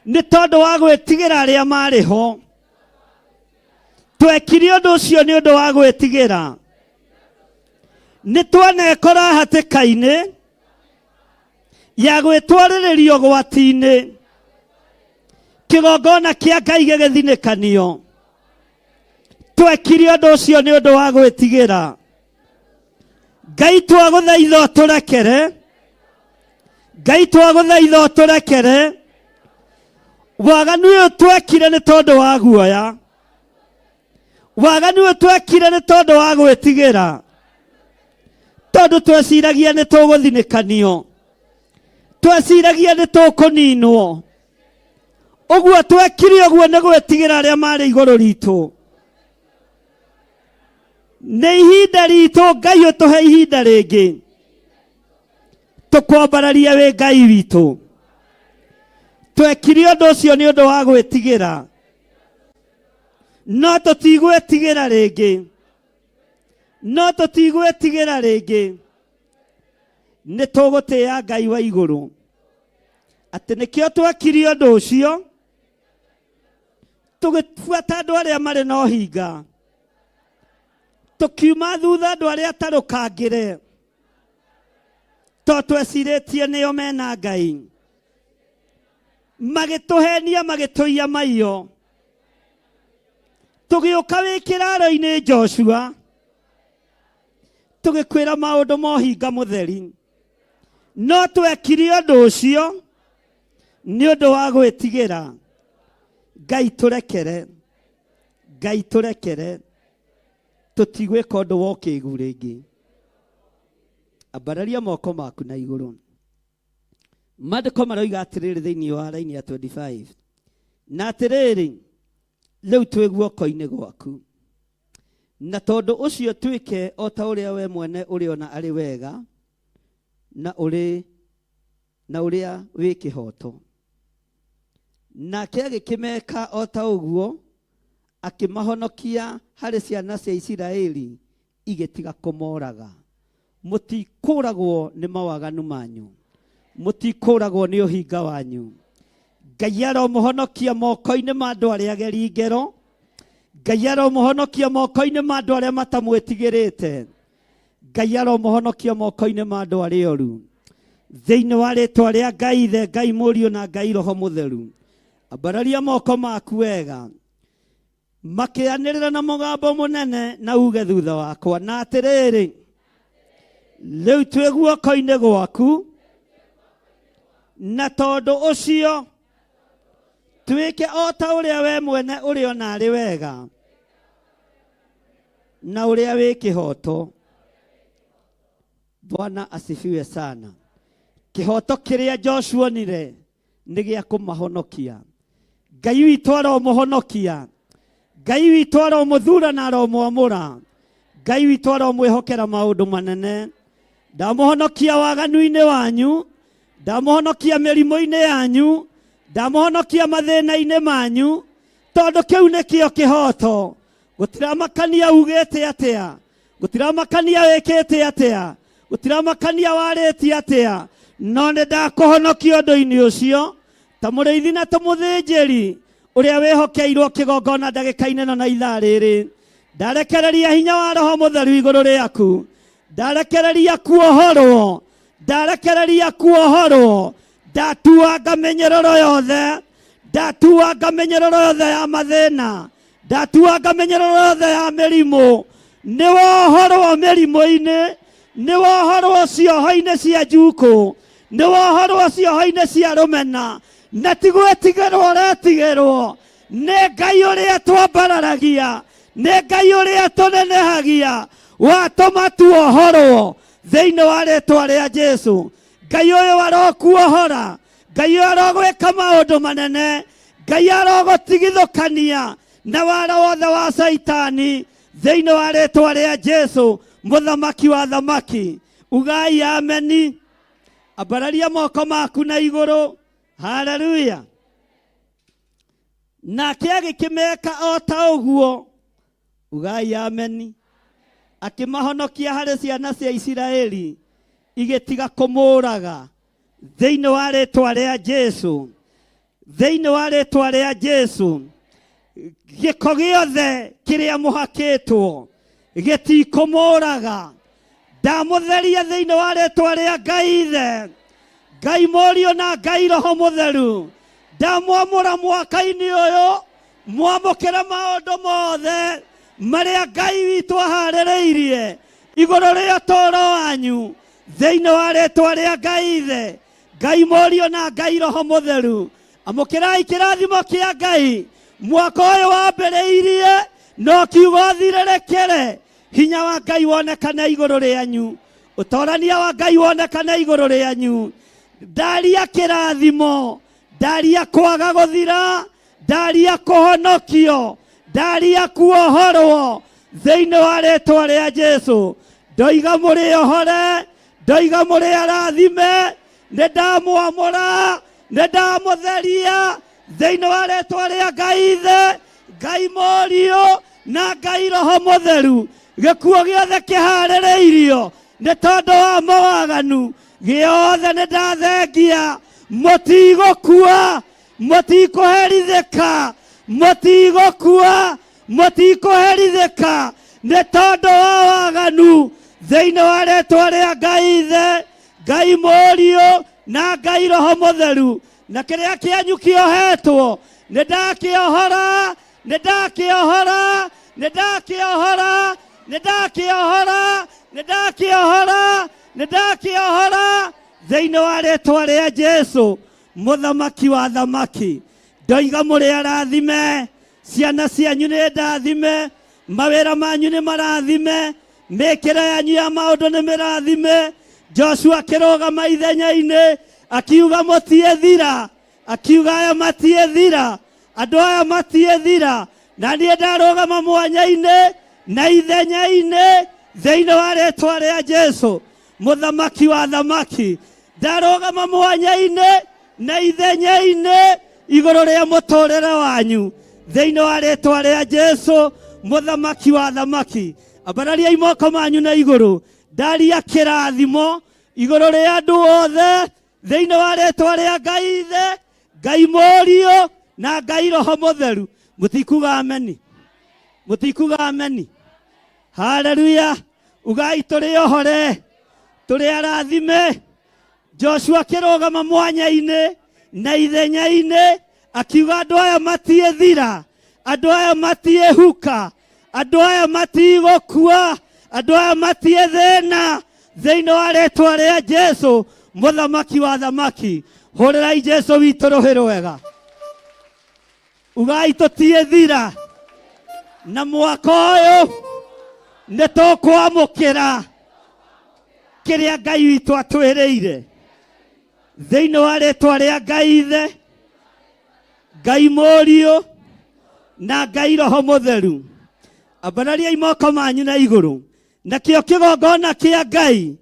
nĩ tondũ wa gwĩtigĩra arĩa marĩ ho. Twekire ũndũ ũcio nĩ ũndũ wa gwĩtigĩra. Nĩ twanekora hatĩka-inĩ ya gwĩtwarĩrĩria ũgwati-inĩ, kĩgongona kĩa Ngai gĩgĩthinĩkanio. Twekire ũndũ ũcio nĩ ũndũ wa gwĩtigĩra. Ngai twagũthaitha ũtũrekere. Ngai twagũthaitha ũtũrekere. Waganu ũyũ twekire nĩ tondũ wa guoya. Waganu ũyũ twekire nĩ tondũ wa gwĩtigĩra, tondũ tweciragia nĩ tũgũthinĩkanio, tweciragia nĩ tũkũninwo. Ũguo twekire ũguo nĩ gwĩtigĩra arĩa marĩ igũrũ ritũ. Nĩ ihinda ritũ Ngai ũtũhe ihinda rĩngĩ tũkwambararia wĩ Ngai witũ. Twekire ũndũ ũcio nĩ ũndũ wa gwĩtigĩra, no tũtigwĩtigĩra rĩngĩ, no tũtigwĩtigĩra rĩngĩ. Nĩ tũgũtĩĩa Ngai wa igũrũ atĩ nĩkĩo twekire ũndũ ũcio, tũgĩbuata andũ arĩa marĩ na ũhinga, tũkiuma thutha andũ arĩa atarũkangĩre, to twecirĩtie nĩo mena Ngai. Magĩtũhenia, magĩtũiya maiyo, tũgĩũka wĩ kĩraro-inĩ Joshua, tũgĩkwĩra maũndũ ma ũhinga mũtheri. No twekire ũndũ ũcio nĩ ũndũ wa gwĩtigĩra. Ngai tũrekere, Ngai tũrekere, tũtigwĩka ũndũ wa ũkĩgu rĩngĩ. Ambararia moko maku na igũrũ. Maandĩko maroiga atĩrĩrĩ thĩinĩ wa raini ya 25, na atĩrĩrĩ, rĩu twĩ guoko-inĩ gwaku, na tondũ ũcio twĩke o ta ũrĩa we mwene ũrĩona arĩ wega na ũrĩ na ũrĩa wĩ kĩhooto. Nake agĩkĩmeka o ta ũguo, akĩmahonokia harĩ ciana cia Isiraeli igĩtiga kũmoraga. Mũtikũragwo nĩ mawaganu manyu, mũtikũragwo nĩ ũhinga wanyu. Ngai aromũhonokia moko-inĩ ma andũ arĩa ageri ngero. Ngai aromũhonokia moko-inĩ ma andũ arĩa matamwĩtigĩrĩte. Ngai aromũhonokia moko-inĩ ma andũ arĩa oru. Thĩinĩ wa rĩtwa rĩa Ngai Ithe, Ngai Mũriũ na Ngai Roho Mũtheru, ambararia moko maku wega. Makĩanĩrĩra na mũgambo mũnene na uge thutha wakwa, na atĩrĩrĩ, rĩu twĩ guoko-inĩ gwaku, na tondũ ũcio twĩke o ta ũrĩa we mwene ũrĩona arĩ wega na ũrĩa wĩ kĩhooto. Bwana asifiwe sana. Kĩhooto kĩrĩa Joshua onire nĩ gĩa kũmahonokia. Ngai witũ aromũhonokia, Ngai witũ aromũthura na aromwamũra, Ngai witũ aromwĩhokera maũndũ manene. Ndamũhonokia waganu-inĩ wanyu, ndamũhonokia mĩrimũ-inĩ yanyu, ndamũhonokia mathĩna-inĩ manyu, tondũ kĩu nĩkĩo kĩhooto. Gũtiramakania ugĩte atĩa, gũtiramakania wĩkĩte atĩa, gũtiramakania warĩtie atĩa, no nĩ ndakũhonokia ũndũ-inĩ ũcio ta mũrĩithi na tũmũthĩnjĩri ũrĩa wĩhokeirwo kĩgongona ndagĩka-inĩ ĩno na ithaa rĩrĩ. Ndarekereria hinya wa Roho Mũtheru igũrũ rĩaku, ndarekereria kuohorwo, ndarekereria kuohorwo, ndatuanga mĩnyororo yothe, ndatuanga mĩnyororo yothe ya mathĩna, ndatuanga mĩnyororo yothe ya mĩrimũ. Nĩ wohorwo mĩrimũ-inĩ, nĩ wohorwo cioho-inĩ cia njukũ, nĩ wohorwo cioho-inĩ cia rũmena, na ti gwĩtigĩrwo ũretigĩrwo nĩ Ngai ũrĩa twambararagia, nĩ Ngai ũrĩa tũnenehagia, watũma tuohorwo thĩinĩ wa rĩtwa rĩa Jesu. Ngai ũyũ arokuohora, Ngai ũyũ arogwĩka maũndũ manene, Ngai arogũtigithũkania na wara wothe wa Caitani thĩinĩ wa rĩtwa rĩa Jesu, mũthamaki wa thamaki. Ugai ameni. Ambararia moko maku na igũrũ. Haleluya. Nake agĩkĩmeka o ta ũguo. Ugai ameni. Akĩmahonokia harĩ ciana cia Isiraeli igĩtiga kũmũraga thĩinĩ wa rĩtwa rĩa Jesu, thĩinĩ wa rĩtwa rĩa Jesu. Gĩko gĩothe kĩrĩa mũhakĩtwo gĩtikũmũraga. Ndamũtheria thĩinĩ wa rĩtwa rĩa Ngai Ithe, Ngai Mũriũ na Ngai Roho Mũtheru. Ndamwamũra mwaka-inĩ ũyũ, mwamũkĩre maũndũ mothe marĩa Ngai witũ aharĩrĩirie igũrũ rĩa ũtũũro wanyu thĩinĩ wa rĩtwa rĩa Ngai Ithe, Ngai Mũriũ na Ngai Roho Mũtheru. Amũkĩrai kĩrathimo kĩa Ngai mwaka ũyũ wambĩrĩirie. No kiugo thirĩrĩkĩre, hinya wa Ngai wonekane igũrũ rĩanyu, ũtorania wa Ngai wonekane igũrũ rĩanyu. Ndaria kĩrathimo, ndaria kwaga gũthira, ndaria kũhonokio, ndaria kuohorwo thĩinĩ wa rĩtwa rĩa Jesu. Ndoiga mũrĩ ohore, ndoiga mũrĩ arathime, nĩ ndamwamũra, nĩ ndamũtheria thĩinĩ wa rĩtwa rĩa Ngai Ithe, Ngai Mũriũ na Ngai Roho Mũtheru. Gĩkuũ gĩothe kĩharĩrĩirio nĩ tondũ wa mawaganu gĩothe nĩ ndathengia, mũtigũkua, mũtikũherithĩka, mũtigũkua, mũtikũherithĩka nĩ tondũ wa waganu thĩinĩ wa rĩtwa rĩa Ngai Ithe, Ngai Mũriũ na Ngai Roho Mũtheru. Na kĩrĩa kĩanyu kĩohetwo nĩ ndakĩohora, nĩ ndakĩohora, nĩ ndakĩohora, nĩ ndakĩohora, nĩ ndakĩohora, nĩ ndakĩohora thĩinĩ wa rĩtwa rĩa Jesu Mũthamaki wa thamaki. Ndoiga mũrĩ arathime, ciana cianyu nĩ ndathime, mawĩra manyu nĩ marathime, mĩkĩre yanyu ya maũndũ nĩ mĩrathime. Joshua akĩrũgama ithenya-inĩ akiuga mũtiĩthira, akiuga aya matiĩthira, andũ aya matiĩthira, na niĩ ndarũgama mwanya-inĩ na ithenya-inĩ thĩinĩ wa rĩtwa rĩa Jesu Mũthamaki wa thamaki. Ndarũgama mwanya-inĩ na ithenya-inĩ igũrũ rĩa mũtũrĩre wanyu thĩinĩ wa rĩtwa rĩa Jesu Mũthamaki wa thamaki. Ambarariai moko manyu na igũrũ, ndaria kĩrathimo igũrũ rĩa andũ othe thĩinĩ wa rĩtwa rĩa Ngai Ithe, Ngai Mũriũ na Ngai Roho Mũtheru. Mũtikuga ameni? Mũtikuga ameni? Haleluya! Ugai tũrĩ ohore, tũrĩ arathime. Joshua akĩrũgama mwanya-inĩ na ithenya-inĩ akiuga andũ aya matiĩthira, andũ aya matiĩhuka, andũ aya matigũkua, andũ aya matiĩthĩna thĩinĩ wa rĩtwa rĩa Jesu Mũthamaki wa thamaki. Hũrĩrai Jesu witũ rũhĩ rwega. Ugai tũtiĩthira, na mwaka ũyũ nĩ tũkwamũkĩra kĩrĩa Ngai witũ atwĩrĩire thĩinĩ wa rĩtwa rĩa Ngai Ithe, Ngai Mũriũ na Ngai Roho Mũtheru. Ambarariai moko manyu na igũrũ. Nakĩo kĩgongona kĩa Ngai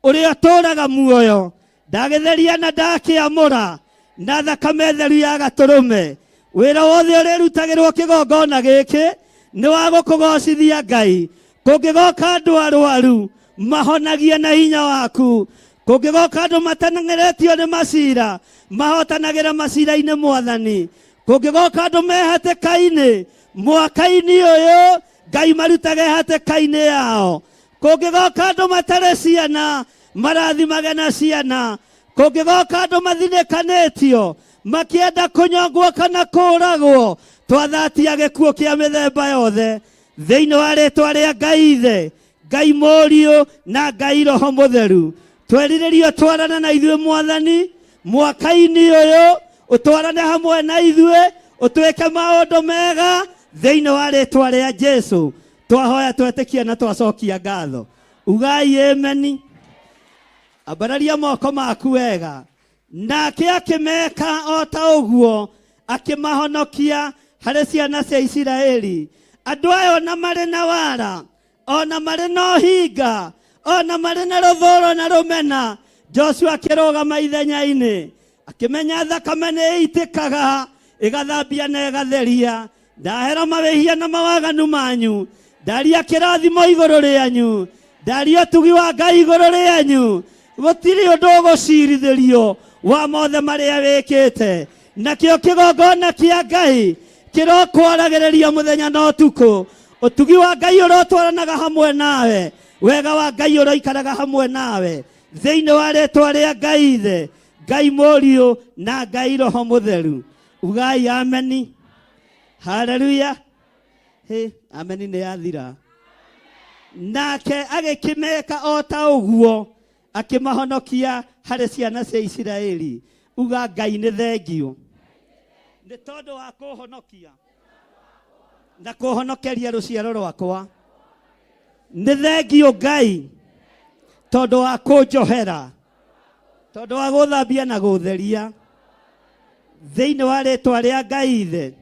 ũrĩa ũtũũraga muoyo ndagĩtheria na ndakĩamũra na thakame theru ya gatũrũme. Wĩra wothe ũrĩrutagĩrwo kĩgongona gĩkĩ nĩ wa gũkũgocithia Ngai. Kũngĩgoka andũ arwaru mahonagie na hinya waku. Kũngĩgoka andũ matanang'eretio nĩ macira mahotanagĩra macira-inĩ Mwathani. Kũngĩgoka andũ me hatĩka-inĩ mwaka-inĩ ũyũ Ngai marutage hatĩka-inĩ yao. Kũngĩgoka andũ matarĩ ciana marathimage na ciana. Kũngĩgoka andũ mathinĩkanĩtio makĩenda kũnyongwo kana kũũragwo, twathatia gĩkuũ kĩa mĩthemba yothe thĩinĩ wa rĩtwa rĩa Ngai Ithe, Ngai Mũriũ na Ngai Roho Mũtheru. Twerirĩria ũtwarane na ithuĩ Mwathani mwaka-inĩ ũyũ, ũtwarane hamwe na ithuĩ, ũtwĩke maũndũ mega thĩinĩ wa rĩtwa rĩa Jesu. Twahoya twetĩkia na twacokia ngatho. Ugai ameni. Ambararia moko maku wega. Nake akĩmeka o ta ũguo, akĩmahonokia harĩ ciana cia Isiraeli. Andũ aya ona marĩ na wara, ona marĩ na ũhinga, ona marĩ na rũthũũro na rũmena, Joshua akĩrũgama ithenya-inĩ, akĩmenya thakame nĩ ĩitĩkaga, ĩgathambia na ĩgatheria. Ndahera mawĩhia na mawaganu manyu, ndaria kĩrathimo igũrũ rĩanyu, ndaria ũtugi wa Ngai igũrũ rĩanyu. Gũtirĩ ũndũ ũgũcirithĩrio wa mothe marĩa wĩkĩte. Nakĩo kĩgongona kĩa Ngai kĩrokwaragĩrĩria mũthenya na ũtukũ. Ũtugi wa Ngai ũrotwaranaga hamwe nawe, wega wa Ngai ũroikaraga hamwe nawe, thĩinĩ wa rĩtwa rĩa Ngai Ithe, Ngai Mũriũ na Ngai Roho Mũtheru. Ugai ameni. Haleluya. Hĩ, ameni nĩ yathira. Nake agĩkĩmeka o ta ũguo, akĩmahonokia harĩ ciana cia Isiraeli. Uga Ngai nĩ thengiũ nĩ tondũ wa kũhonokia. Na kũhonokeria rũciaro rwakwa. Nĩ thengiũ Ngai tondũ wa kũnjohera, tondũ wa gũthambia na gũtheria. Thĩinĩ wa rĩtwa rĩa Ngai Ithe,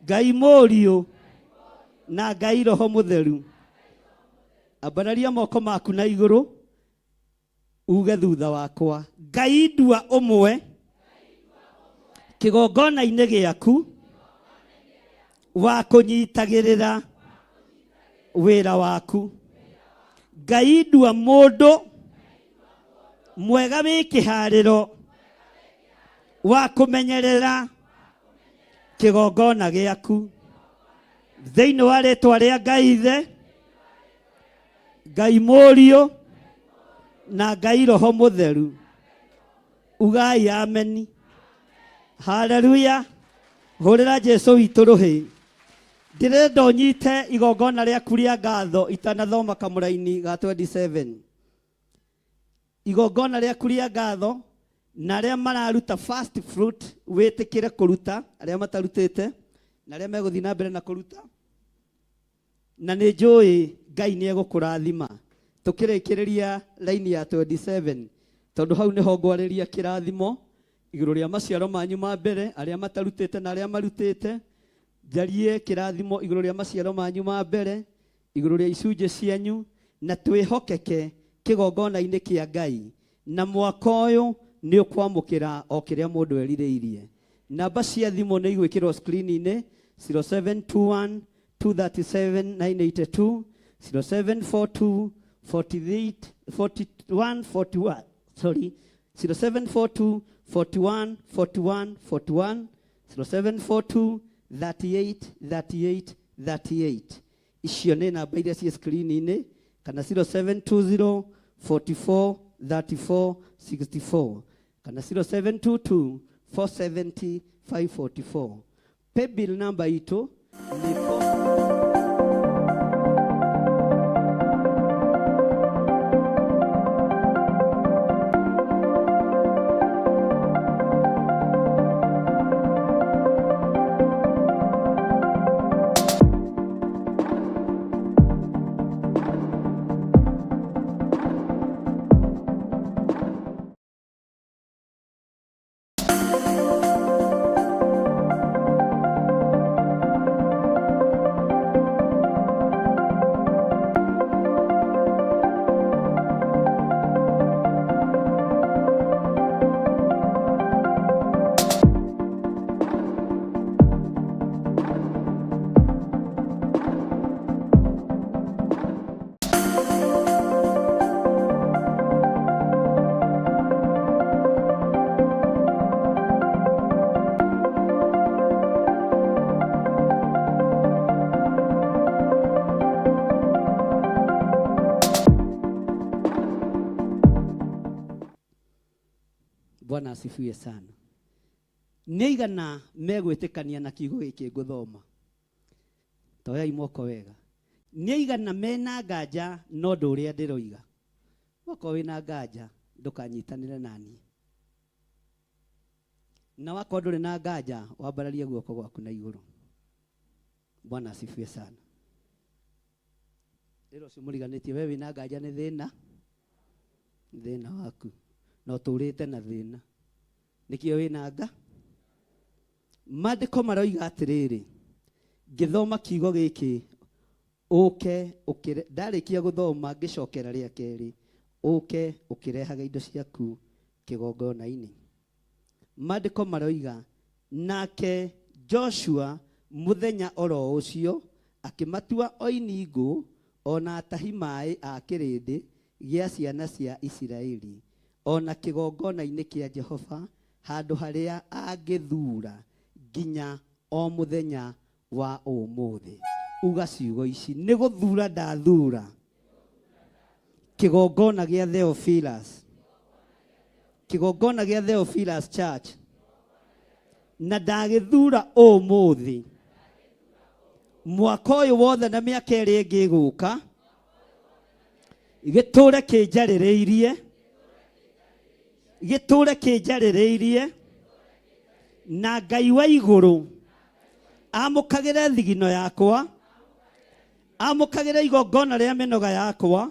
Ngai Mũriũ na Ngai Roho Mũtheru. Ambararia moko maku na igũrũ uge thutha wakwa, Ngai ndua ũmwe kĩgongona-inĩ gĩaku wa kũnyitagĩrĩra wĩra waku. Ngai ndua mũndũ mwega wĩ kĩharĩro wa kũmenyerera kĩgongona gĩaku. Thĩinĩ wa rĩtwa rĩa Ngai Ithe, Ngai Mũriũ na Ngai Roho Mũtheru. Ugai ameni. Haleluya. Hũrĩra Jesu witũ rũhĩ. Ndĩrenda ũnyite igongona rĩaku rĩa ngatho itanathoma kamũraini ga 27. Igongona rĩaku rĩa ngatho na arĩa mararuta first fruit wĩtĩkĩre kũruta, arĩa matarutĩte na arĩa megũthiĩ na mbere na kũruta. Na nĩ njũĩ Ngai nĩ egũkũrathima. Tũkĩrĩkĩrĩria raini ya 27, tondũ hau nĩho ngwarĩria kĩrathimo igũrũ rĩa maciaro manyu ma mbere, arĩa matarutĩte na arĩa marutĩte. Njarie kĩrathimo igũrũ rĩa maciaro manyu ma mbere, igũrũ rĩa icunjĩ cianyu, na twĩhokeke kĩgongona-inĩ kĩa Ngai. Na mwaka ũyũ nĩ ũkwamũkĩra o kĩrĩa mũndũ erirĩirie. Namba cia thimũ nĩ igwĩkĩrwo screen-inĩ, 0721 237 982, 0742 48 41 41, sorry, 0742 41 41 41, 0742 38 38 38. Icio nĩ namba iria ciĩ screen-inĩ, kana 0720 44 34 64, kana 0722 470 544. Paybill number itũ nĩ Bwana asifiwe sana. Nĩ aigana megwĩtĩkania na kiugo gĩkĩ ngũthoma? Toyai moko wega. Nĩ aigana mena nganja na ũndũ ũrĩa ndĩroiga? Wakorwo wĩna nganja ndũkanyitanĩre na niĩ. Na wakorwo ndũrĩ na nganja wambararie guoko gwaku na igũrũ. Bwana asifiwe sana. Rĩrĩa ũcio mũriganĩtie we wĩna nganja nĩ thĩna, thĩna waku. Na ũtũrĩte na thĩna. Nĩkĩo wĩna nga? Maandĩko maroiga atĩrĩrĩ, ngĩthoma kiugo gĩkĩ, ũke ũkĩre, ndarĩkia gũthoma ngĩcokera rĩa kerĩ, ũke ũkĩrehaga indo ciaku kĩgongona-inĩ. Maandĩko maroiga, nake Joshua mũthenya oro ũcio akĩmatua oini ngũ o na atahi maĩ a kĩrĩndĩ gĩa ciana cia Isiraeli, o na kĩgongona-inĩ kĩa Jehova handũ harĩa angĩthuura nginya o mũthenya wa ũmũthĩ. Uga ciugo ici, nĩ gũthuura ndathuura kĩgongona gĩa Theophilus, kĩgongona gĩa Theophilus Church, na ndagĩthuura ũmũthĩ, mwaka ũyũ wothe na mĩaka ĩrĩa ĩngĩ ĩgũka, gĩtũre kĩnjarĩrĩirie, gĩtũre kĩnjarĩrĩirie, na Ngai wa igũrũ Amũkagĩre thigino yakwa, amũkagĩre igongona rĩa mĩnoga yakwa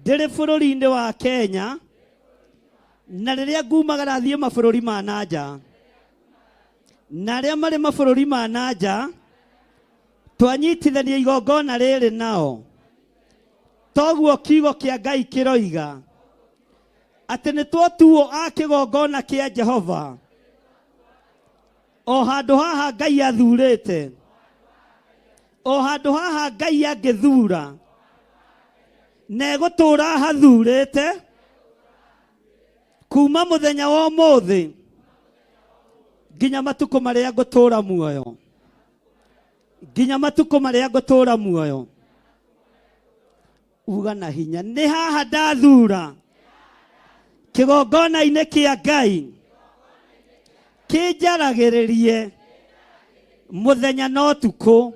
ndĩrĩ bũrũri-inĩ wa Kenya, na rĩrĩa ngumagara thiĩ mabũrũri ma na nja, na arĩa marĩ mabũrũri ma na nja twanyitithania igongona rĩrĩ nao. Toguo kiugo kĩa Ngai kĩroiga atĩ nĩ twatuo a kĩgongona kĩa Jehova, o handũ haha Ngai athurĩte, o handũ haha Ngai angĩthura na egũtũũra hathurĩte kuma mũthenya wa ũmũthĩ nginya matukũ marĩa ngũtũũra muoyo, nginya matukũ marĩa ngũtũũra muoyo. Uga na hinya, nĩ haha ndathura kĩgongona-inĩ kĩa Ngai kĩnjaragĩrĩrie mũthenya na ũtukũ.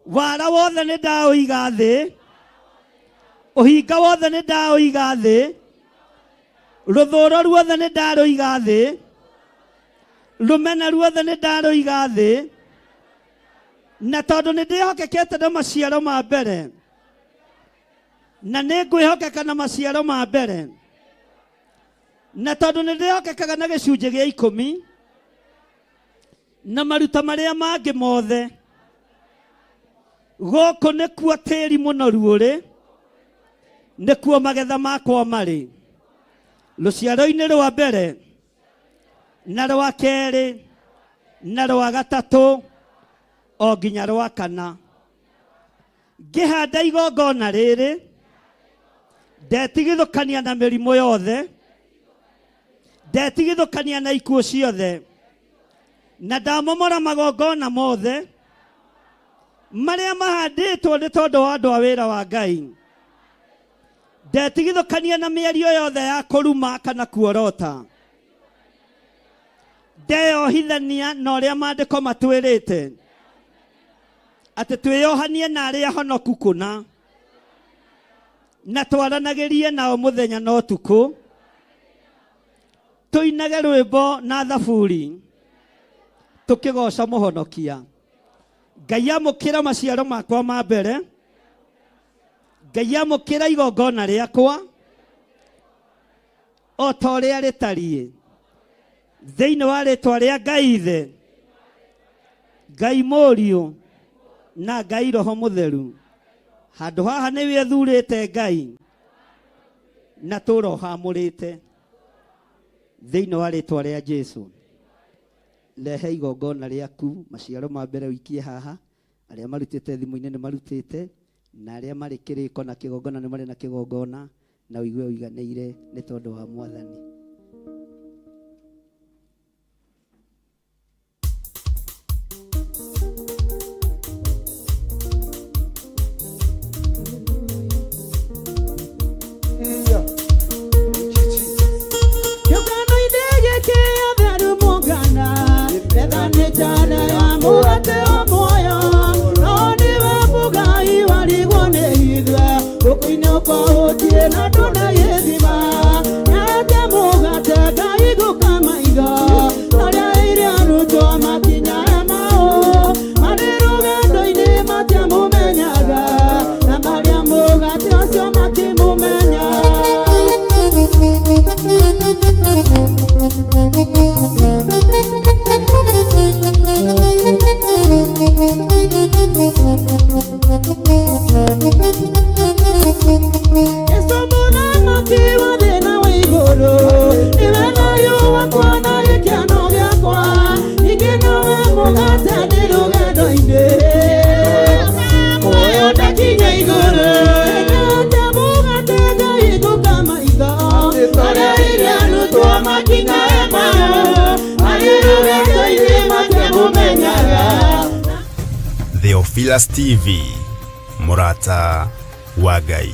Wara wothe nĩ ndaũiga thĩ, ũhinga wothe nĩ ndaũiga thĩ, rũthũũro ruothe nĩ ndarũiga thĩ, rũmena ruothe nĩ ndarũiga thĩ. Na tondũ nĩ ndĩhokekete na maciaro ma mbere, na nĩ ngwĩhokeka na maciaro ma mbere, na tondũ nĩ ndĩhokekaga na gĩcunjĩ gĩa ikũmi na maruta marĩa mangĩ mothe, gũkũ nĩkuo tĩri mũnoru ũrĩ, nĩkuo magetha makwa marĩ, rũciaro-inĩ rwa mbere na rwa kerĩ na rwa gatatũ o nginya rwa kana. Ngĩhanda igongona rĩrĩ, ndetigithũkania na mĩrimũ yothe, ndetigithũkania na ikuũ ciothe, na ndamomora magongona mothe marĩa mahandĩtwo nĩ tondũ wa andũ a wĩra wa Ngai. Ndetigithũkania na mĩario yothe ya kũruma kana kuorota. Ndeyohithania na ũrĩa maandĩko matwĩrĩte atĩ twĩyohanie na arĩa honoku kũna, na twaranagĩrie nao mũthenya na ũtukũ, tũinage rwĩmbo na thaburi tũkĩgooca mũhonokia. Ngai amũkĩra maciaro makwa ma mbere, Ngai amũkĩra igongona rĩakwa o ta ũrĩa rĩtariĩ, thĩinĩ wa rĩtwa rĩa Ngai Ithe, Ngai Mũriũ na Ngai Roho Mũtheru. Handũ haha nĩwe ũthurĩte Ngai na tũra ũhamũrĩte, thĩinĩ wa rĩtwa rĩa Jesu. Rehe igongona rĩaku, maciaro ma mbere ũikie haha. Arĩa marutĩte thimũ-inĩ nĩ marutĩte, na arĩa marĩ kĩrĩko na kĩgongona nĩ marĩ na kĩgongona, na ũigue ũiganĩire nĩ tondũ wa Mwathani. Kĩũngano-inĩ gĩkĩ atheru mũngana, metha nĩ njare ya mũgate wa muoyo, no nĩwe mũgai warigwo nĩ ithuĩ, gũkũinũka gũtirĩ na ndũna gĩthima. Nyende mũgate Ngai gũka maitho, arĩa ĩrĩ arutwo makinya Emau, marĩ rũgendo-inĩ matiamũmenyaga, na marĩa mũgate ũcio makĩmũmenya. Yesu mũthamaki wa thĩ na wa igũrũ, nĩwe thayũ wakwa na gĩkeno gĩakwa, ningĩ nowe mũgate ndĩ rũgendo-inĩ, muoyo ndakinya igũrũ. Nyendete mũgate Ngai ngũka maitho, arĩa rĩrĩa arutwo makinya Emau, marĩ rũgendo-inĩ matiamũmenyaga. Theophilus TV, mũrata wa Ngai.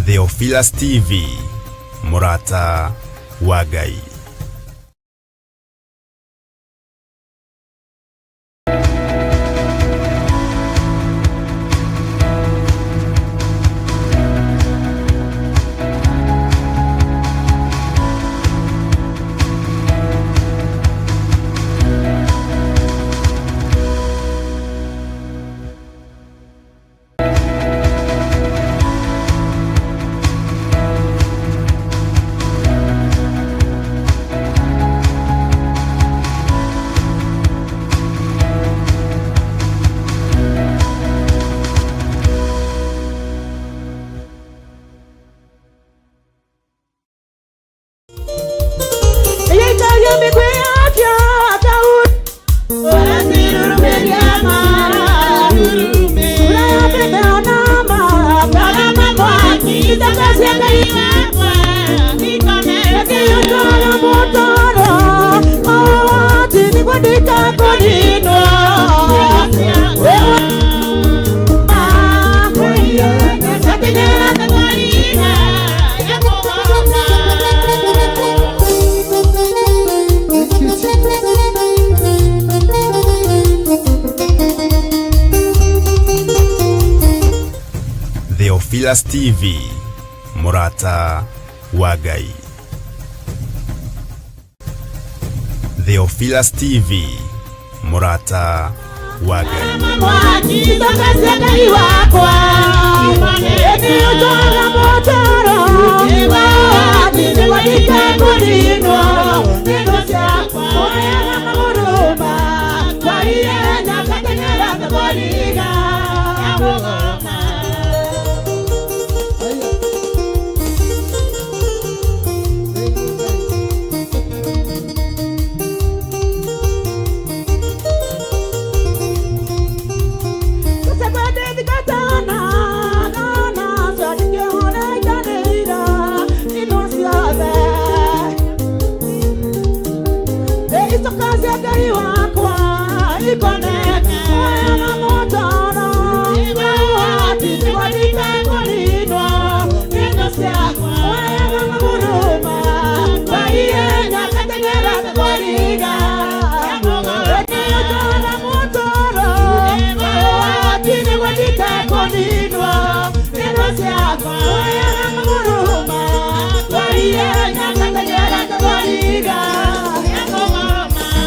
Theophilus TV, mũrata wa Ngai. nditekũninwo. Thank you, Jesus. Theophilus TV, Murata wa Ngai. Theophilus TV, Murata wa Ngai.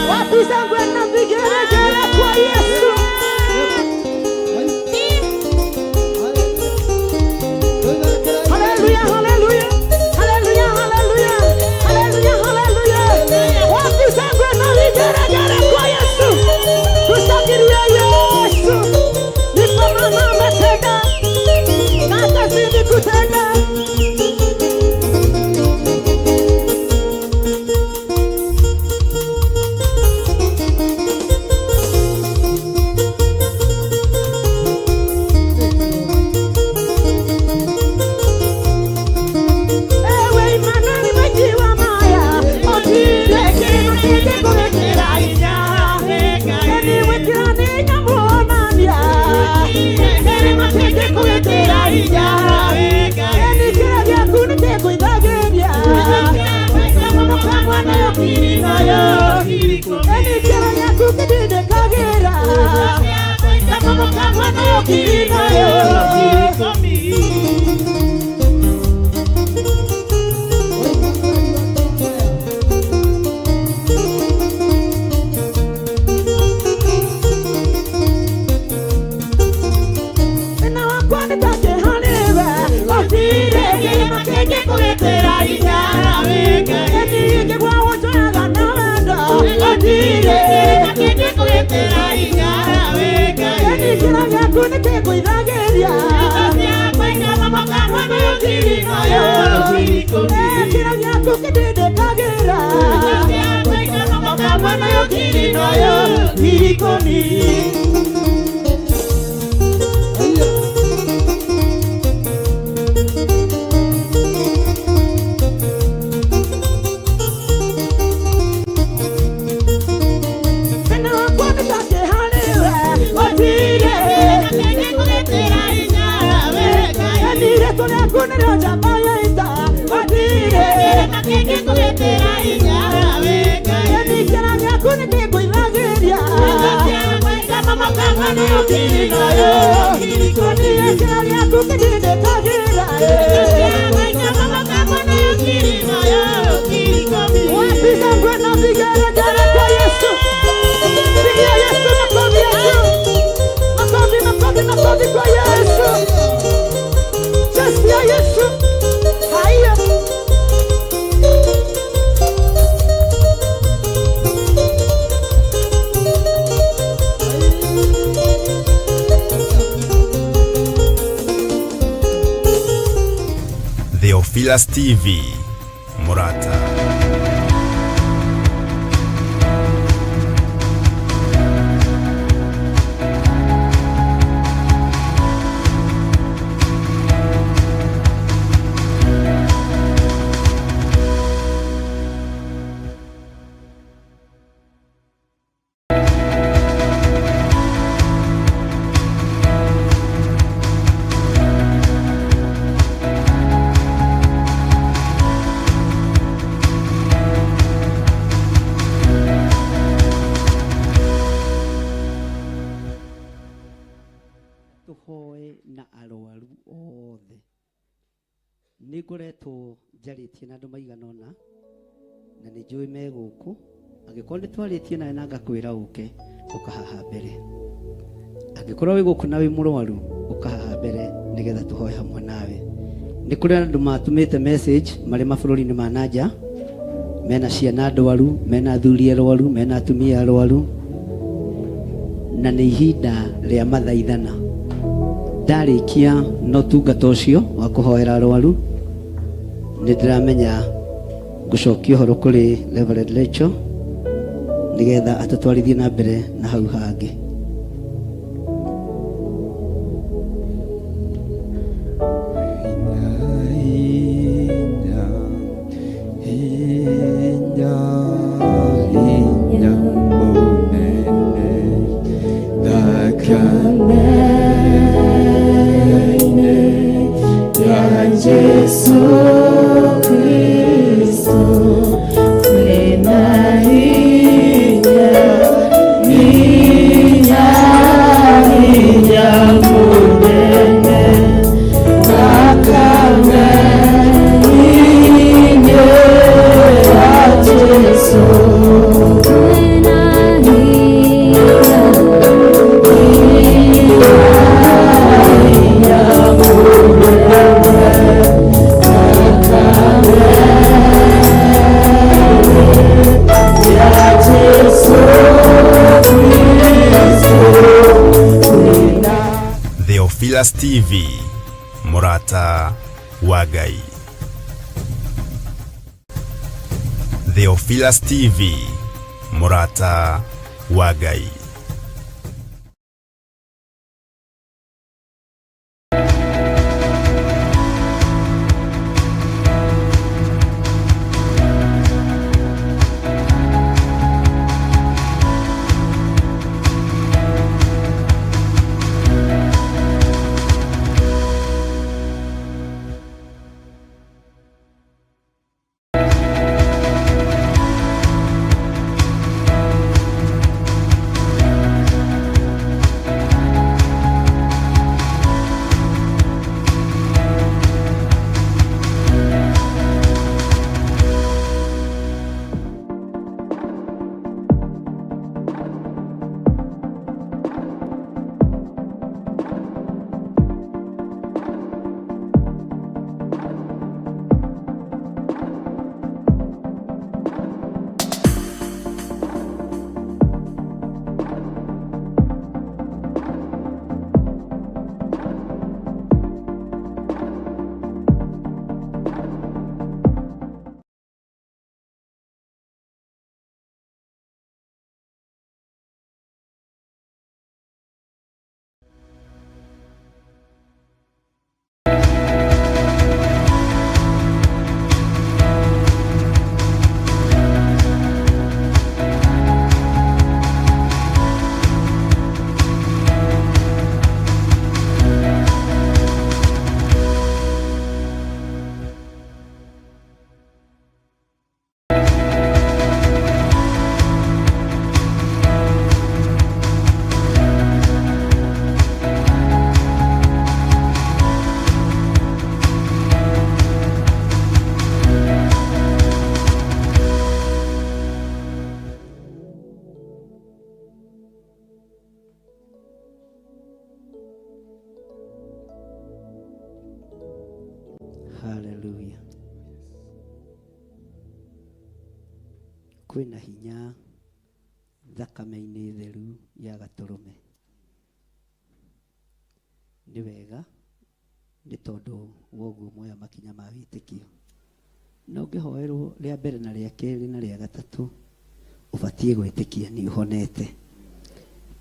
Wapizangwe na vigelegele kwa Yesu. Haleluya, haleluya, haleluya, haleluya, haleluya, haleluya. Wapizangwe na vigelegele kwa Yesu. Tushangilie Yesu. Ni kwa maana ametenda na atazidi kutenda. Ewe Imanueli mwiki wa maya, otire kindu kĩngĩkũgĩkĩra hinya. Eni wĩkĩra nĩ nyamuonania, kĩrĩma kĩngĩkũgĩkĩra hinya. Eni kĩrĩa gĩaku nĩkĩngũithagĩria, kamwana yokirinayo. Eni kĩrĩa gĩaku kĩndindĩkagĩra, kamwana yokirinayo. Ena wakwa nĩndakĩhanĩwe, gũtirĩ kĩrĩma kĩngĩkũgitĩra hinya. Eni ingĩgwa ũnjoyaga na wendo, gũtirĩ kĩrĩma kĩngĩkũgitĩra hinya. Eni kĩra gĩaku nĩkĩngũithagĩria, kĩra gĩaku kĩndindĩkagĩra, mwana yokirinayo kirikoni. Ena wakwa nĩndakĩhanĩwe, gũtirĩ Eni rĩtwa rĩaku nĩrĩo njamba ya ita, gũtirĩ Eni kĩra gĩaku nĩkĩngũithagĩria, Eni kĩra gĩaku kĩndindĩkagĩra, Wapiga ngwe na vigelegele kwa Yesu. Pigia Yesu makofi Yesu. Makofi, makofi, makofi kwa Yesu. Just ya Yesu. Haya. Theophilus TV, Murata. na arwaru othe. Nĩ ngoretwo njarĩtie na andũ maigana ũna na nĩ njũĩ me gũkũ. Angĩkorwo nĩ twarĩtie nawe na ngakwĩra ũke, ũka haha mbere. Angĩkorwo wĩ gũkũ na wĩ mũrwaru, ũka haha mbere nĩgetha tũhoe hamwe nawe. Nĩ kũrĩ andũ matũmĩte message marĩ mabũrũri-inĩ ma na nja, mena ciana ndwaru, mena athuri arwaru, mena atumia arwaru, na nĩ ihinda rĩa mathaithana. Ndarĩkia na ũtungata ũcio wa kũhoera arwaru, nĩ ndĩramenya ngũcokia ũhoro kũrĩ Reverend Rachel nĩgetha atũtwarithie na mbere na hau hangĩ. Theophilus TV, Mũrata wa Ngai. Theophilus TV, Mũrata wa Ngai. Hallelujah. Kwĩna hinya thakame-inĩ theru ya gatũrũme. Nĩ wega nĩ tondũ woguo moya makinya ma wĩtĩkio. Na ũngĩhoerwo rĩa mbere na rĩa kerĩ na rĩa gatatũ, ũbatiĩ gwĩtĩkia nĩ ũhonete.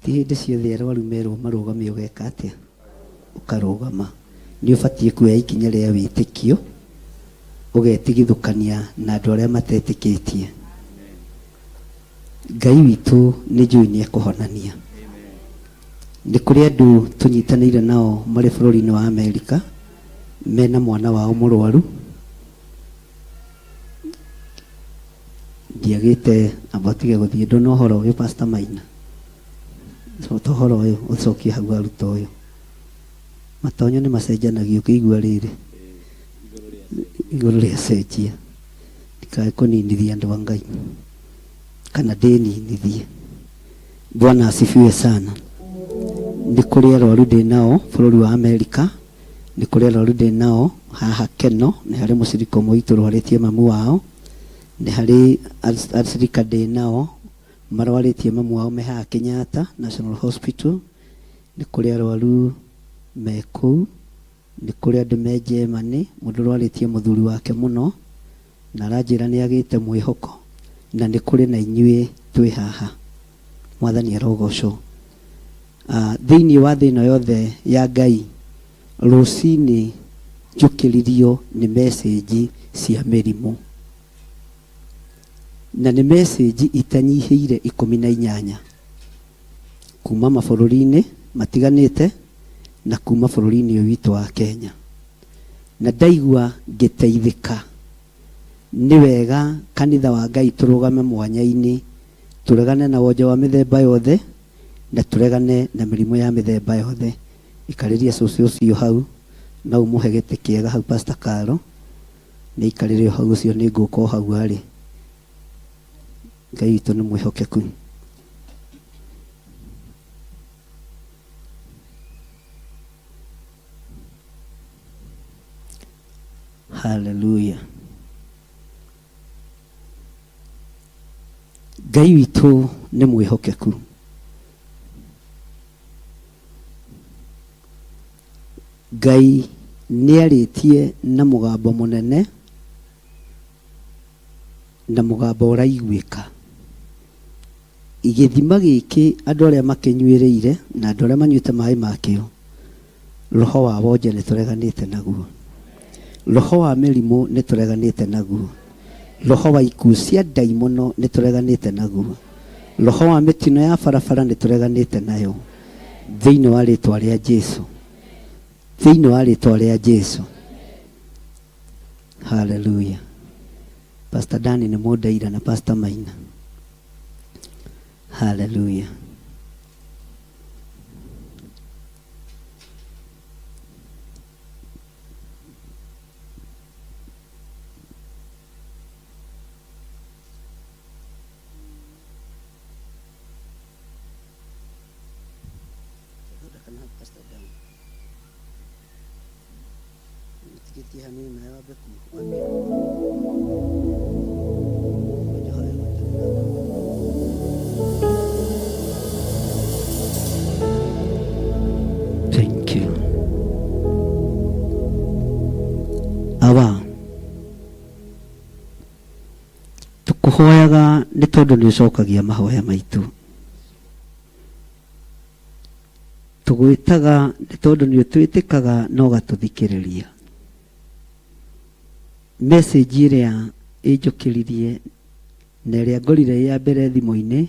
Ti hĩndĩ ciothe arwaru merwo marũgame ũgeka atĩa? Ũkarũgama. Nĩ ũbatiĩ kuoya ikinya rĩa wĩtĩkio, ũgetigithũkania na andũ arĩa matetĩkĩtie. Ngai witũ nĩ njũĩ nĩ ekũhonania. Nĩ kũrĩ andũ tũnyitanĩire nao marĩ bũrũri-inĩ wa Amerika, mena mwana wao mũrwaru. Ndiagĩte amba ũtige gũthiĩ ndona ũhoro ũyũ Pastor Maina. Tota ũhoro ũyũ ũcokie hau waruta ũyũ. Matonyo nĩ macenjanagio ũkĩigua rĩrĩ igũrũ rĩacenjia ndikae kũninithia andũ a Ngai kana ndĩninithie. Bwana asifiwe sana. Nĩ kũrĩ arwaru ndĩ nao bũrũri wa Amerika, nĩ kũrĩ arwaru ndĩ nao haha Keno, nĩ harĩ mũcirika ũmwe witũ ũrwarĩtie mamu wao, nĩ harĩ acirika ndĩ nao marwarĩtie mamu wao me haha Kenyatta National Hospital, nĩ kũrĩ arwaru me kũu, nĩ kũrĩ andũ me Germany, mũndũ ũrwarĩtie mũthuri wake mũno, na aranjĩra nĩ agĩte mwĩhoko, na nĩ kũrĩ na inyuĩ twĩ haha. Mwathani arogocwo. Ah, thĩinĩ wa thĩ ĩno yothe ya Ngai, rũcinĩ njũkĩririo nĩ message cia mĩrimũ. Na nĩ message itanyihĩire 18 kuma mabũrũri-inĩ matiganĩte na kuma bũrũri-inĩ ũyũ witũ wa Kenya. Na ndaigua ngĩteithĩka. Nĩ wega kanitha wa Ngai tũrũgame mwanya-inĩ, tũregane na wonje wa mĩthemba yothe na tũregane na mĩrimũ ya mĩthemba yothe. Ikarĩria cũcũ ũcio hau, no ũmũhe gĩtĩ kĩega hau Pastor Karo, nĩ aikarĩre o hau ũcio nĩ ngũka o hau arĩ. Ngai witũ nĩ mwĩhokeku. Haleluya. Ngai witũ nĩ mwĩhokeku. Ngai nĩarĩtie na mũgambo mũnene na mũgambo ũraiguĩka. Gĩthima gĩkĩ andũ arĩa makĩnyuĩrĩire na andũ arĩa manyuĩte maĩ makĩo, roho wa wonje nĩ tũreganĩte naguo, roho wa mĩrimũ nĩ tũreganĩte naguo, roho wa ikuũ cia ndaimono nĩ tũreganĩte naguo, roho wa mĩtino ya barabara nĩ tũreganĩte nayo, thĩinĩ wa rĩtwa rĩa Jesu, thĩinĩ wa rĩtwa rĩa Jesu. Haleluya. Pastor Dani nĩ mũndaira na Pastor Maina. Haleluya. Mũtigĩtie hanini nawe wambe wambie Thank you. Awa, tũkũhoyaga nĩ tondũ nĩ ũcokagia mahoya maitũ. Tũgwĩtaga nĩ tondũ nĩ ũtwĩtĩkaga na ũgatũthikĩrĩria. Message ĩrĩa ĩnjũkĩririe na ĩrĩa ngorire ĩ ya mbere thimũ-inĩ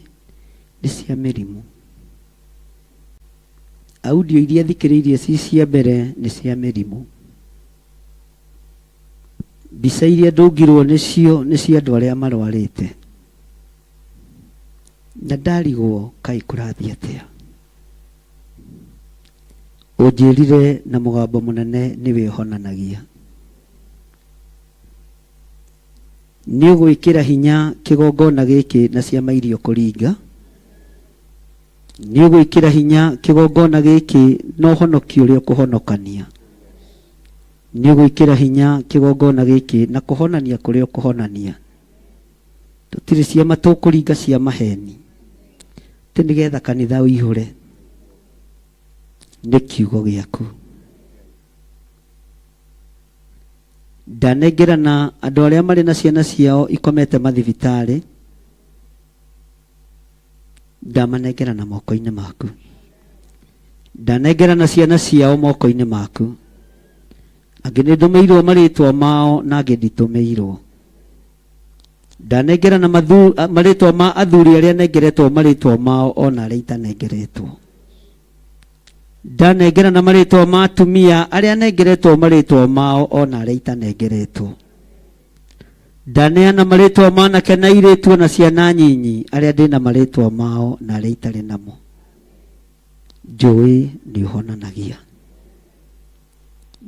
nĩ cia mĩrimũ. Audio iria thikĩrĩirie ci cia mbere nĩ cia mĩrimũ. Mbica iria ndũngirwo nĩcio nĩ cia andũ arĩa marwarĩte. Na ndarigwo kaĩ kũrathiĩ atĩa. Ũnjĩrire na mũgambo mũnene nĩwe ũhonanagia. Nĩ ũgwĩkĩra hinya kĩgongona gĩkĩ na ciama iria ũkũringa. Nĩ ũgwĩkĩra hinya kĩgongona gĩkĩ na ũhonokio ũrĩa ũkũhonokania. Nĩ ũgwĩkĩra hinya kĩgongona gĩkĩ na kũhonania kũrĩa ũkũhonania. Tũtirĩ ciama tũkũringa cia maheni atĩ nĩgetha kanitha ũihũre. Nĩ kiugo gĩaku. Ndanengerana andũ arĩa marĩ na ciana ciao ikomete mathibitarĩ, ndamanengerana moko-inĩ maku. Ndanengerana ciana ciao moko-inĩ maku. Angĩ nĩ ndũmĩirwo marĩtwa mao na angĩ nditũmĩirwo. Ndanengerana marĩtwa ma athuri arĩa nengeretwo marĩtwa mao ona arĩa itanengeretwo. Ndanengerana marĩtwa ma atumia arĩa nengeretwo marĩtwa mao ona arĩa itanengeretwo. Ndaneana marĩtwa ma anake na airĩtu ona ciana nyinyi arĩa ndĩna marĩtwa mao na arĩa itarĩ namo. Njũĩ nĩ ũhonanagia.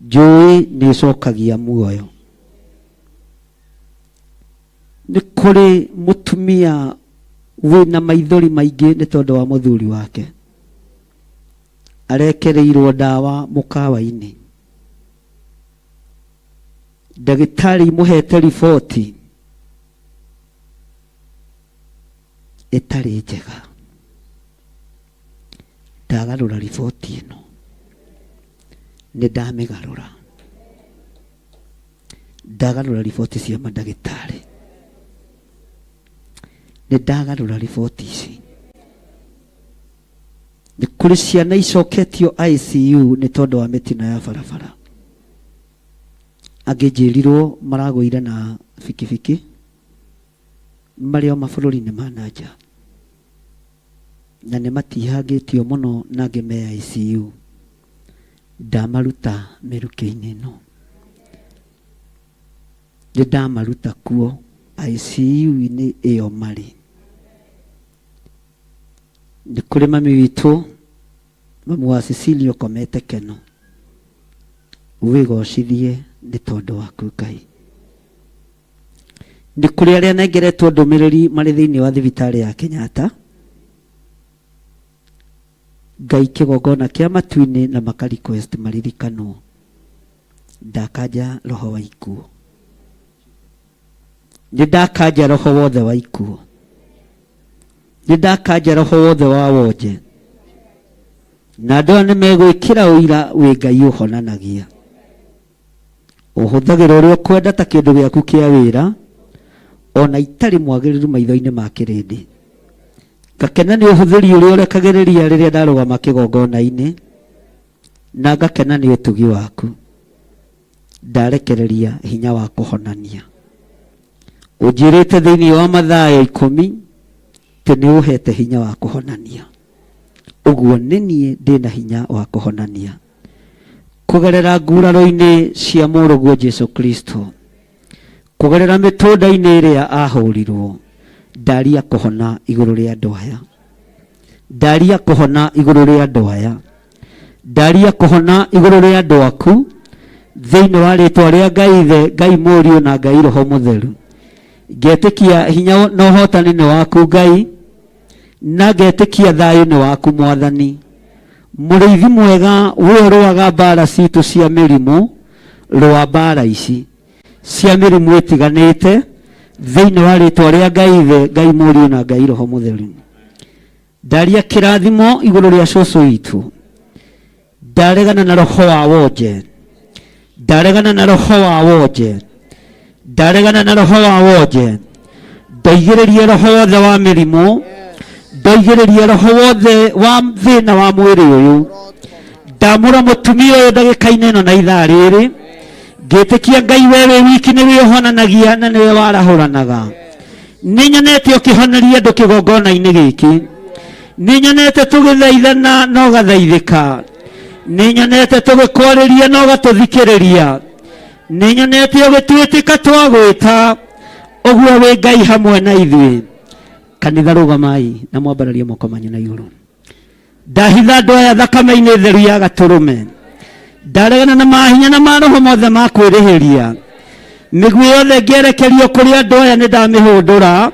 Njũĩ nĩ ĩcokagia muoyo. Nĩ kũrĩ mũtumia wĩna maithori maingĩ nĩ tondũ wa mũthuri wake. Arekereirwo ndawa mũkawa-inĩ. Ndagĩtarĩ imũhete riboti ĩtarĩ njega. Ndagarũra riboti ĩno. Nĩ ndamĩgarũra. Ndagarũra riboti cia mandagĩtarĩ. Nĩ ndagarũra riboti ici. Nĩ kũrĩ ciana icoketio ICU nĩ tondũ wa mĩtino ya barabara. Angĩ njĩrirwo maragũire na bikibiki marĩ o mabũrũri-inĩ ma na nja. Na nĩ matihangĩtio mũno na angĩ me ICU. Ndamaruta mĩrukĩ-inĩ ĩno. Nĩ ndamaruta kuo ICU-inĩ ĩyo marĩ. Nĩ kũrĩ mami witũ, mami wa Cecilia ũkomete Keno. Wĩgocithie nĩ tondũ waku Ngai. Nĩ kũrĩ arĩa nengeretwo ndũmĩrĩri marĩ thĩinĩ wa thibitarĩ ya Kenyatta. Ngai kĩgongona kĩa matu-inĩ na maka request maririkanwo. Ndakanja roho wa ikuũ. Nĩ ndakanja roho wothe wa ikuũ. Nĩ ndakanja roho wothe wa wonje. Na andũ aya nĩ megwĩkĩra ũira wĩ Ngai ũhonanagia. Ũhũthagĩra ũrĩa ũkwenda ta kĩndũ gĩaku kĩa wĩra, o na itarĩ mwagĩrĩru maitho-inĩ ma kĩrĩndĩ. Ngakena nĩ ũhũthĩri ũrĩa ũrekagĩrĩria rĩrĩa ndarũgama kĩgongona-inĩ, na ngakena nĩ ũtugi waku. Ndarekereria hinya wa kũhonania. Ũnjĩrĩte thĩinĩ wa Mathayo ikũmi atĩ nĩ ũhete hinya wa kũhonania. Ũguo nĩ niĩ ndĩna hinya wa kũhonania. Kũgerera nguraro-inĩ cia mũrũguo Jesu Kristo, kũgerera mĩtũnda-inĩ ĩrĩa ahũrirwo, ndaria kũhona igũrũ rĩa andũ aya. Ndaria kũhona igũrũ rĩa andũ aya. Ndaria kũhona igũrũ rĩa andũ aku thĩinĩ wa rĩtwa rĩa Ngai Ithe, Ngai Mũriũ na Ngai Roho Mũtheru. Ngetĩkia hinya na ũhotani nĩ waku Ngai, na ngetĩkia thayũ nĩ waku Mwathani. Mũrĩithi mwega we ũrũaga mbara citũ cia mĩrimũ, rũa mbara ici cia mĩrimũ ĩtiganĩte thĩinĩ wa rĩtwa rĩa Ngai Ithe, Ngai Mũriũ na Ngai Roho Mũtheru. Ndaria kĩrathimo igũrũ rĩa cũcũ witũ. Ndaregana na roho wa wonje. Ndaregana na roho wa wonje. Ndaregana na roho wa wonje. Ndoigĩrĩrie roho wothe wa mĩrimũ. Ndoigĩrĩrie roho wothe wa thĩna wa mwĩrĩ ũyũ. Ndamũra mũtumia ũyũ ndagĩka-inĩ ĩno na ithaa rĩrĩ. Ngĩtĩkia Ngai we wĩ wiki nĩwe ũhonanagia na nĩwe warahũranaga. Nĩ nyonete ũkĩhoneria andũ kĩgongona-inĩ gĩkĩ. Nĩ nyonete tũgĩthaithana na ũgathaithĩka. Nĩ nyonete tũgĩkwarĩria na ũgatũthikĩrĩria. Nĩ nyonete ũgĩtwĩtĩka twagwĩta. Ũguo wĩ Ngai hamwe na ithuĩ. Kanitha rũgamai na mwambararie moko manyu na igũrũ. Ndahitha andũ aya thakame-inĩ theru ya gatũrũme. Ndaregana na mahinya na maroho mothe ma kwĩrĩhĩria. Mĩguĩ yothe ĩngĩerekerio kũrĩ andũ aya nĩ ndamĩhũndũra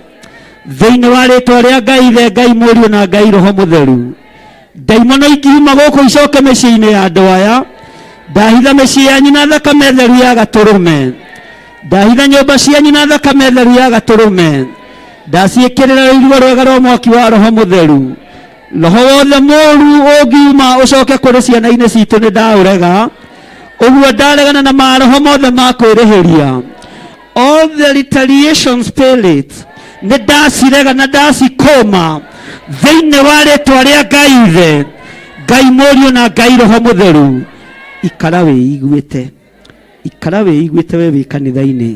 thĩinĩ wa rĩtwa rĩa Ngai Ithe, Ngai Mũriũ na Ngai Roho Mũtheru. Ndaimono ingiuma gũkũ icoke mĩciĩ-inĩ ya andũ aya. Ndahitha mĩciĩ yanyu na thakame theru ya gatũrũme. Ndahitha nyũmba cianyu na thakame theru ya gatũrũme. Ndaciĩkĩrĩra rũirigo rwega rwa mwaki wa Roho Mũtheru. Roho wothe mũũru ũngiuma ũcoke kũrĩ ciana-inĩ citũ nĩ ndaũrega. Ũguo ndaregana na maroho mothe ma kwĩrĩhĩria. All the retaliation spirits nĩ ndacirega na ndacikũma thĩinĩ wa rĩtwa rĩa Ngai Ithe, Ngai Mũriũ na Ngai Roho Mũtheru. Ikara wĩiguĩte. Ikara wĩiguĩte we wĩ kanitha-inĩ,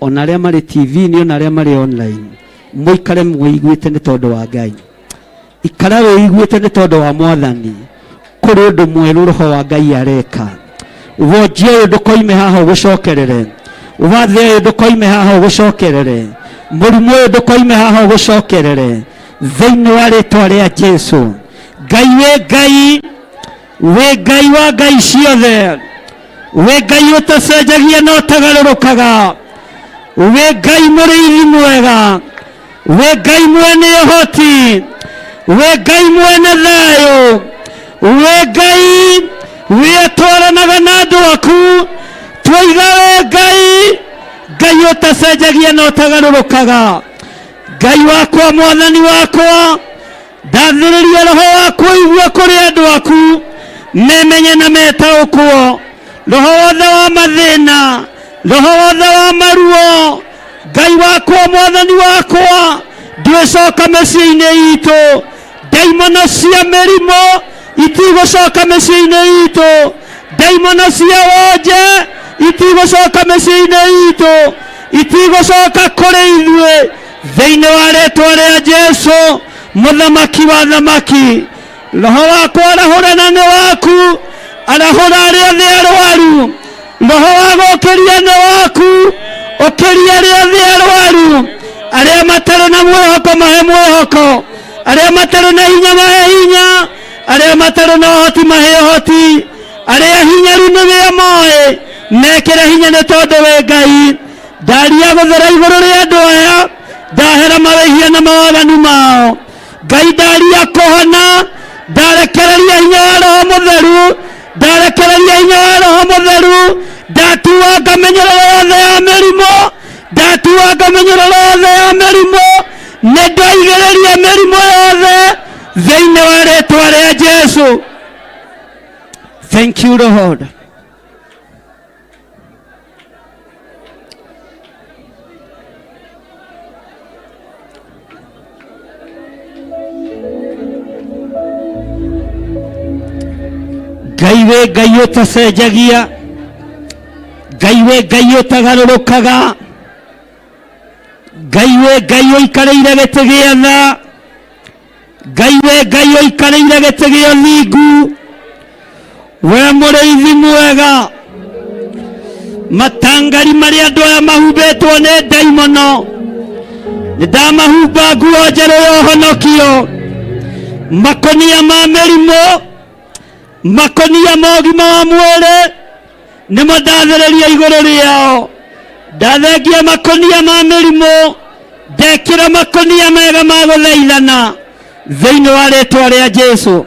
ona arĩa marĩ TV-inĩ, ona arĩa marĩ online, mũikare mwĩiguĩte nĩ tondũ wa Ngai. Ikara wĩiguĩte nĩ tondũ wa Mwathani. Kũrĩ ũndũ mwerũ Roho wa Ngai areka. Wonjia ũyũ ndũkoime haha ũgũcokerere. Wathe ũyũ ndũkoime haha ũgũcokerere. Mũrimũ ũyũ ndũkoime haha ũgũcokerere. Thĩinĩ wa rĩtwa rĩa Jesu. Ngai wĩ Ngai, wĩ Ngai wa Ngai ciothe. Wĩ Ngai ũtacenjagia na ũtagarũrũkaga. Wĩ Ngai mũrĩithi mwega. Wĩ Ngai mwene ũhoti. Wĩ Ngai mwene thayũ. Wĩ Ngai wĩtwaranaga na andũ aku. Twaiga wĩ Ngai, Ngai ũtacenjagia na ũtagarũrũkaga. Ngai wakwa, Mwathani wakwa, ndathĩrĩria roho waku ũigue kũrĩ andũ aku memenye na metaũkwo. Roho wothe wa mathĩna, roho wothe wa maruo, Ngai wakwa, Mwathani wakwa, ndwĩcoka mĩciĩ-inĩ itũ. Ndaimono cia mĩrimũ itigũcoka mĩciĩ-inĩ itũ. Ndaimono cia wonje itigũcoka mĩciĩ-inĩ itũ, itigũcoka kũrĩ ithuĩ thĩinĩ wa rĩtwa rĩa Jesu mũthamaki wa thamaki. Roho wakwa arahũrana nĩ waku, arahũra arĩa othe arwaru. Roho wa gũkĩria nĩ waku, ũkĩria arĩa othe arwaru. Arĩa matarĩ na mwĩhoko mahe mwĩhoko, arĩa matarĩ na hinya mahe hinya, arĩa matarĩ na ũhoti mahe ũhoti, arĩa hinyaru nĩ wĩa moĩ mekĩre hinya nĩ tondũ wĩ Ngai. Ndaria gũthera igũrũ rĩa andũ aya, ndahera mawĩhia na mawaganu mao. Ngai ndaria kũhona, ndarekereria hinya wa Roho Mũtheru, ndarekereria hinya wa Roho Mũtheru, ndatuanga mĩnyororo yothe ya mĩrimũ, ndatuanga mĩnyororo yothe ya mĩrimũ, nĩ ndaigĩrĩria mĩrimũ yothe thĩinĩ wa rĩtwa rĩa Jesu. Thank you Lord. Ngai wĩ Ngai ũtacenjagia, Ngai wĩ Ngai ũtagarũrũkaga, Ngai wĩ Ngai ũikarĩire gĩtĩ gĩa tha, Ngai wĩ Ngai ũikarĩire gĩtĩ gĩa ũthingu, we mũrĩithi mwega. Matangari marĩa andũ aya mahumbĩtwo nĩ ndaimono, nĩ ndamahumba nguo njerũ ya ũhonokio. Makũnia ma mĩrimũ, makũnia ma ũgima wa mwĩrĩ nĩmo ndathĩrĩria igũrũ rĩao. Ndathengia makũnia ma mĩrimũ, ndekĩra makũnia mega ma gũthaithana thĩinĩ wa rĩtwa rĩa Jesu.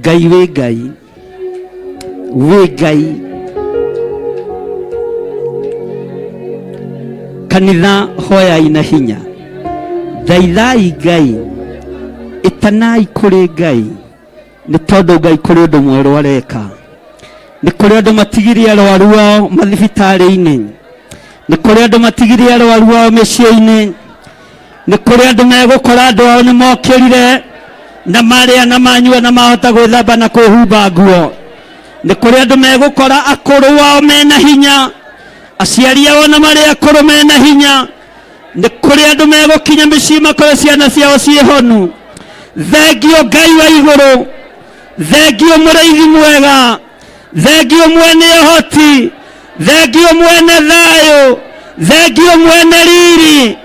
Ngai wĩ Ngai, wĩ Ngai. Kanitha hoyai na hinya, thaithai Ngai, ĩtanai kũrĩ Ngai, nĩ tondũ Ngai kũrĩ ũndũ mwerũ areka. Nĩ kũrĩ andũ matigire arwaru ao mathibitarĩ-inĩ, nĩ kũrĩ andũ matigire arwaru ao mĩciĩ-inĩ, nĩ kũrĩ andũ megũkora andũ ao nĩ mokĩrire na marĩa na manyua na mahota gwĩthamba na kwĩhumba nguo. Nĩ kũrĩ andũ megũkora akũrũ ao mena hinya, aciari ao na marĩ akũrũ mena hinya. Nĩ kũrĩ andũ megũkinya mĩciĩ makore ciana ciao ciĩ honu. Thengio Ngai wa igũrũ, thengio mũrĩithi mwega, thengio mwene ũhoti, thengio mwene thayũ, thengio mwene riri,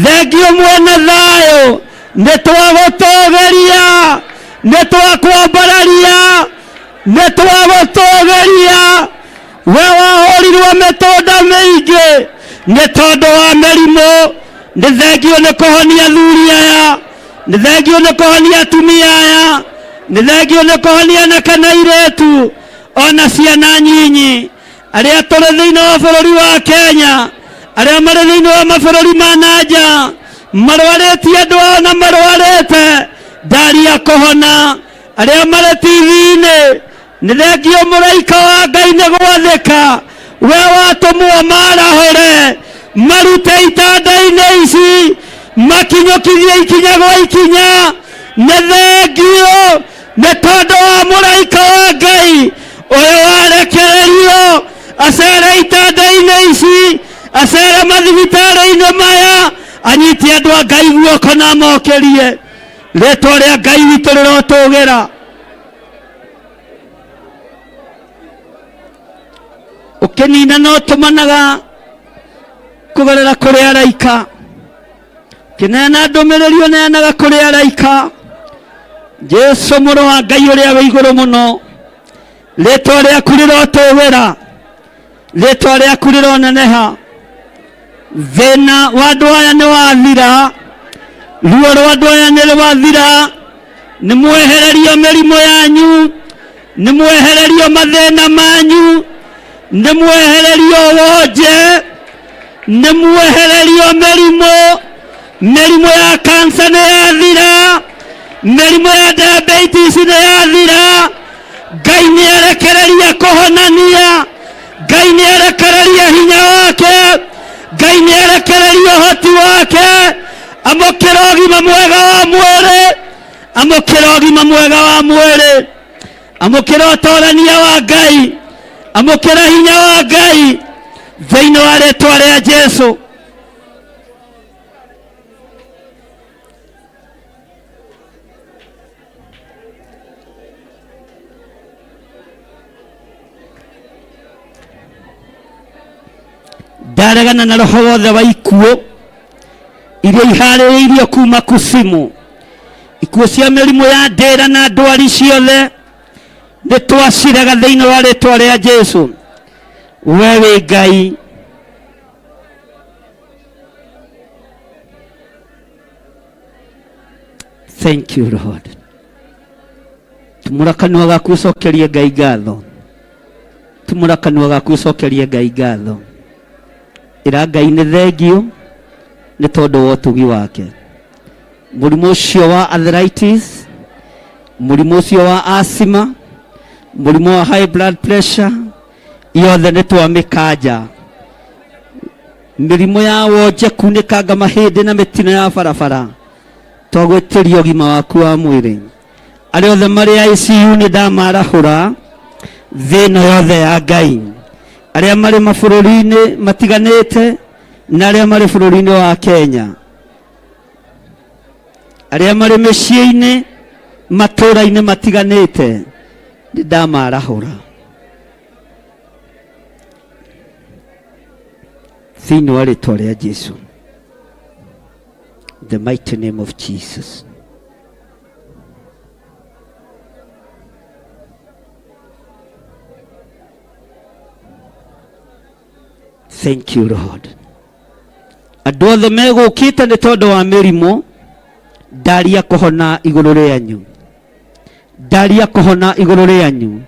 thengio mwene thayũ. Nĩ twagũtũgĩria, nĩ twakwambararia, nĩ twagũtũgĩria. We wahũrirwo mĩtũnda mĩingĩ nĩ tondũ wa mĩrimũ. Nĩ thengio nĩ kũhonia athuri aya, nĩ thengio nĩ kũhonia atumia aya, nĩ thengio nĩ kũhonia anake na airĩtu ona ciana nyinyi, arĩa tũrĩ thĩinĩ wa bũrũri wa Kenya, arĩa marĩ thĩinĩ wa mabũrũri ma na nja, marwarĩtie andũ ao na marwarĩte ndaria kũhona, arĩa marĩ TV-inĩ, nĩ thengio mũraika wa Ngai nĩ gwathĩka. We watũmwo marahũre, marute itanda-inĩ ici, makinyũkithie ikinya gwa ikinya. Nĩ thengio nĩ tondũ wa mũraika wa Ngai ũyũ warekererio acere itanda-inĩ ici, acere mathibitarĩ-inĩ maya, anyite andũ a Ngai guoko na amokĩrie. Rĩtwa rĩa Ngai witũ rĩrotũgĩra. Ũkĩnina no tũmanaga kũgerera kũrĩ araika, kĩneana ndũmĩrĩri ũneanaga kũrĩ araika. Jesu mũrũ wa Ngai ũrĩa wĩ igũrũ mũno, Rĩtwa rĩaku rĩrotũgĩra, rĩtwa rĩaku rĩroneneha. Thĩna wa andũ aya nĩ wathira, ruo rwa andũ aya nĩ rwathira. Nĩ mwehererio mĩrimũ yanyu, nĩ mwehererio mathĩna manyu, nĩ mwehererio wonje, nĩ mwehererio mĩrimũ. Mĩrimũ ya kansa nĩ yathira, mĩrimũ ya diabetes nĩ yathira. Ngai nĩ arekereria kũhonania, Ngai nĩ arekereria hinya wake, Ngai nĩ arekereria ũhoti wake. Amũkĩra ũgima mwega wa mwĩrĩ, amũkĩra ũgima mwega wa mwĩrĩ, amũkĩra ũtorania wa Ngai, amũkĩra hinya wa Ngai thĩinĩ wa rĩtwa rĩa Jesu. Ndaregana na roho wothe wa ikuũ iria iharĩrĩirio kuma kusimu, ikuũ cia mĩrimũ ya ndĩra na ndwari ciothe nĩ twaciraga thĩinĩ wa rĩtwa rĩa Jesu. We wĩ Ngai. Thank you Lord. Tumũra kanua gaku ũcokerie Ngai ngatho. Tumũra kanua gaku ũcokerie Ngai ngatho. Ĩra Ngai nĩ thengiũ nĩ tondũ wa ũtugi wake. Mũrimũ ũcio wa arthritis, mũrimũ ũcio wa asthma, mũrimũ wa high blood pressure, yothe nĩ twamĩkanja. Mĩrimũ ya wonje, kunĩkanga mahĩndĩ na mĩtino ya barabara, twagwĩtĩria ũgima waku wa mwĩrĩ. Arĩa othe marĩ ICU nĩ ndamarahũra thĩ ĩno yothe ya Ngai. Arĩa marĩ mabũrũri-inĩ matiganĩte na arĩa marĩ bũrũri-inĩ wa Kenya, arĩa marĩ mĩciĩ-inĩ matũũra-inĩ matiganĩte, nĩ ndamarahũra thĩinĩ wa rĩtwa rĩa Jesu. The mighty name of Jesus. Thank you Lord. Andũ othe megũkĩte nĩ tondũ wa mĩrimũ, ndaria kũhona igũrũ rĩanyu, ndaria kũhona igũrũ rĩanyu.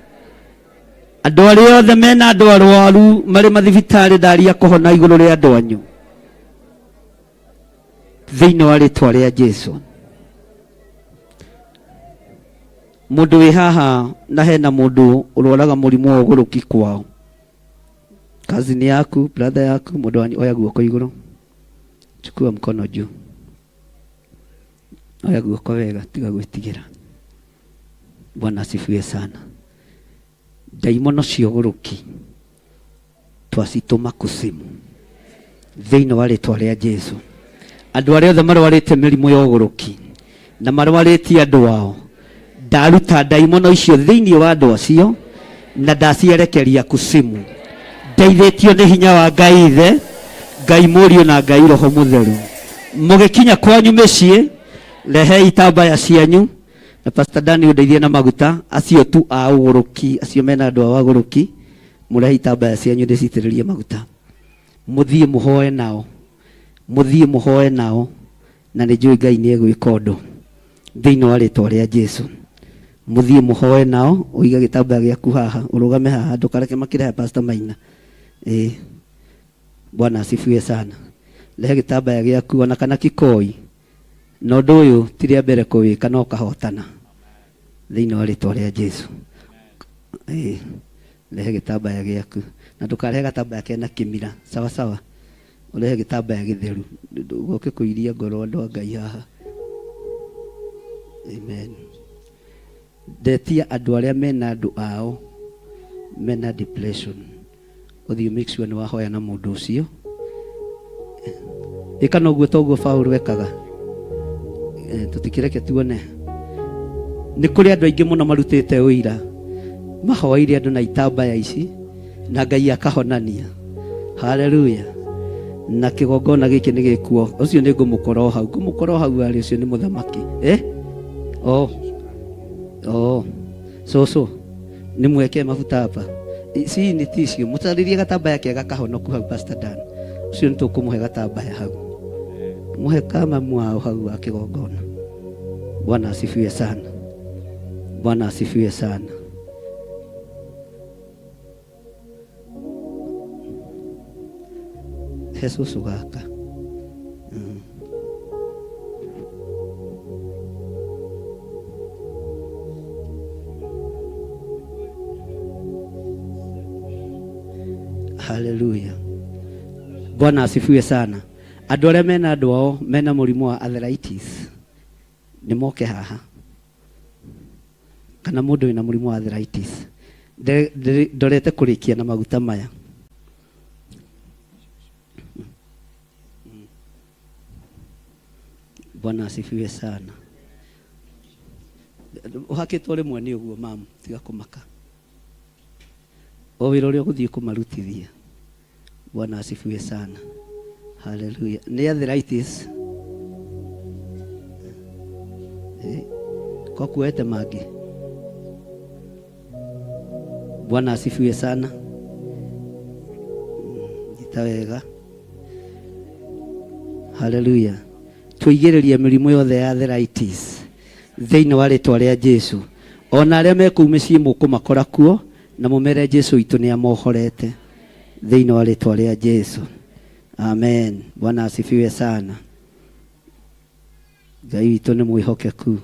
Andũ arĩa othe mena andũ arwaru marĩ mathibitarĩ, ndaria kũhona igũrũ rĩa andũ anyu thĩinĩ wa rĩtwa rĩa Jesu. Mũndũ wĩ haha na hena mũndũ ũrwaraga mũrimũ wa ũgũrũki kwao, cousin yaku, brother yaku, mũndũ wanyu, oya guoko igũrũ, chukua mkono juu, oya guoko wega, tiga gwĩtigĩra. Bwana asifiwe sana. Ndaimono cia ũgũrũki twacitũma kusimu thĩinĩ wa rĩtwa rĩa Jesu. Andũ arĩa othe marwarĩte mĩrimũ ya ũgũrũki na marwarĩtie andũ ao, ndaruta ndaimono icio thĩinĩ wa andũ acio na ndacierekeria kusimu, ndeithĩtio nĩ hinya wa Ngai Ithe, Ngai Mũriũ na Ngai Roho Mũtheru. Mũgĩkinya kwanyu mĩciĩ, rehei itambaya cianyu na Pastor Dani ũndeithie na maguta acio tu a ũgũrũki, acio mena andũ ao agũrũki, mũrehe itambaya cianyu ndĩcitĩrĩrie maguta, mũthiĩ mũhoe nao, mũthiĩ mũhoe nao, na nĩ njũĩ Ngai nĩ egwĩka ũndũ thĩinĩ wa rĩtwa rĩa Jesu. Mũthiĩ mũhoe nao, ũige gĩtambaya gĩaku haha, ũrũgame haha, ndũkareke makĩrehe Pastor Maina. Ĩĩ, Bwana asifiwe sana. Rehe gĩtambaya gĩaku ona kana kikoi. Na ũndũ ũyũ ti rĩa mbere kũwĩka no ũkahotana thĩinĩ wa rĩtwa rĩa Jesu. Ĩĩ, rehe gĩtambaya gĩaku na ndũkarehe gatambaya kena kĩmira, sawa sawa. Ũrehe gĩtambaya gĩtheru, ndũgoke kũiria ngoro andũ a Ngai haha. Amen. Ndetia andũ arĩa mena andũ ao mena depression, ũthiĩ make sure nĩ wahoya na mũndũ ũcio. Ĩka noguo toguo Paũlũ ekaga. Tũtikĩreke tuone. Nĩ kũrĩ andũ aingĩ mũno marutĩte ũira, mahoeire andũ na itambaya ici na Ngai akahonania. Haleluya. Na kĩgongona gĩkĩ nĩ gĩkuo. Ũcio nĩ ngũmũkora o hau, ngũmũkora o hau arĩ, ũcio nĩ mũthamaki. Oh. Oh. Cũcũ. Nĩ mweke mafuta hapa. Ici nĩ tissue. Mũtarĩrie gatambaya kega kahonoku hau Pastor Dan. Ũcio nĩ tũkũmũhe gatambaya hau. Mũhe kama mwao hau wa kĩgongona. Bwana asifiwe sana. Bwana asifiwe sana. He cũcũ gaka. Haleluya. Bwana asifiwe sana. Andũ arĩa mena andũ ao mena mũrimũ wa arthritis nĩ moke haha kana mũndũ wĩna mũrimũ wa arthritis. Ndorete kũrĩkia na maguta maya. Bwana asifiwe sana. Ũhakĩtwo rĩmwe nĩ ũguo mamu, tiga kũmaka. O wĩra ũrĩa ũgũthiĩ kũmarutithia. Bwana asifiwe sana. Haleluya. Nĩ arthritis. Eh, kwa kuwete mangĩ. Bwana asifiwe sana. Nyita wega. Haleluya. Tũigĩrĩrie mĩrimũ yothe ya arthritis thĩinĩ wa rĩtwa rĩa Jesu. Ona arĩa me kũu mĩciĩ mũkũmakora kuo na mũmere Jesu witũ nĩ amohorete thĩinĩ wa rĩtwa rĩa Jesu. Amen. Bwana asifiwe sana. Ngai witũ nĩ mwĩhokeku.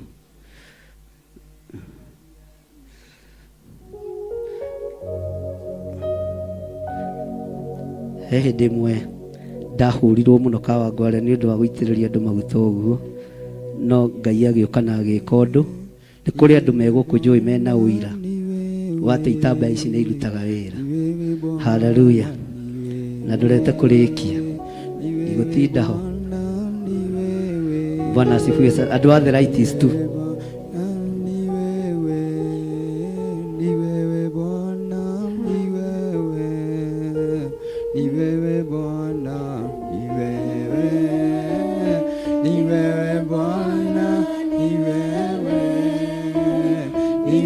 He hĩndĩ ĩmwe ndahũrirwo mũno Kawangware nĩ ũndũ wa gũitĩrĩria andũ maguta ũguo, no Ngai agĩũka na agĩka ũndũ. Nĩ kũrĩ andũ me gũkũ njũĩ mena ũira wa atĩ itambaya ici nĩ irutaga wĩra. Haleluya. Na ndũrete kũrĩkia igũtinda ho. Bwana asifiwe sana. Andũ a arthritis tu.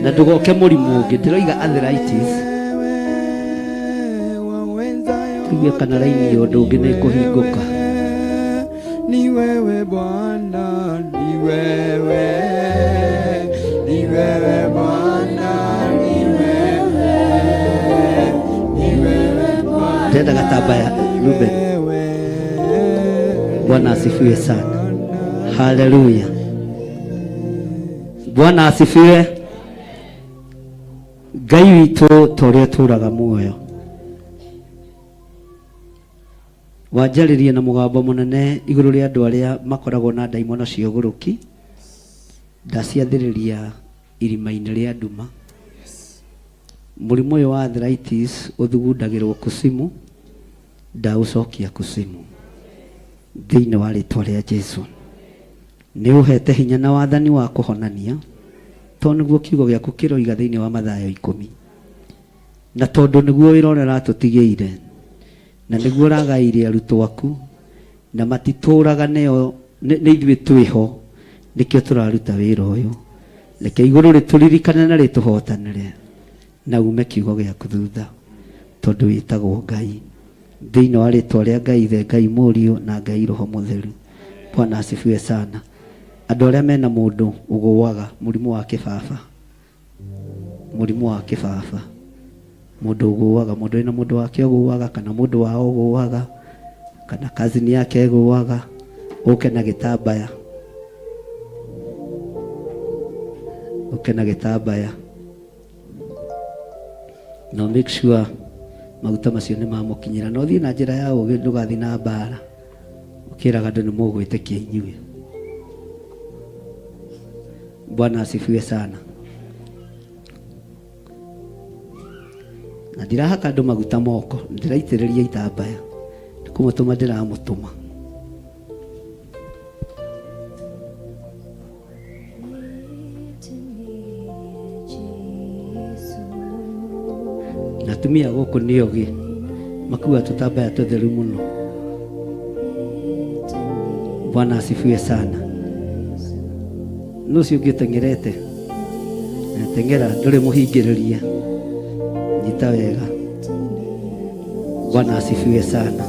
Na ndũgoke mũrimũ ũngĩ, ndĩroiga arthritis. Tuigue kana raini ya ũndũ ũngĩ nĩ ĩkũhingũka. Ni wewe Bwana, ni wewe, ni wewe Bwana, ni wewe, ni wewe Bwana, Ndĩrenda gatambaya Ruben. wewe. Bwana asifiwe sana. Haleluya. Bwana asifiwe. Ngai witũ ta ũrĩa tũraga muoyo. Wanjarĩrie na mũgambo mũnene igũrũ rĩa andũ arĩa makoragwo na ndaimono cia ũgũrũki. Ndaciathĩrĩria irima-inĩ rĩa nduma. Mũrimũ ũyũ wa arthritis ũthugundagĩrwo kusimu, ndaũcokia kusimu thĩinĩ wa rĩtwa rĩa Jesu. Nĩ ũhete hinya na wathani wa kũhonania, tondũ nĩguo kiugo gĩaku kĩroiga thĩinĩ wa Mathayo ikũmi. Na tondũ nĩguo wĩra ũrĩa ũratũtigĩire, na nĩguo ũragaĩire arutwo aku, na matitũraga nĩo nĩ ithuĩ twĩho, nĩkĩo tũraruta wĩra ũyũ. Reke igũrũ rĩtũririkane na rĩtũhotanĩre, na ume kiugo gĩaku thutha, tondũ wĩtagwo Ngai. Thĩinĩ wa rĩtwa rĩa Ngai Ithe, Ngai Mũriũ, na Ngai Roho Mũtheru. Bwana asifiwe sana. Andũ arĩa mena mũndũ ũgũaga mũrimũ wa kĩbaba, mũrimũ wa kĩbaba, mũndũ ũgũaga, mũndũ wĩna mũndũ wake ũgũaga, kana mũndũ wao ũgũaga, kana cousin yake ĩgũaga, ũke na gĩtambaya, ũke na gĩtambaya. Na make sure maguta macio nĩ mamũkinyĩra. Na ũthiĩ na njĩra ya ũgĩ, ndũgathiĩ na mbara ũkĩraga andũ nĩ mũgwĩtĩkia inyuĩ. Bwana asifiwe sana. Na ndirahaka andũ maguta moko, ndĩraitĩrĩria itambaya, kũmũtũma ndĩramũtũma. Na atumia gũkũ nĩ ogĩ, makuaga tũtambaya tũtheru mũno. Bwana asifiwe sana. Nũ ũcio ũngĩ ũteng'erete? Teng'era ndũrĩ mũhingĩrĩrie. Nyita wega. Bwana asifiwe sana.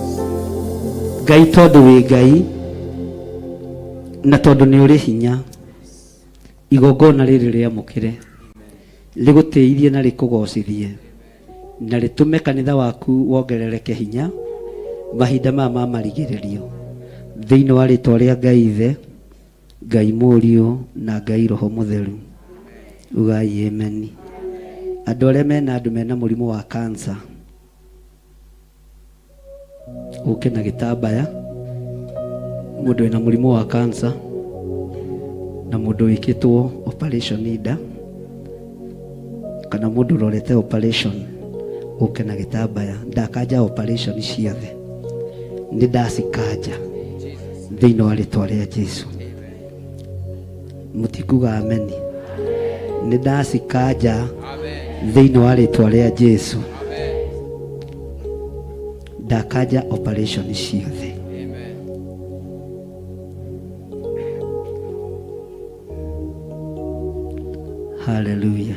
Ngai tondũ wĩ Ngai na tondũ nĩ ũrĩ hinya igongona rĩrĩ rĩamũkĩre rĩgũtĩithie na rĩkũgocithie na rĩtũme kanitha waku wongerereke hinya mahinda maya ma marigĩrĩrio thĩinĩ wa rĩtwa rĩa Ngai Ithe Ngai Mũriũ na Ngai Roho Mũtheru. Ugai ameni. Andũ arĩa mena andũ mena mũrimũ wa cancer ũke na gĩtambaya mũndũ wĩna mũrimũ wa cancer na mũndũ wĩkĩtwo operation nda kana mũndũ ũrorete operation ũke na gĩtambaya ndakanja operation ciothe nĩ ndacikanja thĩinĩ wa rĩtwa rĩa Jesu mũtikuga ameni nĩ ndacikanja thĩinĩ wa rĩtwa rĩa Jesu ndakanja operation ciothe haleluya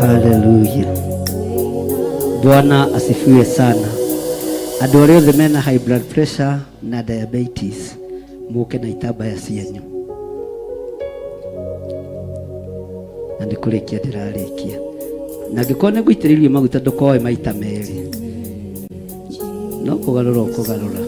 Haleluya. Bwana asifiwe sana. Andũ arĩa othe mena high blood pressure na diabetes mũke na itambaya cianyu. Na nĩ kũrĩkia ndĩrarĩkia. Na angĩkorwo nĩ ngũitĩrĩirie maguta ndũkoe maita merĩ. No kũgarũra ũkũgarũra.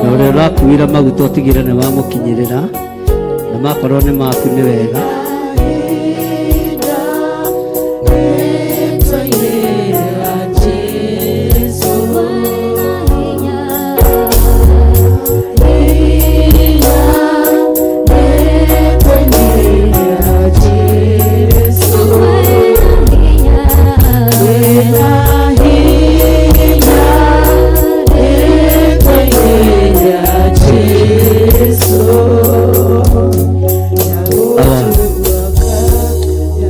Na ũrĩa ũrakuire maguta ũtigĩre nĩ wamũkinyĩrĩra na makorwo nĩ maku nĩ wega. Awa,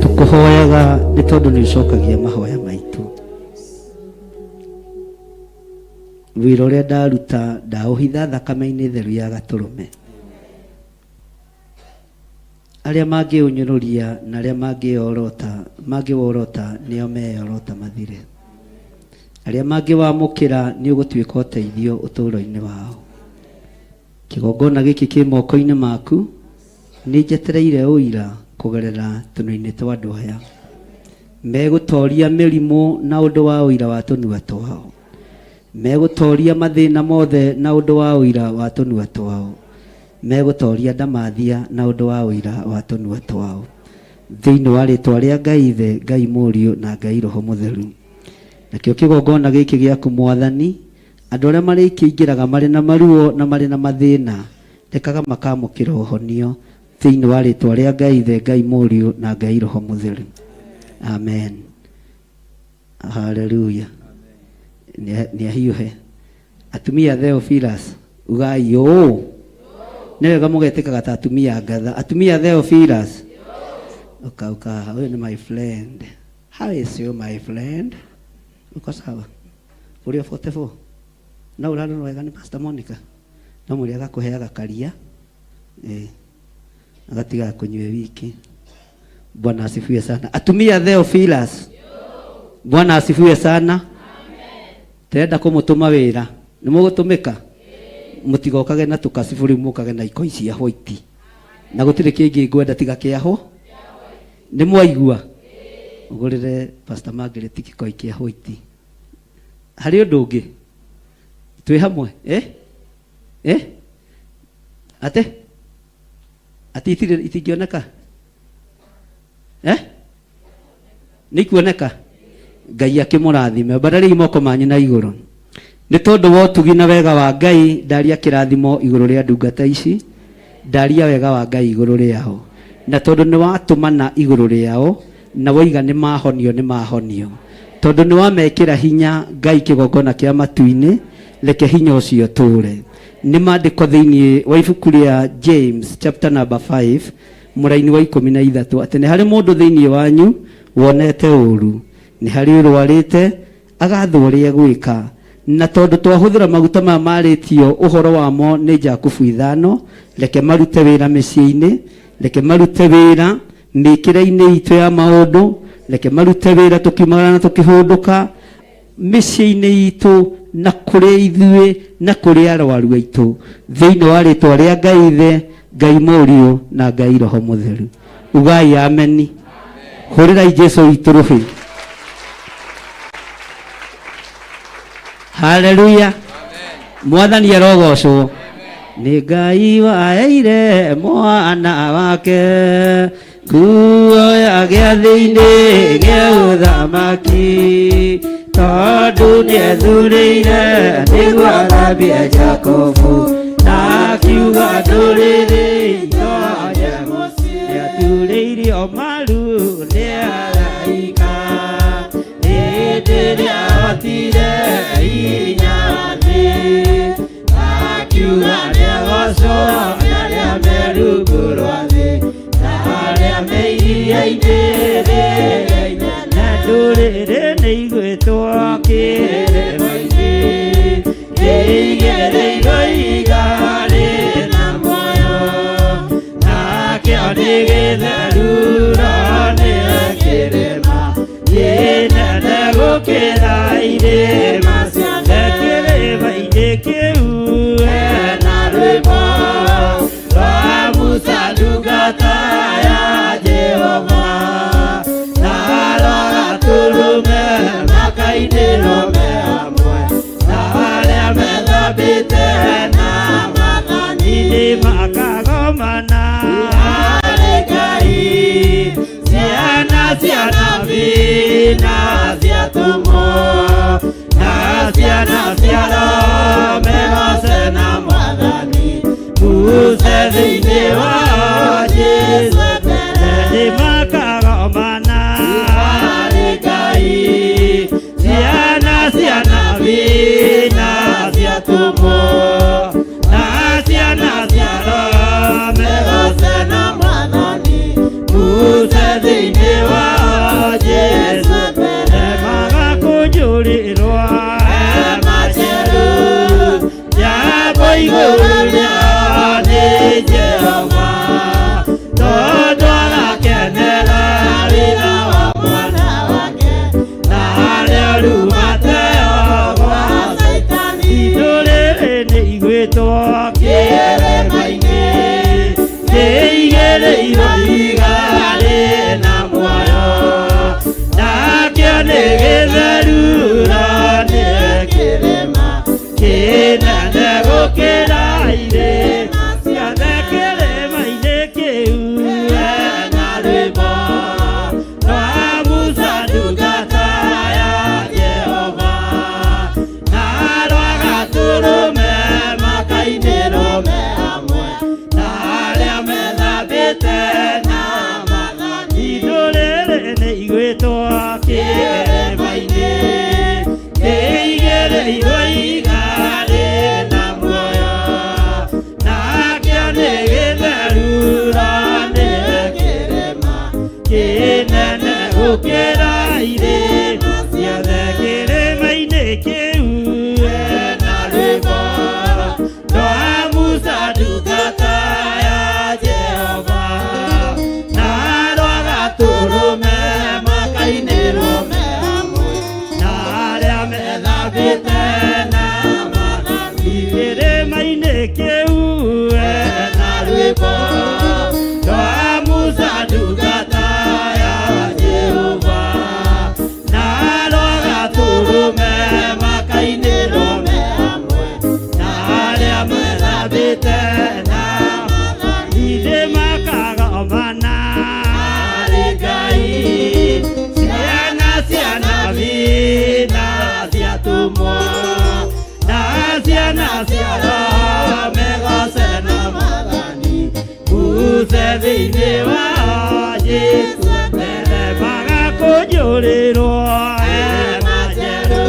tũkũhoyaga nĩ tondũ nĩ ũcokagia mahoya maitũ. Wĩra ũrĩa ndaruta ndaũhitha thakame-inĩ theru ya gatũrũme. Arĩa mangĩũnyũrũria na arĩa mangĩworota mangĩworota nĩo meyorota mathire. Arĩa mangĩwamũkĩra nĩ ũgũtuĩka ũteithio ũtũũro-inĩ wao. Kĩgongona gĩkĩ kĩ moko-inĩ maku, nĩ njetereire ũira kũgerera tũnua-inĩ twa andũ aya. Megũtoria mĩrimũ na ũndũ wa ũira wa tũnua twao. Megũtoria mathĩna mothe na ũndũ wa ũira wa tũnua twao. Megũtoria ndamathia na ũndũ wa ũira wa tũnua twao. Thĩinĩ wa rĩtwa rĩa Ngai Ithe, Ngai Mũriũ na Ngai Roho Mũtheru. Nakĩo kĩgongona gĩkĩ gĩaku Mwathani, andũ arĩa marĩkĩingĩraga marĩ na maruo na marĩ na mathĩna, rekaga makamũkĩra ũhonio thĩinĩ wa rĩtwa rĩa Ngai Ithe, Ngai Mũriũ na Ngai Roho Mũtheru. Amen. Haleluya. Nĩ ahiũhe. Atumia Theophilus, ugai ũũ. Nĩ wega mũgetĩkaga ta atumia ngatha. Atumia Theophilus. Ũka ũka haha, ũyũ nĩ my friend. How is you my friend? Uko sawa? Ũrĩ o 44? No ũrarorwo wega nĩ Pastor Monica? No mwĩre agakũheaga karia. Eh. Agatigaga kũnyua wiki. Bwana asifiwe sana. Atumia Theophilus. Bwana asifiwe sana. Ndĩrenda kũmũtũma wĩra. Nĩ mũgũtũmĩka? Mũtigokage na tũkacibũ rĩu mũkage na ikoi cia white. Na gũtirĩ kĩngĩ ngwenda tiga kĩahwo. Nĩ mwaigua? Ũgũrĩre Pastor Margaret gĩkoi kĩa white. Harĩ ũndũ ũngĩ? Twĩ hamwe? Eh? Eh? Ate? Ati itirĩ itingĩoneka? Eh? Nĩ ikuoneka? Ngai akĩmũrathime. Ambarariai moko manyu na igũrũ. Nĩ tondũ wa ũtugi na wega wa Ngai, ndaria kĩrathimo igũrũ rĩa ndungata ici, ndaria wega wa Ngai igũrũ rĩao. Na tondũ nĩ watũmana igũrũ rĩao, na woiga nĩ mahonio nĩ mahonio. Tondũ nĩ wamekĩra hinya Ngai kĩgongona kĩa matu-inĩ, reke hinya ũcio ũtũũre. Nĩ maandĩko thĩinĩ wa ibuku rĩa James chapter number 5 mũraini wa 13 atĩ nĩ harĩ mũndũ thĩinĩ wanyu wonete ũũru, nĩ harĩ ũrwarĩte, agathwo ũrĩa egwĩka. Na tondũ twahũthĩra maguta maya marĩtio ũhoro wamo nĩ Jakubu ithano, reke marute wĩra mĩciĩ-inĩ, reke marute wĩra mĩkĩre-inĩ itũ ya maũndũ, reke marute wĩra tũkiumagara na tũkĩhũndũka mĩciĩ-inĩ itũ na kũrĩ ithuĩ na kũrĩ arwaru aitũ, thĩinĩ wa rĩtwa rĩa Ngai Ithe, Ngai Mũriũ na Ngai Roho Mũtheru. Ugai ameni. Hũrĩrai Jesu witũ rũhĩ. Haleluya. Mwathani arogocwo. Nĩ Ngai waheire mwana wake nguo ya gĩathĩ-inĩ gĩa ũthamaki tondũ nĩethurĩire nĩguo athambie Jakubu na akiuga ndũrĩrĩ itonye mũciĩ nĩaturĩirio maru nĩ araika hĩndĩ ĩrĩa ahotire hinya wa thĩ akiuga nĩagocwo nĩ arĩa me rungu rwa thĩ na arĩa me iria-inĩ rĩrĩa inene na ndũrĩrĩ nĩ igwĩtwo kĩrĩma-inĩ kĩigĩrĩirwo ihiga rĩna muoyo nakĩo nĩ gĩtheru no nĩwe kĩrĩma kĩnene gũkĩra irĩma ciothe kĩrĩma-inĩ kĩu hena rwĩmbo rwa Musa ndungata ya Jehova na rwa Gatũrũme makainĩrwo me hamwe na arĩa methambĩte na Mwathani nĩ makagomana harĩ Ngai ciana cia nabii na cia atũmwo na ciana cia Roho megoce na Mwathani Musa thĩinĩ wa Jesũ mbere nĩ makagomana harĩ Ngai ciana cia nabii na cia atũmwo na ciana cia Roho megoce na Mwathani Musa thĩinĩ wa Jesũ mbere magakũnjũrĩrwo hema njerũ Jambo igũrũ rĩao nĩ Jehova tondũ agakenera wĩra wa mwana wake na arĩa oru mateo gwa Caitani ndũrĩrĩ nĩ igwĩtwo kĩrĩma-inĩ kĩigĩrĩirwo ihiga rĩna muoyo nakĩo nĩ gĩtheru no nĩwe kĩrĩma kĩnene gũkĩra irĩma ciothe kĩrĩma-inĩ kĩu hena rwĩmbo rwa Musa ndungata ya Jehova na rwa Gatũrũme makainĩrwo me hamwe na arĩa methambĩte na Mwathani ndũrĩrĩ nĩ igwĩtwo kĩrĩma-inĩ kĩigĩrĩirwo ihiga rĩna muoyo nakĩo nĩ gĩtheru no nĩwe kĩrĩma kĩnene Gũkĩra irĩma ciothe kĩrĩma-inĩ kĩu ena rwĩmbo rwa Musa ndungata ya Jehova na rwa Gatũrũme makainĩrwo me hamwe na arĩa methambĩte na magathiĩ kĩrĩma-inĩ kĩu ena rwĩmbo rwa Musa ndungata ya Jehova na rwa Gatũrũme makainĩrwo me hamwe na arĩa methambĩte na magathiĩ makagomana harĩ Ngai ciana cia nabii na cia atũmwo na ciana cia Roho megoce na Mwathani Musa thĩinĩ wa Jesũ mbere magakũnjũrĩrwo hema njerũ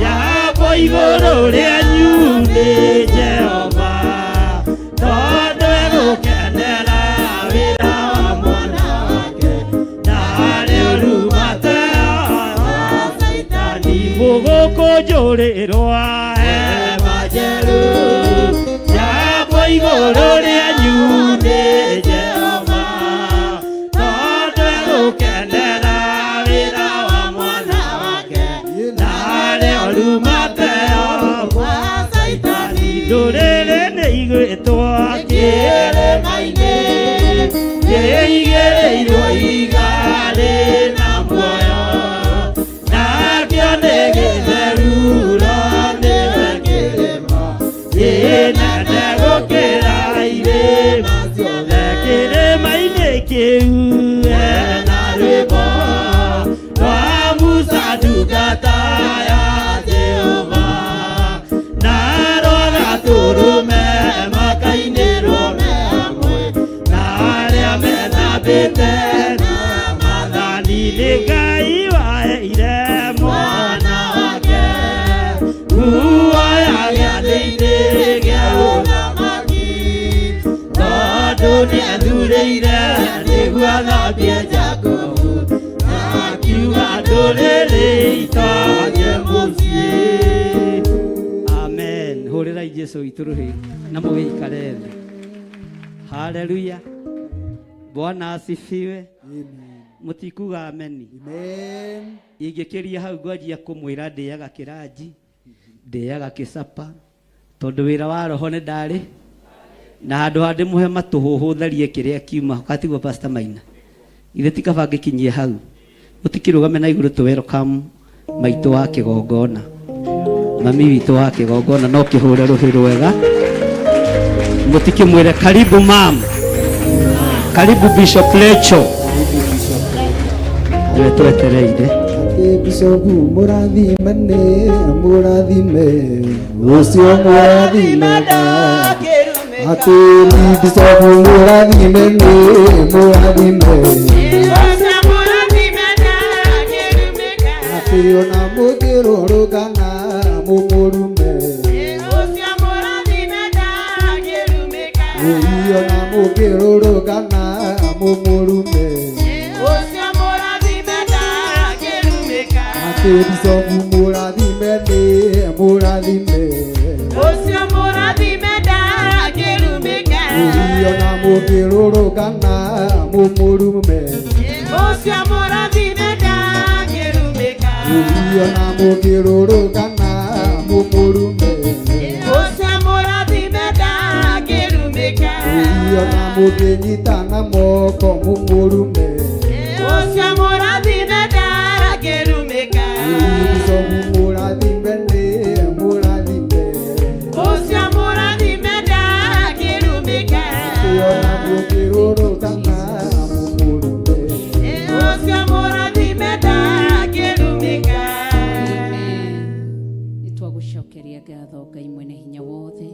yambwo igũrũ rĩanyu nĩ Jehova tondũ egũkenera wĩra wa mwana wake ndarĩ ũrumate Caitani mũgũkũnjũrĩrwo hema njerũ yambwo igũrũ rĩanyu nĩ Jehova tondũ egũkenera wĩra wa mwana wake ndarĩ ũrumate kwa Caitani ndũrĩrĩ nĩ igwĩtwo kĩrĩma-inĩ kĩigĩrĩirwo ihiga rĩna muoyo nakĩo nĩ gĩtheru nĩwe kĩrĩma kĩnene gũkĩra irĩma ciothe kĩrĩma-inĩ kĩu ena rwĩmbo rwa Musa ndungata ya Jehova na rwa Gatũrũme makainĩrwo me hamwe na arĩa methambĩte na Mwathani nĩ Ngai waheire mwana wake muoya gĩathĩ-inĩ gĩa ũthamaki tondũ nĩethurĩire nĩguo athambie Jakubu na akiuga ndũrĩrĩ itonye mũciĩ. Amen. Hũrĩrai Jesũ witũ rũhĩ na mũgĩikare thĩ. Haleluya. Bwana asifiwe. Mũtikuga ameni. Amen. Ingĩkĩria hau ngwanjia kũmwĩra ndĩaga kĩranji, ndĩaga kĩcapa, tondũ wĩra wa roho nĩ ndarĩ na handũ ha ndĩmũhe matũhũhũ tharie kĩrĩa kiuma katigwo Pastor Maina. Ithe ti kaba ngĩkinyie hau. Mũtikĩrũgame na igũrũ tũ welcome maitũ wa kĩgongona. Mami witũ wa kĩgongona no kĩhũre rũhĩ rwega. Mũtikĩmwĩre karibu mam. Karibu Bishop Lecho. Nĩwe twetereire. Atĩ Bishop mũrathime mũrathime ũcio mũrathime atĩ Bishop mũrathime mũrathime atĩ ona mũngĩrũrũngana mũmũrume ũi ona mũngĩrũrũngana mũmũrume atĩ Bishop mũrathime mũrathime ũi ona mũngĩrũrũngana mũmũrume ũi ona mũngĩrũrũngana mũmũrume ũi ona mũngĩnyitana moko mũmũrume ũi Bishop mũrathime mũrathime atĩ ona mũngĩrũrũngana mũmũrume. Nĩ twagũcokeria ngatho Ngai mwene hinya wothe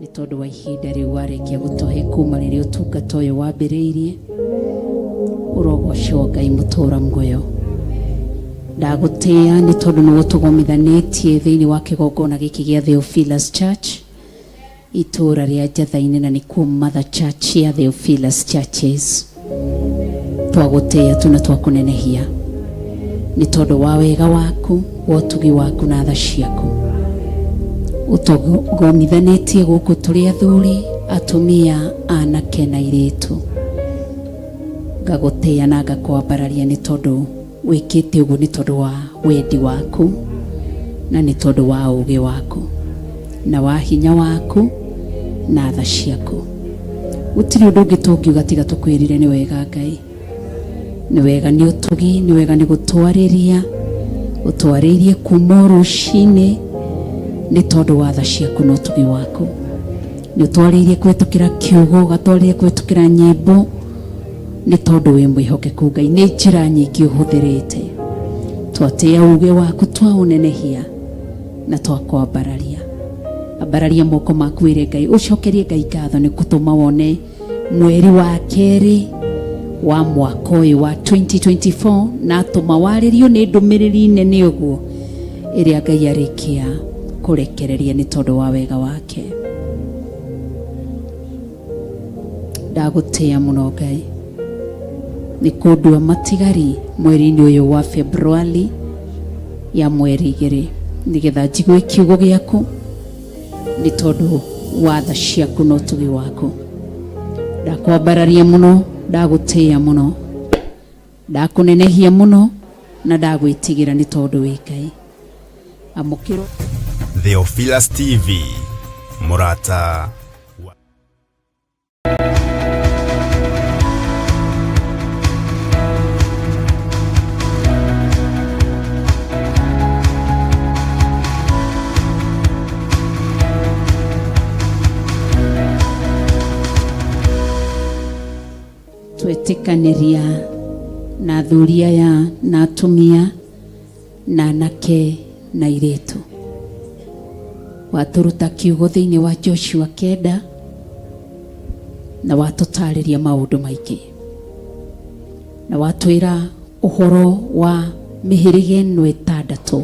nĩ tondũ wa ihinda rĩu warĩkia gũtũhe kuma rĩrĩa ũtungata ũyũ wambĩrĩirie. Ũrogocwo Ngai mũtũra muoyo. Ndagũtĩĩa nĩ tondũ nĩ ũtũgomithanĩtie thĩinĩ wa kĩgongona gĩkĩ gĩa Theophilus Church itũũra rĩa Njatha-inĩ na nĩkuo Mother Church ya Theophilus Churches. Twagũtĩĩa tu na twakũnenehia nĩ tondũ wa wega waku, wa ũtugi waku na tha ciaku. Ũtũgomithanĩtie gũkũ tũrĩ athuri, atumia, anake na airĩtu. Ngagũtĩĩa na ngakwambararia nĩ tondũ wĩkĩte ũguo nĩ tondũ wa wendi waku na nĩ tondũ wa ũũgĩ waku na wa hinya waku na tha ciaku. Gũtirĩ ũndũ ũngĩ tũngiuga tiga tũkwĩrire nĩ wega Ngai. Nĩ wega nĩ ũtugi, nĩ wega nĩ gũtwarĩria, ũtwarĩirie kuma o rũcinĩ nĩ tondũ wa tha ciaku na ũtugi waku. Nĩ ũtwarĩirie kũhetũkĩra kiugo, ũgatwarĩria kũhetũkĩra nyĩmbo, nĩ tondũ wĩ mwĩhokeku Ngai. Nĩ njĩra nyingĩ ũhũthĩrĩte. Twatĩa uge waku, twaũnenehia na twakwambararia. Ambararia moko maku wĩre Ngai, ũcokerie Ngai ngatho nĩ gũtũma wone mweri wa kerĩ wa mwaka ũyũ wa 2024 na atũma warĩrio nĩ ndũmĩrĩri nene ũguo ĩrĩa Ngai arĩkia kũrekereria nĩ tondũ wa wega wake. Ndagũtĩĩa mũno Ngai nĩ kũndua matigari mweri-inĩ ũyũ wa Februari ya mweri igĩrĩ nĩgetha njigue kiugo gĩaku nĩ tondũ wa tha ciaku na ũtugi waku. Ndakwambararia mũno, ndagũtĩĩa mũno, ndakũnenehia mũno na ndagwĩtigĩra nĩ tondũ wĩ Ngai. Amũkĩrwo. Theophilus TV, mũrata wa Twetĩkanĩria na athuri aya na atumia na anake na airĩtu. Watũruta kiugo thĩinĩ wa Joshua 9 na watũtarĩria maũndũ maingĩ na watwĩra ũhoro wa mĩhĩrĩga ĩno ĩtandatũ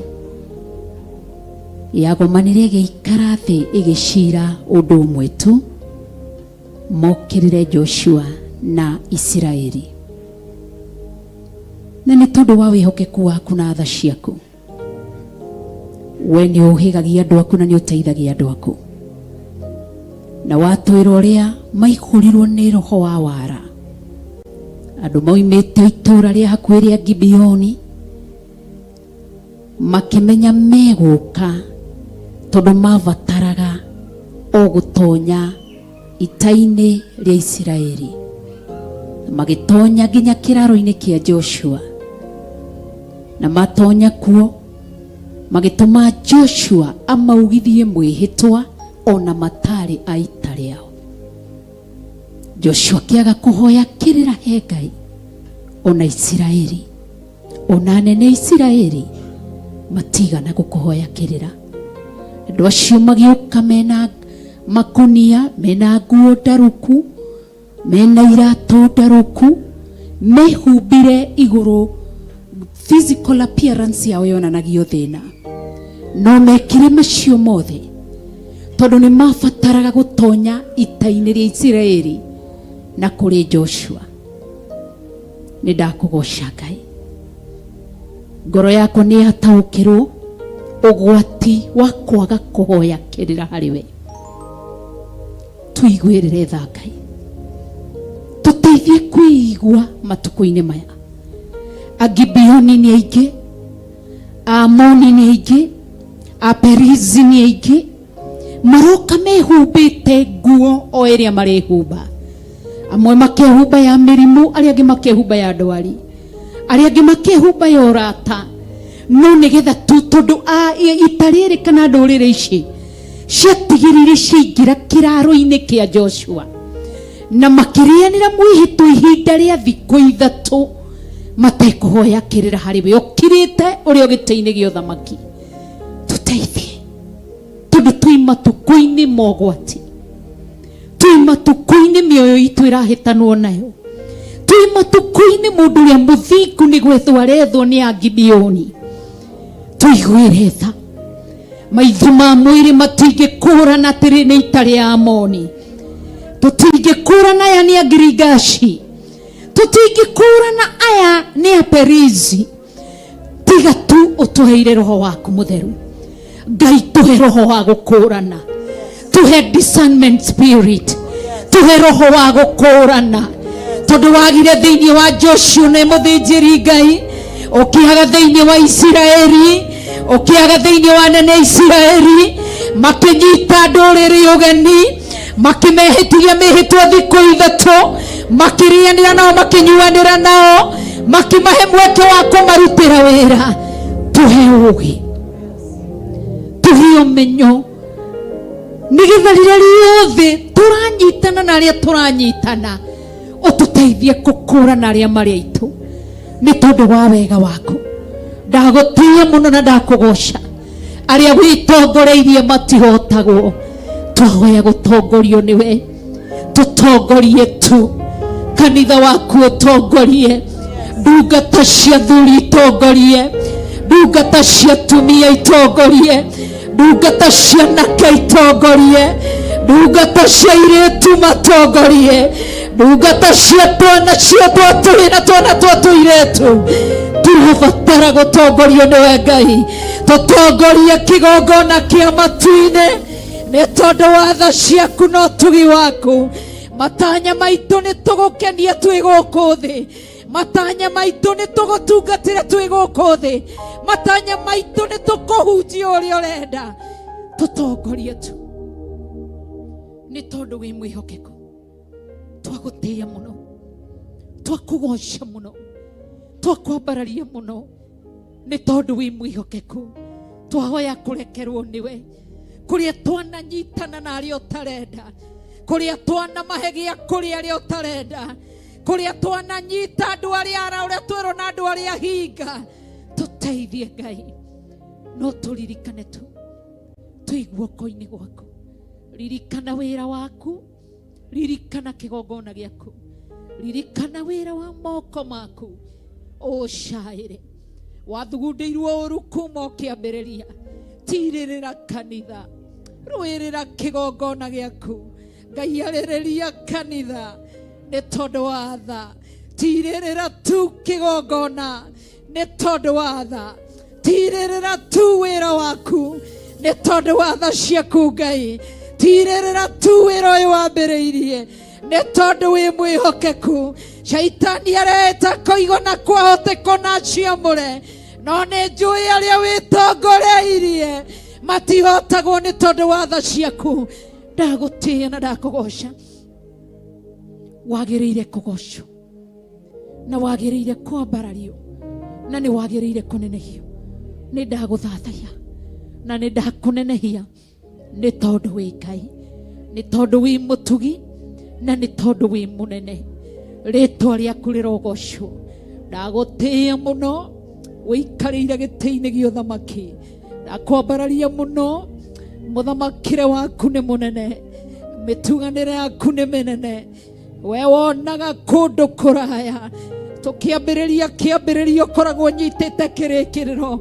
yagomanire ĩgĩikara thĩ ĩgĩcira ũndũ ũmwe tu, mokĩrĩre Joshua na Isiraeli. Na nĩ tondũ wa wĩhokeku waku na tha ciaku, we nĩ ũhĩgagia andũ aku na nĩ ũteithagia andũ aku. Na watwĩra ũrĩa maihũrirwo nĩ roho wa wara, andũ maumĩte itũũra rĩa hakuhĩ rĩa Gibeoni makĩmenya megũka tondũ mabataraga o gũtonya ita-inĩ rĩa Isiraeli. Magĩtonya nginya kĩraro-inĩ kĩa Joshua, na matonya kuo magĩtũma Joshua amaugithie mwĩhĩtwa ona matarĩ a ita rĩao. Joshua akĩaga kũhoya kĩrĩra he Ngai ona Isiraeli ona anene a Isiraeli matigana gũkũhoya kĩrĩra. Andũ acio magĩũka mena makunia, mena nguo ndarũku, mena iratũ ndarũku, mehumbire igũrũ, physical appearance yao yonanagio thĩna. No mekire macio mothe tondũ nĩ mabataraga gũtonya ita-inĩ rĩa Isiraeli na kũrĩ Joshua. Nĩ ndakũgoca Ngai, ngoro yakwa nĩ yataũkĩrwo ũgwati wa kwaga kũhoya kĩrĩra harĩ we. Tũiguĩrĩre tha Ngai, tũteithie kwĩigua matukũ-inĩ maya. Agibeoni nĩ aingĩ, Aamoni nĩ aingĩ, Aperizi nĩ aingĩ, maroka mehumbĩte nguo o ĩrĩa marehumba. Amwe makehumba ya mĩrimũ, arĩa angĩ makehumba ya ndwari, arĩa angĩ makehumba ya ũrata, no nĩgetha tu tondũ ita rĩrĩ kana ndũrĩrĩ ici ciatigĩrĩire ciaingĩra kĩraro-inĩ kĩa Joshua na makĩrĩanĩra mwĩhĩtwa ihinda rĩa thikũ ithatũ matekũhoya kĩrĩra harĩ we ũkirĩte ũrĩ o gĩtĩ-inĩ gĩa ũthamaki. Tũteithie tondũ twĩ matukũ-inĩ mogwati, twĩ matukũ-inĩ mĩoyo itũ ĩrahĩtanwo nayo, twĩ matukũ-inĩ mũndũ ũrĩa mũthingu nĩ gwethwo arethwo nĩ Agibeoni. Tũiguĩre tha, maitho ma mwĩrĩ matingĩkũrana atĩrĩ nĩ ita rĩa Amoni, tũtingĩkũrana aya nĩ Agirigashi, Tũtingĩkũrana aya nĩ Aperizi, tiga tu ũtũheire roho waku mũtheru. Ngai, tũhe roho wa gũkũrana, tũhe discernment spirit, tũhe roho wa gũkũrana, tondũ wagire thĩinĩ wa Joshua nĩ mũthĩnjĩri Ngai, ũkĩaga thĩinĩ wa Isiraeli, ũkĩaga thĩinĩ wa nene a Isiraeli, makĩnyita ndũrĩrĩ ũgeni, makĩmehĩtithia mĩhĩtwa thikũ 3, makĩrĩanĩra nao, makĩnyuanĩra nao, makĩmahe mweke wa kũmarutĩra wĩra. Tũhe ũũgĩ, tũhe ũmenyo, nĩgetha rĩrĩa rĩothe tũranyitana na arĩa tũranyitana, ũtũteithie kũkũrana arĩa marĩ aitũ nĩ tondũ wa wega waku. Ndagũtĩĩa mũno na ndakũgoca. Arĩa wĩtongoreirie matihotagwo. Twahoya gũtongorio nĩwe, tũtongorie tu, kanitha waku ũtongorie, ndungata cia thuri itongorie, ndungata cia atumia itongorie, ndungata cia anake itongorie, ndungata cia airĩtu matongorie, ndungata cia twana cia twa tũhĩ na twana twa tũirĩtu. Tũrabatara gũtongorio nĩwe Ngai. Tũtongorie kĩgongona kĩa matu-inĩ nĩ tondũ wa tha ciaku na ũtugi waku. Matanya maitũ nĩ tũgũkenia twĩ gũkũ thĩ, matanya maitũ nĩ tũgũtungatĩra twĩ gũkũ thĩ, matanya maitũ nĩ tũkũhunjia ũrĩa ũrenda. Tũtongorie tu nĩ tondũ wĩ mwĩhokeku. Twagũtĩĩa mũno, twakũgoca mũno, twakwambararia mũno nĩ tondũ wĩ mwĩhokeku. Twahoya kũrekerwo nĩwe kũrĩa twananyitana na arĩa ũtarenda, kũrĩa twanamahe gĩa kũrĩa arĩa ũtarenda, kũrĩa twananyita andũ arĩa ara ũrĩa twerwo na andũ arĩa hinga. Tũteithie Ngai, no tũririkane tu twĩ guoko-inĩ gwaku. Ririkana wĩra waku, ririkana kĩgongona gĩaku, ririkana wĩra wa moko maku, ũcaĩre. Wathugundĩirwo ũru kuma ũkĩambĩrĩria. Tirĩrĩra kanitha, rũĩrĩra kĩgongona gĩaku. Ngai, arĩrĩria kanitha nĩ tondũ wa tha. Tirĩrĩra tu kĩgongona nĩ tondũ wa tha. Tirĩrĩra tu wĩra waku nĩ tondũ wa tha ciaku. Ngai, tirĩrĩra tu wĩra ũyũ wambĩrĩirie nĩ tondũ wĩ mwĩhokeku. Caitani areta koigona kwahoteka na ciamũre, no nĩ njũĩ arĩa wĩtongoreirie matihotagwo nĩ tondũ wa tha ciaku. Ndagũtĩĩa na ndakũgoca. Wagĩrĩire kũgocwo na wagĩrĩire kwambarario na nĩ wagĩrĩire kũnenehio. Nĩ ndagũthathaiya na nĩ ndakũnenehia nĩ tondũ wĩ Ngai, nĩ tondũ wĩ mũtugi na nĩ tondũ wĩ mũnene. Rĩtwa rĩaku rĩrogocwo. Ndagũtĩĩa mũno, wĩikarĩire gĩtĩ-inĩ gĩa ũthamaki. Ndakwambararia mũno, mũthamakĩre waku nĩ mũnene, mĩtuganĩre yaku nĩ mĩnene. We wonaga kũndũ kũraya, tũkĩambĩrĩria kĩambĩrĩria ũkoragwo ũnyitĩte kĩrĩkĩrĩro.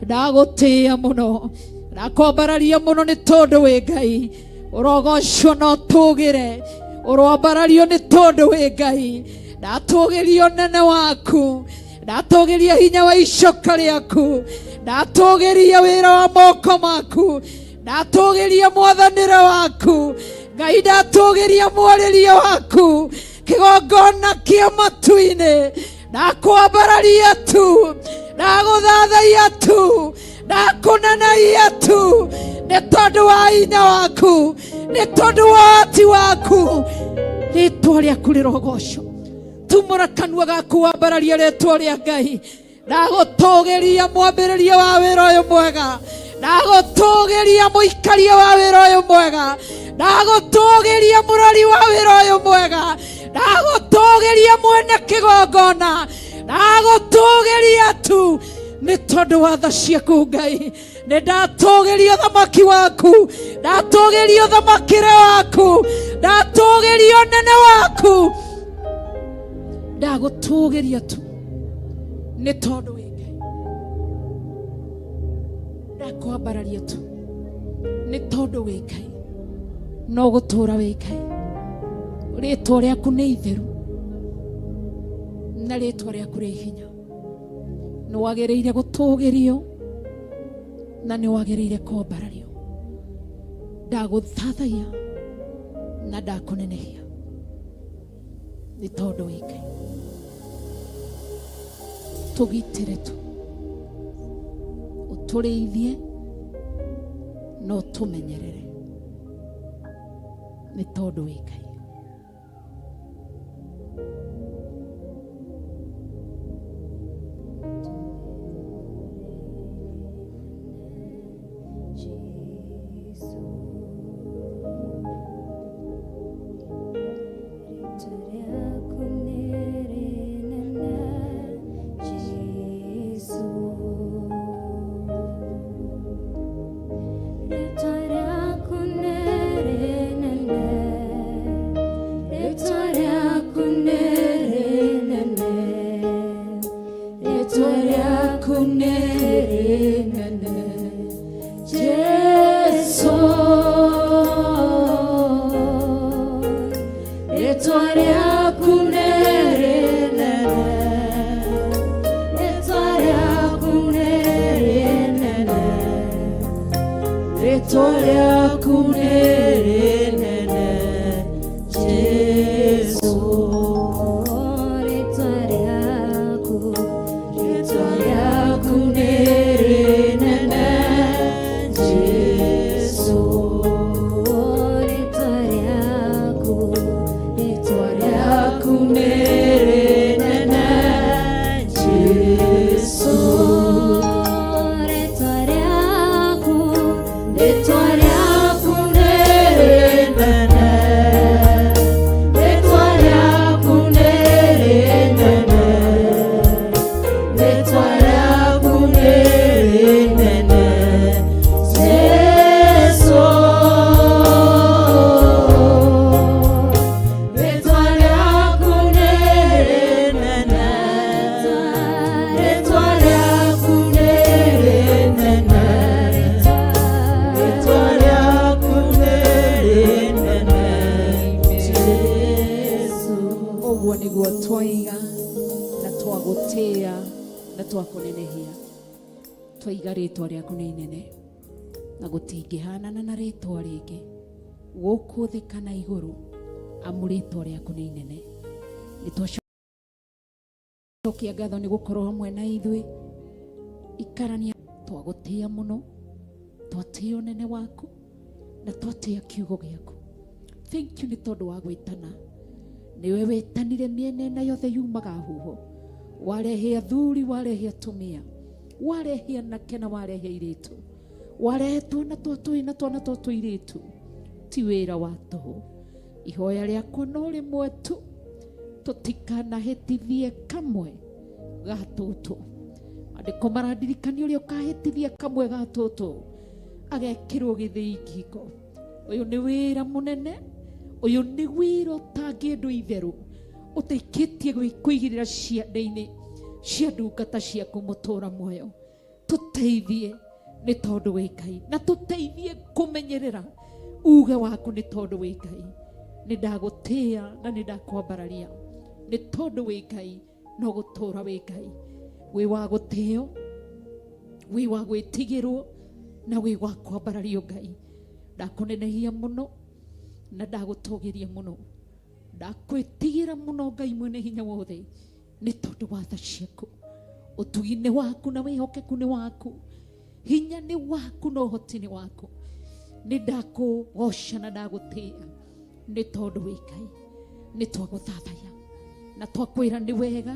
Ndagũtĩĩa mũno, ndakwambararia mũno nĩ tondũ wĩ Ngai. Ũrogocwo na ũtũgĩre, ũroambarario nĩ tondũ wĩ Ngai. Ndatũgĩria ũnene waku, ndatũgĩria hinya wa icoka rĩaku, ndatũgĩria wĩra wa moko maku, ndatũgĩria mwathanĩre waku Ngai, ndatũgĩria mwarĩrie waku. Kĩgongona kĩa matu-inĩ, ndakwambararia tu, ndagũthathaiya tu, ndakũnenaia tu nĩ tondũ wa hinya waku, nĩ tondũ wa ũhoti waku. Rĩtwa rĩaku rĩrogocwo. Tumũra kanua gaku wambararie rĩtwa rĩa Ngai. Ndagũtũgĩria mwambĩrĩria wa wĩra ũyũ mwega, ndagũtũgĩria mũikaria wa wĩra ũyũ mwega, ndagũtũgĩria mũrori wa wĩra ũyũ mwega, ndagũtũgĩria mwene kĩgongona, ndagũtũgĩria tu nĩ tondũ wa tha ciaku Ngai. Nĩ ndatũgĩria ũthamaki waku, ndatũgĩria ũthamakĩre waku, ndatũgĩria ũnene waku, ndagũtũgĩria tu nĩ tondũ wĩ Ngai. Ndakwambararia tu nĩ tondũ wĩ Ngai, no gũtũũra wĩ Ngai. Rĩtwa rĩaku nĩ itheru. Na rĩtwa rĩaku rĩ hinya. Nĩ wagĩrĩire gũtũgĩrio na nĩ wagĩrĩire kwambarario. Ndagũthathaiya na ndakũnenehia nĩ tondũ wĩ Ngai. Tũgitĩre tu, ũtũrĩithie na ũtũmenyerere nĩ tondũ wĩ Ngai. Ũguo nĩguo twaiga na twagũtĩa na twakũnenehia. Twaiga rĩtwa rĩaku nĩ inene na gũtingĩhanana na rĩtwa rĩngĩ gũkũ thĩ kana igũrũ, amu rĩtwa rĩaku nĩ inene. Nĩ twacokia ngatho nĩ gũkorwo hamwe na ithuĩ. Ikarania, twagũtĩa mũno, twatĩa ũnene waku na twatĩa kiugo gĩaku. Thank you nĩ tondũ wa gwĩtana. Nĩwe wĩtanire mĩena ĩna yothe yumaga huho. Warehe athuri, warehe atumia, warehe anake na warehe airĩtu, warehe twana twa tũhĩĩ na twana twa tũirĩtu. Ti wĩra wa tũhũ. Ihoya rĩakwa no rĩmwe tu, tũtikanahĩtithie kamwe ga tũtũ. Maandĩko marandirikania ũrĩa ũkahĩtithia kamwe ga tũtũ agekĩrwo gĩthĩi ngingo. Ũyũ nĩ wĩra mũnene, ũyũ nĩ wĩra ũtangĩendwo itherũ, ũtaikĩtie kũigĩrĩra ciande-inĩ cia ndungata ciaku mũtũra muoyo. Tũteithie nĩ tondũ wĩ Ngai, na tũteithie kũmenyerera uge waku nĩ tondũ wĩ Ngai. Nĩ ndagũtĩa na nĩ ndakwambararia nĩ tondũ wĩ Ngai, no gũtũra wĩ Ngai. Wĩ wa gũtĩo, wĩ wa gwĩtigĩrwo na wĩ wa kwambarario Ngai. Ndakũnenehia mũno na ndagũtũgĩria mũno, ndakwĩtigĩra mũno Ngai mwene hinya wothe nĩ tondũ wa tha ciaku. Ũtugi nĩ waku na wĩhokeku nĩ waku, hinya nĩ waku na ũhoti nĩ waku. Nĩ ndakũgoca na ndagũtĩa nĩ tondũ wĩ Ngai. Nĩ twagũthathaiya na twakwĩra nĩ wega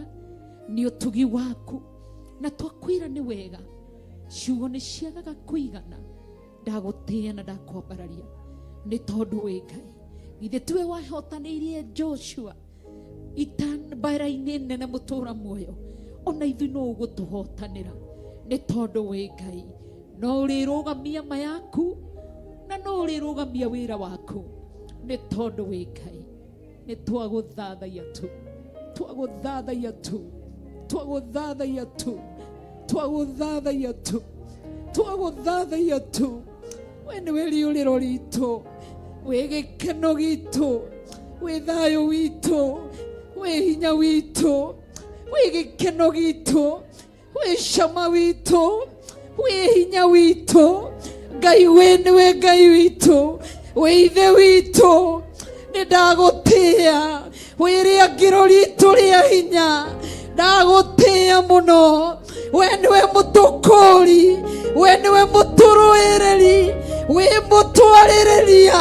nĩ ũtugi waku, na twakwĩra nĩ wega. Ciugo nĩ ciagaga kũigana. Ndagũtĩa na ndakwambararia nĩ tondũ wĩ Ngai. Githĩ tiwe wahotanĩirie Joshua ita mbara-inĩ nene mũtũra muoyo? Ona ithuĩ no ũgũtũhotanĩra nĩ tondũ wĩ Ngai. No ũrĩrũgamia ma yaku na no ũrĩrũgamia wĩra waku nĩ tondũ wĩ Ngai. Nĩ twagũthathaiya tu, twagũthathaiya tu, twagũthathaiya tu, twagũthathaiya tu, twagũthathaiya tu. We nĩwe rĩũrĩro ritũ, wĩ gĩkeno gitũ, wĩ thayũ witũ, wĩ hinya witũ, Wĩ gĩkeno gitũ, wĩ cama witũ, wĩ hinya witũ. Ngai wĩ nĩwe Ngai witũ, wĩ ithe witũ. Nĩ ndagũtĩĩa, wĩ rĩangĩro ritũ rĩa hinya. Ndagũtĩĩa mũno. We nĩwe mũtũkũri, we nĩwe mũtũrũĩrĩri, wĩ mũtwarĩrĩria,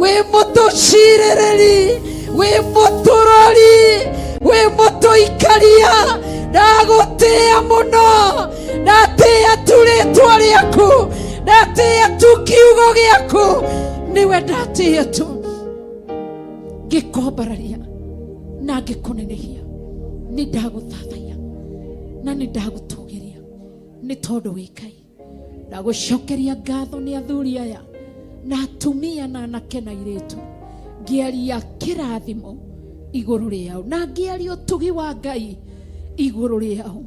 wĩ mũtũcirĩrĩri, wĩ mũtũrori, wĩ mũtũikaria. Ndagũtĩĩa mũno, ndatĩĩa tu rĩtwa rĩaku, ndatĩĩa tu kiugo gĩaku, nĩwe ndatĩĩa tu. Ngĩkwambararia na ngĩkũnenehia, nĩ ndagũthathaiya na nĩ ndagũtũgĩria nĩ tondũ wĩ Ngai. Ndagũcokeria ngatho nĩ athuri aya na atumia na anake na airĩtu, ngĩaria kĩrathimo igũrũ rĩao na ngĩaria ũtugi wa Ngai igũrũ rĩao.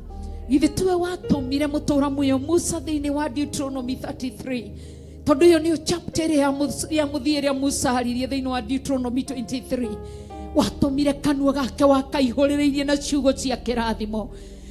Githĩ tiwe watũmire mũtũra muoyo Musa thĩinĩ wa Deuteronomy 33, tondũ ĩyo nĩyo chapter ĩrĩa ya mũthia ĩrĩa Musa aririe thĩinĩ wa Deuteronomy 23. Watũmire kanua gake wakaihũrĩrĩirie na ciugo cia kĩrathimo,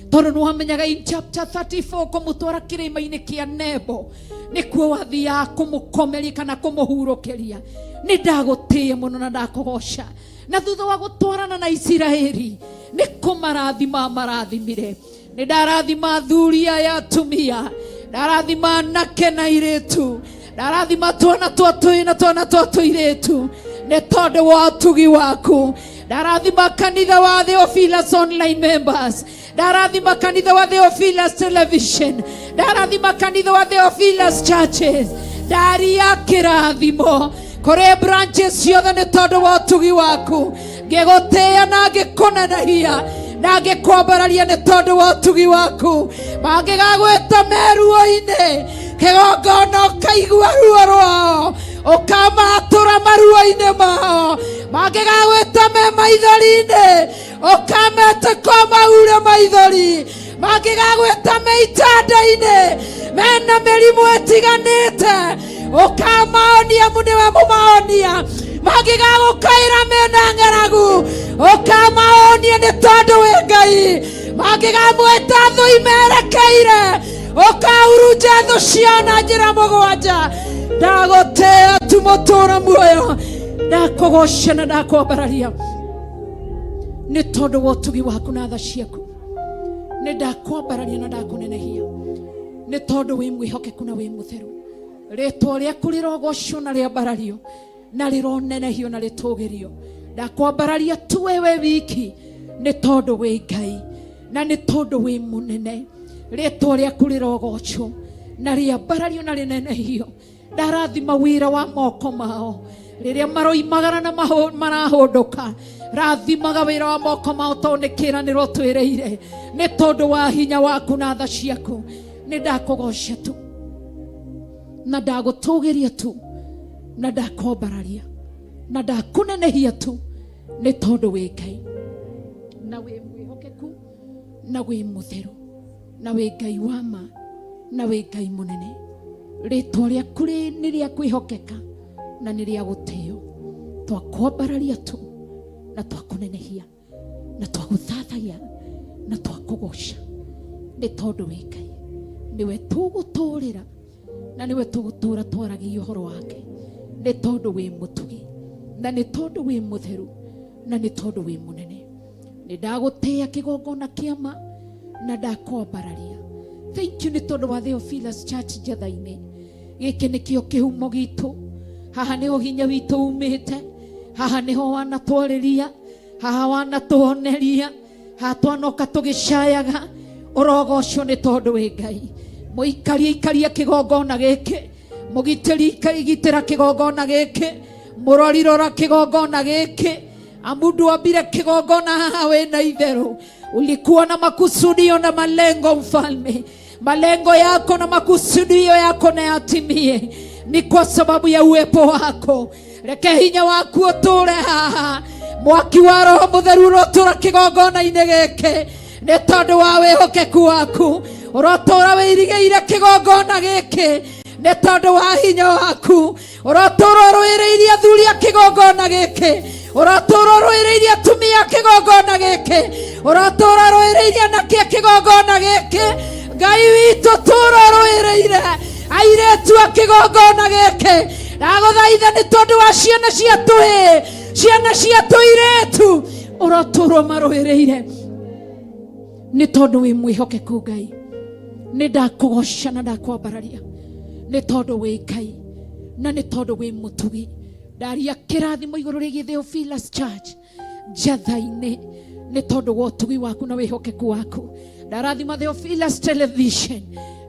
tondũ nĩwamenyaga in chapter 34 kũmũtwara kĩrĩma-inĩ kĩa Nebo nĩkuo wathiaga kũmũkomeria kana kũmũhurũkĩria. Nĩ ndagũtĩĩa mũno na ndakũgoca. Na thutha wa gũtwarana na Isiraeli nĩ kũmarathima marathimire. Nĩ ndarathima athuri aya atumia, ndarathima anake na airĩtu, ndarathima twana twa tũĩ na twana twa tũirĩtu nĩ tondũ wa ũtugi waku. Ndarathima kanitha wa Theophilus online members, ndarathima kanitha wa Theophilus television, ndarathima kanitha wa Theophilus churches, ndaria kĩrathimo kũrĩ branches ciothe nĩ tondũ wa ũtugi waku. Ngĩgũtĩĩa na ngĩkũnenehia na ngĩkwambararia nĩ tondũ wa ũtugi waku. Mangĩgagwĩta meruo-inĩ, kĩgongona ũkaigua ruo rwao, ũkamatũra maruo-inĩ mao. Mangĩgagwĩta me maithori-inĩ, ũkameta ko maure maithori. Mangĩgagwĩta me itanda-inĩ mena mĩrimũ ĩtiganĩte, ũkamaonia mu nĩwe mũmaonia. Mangĩgagũkaĩra mena ng'aragu, ũkamaonia nĩ tondũ wĩ Ngai. Mangĩgamwĩta thũ imerekeire, ũkahurunja thũ ciao na njĩra mũgwanja. Ndagũtĩĩa tu mũtũũra muoyo, ndakũgoca na ndakwambararia nĩ tondũ wa ũtugi waku na tha ciaku. Nĩ ndakwambararia na ndakũnenehia nĩ tondũ wĩ mwĩhokeku na wĩ mũtheru. Rĩtwa rĩaku rĩrogocwo na rĩambarario na rĩronenehio na rĩtũgĩrio. Ndakwambararia tu wewe wiki nĩ tondũ wĩ Ngai na nĩ tondũ wĩ mũnene. Rĩtwa rĩaku rĩrogocwo na rĩambarario na rĩnenehio. Ndarathima wĩra wa moko mao rĩrĩa maroimagara na marahũndũka. Rathimaga wĩra wa moko mao tondũ nĩ kĩĩranĩro twĩrĩire. Nĩ tondũ wa hinya waku na tha ciaku, nĩ ndakũgoca tu na ndagũtũgĩria tu na ndakwambararia na ndakũnenehia tu nĩ tondũ wĩ Ngai na wĩ mwĩhokeku na wĩ mũtheru na wĩ Ngai wa ma na wĩ Ngai mũnene. Rĩtwa rĩaku nĩ rĩa kwĩhokeka na nĩ rĩa gũtĩo. Twakwambararia tu na twakũnenehia na twagũthathaiya na twakũgoca nĩ tondũ wĩ Ngai. Nĩwe tũgũtũrĩra na nĩwe tũgũtũra twaragia ũhoro wake nĩ tondũ wĩ mũtugi na nĩ tondũ wĩ mũtheru na nĩ tondũ wĩ mũnene. Nĩ ndagũtĩĩa kĩgongona kĩama na ndakwambararia. Thank you nĩ tondũ wa Theophilus Church Njetha-inĩ. Gĩkĩ nĩkĩo kĩhumo gitũ, haha nĩho hinya witũ umĩte, haha nĩho wanatwarĩria, haha wanatũhoneria, haha twanoka tũgĩcayaga. Ũrogocwo nĩ tondũ wĩ Ngai. Mũikaria ikaria kĩgongona gĩkĩ, mũgitĩri gitĩra kĩgongona gĩkĩ, mũrori rora kĩgongona gĩkĩ. Amu ndwambire kĩgongona haha wĩna itherũ, ulikuwa na makusudio na malengo mfalme. Malengo yako na makusudio yako na yatimie ni kwa sababu ya uwepo wako. Reke hinya waku ũtũre haha, mwaki wa Roho Mũtheru ũrotũra kĩgongona-inĩ gĩkĩ nĩ tondũ wa wĩhokeku waku. Ũrotũra wĩirigĩire kĩgongona gĩkĩ nĩ tondũ wa hinya waku. Ũrotũra ũrũĩrĩirie athuri a kĩgongona gĩkĩ, ũrotũra ũrũĩrĩirie atumia a kĩgongona gĩkĩ, Ũrotũũra rũĩrĩire anake a kĩgongona gĩkĩ. Ngai witũ tũũra ũrũĩrĩire airĩtu a kĩgongona gĩkĩ. Ndagũthaitha nĩ tondũ wa ciana cia tũhĩĩ, ciana cia tũirĩtu, ũrotũũra ũmarũĩrĩire nĩ tondũ wĩ mwĩhokeku Ngai. Nĩ ndakũgoca na ndakwambararia nĩ tondũ wĩ Ngai na nĩ tondũ wĩ mũtugi. Ndaria kĩrathimo igũrũ rĩgiĩ Theophilus Church njatha-inĩ nĩ tondũ wa ũtugi waku na wĩhokeku waku. Ndarathima Theophilus Television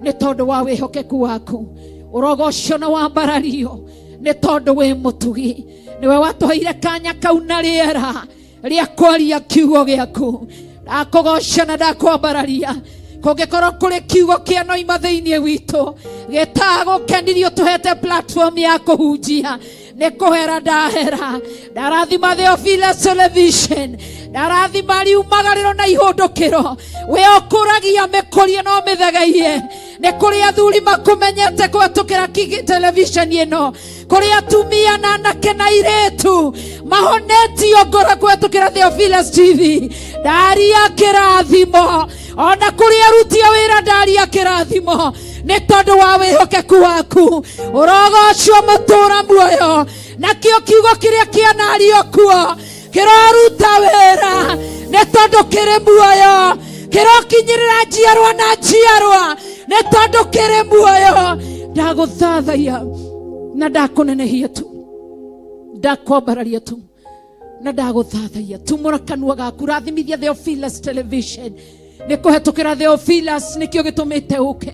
nĩ tondũ wa wĩhokeku waku. Ũrogocio na wambarario nĩ tondũ wĩ mũtugi. Nĩwe watũheire kanya kau na rĩera rĩa kwaria kiugo gĩaku. Ndakũgoca na ndakwambararia. Kũngĩkorwo kũrĩ kiugo kĩanoima thĩinĩ witũ gĩtagũkenirie ũtũhete platform ya kũhunjia, nĩ kũhera ndahera. Ndarathima Theophilus Television, ndarathima riumagarĩro na ihũndũkĩro. We ũkũragia mĩkũrie no mĩthegeiye. Nĩ kũrĩ athuri makũmenyete kũhetũkĩra television ĩno, kũrĩ atumia na anake na airĩtu mahonetio ngoro kũhetũkĩra Theophilus TV. Ndaria kĩrathimo ona kũrĩ aruti a wĩra, ndaria kĩrathimo nĩ tondũ wa wĩhokeku waku. Ũrogocwo mũtũra muoyo, nakĩo kiugo kĩrĩa kĩanario kuo kĩroruta wĩra nĩ tondũ kĩrĩ muoyo, kĩrokinyĩrĩra njiarwa na njiarwa nĩ tondũ kĩrĩ muoyo. Ndagũthathaiya na ndakũnenehia tu, ndakwambararia tu na ndagũthathaiya. Tumũra kanua gaku, rathimithia Theophilus Television nĩ kũhetũkĩra Theophilus nĩkĩo gĩtũmĩte ũke.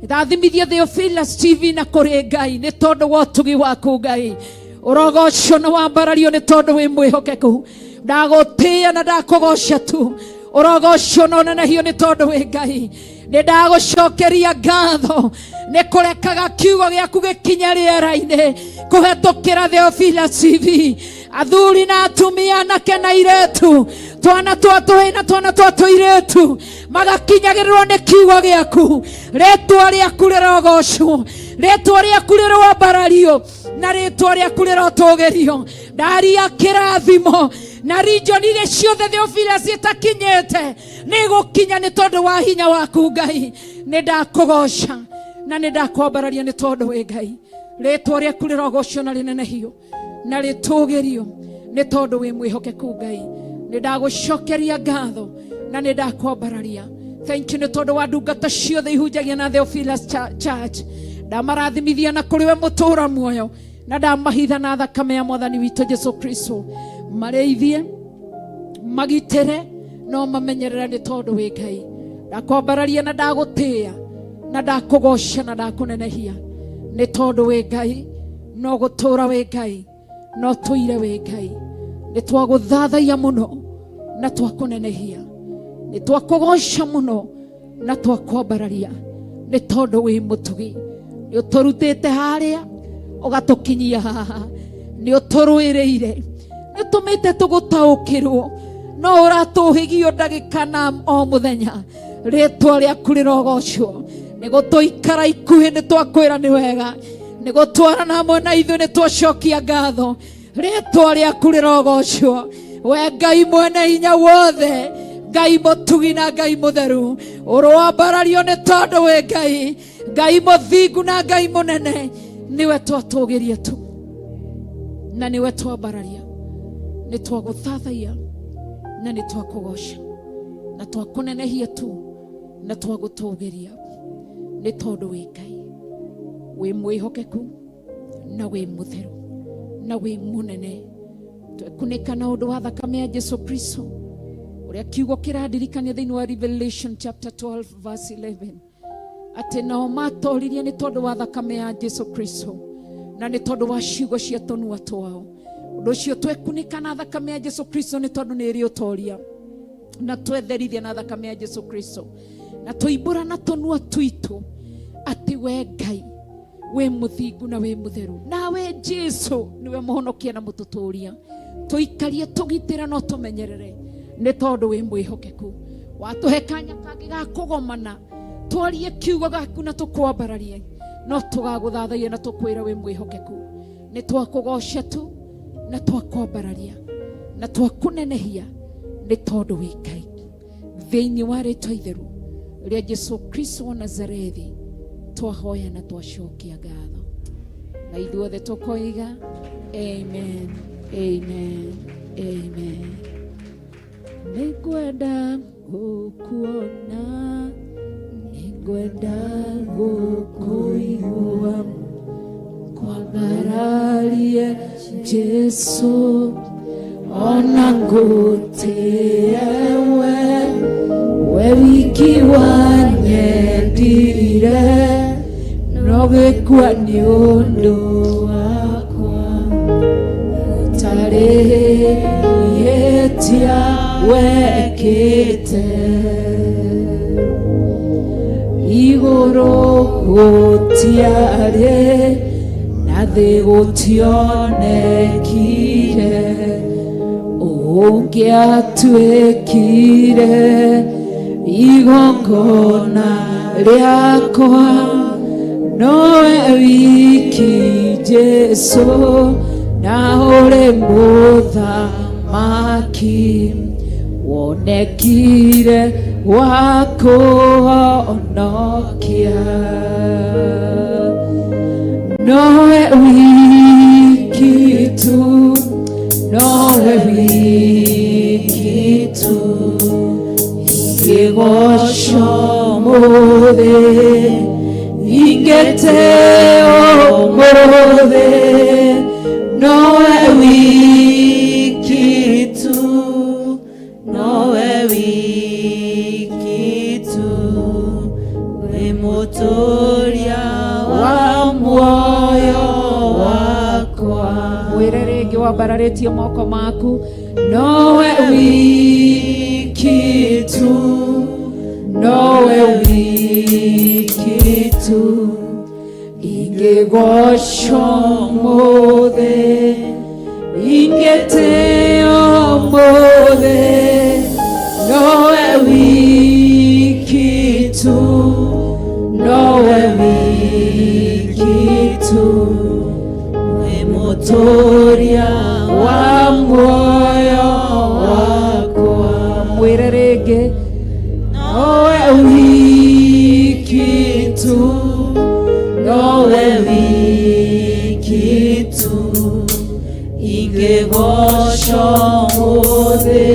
Rathimithia Theophilus TV na kũrĩ Ngai nĩ tondũ wa ũtugi waku Ngai. Ũrogocio na wambarario nĩ tondũ wĩ mwĩhokeku. Ndagũtĩĩa na ndakũgoca tu. Ũrogocio na ũnenehio nĩ tondũ wĩ Ngai. Nĩ ndagũcokeria ngatho nĩ kũrekaga kiugo gĩaku gĩkinye rĩera-inĩ kũhetũkĩra Theophilus TV. Athuri na atumia, anake na airĩtu, twana twa tũhĩĩ na twana twa tũirĩtu magakinyagĩrĩrwo nĩ kiugo gĩaku. Rĩtwa rĩaku rĩrogocwo, rĩtwa rĩaku rĩroambarario na rĩtwa rĩaku rĩrotũgĩrio. Ndaria kĩrathimo na region iria ciothe Theophilus ĩtakinyĩte nĩ gũkinya nĩ tondũ wa hinya waku Ngai. Nĩ ndakũgoca na nĩ ndakwambararia nĩ tondũ wĩ Ngai. Rĩtwa rĩaku rĩrogocwo na rĩnenehio na rĩtũgĩrio nĩ tondũ wĩ mwĩhokeku Ngai. Nĩ ndagũcokeria ngatho na nĩ ndakwambararia. Thank you nĩ tondũ wa ndungata ciothe ihunjagia na Theophilus Church. Ndamarathimithia na kũrĩ we mũtũra muoyo na ndamahitha na thakame ya mwathani witũ Jesu Kristo. Marĩithie, magitĩre, no mamenyerere nĩ tondũ wĩ Ngai. Ndakwambararia na ndagũtĩĩa na ndakũgoca na ndakũnenehia nĩ tondũ wĩ Ngai, no gũtũũra wĩ Ngai, no tũire wĩ Ngai. Nĩ twagũthathaiya mũno na twakũnenehia, nĩ twakũgoca mũno na twakwambararia nĩ tondũ wĩ mũtugi. Nĩ ũtũrutĩte harĩa ũgatũkinyia haha, nĩ ũtũrũĩrĩire, nĩ ũtũmĩte tũgũtaũkĩrwo, no ũratũhĩgio ndagĩka na o mũthenya. Rĩtwa rĩaku rĩrogocwo. Nĩ gũtũikara ikuhĩ nĩ twakwĩra nĩ wega, nĩ gũtwarana hamwe na ithuĩ nĩ twacokia ngatho. Rĩtwa rĩaku rĩrogocwo, we Ngai mwene hinya wothe, Ngai mũtugi na Ngai mũtheru. Ũroambarario nĩ tondũ wĩ Ngai, Ngai mũthingu na Ngai mũnene. Nĩwe twatũgĩria tu na nĩwe twambararia. Nĩ twagũthathaiya na nĩ twakũgoca na twakũnenehia tu na twagũtũgĩria nĩ tondũ wĩ Ngai, wĩ mwĩhokeku na wĩ mũtheru na wĩ mũnene. Twekunĩka na ũndũ wa thakame ya Jesu Kristo, ũrĩa kiugo kĩrandirikania thĩinĩ wa Revelation chapter 12 verse 11 atĩ nao matoririe nĩ tondũ wa thakame ya Jesu Kristo na nĩ tondũ wa ciugo cia tũnua twao. Ũndũ ũcio twekunĩka na thakame ya Jesu Kristo nĩ tondũ nĩ ĩrĩ ũtoria, na twetherithia na thakame ya Jesu Kristo na tũimbũra na tũnua twitũ atĩ we Ngai wĩ mũthingu na wĩ mũtheru, nawe Jesu nĩwe mũhonokia na mũtũtũria. Tũikarie, tũgitĩre no tũmenyerere nĩ tondũ wĩ mwĩhokeku. Watũhe kanya kangĩ ga kũgomana twarie kiugo gaku na tũkwambararie, no tũgagũthathaia na tũkwĩra wĩ mwĩhokeku. Nĩ twakũgoca tu na twakwambararia na twakũnenehia nĩ tondũ wĩ Ngai. Thĩinĩ wa rĩtwa itheru rĩa Jesu Kristo wa Nazarethi twahoya na twacokia ngatho, na ithuothe tũkoiga amen, amen, amen. Nĩngwenda gũkuona, nĩngwenda gũkũigua, kwambararie Jesu ona ngũtĩe we wiki wanyendire no gĩkua nĩ ũndũ wakwa ũtarĩ ihĩtia wekĩte igũrũ gũtiarĩ na thĩ gũtionekire ũngĩatuĩkire igongona rĩakwa nowe wiki Jesu na ũrĩ mũthamaki wonekire wa kũhonokia nowe wiki tu, nowe wiki tu ingĩgoco mũthĩ ingĩtĩo mũthĩ nowe wiki tu, nowe wiki tu wĩ mũtũria wa muoyo wakwa. Mwĩre rĩngĩ wambararĩtie moko maku, nowe wiki tu, nowe wiki tu ingĩgoco mũthĩ ingĩtĩo mũthĩ nowe wiki tu, nowe wiki tu wĩ mũtũria wa muoyo wakwa. Mwĩre rĩngĩ, nowe wiki tu, nowe wiki tu ingĩgoco mũthĩ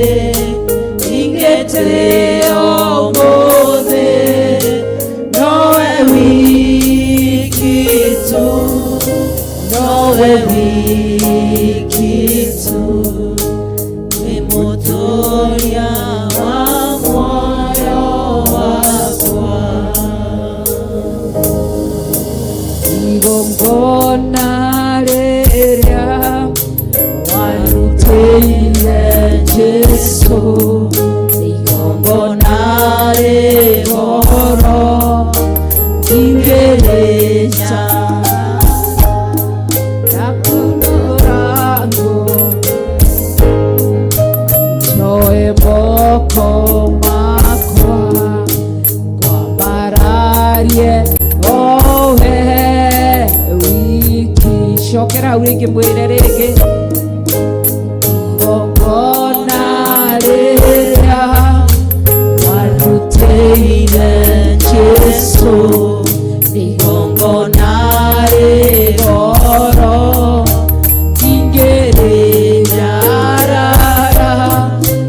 ingĩtĩo mũthĩ nowe wiki tu, nowe wiki tu wĩ mũtũria wa muoyo wakwa. Igongona rĩrĩa warutĩire Jesu igongona rĩgoro ingĩrĩca ndakunũra ngo njoe moko makwa kwambararie owe wiki. Cokera hau rĩngĩ, mwĩre rĩngĩ, igongona rĩrĩa warutĩire Jesu igongona rĩgoro ingĩrĩnyarara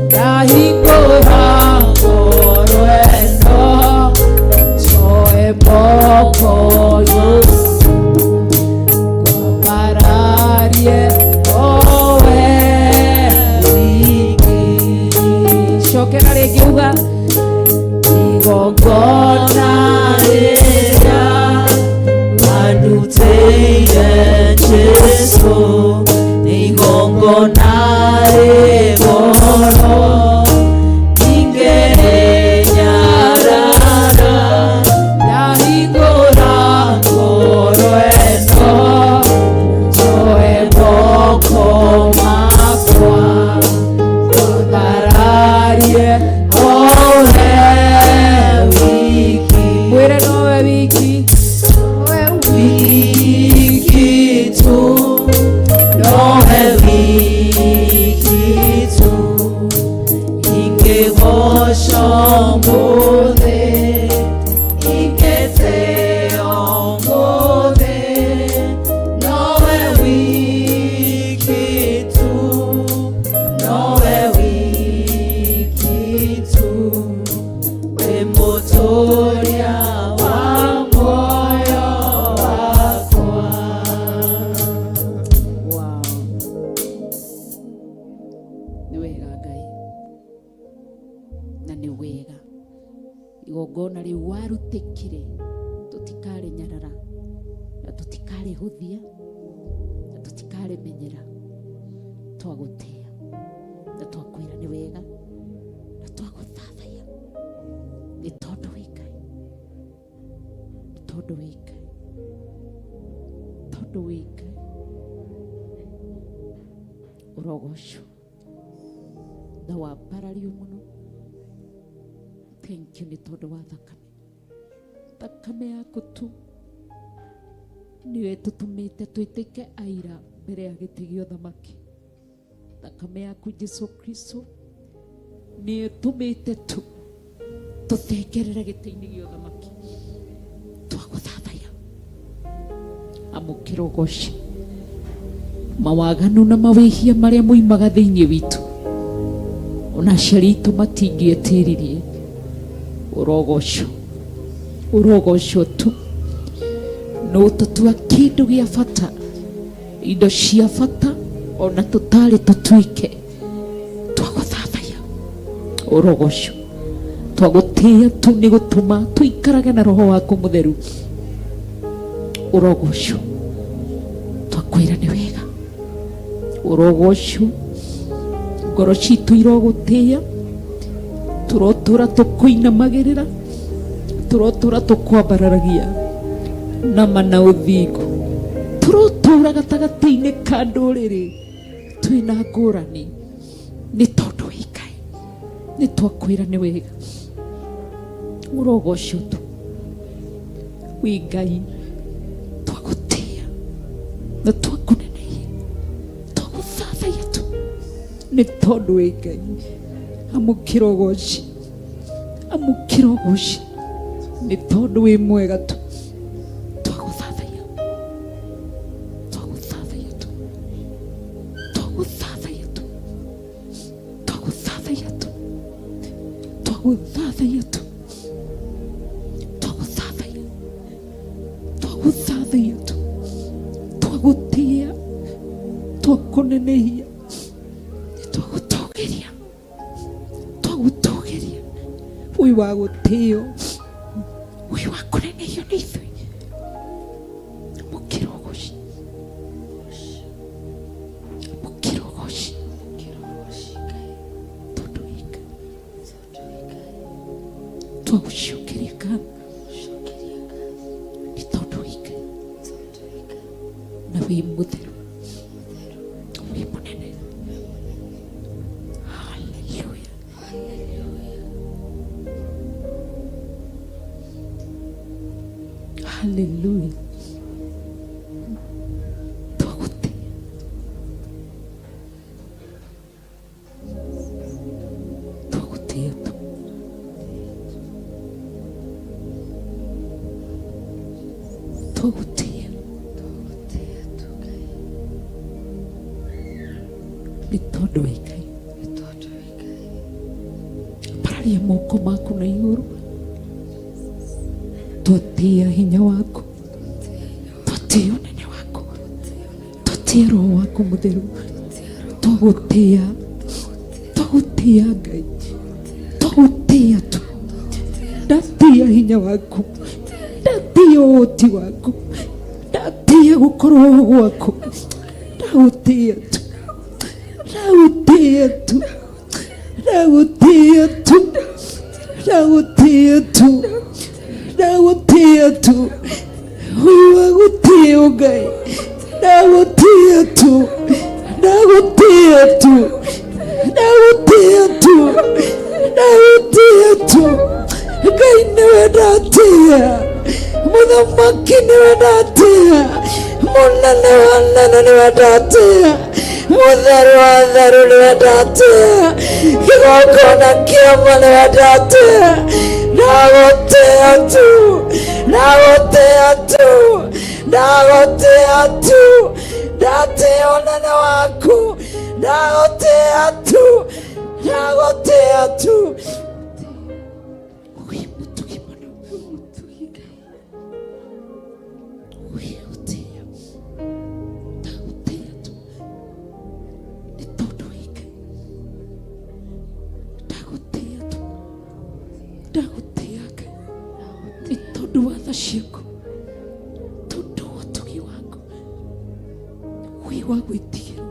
ndahingũra ngoro ĩno njoe moko kwambararie owe wiki. Cokera rĩngĩ, uga igongona rĩrĩa warutĩire Jesu igongona rĩgoro ingĩrĩnyarara ndahingũra ngoro ĩno njoe moko makwa kwambararie owe wiki. Igongona rĩu warutĩkire tũtikarĩnyarara na tũtikarĩhũthia na tũtikarĩmenyera. Twagũtĩa na twakwĩra nĩ wega na twagũthathaiya nĩ tondũ wĩ Ngai, nĩ tondũ wĩ Ngai, tondũ wĩ Ngai. Ũrogocwo na wambarario mũno. Thank you nĩ tondũ wa thakame, thakame yaku tu nĩyo ĩtũtũmĩte twĩtĩke aira mbere ya gĩtĩ gĩa ũthamaki. Thakame yaku Jesu Kristo nĩyo ĩtũmĩte tu tũthengerere gĩtĩ-inĩ gĩa ũthamaki. Twagũthathaiya, amũkĩra ũgoci. Mawaganu na mawĩhia marĩa moimaga thĩinĩ witũ ona aciari aitũ matingĩetiririe. Ũrogocwo, ũrogocwo tu. Nũ tũtua kĩndũ gĩa bata, indo cia bata ona tũtarĩ tũtuĩke. Twagũthathaiya, ũrogocwo. Twagũtĩĩa tu nĩ gũtũma tũikarage na roho waku mũtheru. Ũrogocwo, twakwĩra nĩ wega. Ũrogocwo, ngoro citũ irogũtĩĩa. Tũrotũra tũkũinamagĩrĩra, tũrotũra tũkwambararagia nama na ũthingu. Tũrotũra gatagatĩ-inĩ ka ndũrĩrĩ twĩna ngũrani nĩ tondũ wĩ Ngai. Nĩ twakwĩra nĩ wega, ũrogocwo tu wĩ Ngai. Twagũtĩĩa na twakũnenehia, twagũthathaiya tu nĩ tondũ wĩ Ngai. Amũkĩra ũgoci, amũkĩra ũgoci nĩ tondũ wĩ mwega tu. Twagũthathaiya, twagũthathaiya tu, twagũthathaiya tu, twagũthathaiya tu, twagũthathaiya tu, twagũthathaiya, twagũthathaiya tu, twagũtĩĩa, twakũnenehia, twagũtũgĩria, twagũtũgĩria. Wĩ wa gũtĩo, wĩ wa kũnenehio nĩ ithuĩ. Amũkĩra ũgoci, amũkĩra ũgoci, tondũ wĩ Ngai. Twagũcokeria ngatho nĩ tondũ wĩ Ngai na wĩ mũtheru, wĩ mũnene. Hallelujah. Hallelujah. Twagũtĩĩa, twagũtĩĩa tu. Twagũtĩĩa nĩ tondũ wĩ Ngai. Ambararia moko maku na igũrũ. Twatĩĩa hinya waku, twatĩĩa ũnene waku, twatĩĩa roho waku mũtheru. Twagũtĩĩa, twagũtĩĩa Ngai, twagũtĩĩa tu. Ndatĩĩa hinya waku, ndatĩĩa ũhoti waku, ndatĩĩa gũkorwo gwaku. Ndagũtĩĩa tu, ndagũtĩĩa tu, ndagũtĩĩa tu, ndagũtĩĩa tu, ndagũtĩĩa tu. Wĩ wa gũtĩĩo Ngai, ndagũtĩĩa tu, ndagũtĩĩa tu, ndagũtĩĩa tu, ndagũtĩĩa tu. Ngai nĩwe ndatĩĩa, mũthamaki nĩwe ndatĩĩa, mũnene wa nene nĩwe ndatĩĩa, mũtheru wa theru nĩwe ndatĩĩa, kĩgongona kĩama nĩwe ndatĩĩa. Ndagũtĩĩa tu, ndagũtĩĩa tu, ndagũtĩĩa tu, ndatĩĩa ũnene waku, ndagũtĩĩa tu, ndagũtĩĩa tu. Wĩ mũtugi mũno, wĩ gũtĩĩa, ndagũtĩĩa tu nĩ tondũ wĩ Ngai. Ndagũtĩĩa tu, ndagũtĩĩa Ngai. Tondũ wa tha ciaku, tondũ wa ũtugi waku wĩ wa gwĩtigĩrwo.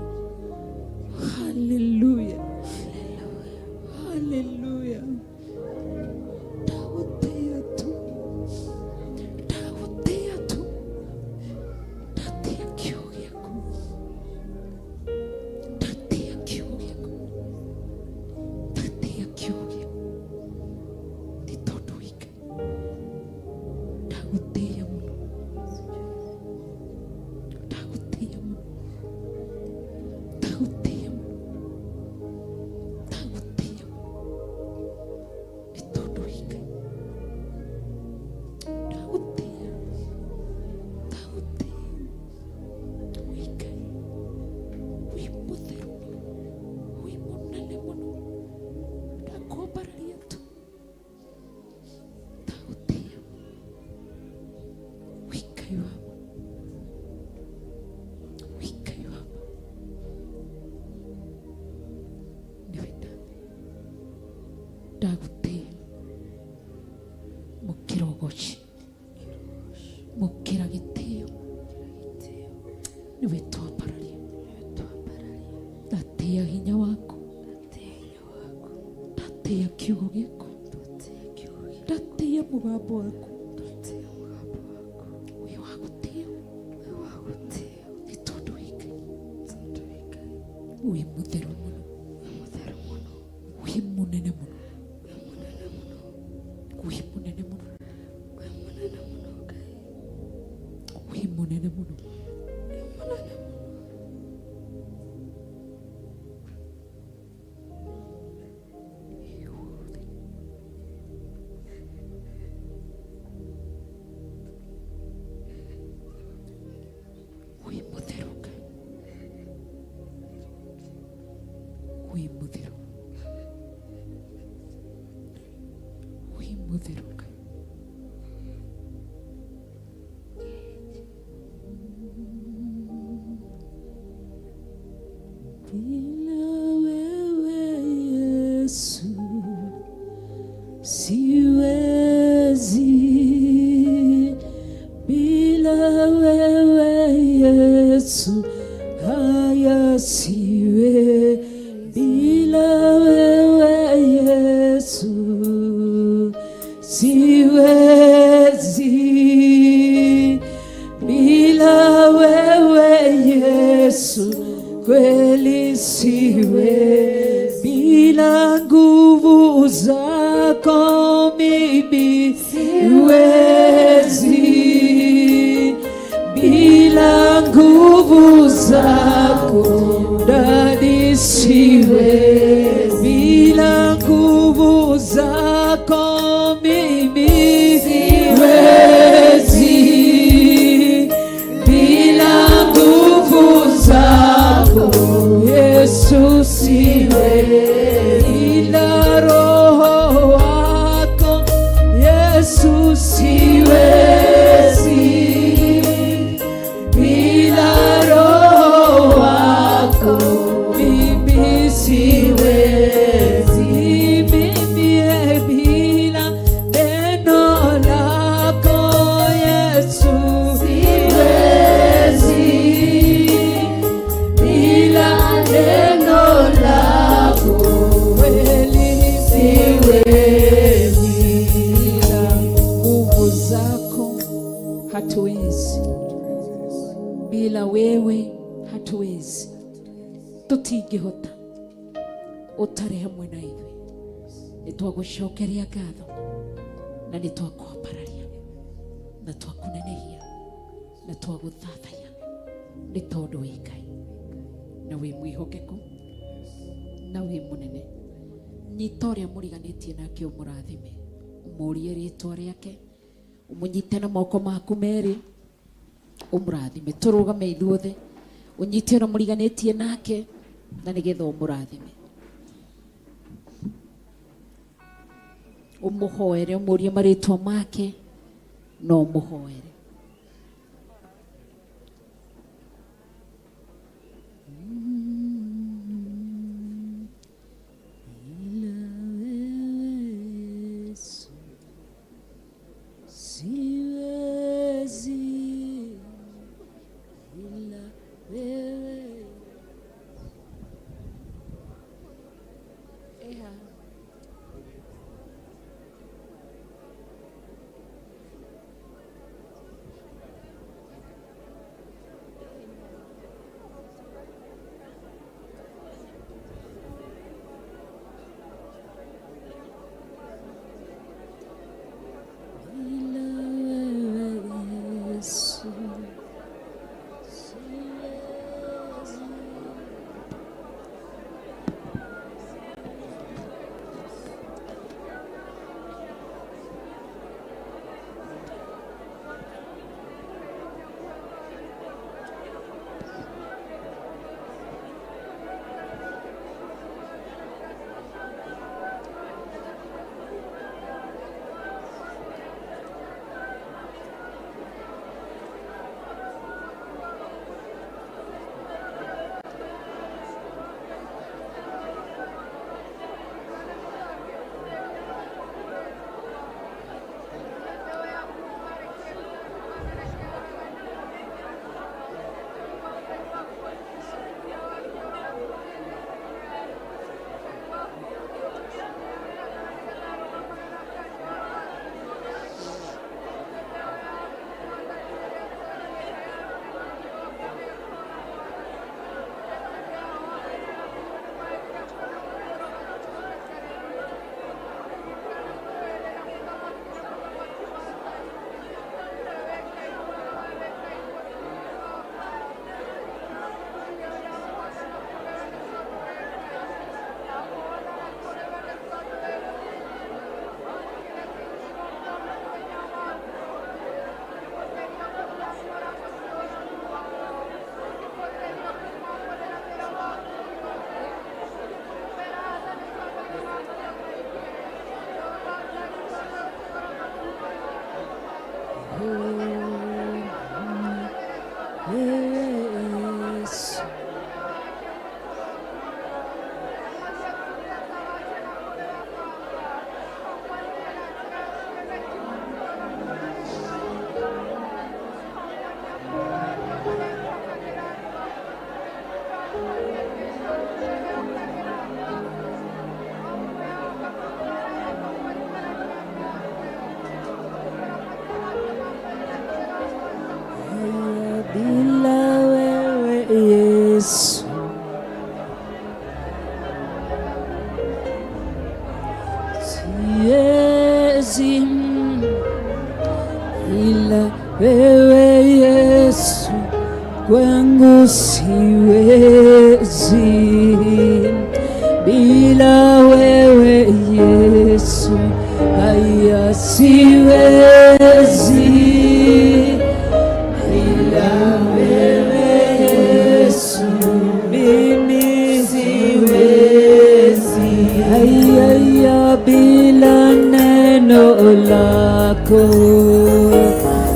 Haleluya, haleluya. Ndagũtĩĩa tu, ndagũtĩĩa tu, ndatĩĩa kiugo gĩaku, ndatĩĩa kiugo gĩaku, ndatĩĩa kiugo gĩaku, nĩ tondũ wĩ Ngai. Ndagũtĩĩa mũno, ndagũtĩĩa mũno, ndagũtĩĩa mũno, ndagũtĩĩa mũno, nĩ tondũ wĩ Ngai. Ndagũtĩĩa, ndagũtĩĩa, wĩ Ngai, wĩ mũtheru mũno, wĩ mũnene mũno. Ndakwambararia tu, ndagũtĩĩa, wĩ Ngai wa ma, wĩ Ngai wa ma, nĩwe ndagũtĩĩa. Mũkĩra ũgoci, mũkĩra gĩtĩo, nĩwe twambararia. Ndatĩĩa hinya waku, ndatĩĩa kiugo gĩaku, ndatĩĩa mũgambo waku, wĩ wa gũtĩo, nĩ tondũ wĩ Ngai, wĩ mũtheru mũno, wĩ mũnene mũno, wĩ mũnene mũno, wĩ mũnene mũno. Wĩ mũtheru Ngai, wĩ mũtheru, wĩ mũtheru Ngai. Bila wewe Yesu siwezi, bila wewe Yesu haya siwe, bila wewe Yesu siwezi, bila wewe Yesu kweli siwe, bila nguvu zako mimi siwezi, bila nguvu zako ndani siwezi, bila nguvu zako mimi siwezi, bila nguvu zako Yesu siwezi, bila Roho wako Yesu siwezi, bila Roho wako mimi siwezi, mimi bila neno lako Yesu siwezi, bila neno lako kweli siwezi, bila nguvu zako hatuwezi, bila wewe hatuwezi, tutingĩhota ũtarĩ hamwe na ithuĩ. Nĩ twagũcokeria ngatho na nĩ twakwambararia na twakũnenehia na twagũthathaiya, nĩ tondũ wĩ Ngai na wĩ mwĩhokeku na wĩ mũnene. Nyita ũrĩa mũriganĩtie nake ũmũrathime, ũmũrie rĩtwa rĩake, ũmũnyite na moko maku merĩ, ũmũrathime. Tũrũgame ithuothe, ũnyite ũrĩa mũriganĩtie nake na nĩgetha ũmũrathime, ũmũhoere, ũmũrie marĩtwa make na ũmũhoere. Bila wewe Yesu siwezi. Yesu. Bila wewe Yesu siwezi, ila wewe Yesu kwangu siwezi, bila wewe Yesu haya siwezi, bila wewe Yesu mimi siwezi, haya bila neno lako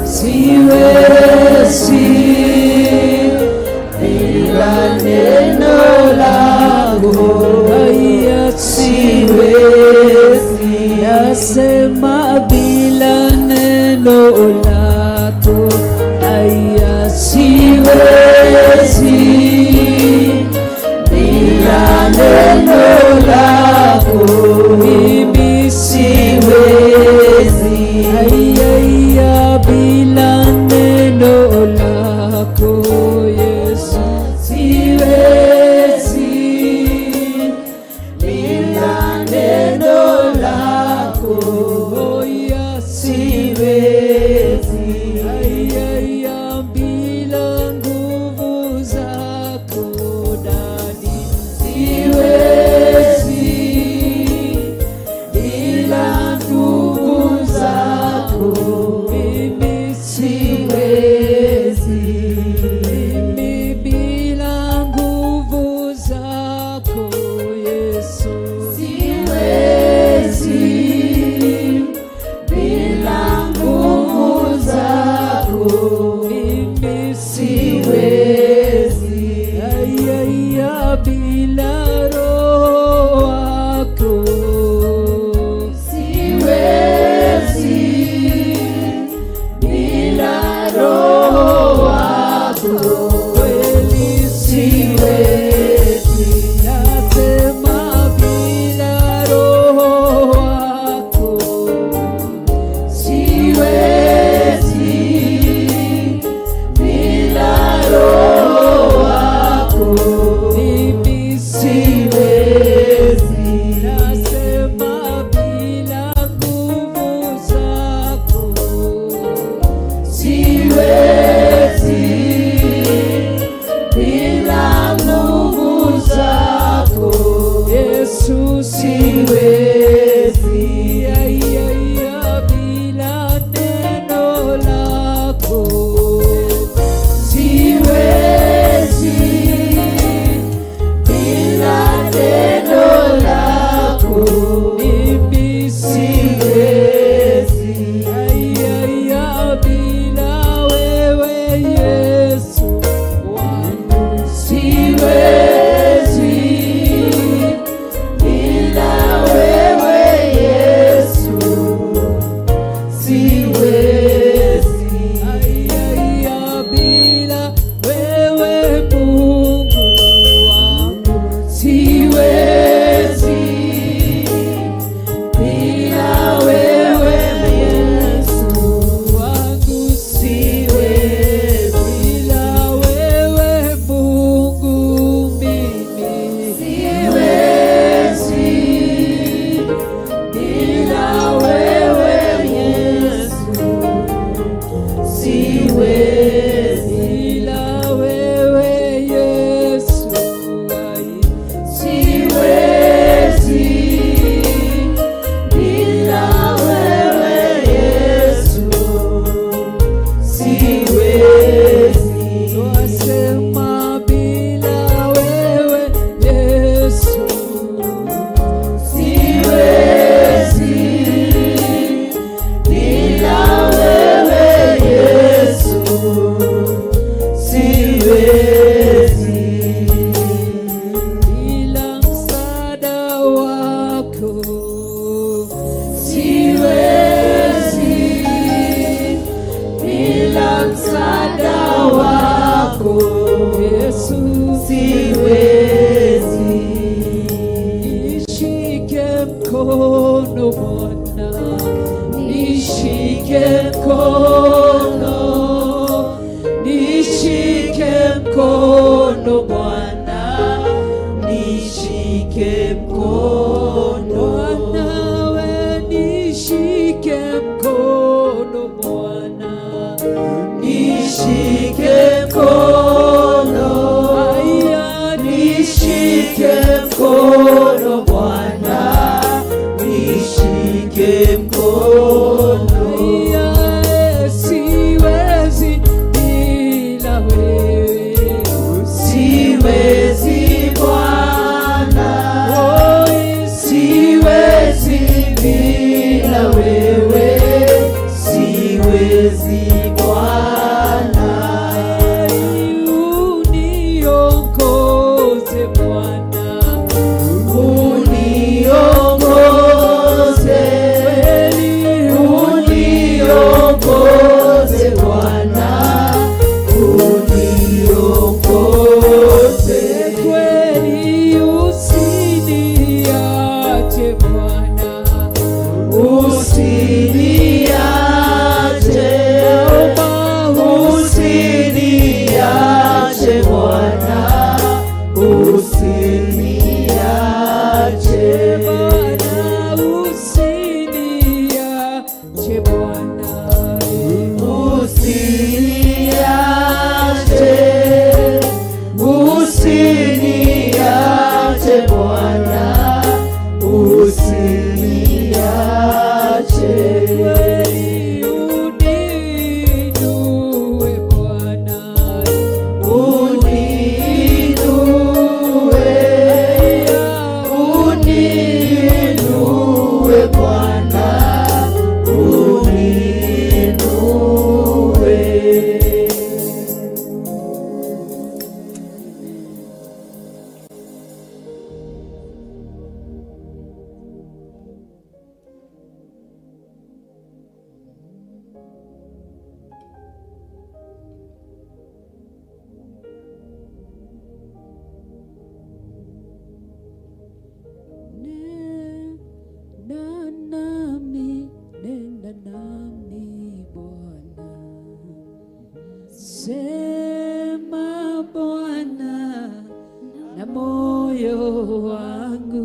siwezi, bila neno lako haya siwezi, nasema bila neno lako haya siwezi, bila neno lako mimi siwezi, haya bila neno lako Yesu siwezi, bila neno lako ya siwezi. Yesu, siwezi. Nishike mkono Bwana, nishike mkono, nishike mkono Bwana, nishike mkono Bwana, we nishike mkono Bwana, nishike mkono, aya nishike mkono Bwana, nishike mkono, aya siwezi bila wewe, siwezi Bwana, oh, siwezi bila wewe, siwezi Bwana, uniongoze Bwana, uniongoze, uniongoze Bwana, uniongoze kweli, usiniache Bwana, usiniache, usiniache Bwana, usiniache Bwana, usiniache Bwana, usiniache, usiniache Bwana, usiniache kweli, uniinue Bwana, uniinue, uniinue Bwana, uniinue. Nena nami, nena nami Bwana, sema Bwana na moyo wangu,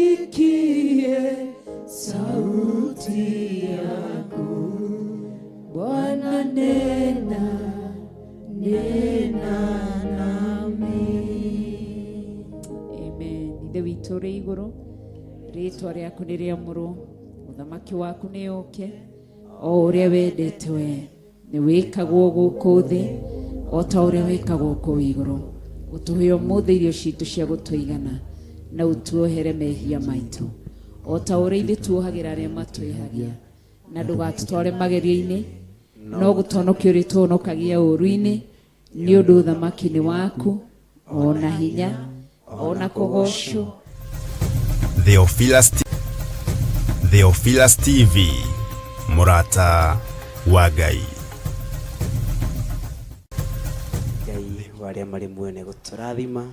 nisikie sauti yako Bwana, nena, nena nami. Amen. Ithe witũ ũrĩ igũrũ, rĩtwa rĩaku nĩ rĩamũrwo, ũthamaki waku nĩ ũke, o ũrĩa wendete we nĩ wĩkagwo gũkũ thĩ o ta ũrĩa wĩkagwo kũu igũrũ. Ũtũhe ũmũthĩ irio citũ cia gũtũigana, na ũtuohere mehia maitũ o ta ũrĩa ithuĩ tuohagĩra arĩa matwĩhagia, na ndũgatũtware magerio-inĩ, no gũtũhonokia ũrĩtũhonokagia ũũru-inĩ, nĩ ũndũ ũthamaki nĩ waku, ona hinya, ona kũgocwo. Theophilus, Theophilus TV, mũrata wa Ngai. Ngai wa arĩa marĩ muoyo nĩ gũtũrathima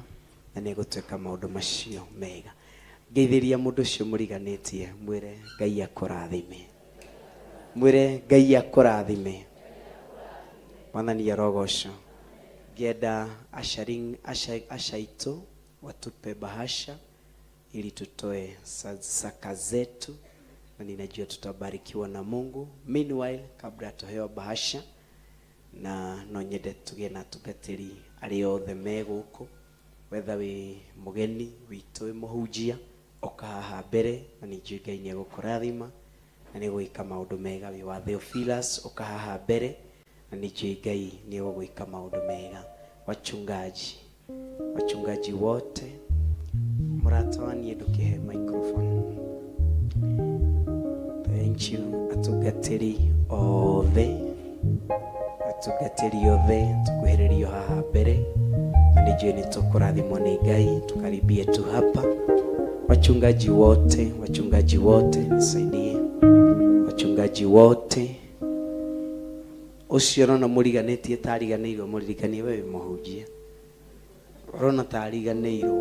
na nĩ gũtwĩka maũndũ macio mega. Ngeithĩria mũndũ ũcio mũriganĩtie, mwĩre Ngai akũrathime, mwĩre Ngai akũrathime. Mwathani arogocwo. Ngĩenda usher aitũ watupe bahasha ili tutoe zaka zetu, na ninajua tutabarikiwa na Mungu. Meanwhile, kabla tuhewa bahasha, na no nyende tugie na atungatĩri arĩa othe me gũkũ, whether wĩ mũgeni witũ, wĩ mũhunjia, ũka haha mbere, na nĩ njũĩ Ngai nĩ egũkũrathima na nĩ egũgĩka maũndũ mega. Wĩ wa Theophilus, ũka haha mbere, na nĩ njũĩ Ngai nĩ egũgwĩka maũndũ mega. Wachungaji, wachungaji wote, mũrata wa niĩ ndũkĩhe microphone. Thank you. Atungatĩri othe, atungatĩri othe, tukuhĩrĩrio haha mbere, na nĩ njũĩ nĩ tũkũrathimwo nĩ Ngai. Tukaribie tu hapa. Wachungaji wote, wachungaji wote, nisaidie, wachungaji wote. Ũcio ũrona mũriganĩtie ta ariganĩirwo mũririkanie we wĩ mũhunjia. Ũrona ta ariganĩirwo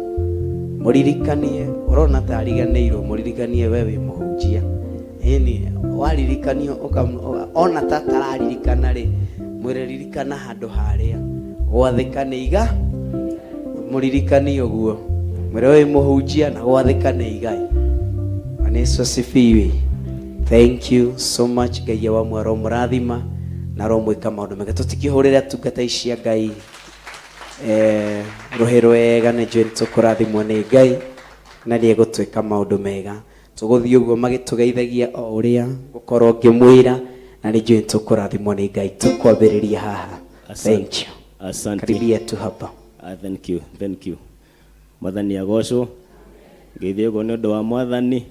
mũririkanie, ũrona ta ariganĩirwo mũririkanie we wĩ mũhunjia. Ĩni waririkanio ona ta tararirikana rĩ, mwĩre ririkana handũ harĩa gwathĩka nĩ iga, mũririkanie ũguo mwĩre wĩ mũhunjia na gwathĩka nĩ igai. Bwana Yesu asifiwe. Thank you so much. Ngai wa mwaro mũrathima na aromwĩka maũndũ mega. Tũtikĩhũrĩre atungata ici a Ngai eh, rũhĩ rwega nĩ njũĩ nĩtũkũrathimwo nĩ Ngai na nĩ egũtwĩka maũndũ mega. Tũgũthiĩ ũguo magĩtũgeithagia o ũrĩa ngũkorwo ngĩmwĩra na nĩ njũĩ nĩtũkũrathimwo nĩ Ngai. Tũkwambĩrĩria haha. Thank you. Asante. Karibia tu hapa. Ah, thank you, thank you. Mwathani agocwo. Ngeithio ũguo nĩ ũndũ wa Mwathani.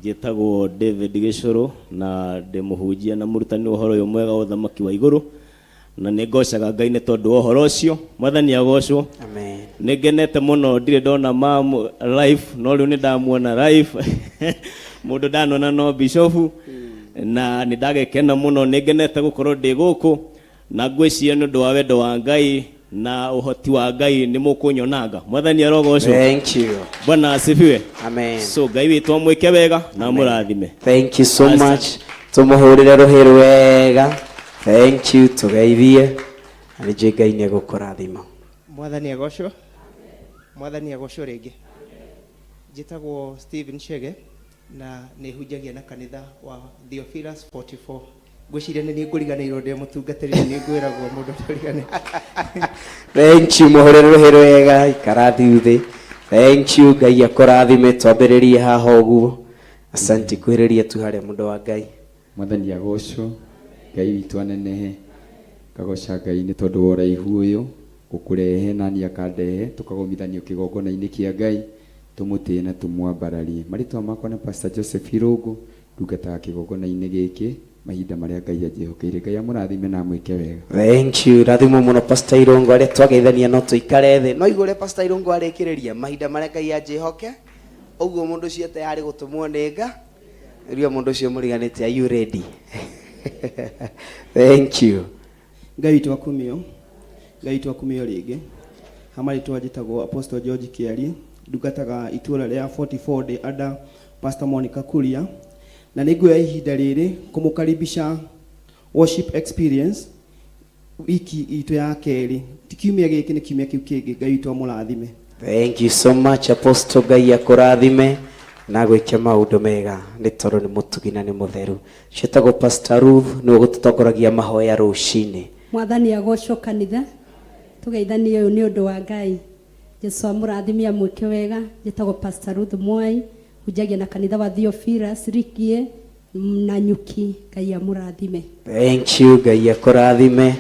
Njĩtagwo David Gĩcũrũ na ndĩ mũhunjia na mũrutani wa ũhoro ũyũ mwega wa ũthamaki wa igũrũ na nĩ ngocaga Ngai nĩ tondũ wa ũhoro ũcio. Mwathani agocwo. Amen. Nĩ ngenete mũno ndirĩ ndona mam live no rĩu nĩ ndamuona live. Mũndũ ndanona no bishofu na nĩ ndagĩkena mũno nĩ ngenete gũkorwo ndĩ gũkũ na ngwĩciria nĩ ũndũ wa wendo wa Ngai na ũhoti wa Ngai nĩ mũkũnyonanga. Mwathani arogocwo. Thank you. Bwana asifiwe. Amen. So Ngai witũ amwĩke wega na amũrathime. Thank you so Asante. much. Tumuhurire ruhi rwega. Thank you. Tugeithie. Na nĩ njũĩ Ngai nĩ egũkũrathima. Mwathani agocwo. Mwathani agocwo rĩngĩ. Njĩtagwo Stephen Chege na nĩ hunjagia na kanitha wa Theophilus 44. Ngwĩciria nĩ niĩ ngũriganĩirwo ndĩ mũtungatĩri nĩ niĩ ngwĩragwo mũndũ ũtarigane. Thank you. Muhurire ruhi rwega. Ikara thuthi. Thank you. Ngai akũrathime. Twambĩrĩrie haha ũguo. Asante kwĩrĩria tu harĩa mũndũ wa Ngai. Mwathani agocwo. Ngai witũ anenehe. Ngagoca Ngai nĩ tondũ wa ũraihu ũyũ gũkũrehe nani akandehe tũkagomithanio kĩgongona-inĩ kĩa Ngai tũmũtĩe na tũmwambararie. Marĩtwa makwa nĩ Pastor Joseph Irũngũ, ndungataga kĩgongona-inĩ gĩkĩ mahinda marĩa Ngai anjĩhokeire. Ngai amũrathime na amwĩke wega. Thank you. Rathimwo mũno Pastor Irũngũ arĩa twageithania no tũikare thĩ. No igua ũrĩa Pastor Irũngũ arĩkĩrĩria mahinda marĩa Ngai anjĩhoke ũguo mũndũ ũcio tayarĩ gũtũmwo nĩ nga Ria mũndũ ũcio mũriganĩtie, are you ready? Thank you. Ngai witũ akumio. Ngai witũ akumio rĩngĩ. Ha marĩtwa njĩtagwo Apostle George Kĩarie, ndungataga itũũra rĩa 44 ndĩ under Pastor Monica Kuria, na nĩ nguoya ihinda rĩrĩ kũmũkaribisha worship experience wiki itũ ya kerĩ, ti kiumia gĩkĩ nĩ kiumia kĩu kĩngĩ. Ngai witũ amũrathime. Thank you so much Apostle. Ngai akũrathime na gwĩke maũndũ mega nĩ tondũ nĩ mũtugi na nĩ mũtheru. Ciĩtagwo Pastor Ruth nĩwe ũgũtũtongoragia mahoya rũcinĩ. Mwathani agocwo kanitha tugeithanie ũyũ nĩ ũndũ wa Ngai. Jesu amũrathime amwĩke wega. Njĩtagwo Pastor Ruth Mwai, hunjagia na kanitha wa Theophilus Rikie na Nyuki. Ngai amũrathime. Thank you. Ngai akũrathime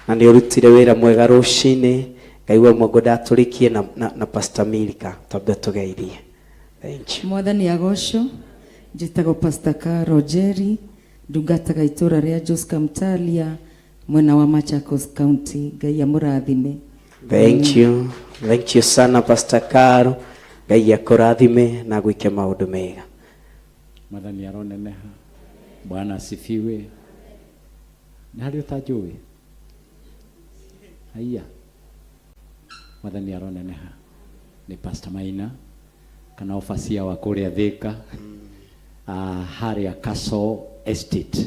na nĩ ũrutire wĩra mwega rũcinĩ. Ngai wa Mungu ndatũrĩkie na, na, na Pastor Milka twambe tũgeithie. Thank you. Mwathani agocwo. Njĩtagwo Pastor Caro Jerry, ndungataga itũra rĩa Joska Mtalia mwena wa Machakos County. Ngai amũrathime. Thank you. Thank you sana Pastor Caro. Ngai akũrathime na gwĩke maũndũ mega. Mwathani aroneneha. Bwana asifiwe. Nĩ harĩ ũtanjũĩ? Haiya. Mwathani aroneneha. Nĩ Pastor Maina kana obacia wa kũrĩa Thĩka, harĩa Castle Estate.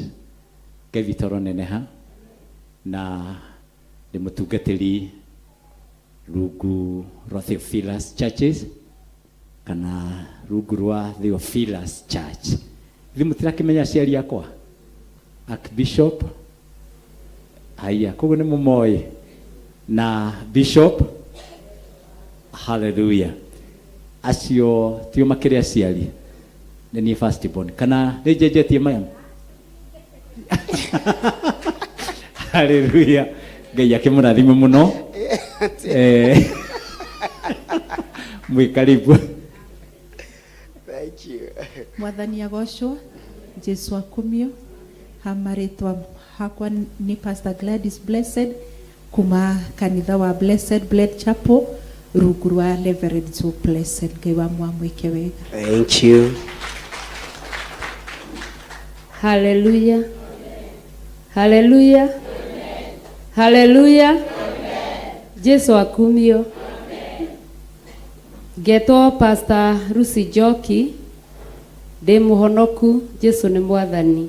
Ngai witũ aroneneha na ndĩ mũtungatĩri rungu rwa Theophilus Churches kana rungu rwa Theophilus Church. Ithuĩ mũtirakĩmenya aciari akwa? Archbishop haiya, koguo nĩ mũmoĩ na Bishop, hallelujah. Acio tio makĩrĩ aciari, nĩ niĩ first born kana nĩ njenjetie maya? Hallelujah. Ngai akĩmũrathime mũno. Mwĩ karibu. Thank you. Mwathani agocwo, Jesu akumio. Ha marĩtwa hakwa nĩ Pastor Gladys Blessed kuma kanitha wa Blessed Blood Chapel rungu rwa Reverend Joe Blessed. Ngai wa mwamwĩke wega. Thank you. Haleluya. Haleluya. Haleluya. Jesu akumio. Ngetwo Pastor Lucy Njoki, ndĩ mũhonoku, Jesu nĩ mwathani.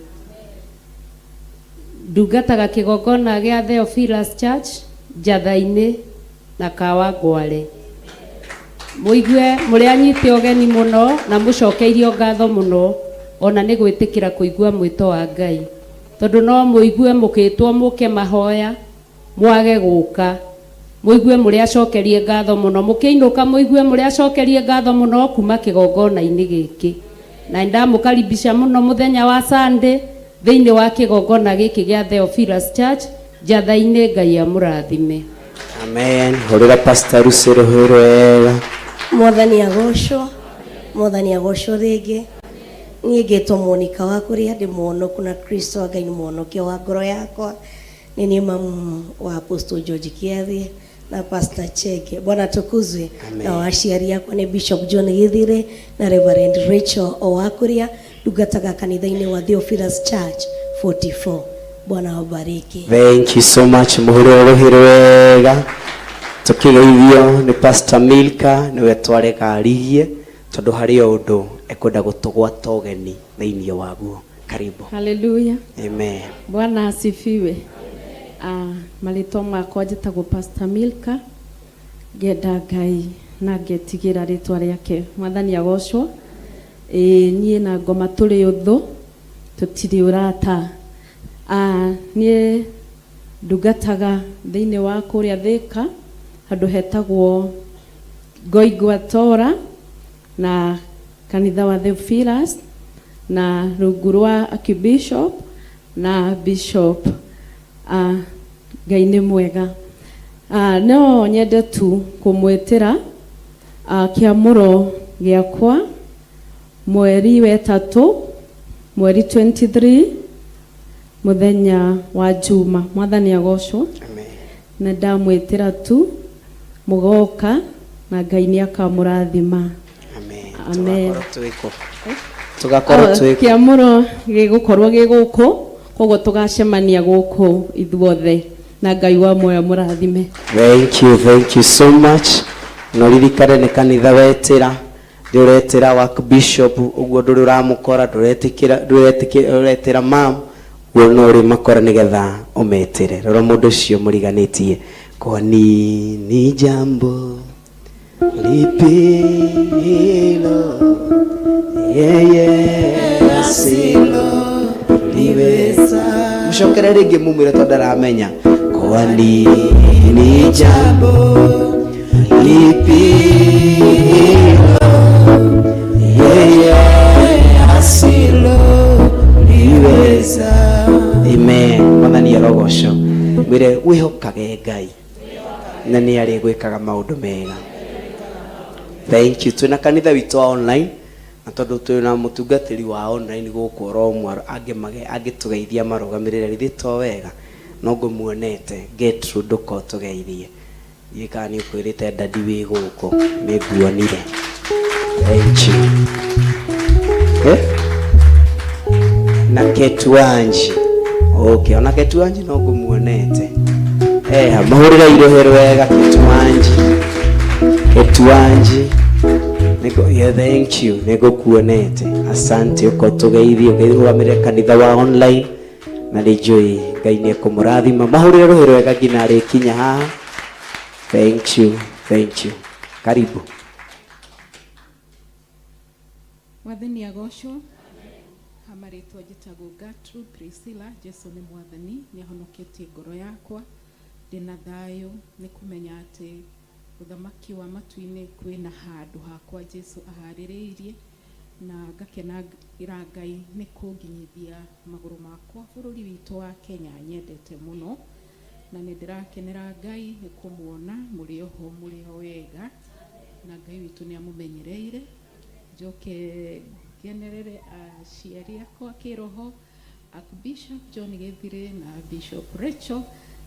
Ndungataga kĩgongona gĩa Theophilus Church, Njatha-inĩ na Kawangware. Mũigue mũrĩ anyite ũgeni mũno na mũcokeirio ngatho mũno ona nĩ gwĩtĩkĩra kũigua mwĩto wa Ngai. Tondũ no mũigue mũkĩtwo mũke mahoya, mwage gũka. Mũigue mũrĩ acokerie ngatho mũno. Mũkĩinũka mũigue mũrĩ acokerie ngatho mũno kuma kĩgongona-inĩ gĩkĩ. Na nĩndamũkaribisha mũno mũthenya wa Sunday thĩinĩ wa kĩgongona gĩkĩ gĩa Theophilus Church, Njatha-inĩ. Ngai amũrathime. Amen. Hũrĩra Pastor Lucy rũhĩ rwega. Mwathani agocwo, Mwathani agocwo rĩngĩ. Niĩ ngĩtwo Monica wa kũrĩa ndĩ mũhonoku na Kristo wa Ngai nĩ mũhonokia wa ngoro yakwa. Nĩ niĩ mamu wa Apostle George Kĩathie na Pastor Chege. Bwana atukuzwe. Amen. Na aciari akwa nĩ Bishop John Githire na Reverend Rachel Owakuria, ndungataga kanitha-inĩ wa Theophilus Church 44. Bwana awabariki. Thank you so much muhurire rũhĩ rwega tũkĩgeithio nĩ Pastor Milka nĩwe twareka arigie tondũ harĩ o ũndũ ekwenda gũtũgwata ũgeni thĩinĩ waguo. Karibu. Haleluya. Amen. Bwana asifiwe. Marĩtwa makwa njĩtagwo Pastor Milka, ngenda Ngai na ngetigĩra rĩtwa rĩake. Mwathani agocwo. Ĩĩ niĩ na ngoma tũrĩ ũthũ, tũtirĩ ũrata. Niĩ ndungataga thĩinĩ wa kũrĩa Thĩka, handũ hetagwo Ngoingwatora na kanitha wa Theophilus na rungu rwa Archbishop na Bishop. Ngai nĩ mwega. No nyende tu kũmwĩtĩra kĩamũro gĩakwa mweri wetatũ, mweri 23 mũthenya wa Juma. Mwathani agocwo. Na ndamwĩtĩra tu mũgoka na Ngai nĩ akamũrathima. Amen. Tũgakorwo twĩkũ. Kĩamũro gĩgũkorwo gĩ gũkũ, koguo tũgacemania gũkũ ithuothe na Ngai wa muoyo mũrathime. Thank you, thank you so much. Na ũririkane nĩ kanitha wetĩra, ndũretĩra wa bishop ũguo ndũrĩ ũramũkora, ndũretĩkĩra, ndũretĩkĩra, ũretĩra mam, ũguo no ũrĩmakora nĩgetha ũmetĩre. Rora mũndũ ũcio mũriganĩtie. Kwa nini jambo lipi hilo yeye asilo liweza. Mũcokere rĩngĩ mumwĩre tondũ ndaramenya. Kwa nini jambo lipi hilo yeye asilo liweza. Amen. Mwathani arogocwo. Mwĩre wĩhokage Ngai na nĩ arĩgwĩkaga maũndũ mega. Thank you. Twĩna kanitha witũ wa online na tondũ twĩna mũtungatĩri wa online gũkũ oro ũmwe angĩtũgeithia marũgamĩrĩre githĩ to wega no ngũmuonete Gertrude ndũkotũgeithie. Ndiũĩ kana nĩ ũkwĩrĩte dadi wĩ gũkũ nĩ nguonire. Thank you. Na Ketuanji. Okay, ona Ketuanji no ngũmuonete. Mahũrĩre irũhĩ rwega Ketuanji. Ketuanji. Nĩngũ, yeah, thank you. Nĩngũkuonete. Asante ũkotũgeithie ũkĩrũgamĩrĩre kanitha wa online na nĩ njũĩ Ngai nĩ ekũmũrathima. Mahũrĩre rũhĩ rwega nginya arĩkinya haha. Thank you, thank you. Karibu. Mwathani agocwo. Hama rĩtwa njĩtagwo Gertrude Priscilla. Jesu nĩ mwathani, nĩ ahonoketie ngoro yakwa. Ndĩna thayũ nĩ kũmenya atĩ ũthamaki wa matu-inĩ kwĩna handũ hakwa Jesu aharĩrĩirie, na ngakenera Ngai nĩ kũnginyithia magũrũ makwa bũrũri witũ wa Kenya nyendete mũno, na nĩ ndĩrakenera Ngai nĩ kũmuona mũrĩ oho mũrĩ o wega, na Ngai witũ nĩ amũmenyereire. Njoke ngenerere aciari akwa kĩroho, Archbishop John Githire na Bishop Rachel,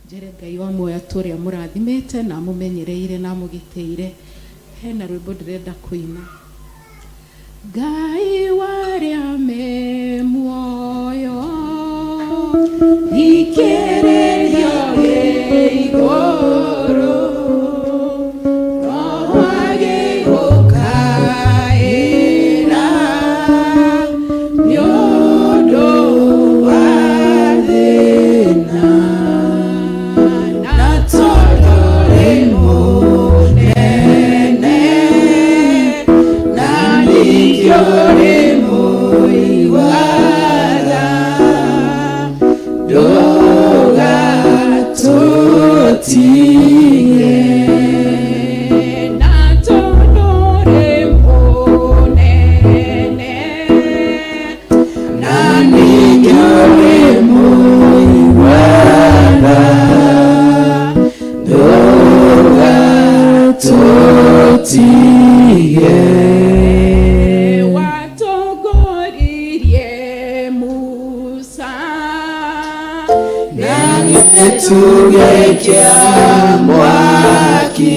njere Ngai wa muoyo atũrĩa mũrathimĩte na amũmenyereire na amũgitĩire. Hena rwĩmbo ndĩrenda kũina. Ngai warĩa me muoyo, Gĩthikĩrĩrio gĩ igũrũ, Roho agĩgũkaĩra nĩ ũndũ wa thĩna, na tondũ ũrĩ mũnene, na ningĩ ũrĩ mũigua-tha, ndũgatũtige. Na tondũ ũrĩ mũnene, na ningĩ ũrĩ mũigua-tha, ndũgatũtige. Watongoririe Musa na gĩtugĩ kĩa mwaki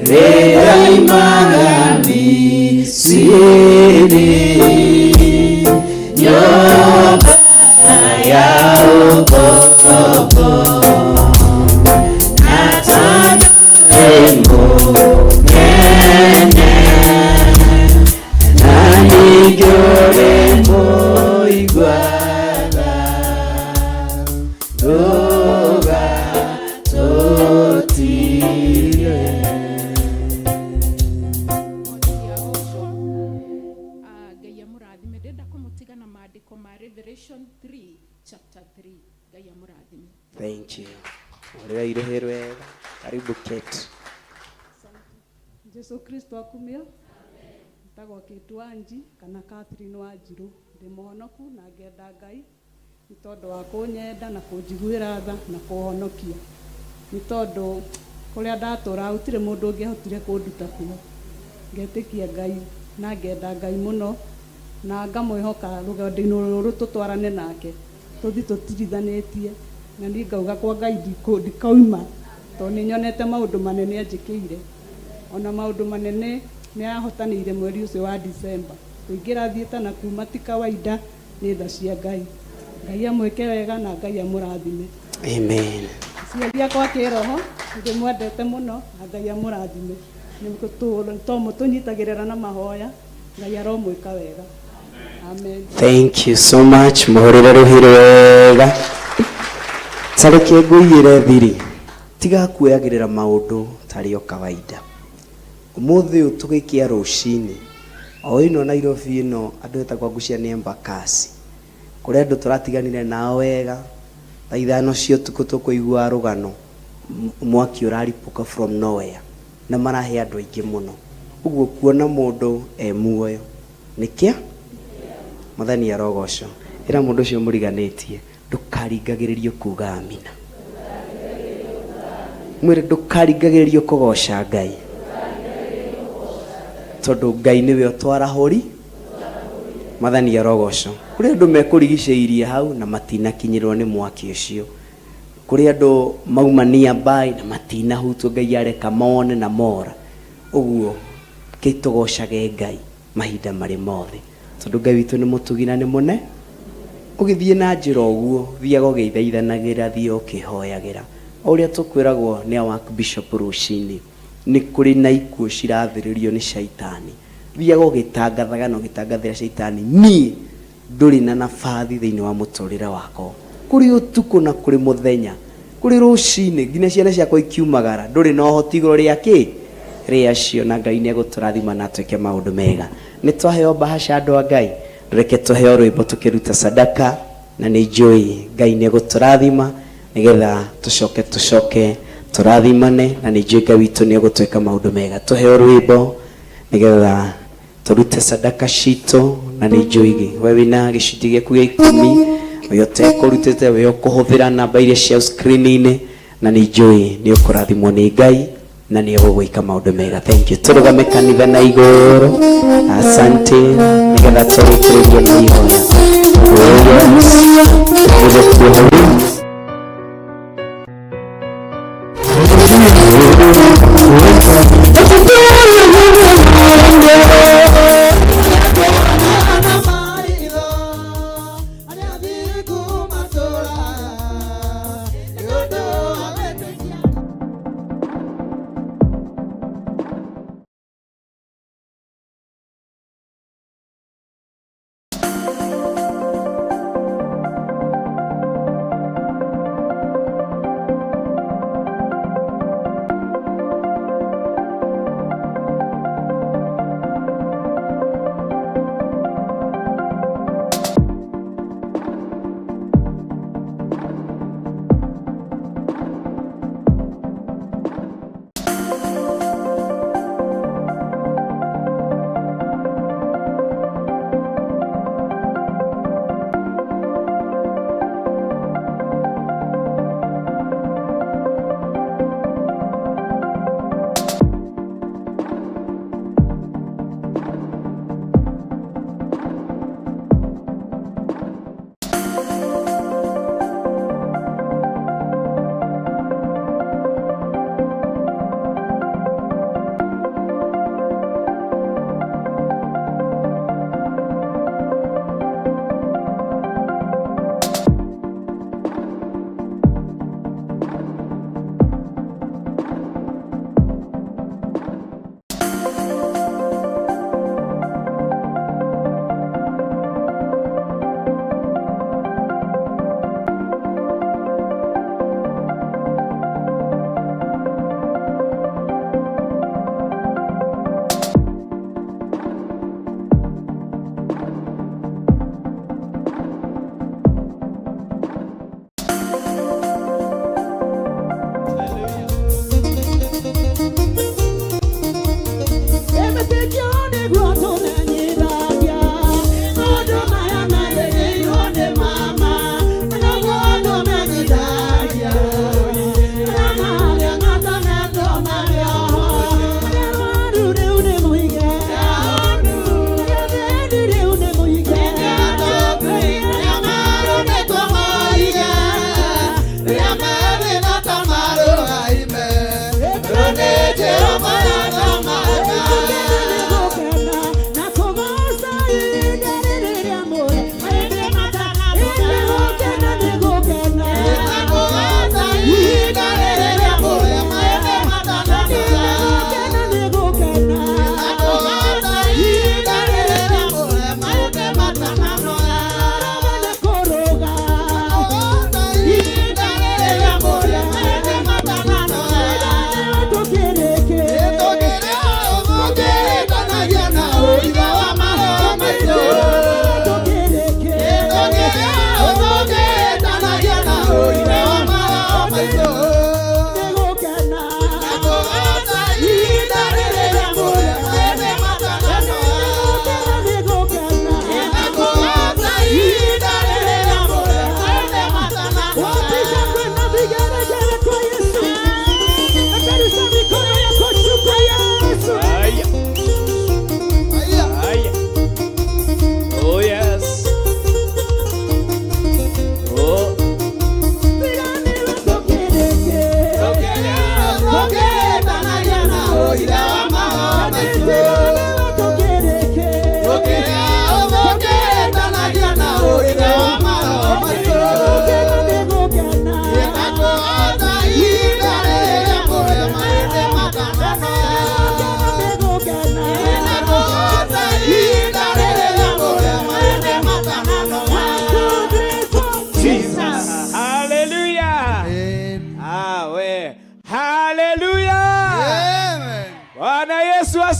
rĩrĩa oimaga Misiri, nyũmba ya ũkombo, na tondũ ũrĩ mũnene, na ningĩ ũrĩ mũigua-tha, ndũgatũtige. Ngai amũrathime. Ndĩrenda kũmũtiga na maandĩko ma Revelation 3 chapter 3. Ngai amũrathime. Thank you. Ũrĩa irũhĩ rwega. Karibu Kate. Jesu Kristo akumio. Njĩtagwo Kate Wanji kana Catherine Wanjirũ. Ndĩ mũhonoku na ngenda Ngai nĩ tondũ wa kũnyenda na kũnjiguĩra tha na kũhonokia, nĩ tondũ kũrĩa ndatũraga gũtirĩ mũndũ ũngĩahotire kũnduta kuo. Ngetĩkia Ngai na ngenda Ngai mũno na ngamwĩhoka rũgendo-inĩ rũrũ tũtwarane nake tũthiĩ tũtirithanĩtie, na niĩ ngauga kwa Ngai ndikauma, tondũ nĩ nyonete maũndũ manene anjĩkĩire, ona maũndũ manene nĩ ahotanĩire mweri ũcio wa December kũingĩra thiĩta na kuma ti kawaida, nĩ tha cia Ngai. Ngai amwĩke wega na Ngai amũrathime. Amen. Ciari akwa kĩroho ndĩmwendete mũno na Ngai amũrathime, to mũtũnyitagĩrĩra na mahoya. Ngai aromwĩka wega. Amen. Thank you so much. Mũhũrĩre rũhĩ rwega. Tareke ngũiyĩre thiri. Tiga kuoyagĩrĩra maũndũ tarĩ o kawaida. Ũmũthĩ ũyũ tũgĩkĩa rũcinĩ, o ĩno Nairobi ĩno andũ etagwo ngucia nĩ Embakasi. Kũrĩ andũ tũratiganire nao wega, thaa 5 cia ũtukũ tũkũigua rũgano mwaki ũraripũka from nowhere na marahe andũ aingĩ mũno. Ũguo kuona mũndũ e muoyo nĩ kĩa Mwathani arogocwo. Ĩra mũndũ ũcio mũriganĩtie, ndũkaringagĩrĩrio kuga amina. Mwĩre ndũkaringagĩrĩrio kũgoca Ngai, tondũ Ngai nĩwe ũtwarahũri. Mwathani arogocwo. Kũrĩ andũ mekũrigicĩirie hau na matinakinyĩrwo nĩ mwaki ũcio. Kũrĩ andũ mauma nearby na matinahutwo, Ngai areka mone na mora. Ũguo kĩtũgocage Ngai mahinda marĩ mothe, tondũ Ngai witũ nĩ mũtugi na nĩ mũne. Ũgĩthiĩ na njĩra ũguo, thiaga ũgĩthaithanagĩra, thiĩ ũkĩhoyagĩra. O ũrĩa tũkwĩragwo nĩ our Bishop rũcinĩ, nĩ kũrĩ na ikuũ cirathĩrĩrio nĩ caitani. Thiaga ũgĩtangathaga na ũgĩtangathĩra caitani, niĩ ndũrĩ na nabathi thĩinĩ wa mũtũrĩre wakwa. Kũrĩ ũtukũ na kũrĩ mũthenya, kũrĩ rũcinĩ, nginya ciana ciakwa ikiumagara, ndũrĩ na ũhoti igũrũ rĩa kĩ rĩacio, na Ngai nĩ egũtũrathima na atwĩke maũndũ mega. Nĩ twaheo bahasha andũ a Ngai, reke tũheo rwĩmbo tũkĩruta sadaka, na nĩ njũĩ Ngai nĩ egũtũrathima nĩgetha tũcoke tũcoke tũrathimane, na nĩ njũĩ Ngai witũ nĩ egũtwĩka maũndũ mega. Tũheo rwĩmbo nĩgetha tũrute sadaka citũ, na nĩ njũĩ we wĩna gĩcunjĩ gĩaku gĩa 10 we ũtekũrutĩte, we ũkũhũthĩra namba iria cia screen-inĩ, na nĩ njũĩ nĩ ũkũrathimwo nĩ Ngai na nĩ egũgwĩka maũndũ mega. Thank you. Tũrũgame kanitha na igũrũ, asante, nĩgetha tũrĩkĩrĩrie na ihoya. Oh yes. Nĩgũkuo hau.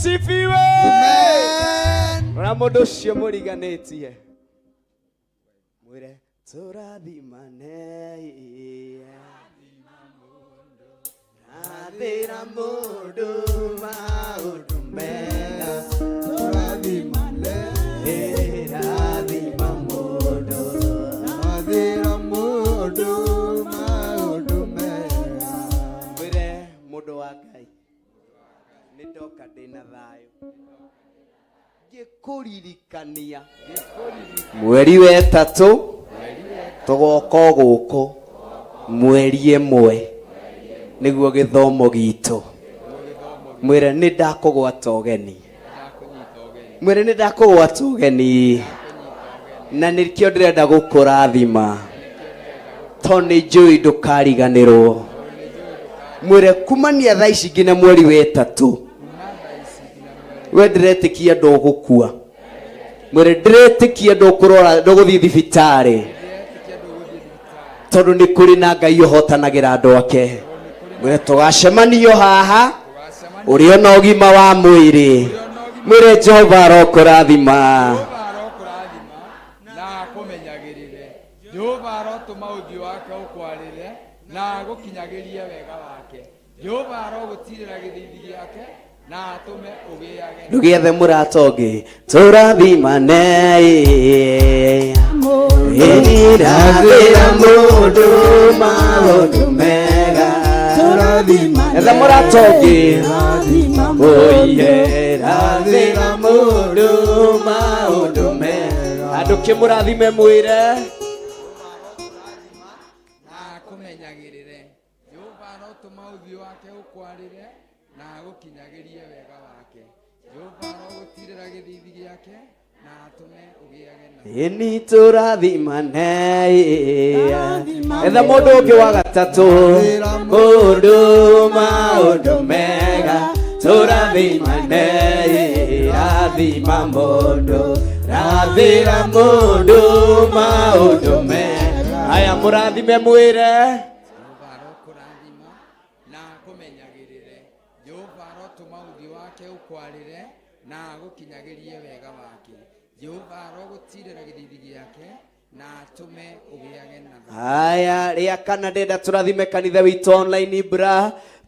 Asifiwe. Rora mũndũ ũcio mũriganĩtie mwĩre tũrathimane rathĩra mũndũ maũndũ mega Tũrathimane. Rathima mũndũ Rathĩra mũndũ maũndũ mega. Mwĩre mũndũ wa Ngai nĩ ndoka ndĩna thayũ ngĩkũririkania mweri wa ĩtatũ tũgoka o gũkũ mweri ĩmwe nĩguo gĩthomo gitũ mwĩre nĩ ndakũgwata ũgeni mwĩre nĩ ndakũgwata ũgeni na nĩkĩo ndĩrenda gũkũrathima tondũ nĩ njũĩ ndũkariganĩrwo mwĩre kumania thaa ici nginya mweri wa ĩtatũ we ndĩretĩkia ndũgũkua mwĩre ndĩretĩkia ndũkũrwara ndũgũthiĩ thibitarĩ tondũ nĩ kũrĩ na Ngai ũhotanagĩra andũ ake mwĩre tũgacemanio haha ũrĩ ona ũgima wa mwĩrĩ mwĩre Jehova arokũrathima na akũmenyagĩrĩre Jehova arotũma ũthiũ wake ũkwarĩre na agũkinyagĩrie wega wake Jehova arogũtirĩra gĩthiithi gĩake na atũme ũgĩage ndũgĩethe mũrata ũngĩ tũrathimane ĩrathĩra mũndũ maũndũ mega etha mũrata ũngĩ oye rathĩra mũndũ maũndũ mega andũ kĩmũrathime mwĩre na akũmenyagĩrĩre Jehova arotũma ũthiũ wake ũkwarĩre na agũkinyagĩrie wega wake Jehova arogũtirĩra gĩthiithi gĩake na atũme ũgĩage na ĩni tũrathimane etha mũndũ ũngĩ wa gatatũ mũndũ maũndũ mega tũrathimane rathima mũndũ rathĩra mũndũ maũndũ mega aya mũrathime mwĩre Jehova arokũrathima na akũmenyagĩrĩre Jehova arotũma ũthiũ wake ũkwarĩre na agũkinyagĩrie wega wake Jehova arogũtirĩra gĩthiithi gĩake na atũme ũgĩage na haya rĩa kana ndenda tũrathime kanitha witũ online bra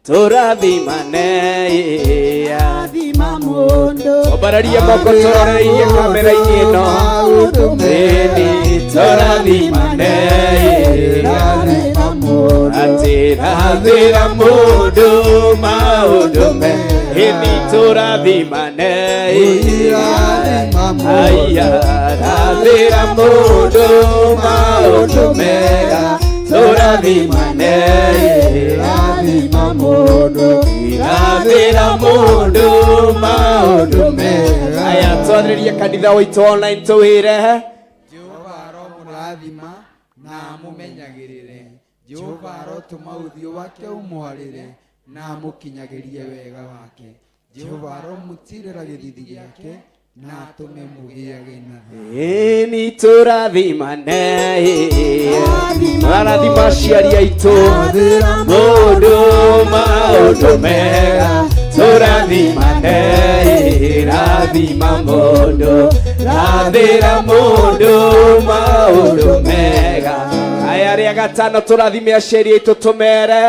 tũrathimane Wambararie moko tũroreirie kamera-inĩ ĩno ĩni tũrathimane atĩ rathĩra mũndũ maũndũ me ĩni tũrathimane aya rathĩra mũndũ maũndũ mega tũrathimane rathĩra mũndũ maũndũ mega aya twarĩrie kanitha witũ online tũwĩre Jehova aromũrathima na amũmenyagĩrĩre Jehova arotũma ũthiũ wake ũmwarĩre na amũkinyagĩrie wega wake Jehova aromũtirĩra gĩthiithi gĩake na atũme mũgĩage na ĩni tũrathimane tũrathima aciari aitũ mũndũ maũndũ mega tũrathimane rathima mũndũ rathĩra mũndũ maũndũ mega aya rĩa gatano tũrathime aciari aitũ tũmere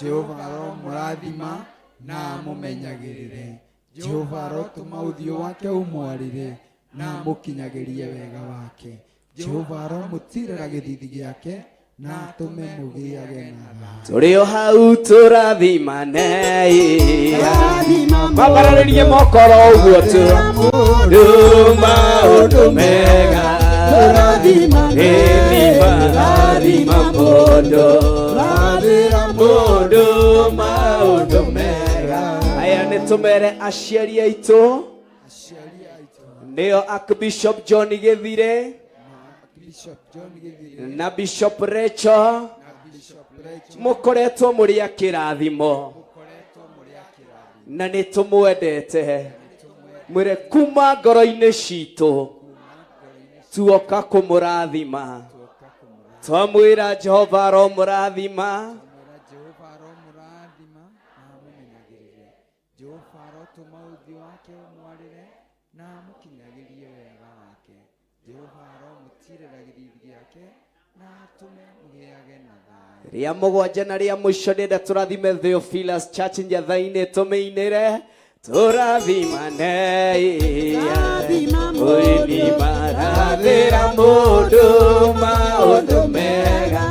Jehova aromũrathima na amũmenyagĩrĩre Jehova arotũma ũthiũ wake ũmwarĩre na amũkinyagĩrie wega wake Jehova aromũtirĩra gĩthiithi gĩake na atũme mũgĩage na thayũ tũrĩ o hau tũrathimane mambararĩrie mokoro ũguo tu ndũ maũndũ mega ĩni marathima mũndũ mũndũ maũndũ mega aya nĩ tũmere aciari aitũ nĩo Archbishop John Gĩthire Bishop John Gĩthire na Bishop Rachel mũkoretwo mũrĩ a kĩrathimo na nĩ tũmwendete mwĩre kuma ngoro-inĩ citũ tuoka kũmũrathima twamwĩra Jehova aromũrathima Jehova aromũrathima na amũmenyagĩrĩre Jehova arotũma ũthiũ wake Arogũtiirĩra gĩthiithi gĩake na atũme mũgĩage na thayũ. Rĩa mũgwanja na rĩa mũico ndĩrenda tũrathime Theophilus Church Njatha-inĩ, tũmĩinĩre tũrathimane. Ũini marathĩra mũndũ maũndũ mega,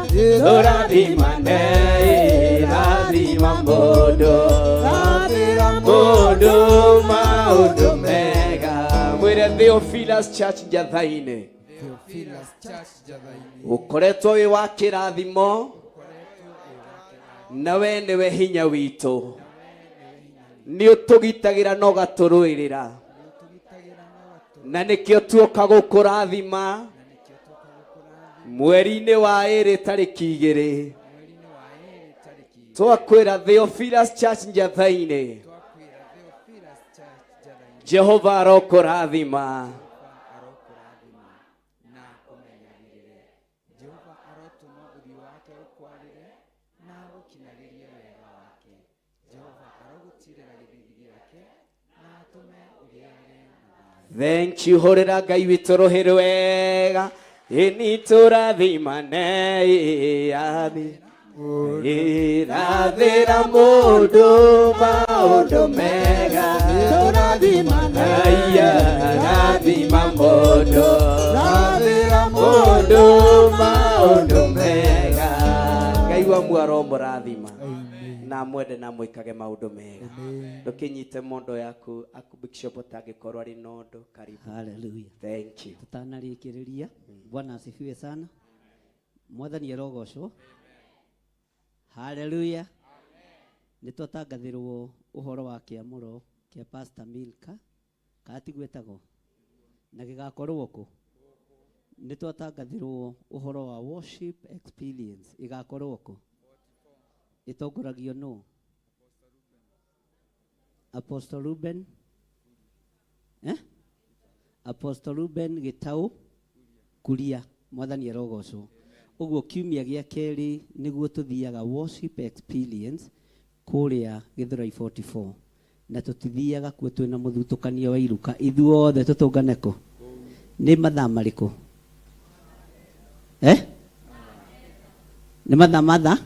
tũrathimane, rathima mũndũ, rathĩra mũndũ maũndũ mega. Mwĩre Theophilus Church Njatha-inĩ, Theophilus Church Njatha-inĩ, ũkoretwo wĩ wa kĩrathimo na we nĩwe hinya witũ, nĩ ũtũgitagĩra na ũgatũrũĩrĩra, na nĩkĩo tuoka gũkũrathima mweri-inĩ wa 2 tarĩki 2. Twakwĩra Theophilus Church Njatha-inĩ, Jehova arokũrathima. Na akũmenyagĩrĩre. Jehova arotũma ũthiũ wake ũkwarĩre na agũkinyagĩrie wega wake. Jehova arogũtiirĩra gĩthiithi gĩake na atũme ũgĩage na thayũ. Thank you. Hũrĩra Ngai witũ rũhĩ rwega. Ĩni tũrathimane, rathĩra mũndũ maũndũ mega, Tũrathimane. Aya, rathima mũndũ, Rathĩra mũndũ maũndũ mega. Ngai wa muaro mũrathima na mwende na mwĩkage maũndũ mega. Ndũkĩnyite mondo yaku aku bishop ũtangĩkorwo arĩ na ũndũ. Karibu. Hallelujah. Thank you. Tutanarĩkĩrĩria, Bwana asifiwe sana. Mwathani arogocwo. Hallelujah. Nĩ twatangathĩrwo ũhoro wa kĩamũro kĩa Pastor Milka, kana tiguo ĩtagwo, na gĩgakorwo kũ? Nĩ twatangathĩrwo ũhoro wa worship experience, ĩgakorwo kũ? Ĩtongoragio nũ? Apostle Ruben, eh? Apostle Ruben Gitau Kuria. Mwathani arogocwo. Ũguo kiumia gĩa kerĩ nĩguo tũthiaga worship experience kũrĩa Gĩthũrai 44, na tũtithiaga kuo twĩna mũthutũkanio wa iruka, ithuothe tũtũngane kũ? Nĩ mathaa marĩkũ? Eh? Nĩ mathaa mathaa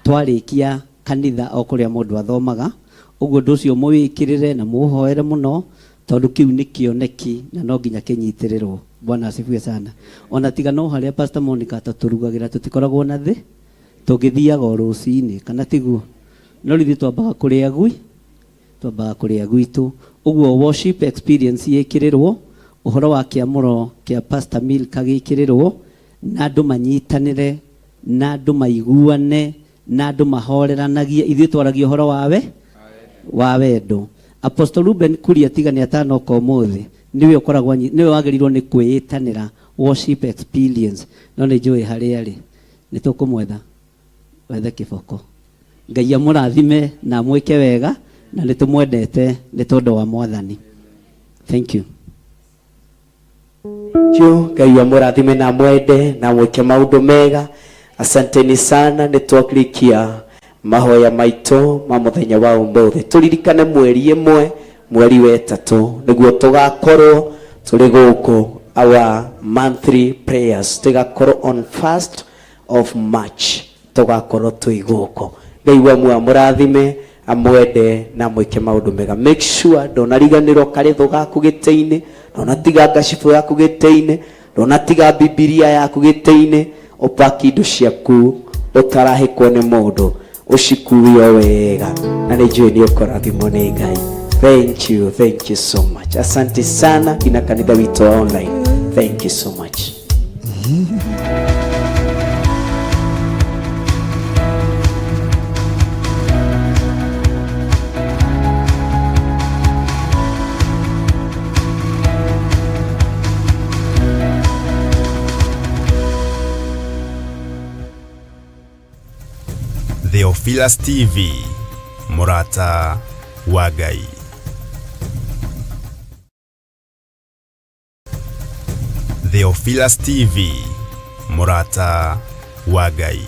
twarĩkia kanitha o kũrĩa mũndũ athomaga. Ũguo ũndũ ũcio mũwĩkĩrĩre na mũũhoere mũno, tondũ kĩu nĩ kĩoneki na no nginya kĩnyitĩrĩrwo. Bwana asifiwe sana. Ona tiga no harĩa Pastor Monica atatũrugagĩra, tũtikoragwo na thĩ, tũngĩthiaga o rũcinĩ, kana tiguo? No rĩu ithuĩ twambaga kũrĩa gwi twambaga kũrĩa gwitũ. Ũguo worship experience yĩkĩrĩrwo, ũhoro wa kĩamũro kĩa Pastor Milka gĩkĩrĩrwo, na andũ manyitanĩre, na andũ maiguane, na andũ mahoreranagie. Ithuĩ twaragia ũhoro wawe wa wendo. Apostle Ruben Kuria tiga nĩ atanoka ũmũthĩ, nĩwe ũkoragwo nĩwe wagĩrĩirwo nĩ kwĩĩtanĩra worship experience, no nĩ njũĩ harĩa arĩ, nĩ tũkũmwetha wethe kĩboko. Ngai amũrathime na amwĩke wega, na nĩ tũmwendete nĩ tondũ wa Mwathani. Thank you. Thank you. Ngai amũrathime na mwende na mwĩke maũndũ mega. Asanteni sana, nĩ twakirikia mahoya maitũ ma mũthenya wa ũmũthĩ. Tũririkane mweri 1 mweri wa 3 nĩguo tũgakorwo tũrĩ gũkũ our monthly prayers, tũgakorwo on 1st of March, tũgakorwo twĩ gũkũ. Ngai wa muoyo amũrathime, amwende na mwĩke maũndũ mega. Make sure ndũnariganĩrwo karĩthũ gaku gĩtĩ-inĩ, ndũnatiga ngacibũ yaku gĩtĩ-inĩ, ndũnatiga Bibilia yaku gĩtĩ-inĩ. Ũpaki indo ciaku ũtarahĩkwo nĩ mũndũ, ũcikuo wega, na nĩ njũĩ nĩ ũkũrathimwo nĩ Ngai. Thank you, thank you so much. Asante sana kina kanitha witũ wa online. Thank you so much. Theophilus TV, Murata wa Ngai. Theophilus TV, Murata wa Ngai.